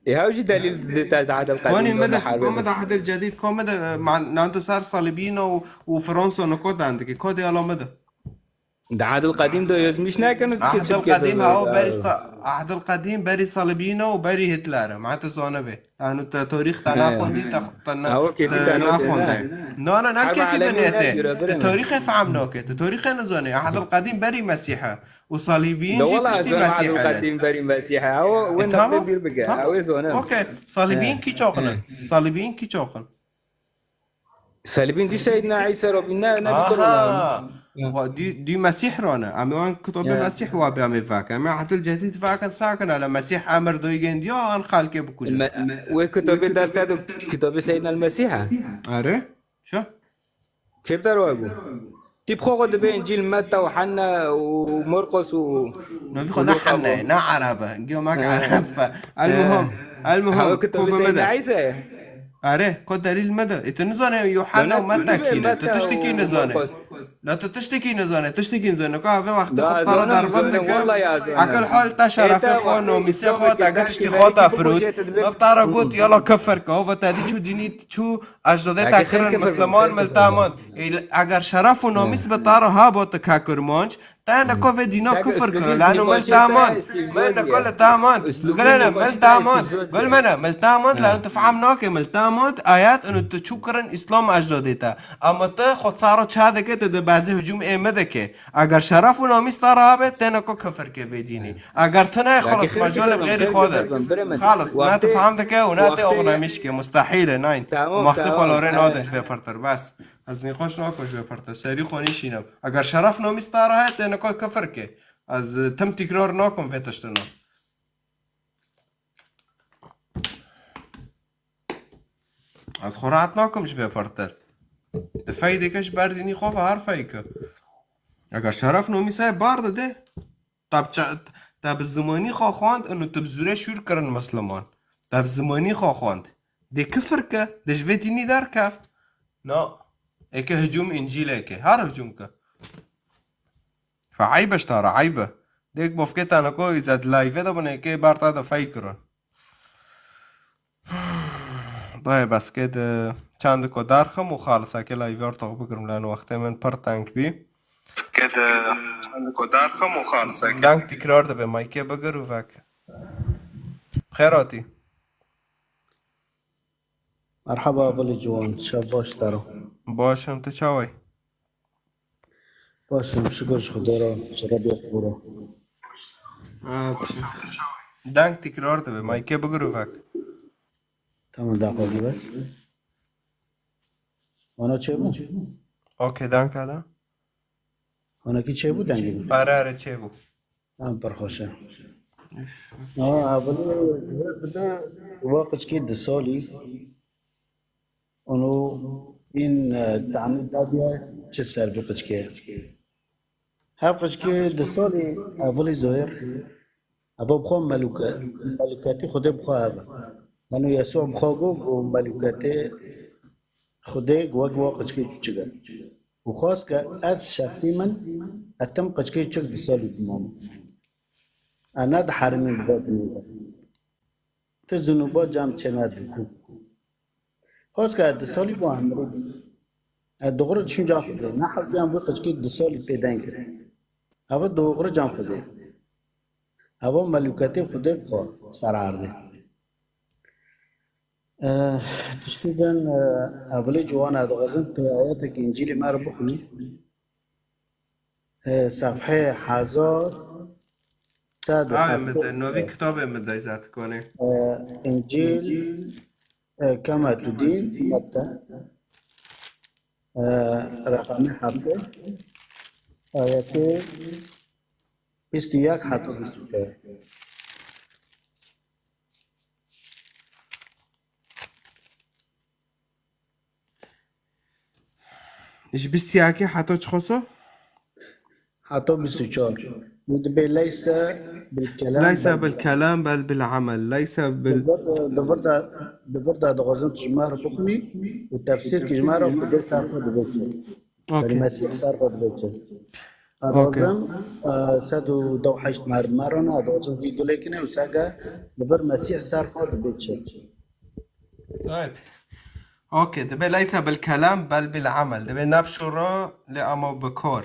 Ê, hew jî delîl dide te di Ehdil Konî Qedîm de me de, harbê me de. De Ehdil Cedîd, ko me de, e, man-, nan tu ser Salibîno û, û Fransa ne ko dan dike. Ko de ala me de. Di Ehdil Qedîm de yozmîş nekin û dike Ehdil çi bike Qedîm, de, hawa de, berî sa-, Ehdil Qedîm berî Salibîno û berî Hitler e. Ma tu zane be. Anu te tarîx te He. Naxwendî, te, te na-, Hawa kêfî te te nake, naxwende. Ne? Na, na, ne Herb kêfî alemiye binete. Ne dure, Te birine. Tarîxê fehm nake. Te tarîxê nizane. Ehdil Qedîm berî Mesîh e. Û Salîbîn De jî wala piştî zane Mesîh Ehdil e. Qedîm berî Mesîh e. Hawa E, win tamam, haqê bîr bike. Tamam. Ew ê zane. Okey. Salîbîn He. Kî çoxin? He. Salîbîn kî çoxin? Salibîn dî Seyyidina Îsa Rabî ne, ne bi tu Aha. Rona. Wa dî, dî Mesîh rone. Em ê wan kitabê Ya. Mesîh wa bê em ê vake. Em ê Ehdil Cedîd vake sakin. Ele Mesîh emir doy gendiya an xelkê bikujin. Me, me, wê kitabê dest te do kitabê Seyyidina El Mesîh e. Are? Şo? Kê bi te re wa bû? Tî bi xwe xwe dibê Încîl Metta û Henna û Murqos û Navî xwe û ne Lûqa bû. Henne, ne Ereb e. Giyo mek He. Ereb fe. El He. muhim. El muhim. Hawa kitabê Ku bi me Seyyidina de. Îsa ye. Are, ko delîl me de. E, tu nizane Yohanna û Metta kî ne? Tu tiştekî nizane. La tu tiştekî nizane, tiştekî nizane. Ka ve wextê xwe para derbas dike. Akil hal ta şerefê xwe, nomîsê xwe, ta gir tiştî xwe ta firût. Me bi ta re got, yala kifir ke. Ova te dî çû dînî, çû ecdadê te kirin, misliman, milteman. E, eger şeref û nomîs bi ta re habo, tu ke Kurmanc, Ene ko vê dîna kufir kiro, lano mil tamand. Mil ko li tamand. Gulene, mil tamand. Gul mene, mil tamand, lano tu fam nake, mil tamand. Ayet inu tu çû kirin, Îslam ecdodê te. Ama tu xwe saro ça dike, tu di bazî hücum ê me dike. Eger şeref û namîs te rabe, têne ko kufir ke vê dînî. Eger tu ne, xelas, mecalê xeyrî xwe de. Xelas, ne tu fam dike û ne tê oxnamîş ke, mustahîl e, nein. Wextê xwe lorê nadin ji vê pirtir, bes. Ez nîqaş nakim ji vê pirtir. Serî xwe nîşînim. Eger şeref namîs te rahe, têne ko kufir ke. Ez, e, tim tîkrar nakim vê tiştine. Ez xwe rahat nakim ji vê pirtir. Tu feydeke ji ber dînî xwe ve her feyke. Eger şeref namîs heye, bar dide. Te bi ça-, te bi zimanî xwe xwend, û tu bi zûrê şûr kirin misliman. Te bi zimanî xwe xwend. Dê kifir ke, dê ji vê dînî derkev. Na. Eke hicûm Încîlê ke. Her hicûm ke. Fe eyb e ji te re, eyb e. Dêk bofkê te niko îzed live de bûne ke ber te de fey kirin. Dayê bes ke de çend ko derxim û xalisa ke live ortax bigirim lan wextê min pir teng bî. Ke de çend ko derxim û xalisa ke. Deng tîkrar dibe, maykê bigir û vek. Bi xêr hatî. Merhaba Vilî Ciwan, şev baş te re. Baş im, tu çawa yî? Baş im, şikir ji Xwedê re, ji Rebê xwe re. Ha, deng tîkrar dibe, maykê bigir û vek. Tamam, daqiqekî bes. Ana çêbû? Okey, danke da. Ana kî çêbû dengê min? Are, are, çêbû. Em pir xweş e. Üf, ha, evilî, evilî wa qiçkî di salî. Û in, e, tanî dabiye çi ser vî qiçkê. Hev qiçkê di salî evilî zoyer. Eva bi xwe melûke-, melûketî Xwedê bi xwe ev e. Yanî Yesû bi xwe got, got melûketê Xwedê wek wa qiçkê çûçik e. Û xwest ke ez şexsî min, ez tim qiçkê çik di salî bimam. Ez ne di herêmên bivetinê de. Ti zunûba cem çênedin ku. Xwest ke ez di salî bo em mirî. Ez dixwir dişim cem Xwedê. Ne hewce em wî qiçkê di salî pê deng kirin. Eva dixwir cem Xwedê. Eva melûketê Xwedê bi xwe ser erdê. Eh, tiştî din, eh, evilê ciwan e, dixwazim tu ayetek Încîlê me re bixwînî. Eh, sefhê hezar sed û heft. Navê min de, navê kitabê min de Zatikonê. Eh, Încîl, eh, Kemetudîn Mette. Eh, reqemê heftê, ayetê bîst û yek heta bîst û çar. Ji bîst û yekê heta çi xoso? Heta bîst û çar. Wî dibê leyse bil kelam Leyse bel bil kelam bel bil amel. Leyse bil Di vir, di vir de, di vir de dixwazim tu ji me re bixwînî û tefsîr ki ji me re Xwedê ser xwe dibe çi. Okey. Mesîh ser xwe dibe çi. Okey. Dixwazim, e, sed û deh û heşt me re, me re ne, dixwazim vî gulê kine û sege li vir Mesîh ser xwe dibe çi. Tayeb. Okey, dibe leyse bil kelam bel bil amel. Dibe ne bi şûro lê ama bi kor.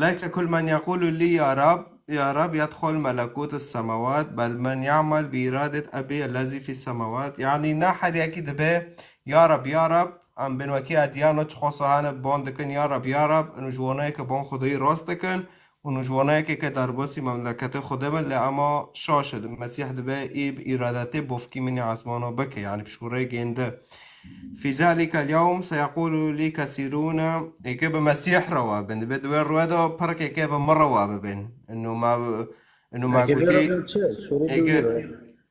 Leyse kul men yekulu li ya Rab, ya Rab yedxul melekut semawat, bel men ya'mal bi iradet ebi ellezî fî semawat. Yanî ne her yekî dibe ya Rab, ya Rab, em bin wekî ediyano çi xosa hene ban dikin ya Rab, ya Rab, inu ji wanayê ke ban Xwedayî rast dikin, û ji wanayekê ke derbasî memleketê Xwedê bin, lê ema şaş e, Mesîh dibe, ê bi îradetê bofkî min ê ezmana bike, yanî bi şûreyê gêndi. Fî zalikel yewm seyeqûlû lî kesîrûne, êkê bi Mesîh re we bin, dibe di wê rûyê de pirkê ke bi min re we bibin. Ino me, ino me gotî, êkê,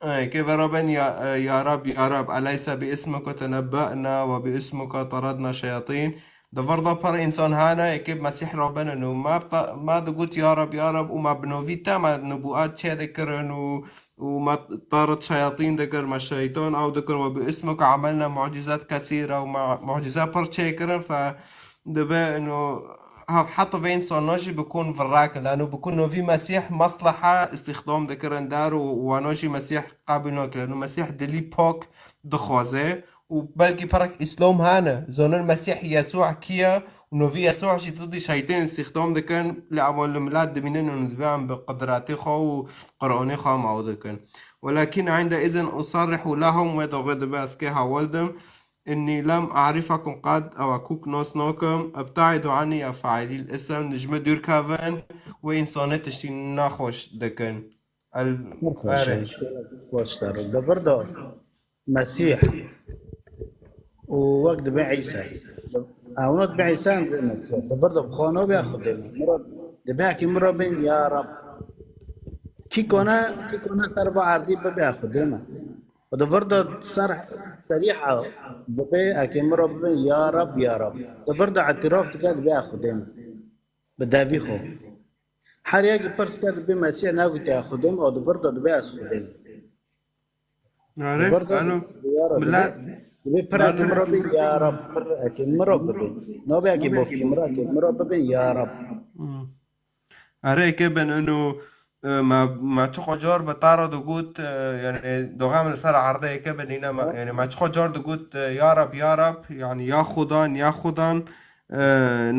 êkê ve re bin, ya, ya Rab, ya Rab, eleyse bi ismike tenebbe'na ve bi ismike teredna şeyatîn. Di vir de pir însan hene, êkê bi Mesîh re binin û me bi te-, me digot, ya Rab, ya Rab, û me bi novî te me nibûet çê dikirin û, û me tarid şeyatîn dikir, me şeytan ew dikir, we bi ismike emelna mucizat kesîre û me mucize pir çêkirin, fe dibe ino hev heta vê însana jî bikun virrekin, lano bikun novî Mesîh meslehe îstîxdam dikirin der û wana jî Mesîh qebûl nakirin. Û Mesîh dilî pak dixwaze. û belkî perek Îslam hene, zonin Mesîh Yesû kî ye Nû vî Yesûa jî didî şeytên îstîxdam dikin, lê ewa li milet dibînin û dibê em bi qudretê xwe û Qur'anê xwe em ew dikin. Welakin inde izin usarrihu lehum, wê doxê dibe ez kê hewl dim. Inni lem a'rifakum qad, ewa kûk nas nakim, ibtaidu anni ya failîl ism, ji min dûr kevin, wê însanê tiştî nexweş dikin. El, Nexweş erê. e, Xweş der. Di vir de Mesîh û wek dibe Îsa. Ewna dibe Îsa em dibe Mesîh. Di vir de bi xwe nabê Xwedê me. Mira, dibe ki mira bên ya Rab. Kî kone, kî kone ser va erdî bibe Xwedê me. Û di vir de ser, serîha dibe eke mira bibe ya Rab, ya Rab. Di vir de îtiraf dike dibe Xwedê me. Bi devî xwe. Her yekî pirs ke dibe Mesîh negotiye Xwedê me, û di vir de dibe ez Xwedê me. Erê, Di vir de eno, dibe ya Rab, milet, dibe, dibe pir eno, eke mira bibe ya Rab, pir eke mira bibe. Nabe eke bofkî mira, eke mira bibe ya Rab. Hmm. Erê, eke ben eno, e, me, me çiqo car bi tara digot, e, yani, doxem li ser erdê eke ben îne me, yani, me çiqo car digot, e, ya Rab, ya Rab, yani, ya Xudan, ya Xudan, e,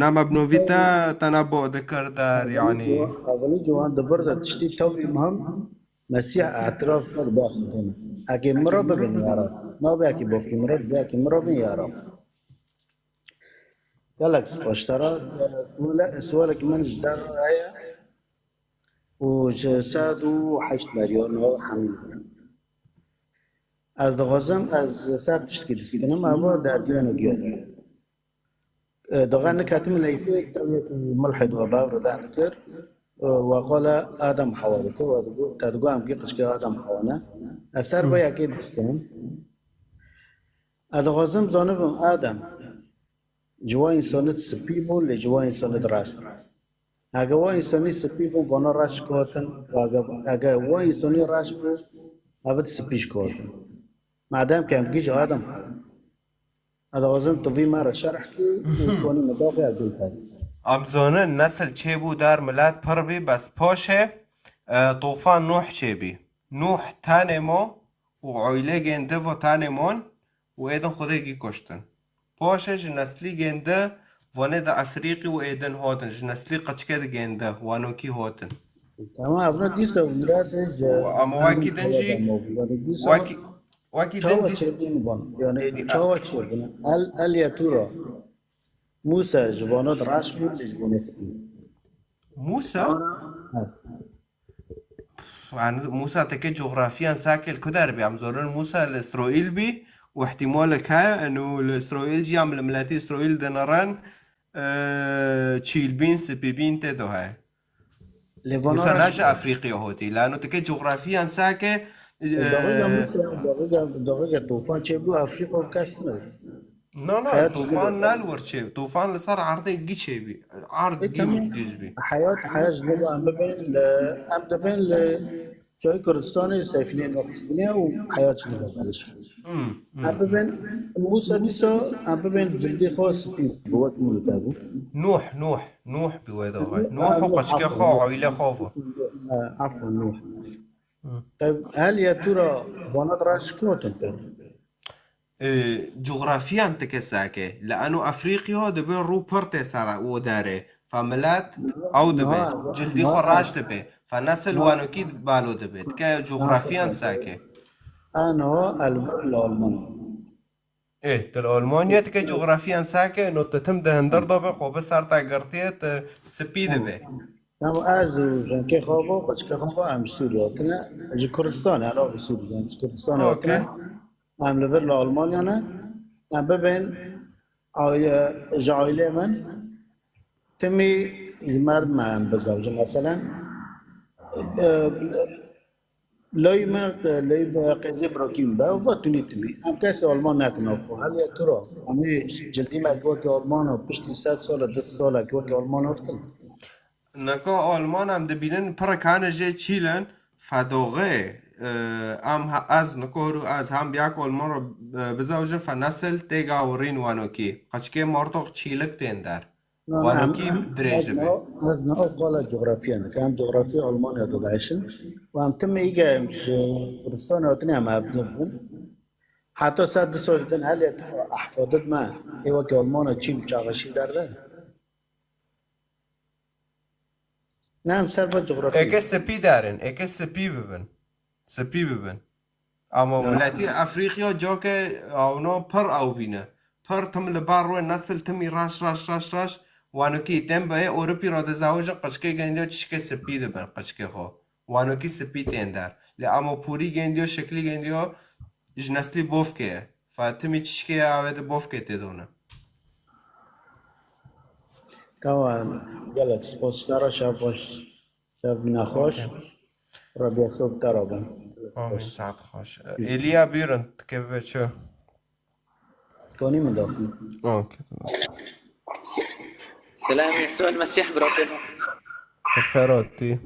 ne me bi novî te, te ne bo dikir der, yani. Evelî ciwan di vir de tiştî tewrî muhim, Mesîh etiraf kir, ba Xwedê me. Eke mira bibin ya Rab. Nabe eke bofkî mira, be eke mira bin ya Rab. Gelek spas te re. Suale-, sualek min ji der heye û ji sed û heşt beriya niha hemî. Ez dixwazim, ez ser tiştekî difikirim, eva derdiyana giyanî. E, doxê niketim leyfê, tevlekî mulhid we bav re deh dikir. E, we qala Adem Hewa dikir, we digo, te digo em kî qişkê Adem Hewa ne. Ez ser vê yekê diskinim. Ez dixwazim zanibim Adem ji wa însanit spî bû, lê ji wa însanit reş bû. Ege wa însanî spî bû, vana reş kotin, ege, ege wa însanî reş bû, ev di spî ji kotin. Madem ke em gî ji Adem Hewa. Ez dixwazim tu vî me re şerh kî û konî me daxê ez dû kar. Em zonin nesil çêbû dar milet pir bî, bes paşê, e, tofan Nuh çêbî. Nuh tenê mo û oylê gêndi vo tenê mon û êdin Xwedê gî kuştin. Paşê ji neslî gêndi vonê de Efrîqî û êdin hotin, ji neslî qeçke de gêndi, wanokî hotin. Tamam, evna dîsa mirasê ji Ama wekî din jî, wekî, wekî din çawa dîs- çêbûn van? Yani çawa çêbûn? El, el ya tu ra. Musa ji vana di reş bû, ji vana spî. Musa? Ha. Yani Musa teke coğrafiyan sake li ku der bî? Em zorin Musa li Îsraîl bî û ihtimalek heye, eno li Îsraîl jî em li miletî Îsraîl dinirin, e, çîlbîn, spîbîn tê de heye. Lê vana Musa reş ne ji Efrîqya hotî. Lano tike coğrafiyan sake, e, Daxika Musa, daxika, daxika tofan çêbû Efrîqa kes tine. Na, na, Heyat tofan jî ne li wir çê. Tofan li ser erdê gî çêbî. Erd E, gî tamam. Dûz bî. Heyat, heyat ji bo em bibên li, em dibên li Çayê Kurdistanê seyfînê nexsînê û heyat ji bo beliş. Hmm, hmm. Em bibên Musa dîsa, em bibên cildê xwe spî bi wek min te bû. Nuh, Nuh, Nuh bi wê de hay. Nuh, Nuh û qeçke xwe, aferin. Oyle xwe. E, afwan, Nuh. Hmm. Te hel ya tu ra vanat reş kotin te. E, coğrafiyan tike sake. Li eno Efrîqya dibe rû pir tê ser û derê. Fe milet ew dibe. Niha, Cildî xwe niha, reş dibe. Fe nesil niha, wanokî balo dibe. Tike coğrafiyan sake. Eno el vir li Almanya. E, tu li Almanya tike coğrafiyan sake, no te tim di hindir de be, qo bi ser te girtiye, tu spî dibe. Tamam, ez û jinkê xwe bo, qeçkê xwe bo, em Sûriye tine. Ji Kurdistan, elo bi Sûriye, ji Kurdistan Okey. Tine. Em li vir li Almanya ne. Em bibên aye-, ji ailê min timî ji merdim me em bizewicin. Meselen, e, lay min, lay qêzê birakî min be, va tunî timî. Em kesê Alman nekin xwe. Heliye tu ra. Em ê cildî me wekî Alman û piştî sed sal, du sed salek wekî Alman haftin. Neka Alman em dibînin pirek hene jê çîl in, fedoxê, e, em he-, ez nikor û ez hem bi yek Alman re, e, bizewicin fe nesil tê gawirîn wanokî. Qeçkê martox çîlik tên der. Na, na, em, Wanokî em, dirêj ez dibe. Niha, ez niha qala coğrafiyan dikim. Em coğrafiya Almanya de diheşin. Û em timê îge em ji Kurdistan hatine em hevdin bin. Heta ser du sal din heliye tu ehfadid me. Ê wekî Almana çî û çaxeşî derde. Ne, em ser vê cografî. Êkê spî derin, êkê spî bibin. Spî bibin. Ama miletî Efrîqya cake awno pir ew bîne. Pir tim li bar rû nesil timî reş, reş, reş, reş. Wanokî tên bi Ewropî re dizewicin, qicikê gendiyo çişkê spî dibin, qicikê xwe. Wanokî spî tên der. Lê ama pûrî gendiyo, şeklî gendiyo, ji neslî bofkê ye. Fa timî çişkê ye, avê di bofkê tê done. Tawa, gelek spas, te re şev baş, şev nexweş. Okey. Rabia sob te re bin. Amîn, saet xweş. Êliya bîrin, dike bibe çi? Tonî min daxin. Okey, tamam. Selam, Yesû el-Mesîh, bro. Bi xêr hatî.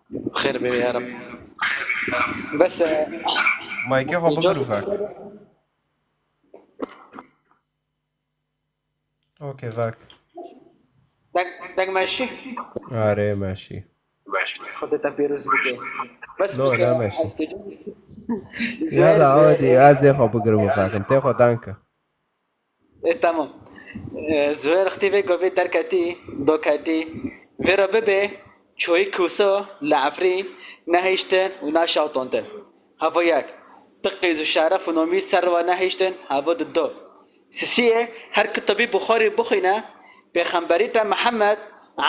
Bi xêr bê, ya Rab. Bes, e, Maykê xwe bigir û vek. Deng, deng meşî? Arê meşî. Xwedê te pîroz bike. Bes No, bike, ne meşî. Ez kê Ya da awa dî, ez ê xwe bigirim û vekim. Tê xwe danke. E, tamam. E, Zuhêr xtî vê govê derketî, doketî. Vê re bibe çoyî kuso li Efrîn nehiştin û naşewtontin. Havo yek. Ti qîz û şeref û nomî ser wa nehiştin, havo dido. Sisiyê her kitabî Buxarî bixwîne, pêxemberî te Mihemed,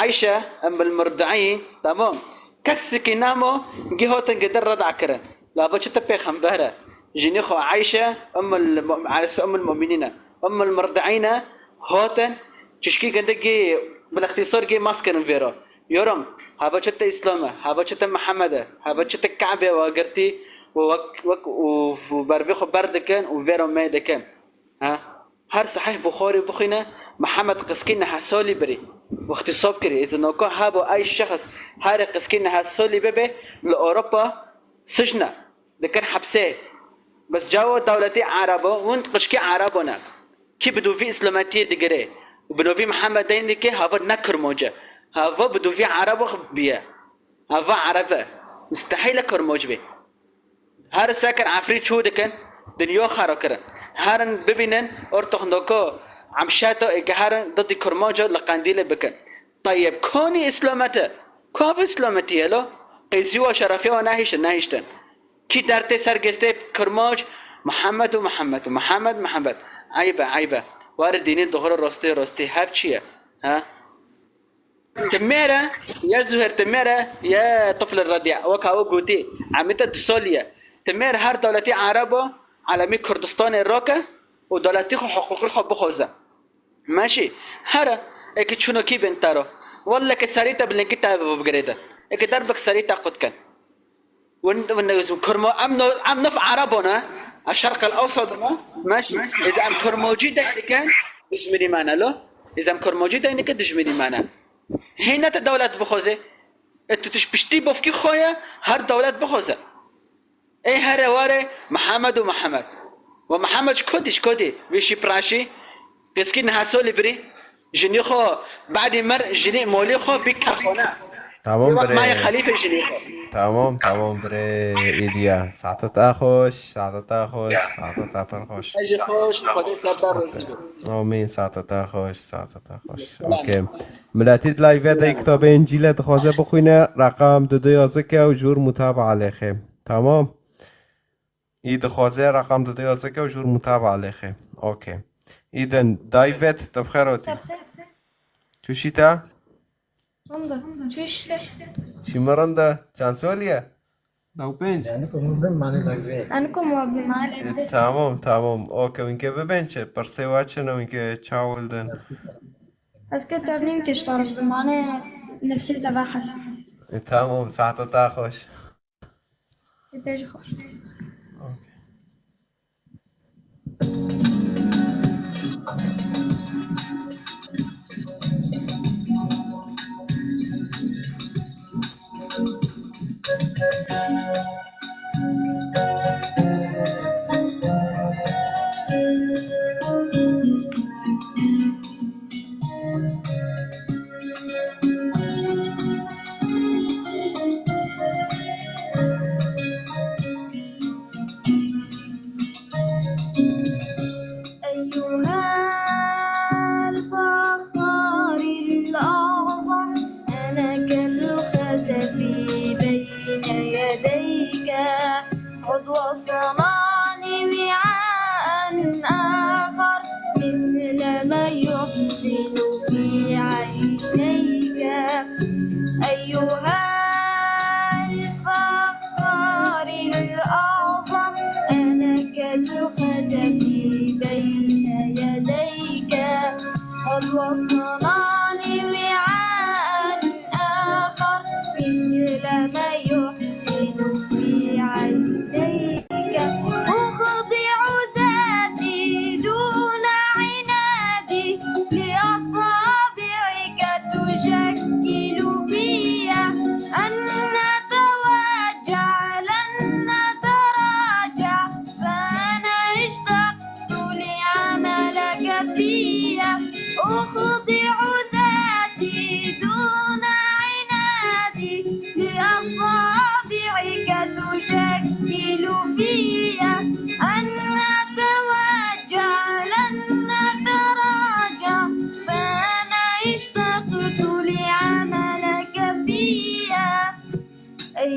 Eyşe, Ummul Murdiîn, tamam. Kesikî namo, gî hatin gidir reda kirin. Laba çi te pêxember e? Jinî xwe Eyşe, Ummul Mu-, Eyşe Ummul Muminîn e. Ummul Murdiîn e, hatin, çişkî gindikî, bilextîsor gî mas kirin vêro. Yorum, haba çi te Îslam e, haba çi te Mihemed e, haba çi te Kabe wa girtî, û wek, wek, û, û bervê xwe berdikin û vêro me dikin. Ha? Her sehîh Buxarî bixwîne, Mihemed qiskî nehe salî birî. Wextî sab kirî, êzî noka hebo ey şexs herê qiskî nehe salî bibe, li Ewropa sijne, dikin hepsê. Bes cawo dewletî Erebo, hûn qişkî Erebo ne. Kî bi dûvî Îslametiyê digire û bi dûvî Mihemed deyn dike, hava ne Kirmoc e. Hava bi dûvî Erebo biye. Hava Ereb e. Mistehîl e Kirmoc bê. Her sekir Efrîn çû dikin, dinya xera kirin. Herin bibînin, ortoxnoko, emşeto, êke herin didî Kirmaco li Qendîlê bikin. Tayyeb Konî Îslamet e. Ku bi Îslametî ye lo? Qêzî wa şerefê wa nehiştin, nehiştin. Kî dertê ser gestê Kirmac? Mihemed û Mihemed û Mihemed, Mihemed. Eyb e, eyb e. Warê dînî doğru rostê, rostê hev çi ye? Ha? Ti mêr e, ya Zuhêr, ti mêr e, ya tifl redî, wek ew gotî, emî te du salî ye. Ti mêr her dewletî Erebo, alemî Kurdistanê rake û dewletî xwe, hiqûqî xwe bixwaze. Meşî, here, êkî çûnokî bên te ro. Welle ke serî te bi lingî te bigirê de. Êkî derbik serî te qut ken. Win, win, win, Kurmo, em no, em nif Erebo ne. A Şerq el Ewsat ne. Meşî. Êzî em Kurmocî dey dikin, dijminî me ne lo. Êzî em Kurmocî dey dikin, dijminî me ne. Hêne te dewlet bixwaze. E, tu tiş piştî bofkî xwe ye, her dewlet bixwaze. Ê here ware Mihemed û Mihemed. We Mihemed ji kotî, ji kotî? Vî şî praşî. Qîskî nehe solî birî. Jinî xwe, badî mir, jinî molî xwe bî kerxone. Tamam Ê wek birê. Mayê xelîfe jinî xwe. Tamam, tamam birê Îlya. Saeta te xweş, saeta te xweş, saeta te pir xweş. Ez jî xweş, Xwedê ser ber rêzî be. Amîn, saeta te xweş, saeta te xweş. Selam. Okey. Miletî di live de kitabê Încîlê dixwaze bixwîne, reqam du du yazike û jûr mutabaa lêxe. Tamam. Î dixwaze reqam du du yazike û jûr mutabaa lêxe. Okey. Î din David, te bi xêr hatî. Te bi xêr. Tu şî te? Rinda. Tu şî te? Şî min rinda. Çend solî ye? Newpênc. Eniko muhabin mane live. Eniko muhabin mane live. E, tamam, tamam. Okey, winke bibên çi? Pirsê we çi ne, winke çawa li din? Ez ke ternîm kiştarij bi mane nefsê te ve hes. E, tamam, saeta te xweş. E, te jî xweş.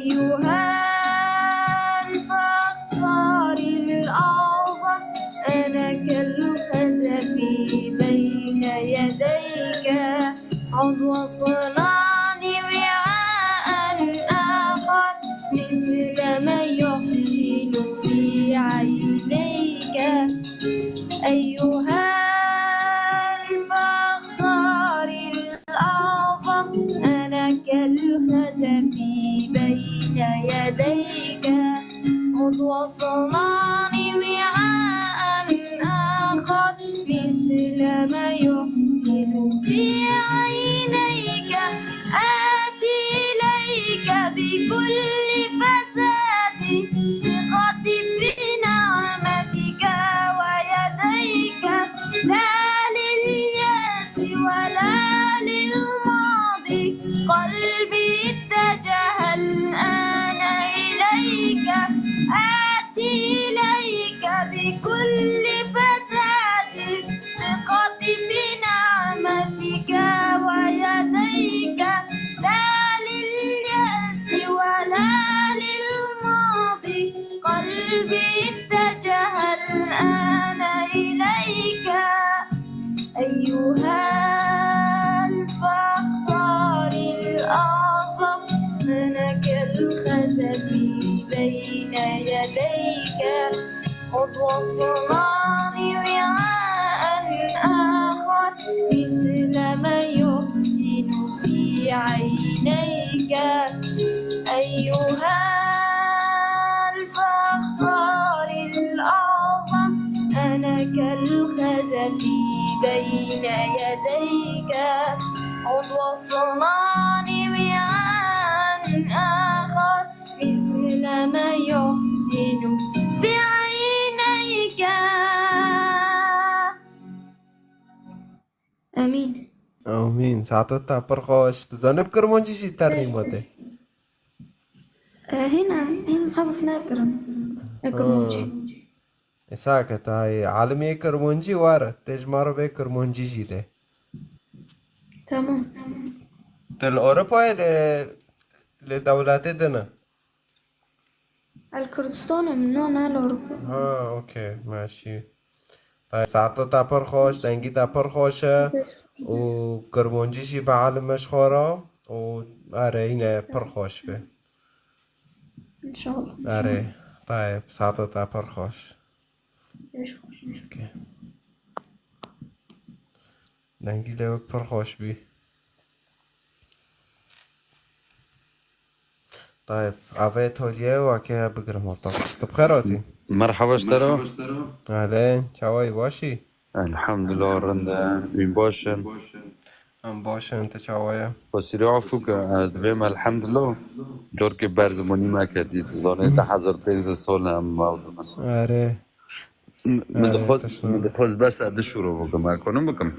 أيها الفخار الأعظم، أنا كالخزف بين يديك. عد واصنع لي وعاء آخر مثل ما يحسن في عينيك. أيها الفخار الأعظم، أنا كالخزف بين يديك. عد واصنع لي وعاء آخر مثل ما يحسن في عينيك. آتي إليك بكل فساد ثقتي في نعمتك ويديك، لا لليأس ولا للماضي، قلبي اتجه الآن إليك. آتي إليك بكل فساد ثقتي في نعمتك ويديك، لا لليأس ولا للماضي، قلبي اتجه الآن إليك. أيها الفخار الأعظم، أنا كالخزف بين يديك. خذ واصنع لي وعاء آخر مثل ما يحسن في عينيك. أيها الفخار الأعظم، أنا كالخزف بين يديك. عد واصنع لي وعاء آخر مثل ما يحسن في عينيك. آمين. Amîn. Saeta te pir xweş. Tu zanî bi kirmancî jî ternî ma te? E, hîna, hîn hevs nekirin. E, kirmancî. Êsa ke tayê alimê kirmancî were, tê ji ma re bê kirmancî jî lê. Tamam. Tu li Ewropayê lê, lê dewletê din e? El Kurdistan im, no, ne li Ewropa. Ha, okey, meşî. Tayê saeta te pir xweş, dengî te pir xweş e û kirmancî jî bielime ji xwe re û erê, yine pir xweş be. İnşallah. Erê, tayê saeta te pir xweş. Pir xweş. Okey. Dengî lê wek pir xweş bî. Tayê, avê toliyê weke bigirim ortak. Tu bi xêr hatî? Merhaba ji te re. Ehlên, çawayî, başî? Elhamdulillah, rind e. Wîn baş in? Em baş in, tu çawa ye? Xwesîrê afû ke, ez divêm elhamdulillah. Carkê berzimanî me kedî, tu zanê, du hezar pênc sed sal em mewdû min. Erê. Min Erê, dixwest, teşekkür. Min dixwest bes ez du şûro bikim, ez konim bikim.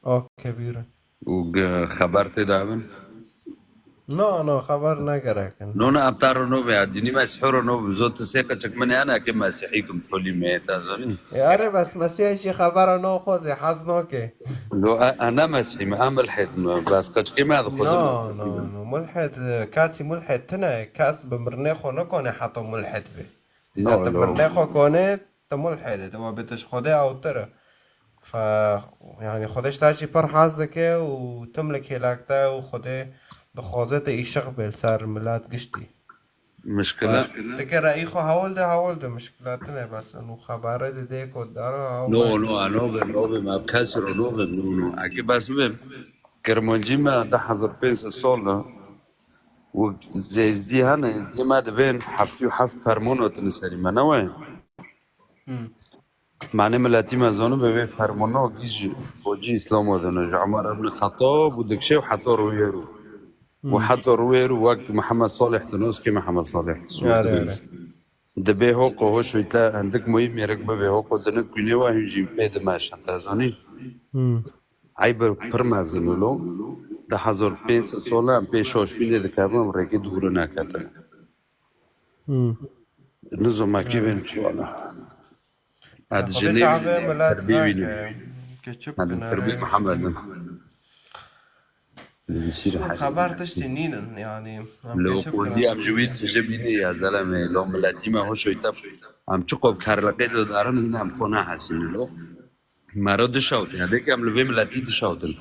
Okey, bîre. Û ge-, xeber tê de bin? Na, na, xeber ne gerek in. No, na, em te re nobê, ya dînî mesîhî re nobim. Zot tu sê qeçik min hene, ke mesîhî kim tolî me, te zanî. E, erê, bes mesîhî jî xebera naxwazê, hez nake. Lo, e, e, ne mesîhî me, e, milhîd me. Bes qeçikê me dixwazim. No, no, no, mulhid, e, kesî mulhid tine, kes bi mirinê xwe nikone heta mulhid be. No, lo. Mirinê xwe kone, tu mulhid e, tu wa bê tu ji Xwedê awtir e. Fe, yanî Xwedê ji te jî pir hez dike û tim li kêlek te û Xwedê dixwaze tu îşiq bê li ser milet giştî. Mişkile. Fe, tu ke re'yî xwe hewl de, hewl de mişkile tine bes. Û xeberê de dê ku dara hewl No, de. No, a nobim, nobim, ev kesî ro nobim, no, no. Eke bes bim, kirmancî me du hezar pênc sed sal e. Û zêzdî hene, êzdî me dibên heftê û heft permon hatin serî me, ne wayê? Hmm. Manê miletî me zanibe vê fermana gî ji bacî Îslam dine. Ji Umar ibn Xettab û dikşe û heta rûyê rû. Û Hmm. heta rûyê rû wek Mihemed Salih dinos kê Mihemed Salih. Yare, yare. Dibê ho qo ho şoyte hindik moyî mêrik bibê ho qo dinik kûnê wa hûn jî pê dimeşin te zanî. Hmm. Eyb pir mezin û lo. Du hezar pênc sed sal e em pê şaşbînê dikevin em rêkê dûre neketine. Hmm. Nizam me kê bên çi wala. Ed Xwedê jinê çavê wî milet terbî wî veke, ke çi Ed bikine, terbî heyv Mihemed. Li Misîr Şûn hesî. Xeber tiştî nînin, yanî, em Li keşif Oqondî kirin. Em ji wî tije bînî ya zeleme, lo miletî me hoş oyta. Em çi qop kerliqê de darin, hîn em xwe nehesînin lo. Me re dişawtin, ya dêke em li vê miletî dişawtin.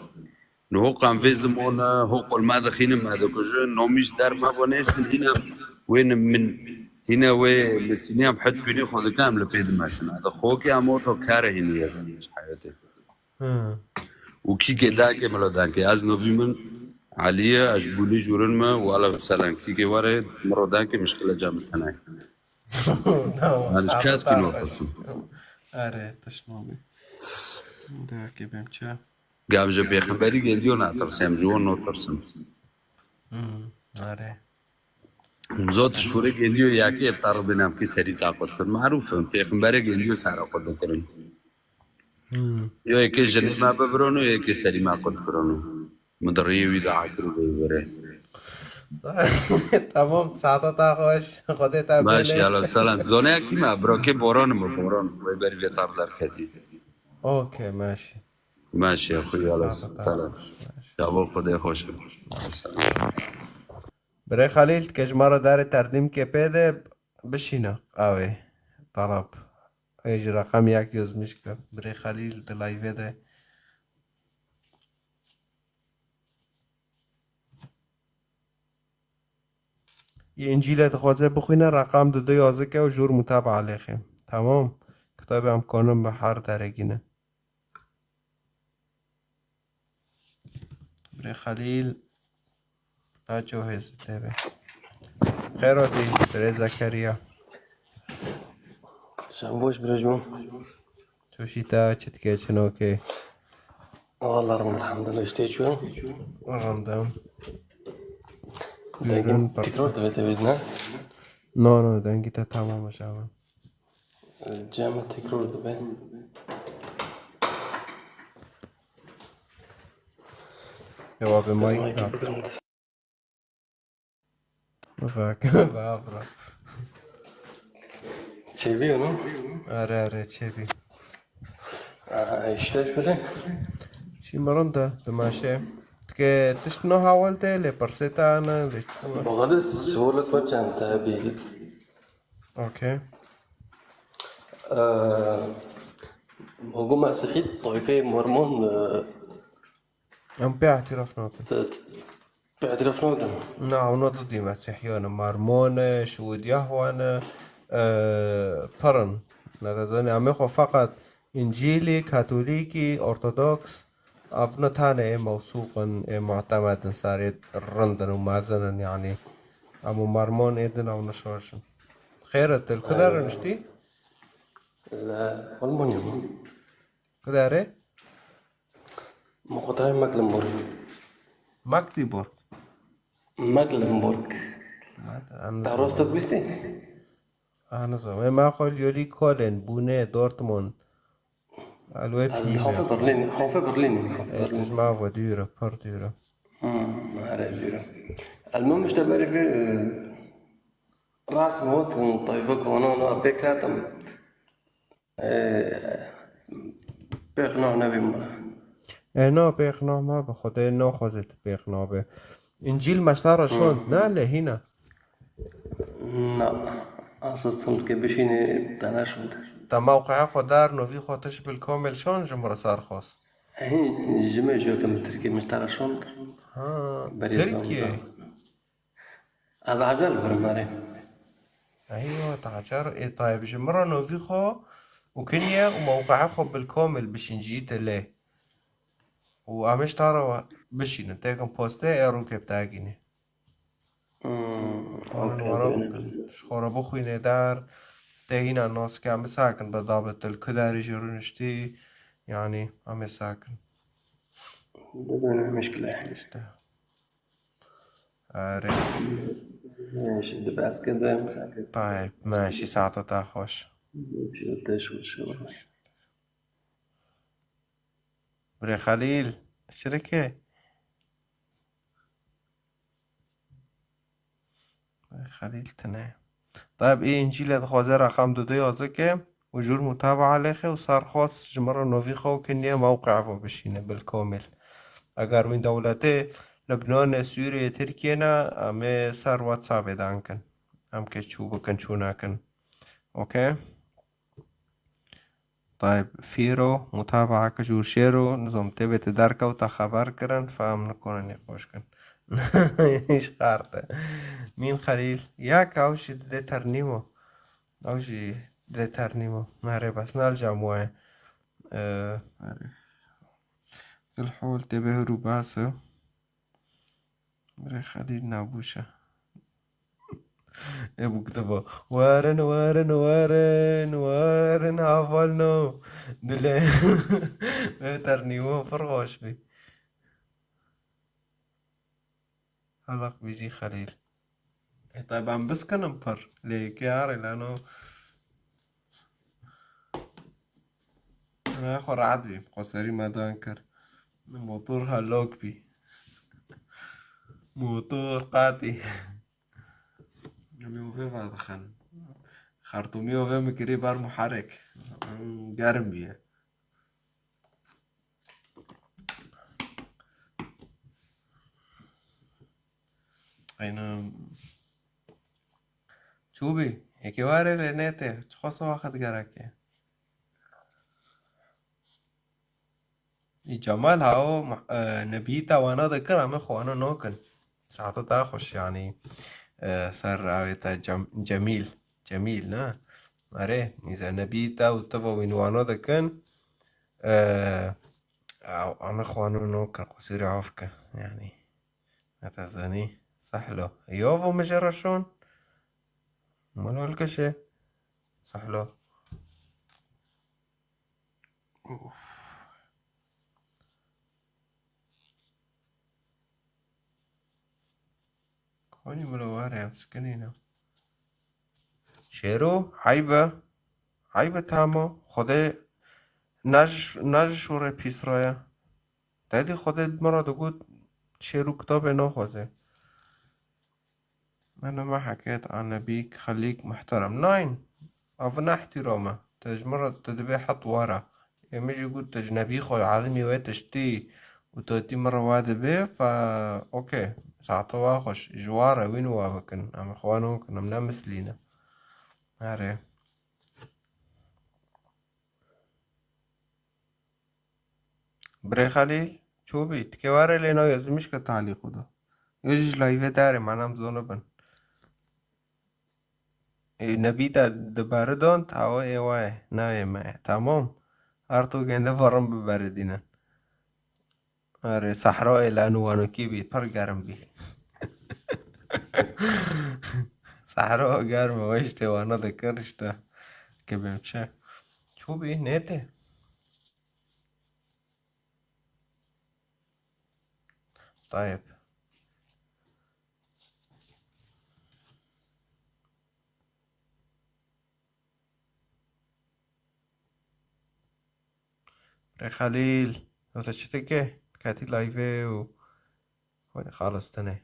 Niho qan vê zimone, ho qul me dixînin, me dikujin, nomîs der me bo nêstin, hîn em wê min, hîne wê misînî em het bînî xwe dikin, em li pê dimeşin. Ede xokê em oto kere hînî ye zan ji heyetê. Hı. Û kîkê dengê min lo dengê. Ez novî min Elî ye, ez ji Bûlî jûrin me, û alev selam. Kîkê were, min ro dengê mişkile ca min tenay. Tamam, yani sağ ol, kes sağ ol. Kî noxusun. Are, tişt nabî. Dengê bim çi? Gam ji pêxemberî gêdiyo natirsim, ji wan notirsim. Hı, are. Zot şûrê gêdiyo yekê bi tarixê namkî serî taqut kir. Marûf in, pêxemberê gêdiyo sera xwe dikirin. Hmm. Yo yekê jinê me bibirono, yo yekê serî me qut birono. Min di riyê wî de akir û vê were. Tamam, saeta te xweş. Xwedê te Baş bêle. Ya lo selam. Zone ya kî me? Brokê Boran mi? Boran. Wê berî vê tar derketî. Okey, meşî. Meşî, xwe ya lo selam. Saeta te xweş, meşî. Ya bo Xwedê xweş. Birê Xelîl, dike ji me re darê terdîmkê pê de bişîne qawê. Talab. Ê ji reqem yek yozmiş ke. Birê Xelîl di live de. Yê Încîle dixwaze bixwîne, reqam dudu yazike û jûr mutaba lêxê. Tamam. Kitabê em konin bi her deregîne. Birê Xelîl, naço hêz tebe. Xêr hatî, birê Zekeriya. Sen boş birê jû. Çoşî te çi dike, çi nokê? Wala rind, elhamdulillah, işte çû. Rind e. Dengin tekrar dibe tevî ne? No, no, dengî te tamam e, şaban. Cem tekrar dibe. Cevabê Ez mayî mayî da. Bak, bak, bak. Çêbî ne? Are, are, çêbî. Aa, işte şöyle. Şî mirin de, dimaşe. Tike tişt no hawal de, lê pirsê te ne, lê çi? Bogadi sualet var çend tabi. Okey. Ee, Hukum Mesihî, Tayfê Mormon, e, Em pê îtiraf nakin. Te, te, pê îtiraf nakin. Na, ew ne didî Mesîhiyan e, Marmon e, Şûd Yahwan e, e, pir in. Ne dizanî, em ê xwe feqet Încîlî, Katolîkî, Ortodoks, ev ne tane ê mewsûq in, ê mutemed in, sarê rind in û mezin in, yanî. Em û Marmon ê din ew ne şaş in. Xêr e, tu li ku der e niştî? Li Almanya. Ku der e? Min xwe dayê Mecklenburg. Magdeburg. Mecklenburg. Mat-, an-, Te rast bistî? Ah, nizam. Ê, me xwe li yorî Köln, Bûnê, Dortmund. Elwê Ez pî li me. Hafê Berlîn, Hafê Berlîn, Hafê Ê, Berlîn. Tu ji me ve dûr e, pir dûr e. Hmm, here dûr e. El min işte berî vê, e, rast mi got, tayfek wana na pêk hatim. Ee, pêxna nebî min. E, na pêxna me bi Xwedê naxwaze tu pêxna be. Încîl me ji te re şond, ne lê hîna? Na. Asıl tund ke bişînê te neşond. Te mewqeya xwe dar, novî xwe tişt bil komel şond ji min re sar xwest. Hîn ji me jî ke min tirkî min ji te re şond. Ha, Berê Tirkiye. Ez Hacer birim, erê. Eywa, tu Hacer, ê tayê bijî. Min re novî xwe û kiniye û mewqeya xwe bil komil bişîn, jî te lê. Û em ê ji te re bişînin. Têkin postê, ê rûkê bi te gînî. Hmm, Hûn okey, were okey. Bikin. Ji xwe re bixwînê der. Tê hîna nas ke em ê sakin be, dabe til ku derê jî rûniştî. Yanî, em ê sakin. Bibin, muşkile. İşte. Erê. Şimdi bas kızım. Tayyip, meşî saeta te xweş. Te şûşe. Birê Xelîl, şirike. Birê Xelîl tine. Tayyip, ê Încîle dixwaze reqam dudu yazike. û jûr mutaba lêxê û sar xwest ji min re novî xwe û kiniye mewqeya xwe bişîne bil komil. Eger wî dewletê Lebnanê, Sûriyê, Tirkiyê ne, em ê ser WhatsAppê dan kin. Em ke çû bikin, çû nakin. Okey? Tayb, Fîro, mutabaa ki jûr şêro, nizom tê bê ti derkewta xeber kirin, fe em nikonin nîqoş kin. Îş xarte. Mîn Xelîl, ya ka ew jî didê ternîmo. Ew jî didê ternîmo. Nerê bes nal cam waye. Ee, Gil hol tê bê hur û bas e. Birê Xelîl nabûşe. Ê bû kitaba. Werin, werin, werin, werin, hevalno. Dilê. Wê ternîmo pir xweş bî. Helaq bîjî Xelîl. Heta ben biskinim pir. Lê yekê arê lano. Ana xwe rahat bî. Xweserî me dan kir. Motor helok bî. Motor qatî. Em ê vê vedixin. Xertûmî û vê min kirî ber muherek. Germ bîye. Aynen. Çûbî, yekê ware lê nêtê. Çiqas wext gerek e. Î Cemal ha o ma-, e, nebîta wana dikir, em ê xwe wana nokin. Saeta ta xweş, yanî, e, ser avêta Cem-, Cemîl. Cemîl, ne? Erê, îza nebîta û tiva wîn wana dikin. E, ew, em ê xwe wana nokin, qusûrê af ke, yanî. Heta zanî, sehlo. Yo, vo mijara şon. Malol keşe. Sehlo. Of. Konî min ware em sikinîne. Şêro, eyb e. Eyb e, tamam. Xwedê naj-, najişûre pîs raya. Te dî Xwedê min re digot şêro kitabê naxwaze. Ana me heket a nebîk xelîk muhterem. Nein, ev ne ihtiram e. Te ji min re, te dibê het wara. Ê min jî got, te ji nebî xwe alimî wê tiştî û te tî min re wa dibê, fe, okey. Saeta wa xweş. Ji wa re wîn wa bikin. Em xwe nokin, em ne mislî ne. Erê. Birê Xelîl, çûbî, tikê were lê no yazmış ke talî xwe da. Yo jî ji layvê derê, me nem zone bin. Ê, nebî de diberi don, tawa ê waye, nayê me. Tamam. Her tu gende varin biberidînin. Erê, Sehra ê lanu wanokî bî, pir germ bî. Sehra germ e, we işte wana dikir işte. Kibim çi? Çûbî, nêtê. Tayeb. Rê Xelîl, tu çi dike? Diketî live û xwe xalistine.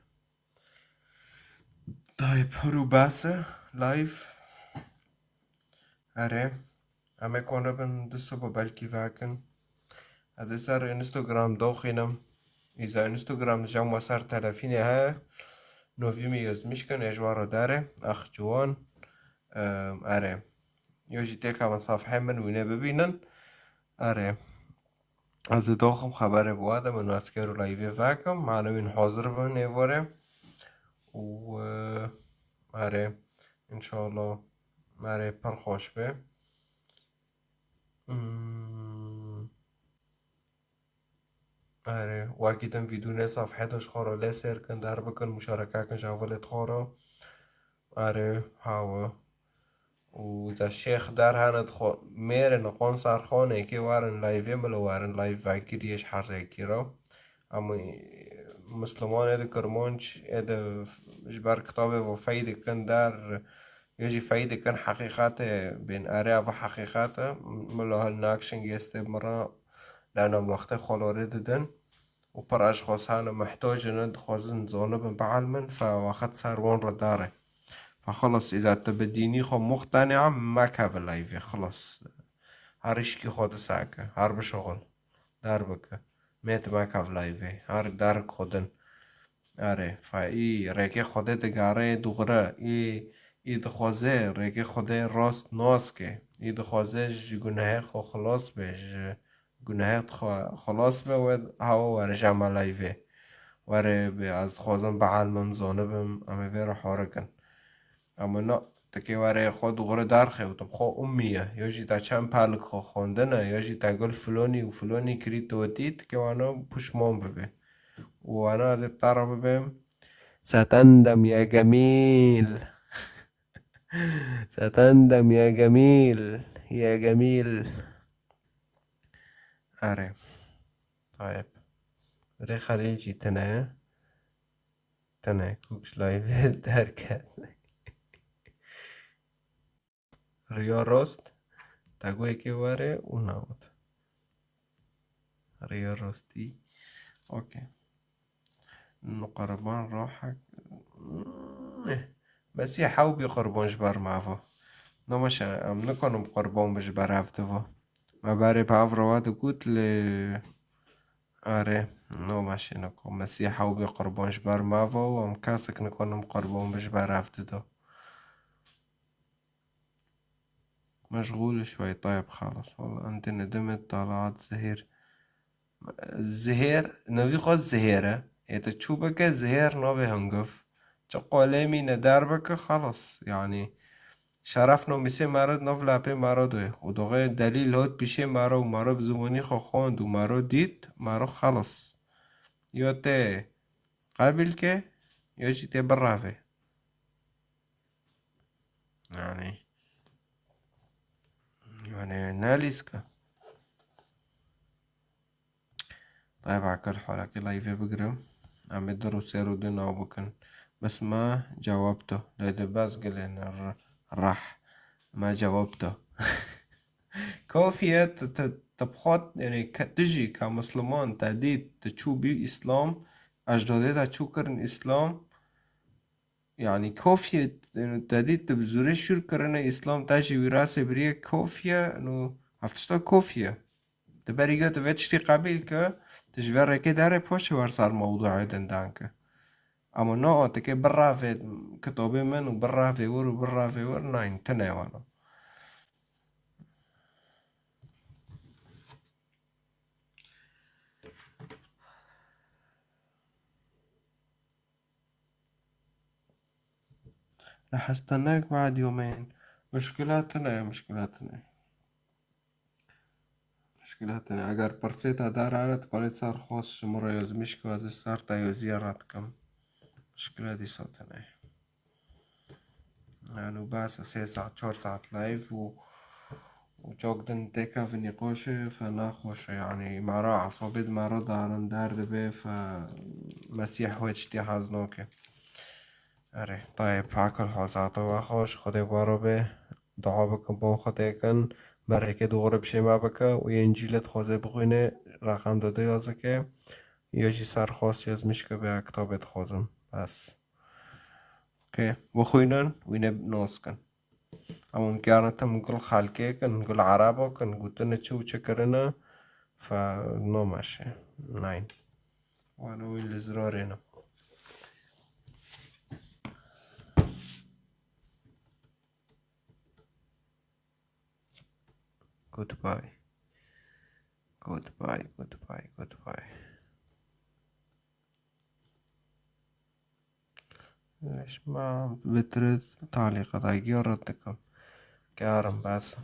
Dayê pir û bes e, live. Erê. Em ê kone bin du sibo belkî vekin. Ez ê ser Instagram doxînim. Îza Instagram jam we ser telefînê heye. Novî min yazmiş kin, ê ji we re dere. Ax ciwan. Em, erê. Yo jî têkevin safhê min wîne bibînin. Erê. Ez ê doxim xeberê bi we de, min naskero layvê vekim. Mane wîn hazir bin êvarê. Û, e, erê. Înşallah. Erê, pir xweş be. Hmm. Erê, wekî din vîdûnê safhê de ji xwe re lê sêr kin, der bikin, muşareke kin ji hevalê xwe re. Erê, hawa. Û de şêx der hene dixwe mêrin qon ser xonekê werin layvê min li werin layv vekirî ji her yekî re. Em, e, Mislimanê di Kirmanc ê de f-, ji ber kitabê ve fey dikin der, yê jî fey dikin heqîqetê bên. Erê, ev heqîqet e. Mila hil nakşin gestê min re lena wextê xwe lorê didin. Û pir eşxos hene muhtoc in, dixwazin zonibin bielmin, fe wexet ser wan re dare. Fe xilas, îza tu bi dînî xwe muqteni'a, mekeve layvê, xilas. Her îşkî xwe diseke, her bişixul. Derbike. Mêt meke vlayvê. Her derk xwedin. Erê, fa î rêkê Xwedê digare dûxre. Î, î dixwaze rêkê Xwedê rast nas ke. Î dixwaze ji gunehê xwe xilas be, ji gunehê xwe xilas be, we hawa were ji ema layvê. Were bê, ez dixwazim bielmim, zanibim, em ê vê re horikin. Ama na, tikê were xwe dûxre derxe û tu bi xwe ummî ye. Ya jî te çend pelik xwe xwendine, ya jî te gul filonî û filonî kirî tu wetî, tikê wana puşman bibe. Û wana ez ê bi te re bibêm. Setendem ya gemîl. Setendem ya gemîl. Ya gemîl. Erê. Tayeb. Rê Xelîl jî tine. Tine. Kûk ji layvê derket. Riya rast. Te got yekê were û newt. Riya rastî. Okey. Nû qurban rohek. Mesîh hew bî qurban ji ber me vo. Namaşe, em nikanin qurban bi ji ber ev divo. Me berê bi ev rewa digot lê erê, namaşe niko. Mesîh hew bî qurban ji ber me vo û em kesek nikanin qurban bi ji ber ev dido. Meşgûl şwey tayeb xelas. Wala em dê nedimê talaat zehêr. Zihêr, nevî xwe zihêr e. Ê te çû bike zihêr navê hingiv. Çi qolê mîne derbike xelas. Yanî şeref nomîsê me re nav lepê me re doye. Û doxê delîl hot pîşê me re û me re bi ziwanî xwe xwend û me re dît, me re xelas. Ya tê qebîl ke, ya jî tê birevê. Yanî, yanî ne lîsk e. Tayeb, akil holakî layvê bigirim. Em ê du rû sê rû du nav bikin. Bes me cewab to. Lê di bes gilê ne r-, rah. Me cewab to. Kofiye, tu, tu, tu bi xwe, yanî ke-, tu jî ka Musliman te dît, tu çû bî Îslam, ecdadê te çû kirin Îslam, yanî kofiye, te dît tu bi zûrê şûr kirine Îslam, te jî wîrasê biriye kofiye, no, ev tişta kofiye. Di berî ku tu vê tiştî qebîl ke, tu ji vê rêkê derê poşê wer ser mewduê din dan ke. Ama no, tu kê birevê kitobê min û birevê wir û birevê wir, nayîn, tine wana. رح استناك بعد يومين. Muşkila tune ye, muşkila tune ye. Muşkila tune ye. Eger pirsê te darane, dikanî ser xwest ji min re yazmîş ke, ez ê ser te yaziya red dikim. Muşkila dîsa tune ye. Yani bes e, sê saet, çar saet live û, û çok din têkevin nîqaşê, fe naxweş e, yani me re esabê di me re darin, derdibe, fe Mesîh wê tiştî hez nake. Erê, tayê, pakil hozata we xweş, Xwedê baro be. Dua bikin, bo Xwedê kin, bereke dû xwe re bi şê me bike û yê Încîlê dixwaze bixwîne, reqem dide yazike. Ya jî ser xwest yazmîş ke be, kitabê dixwazim. Bes. Okey. Bixwînin, wîne nas kin. Em hûn karin tim gul xelkê kin, gul ereba kin, gotine çi û çi kirine, fe nameşe. Nein. Wana wî li zirarê ne. Goodbye. Goodbye, goodbye, goodbye. Leş ma bitirî talîqe da giya red dikim. Karim bes.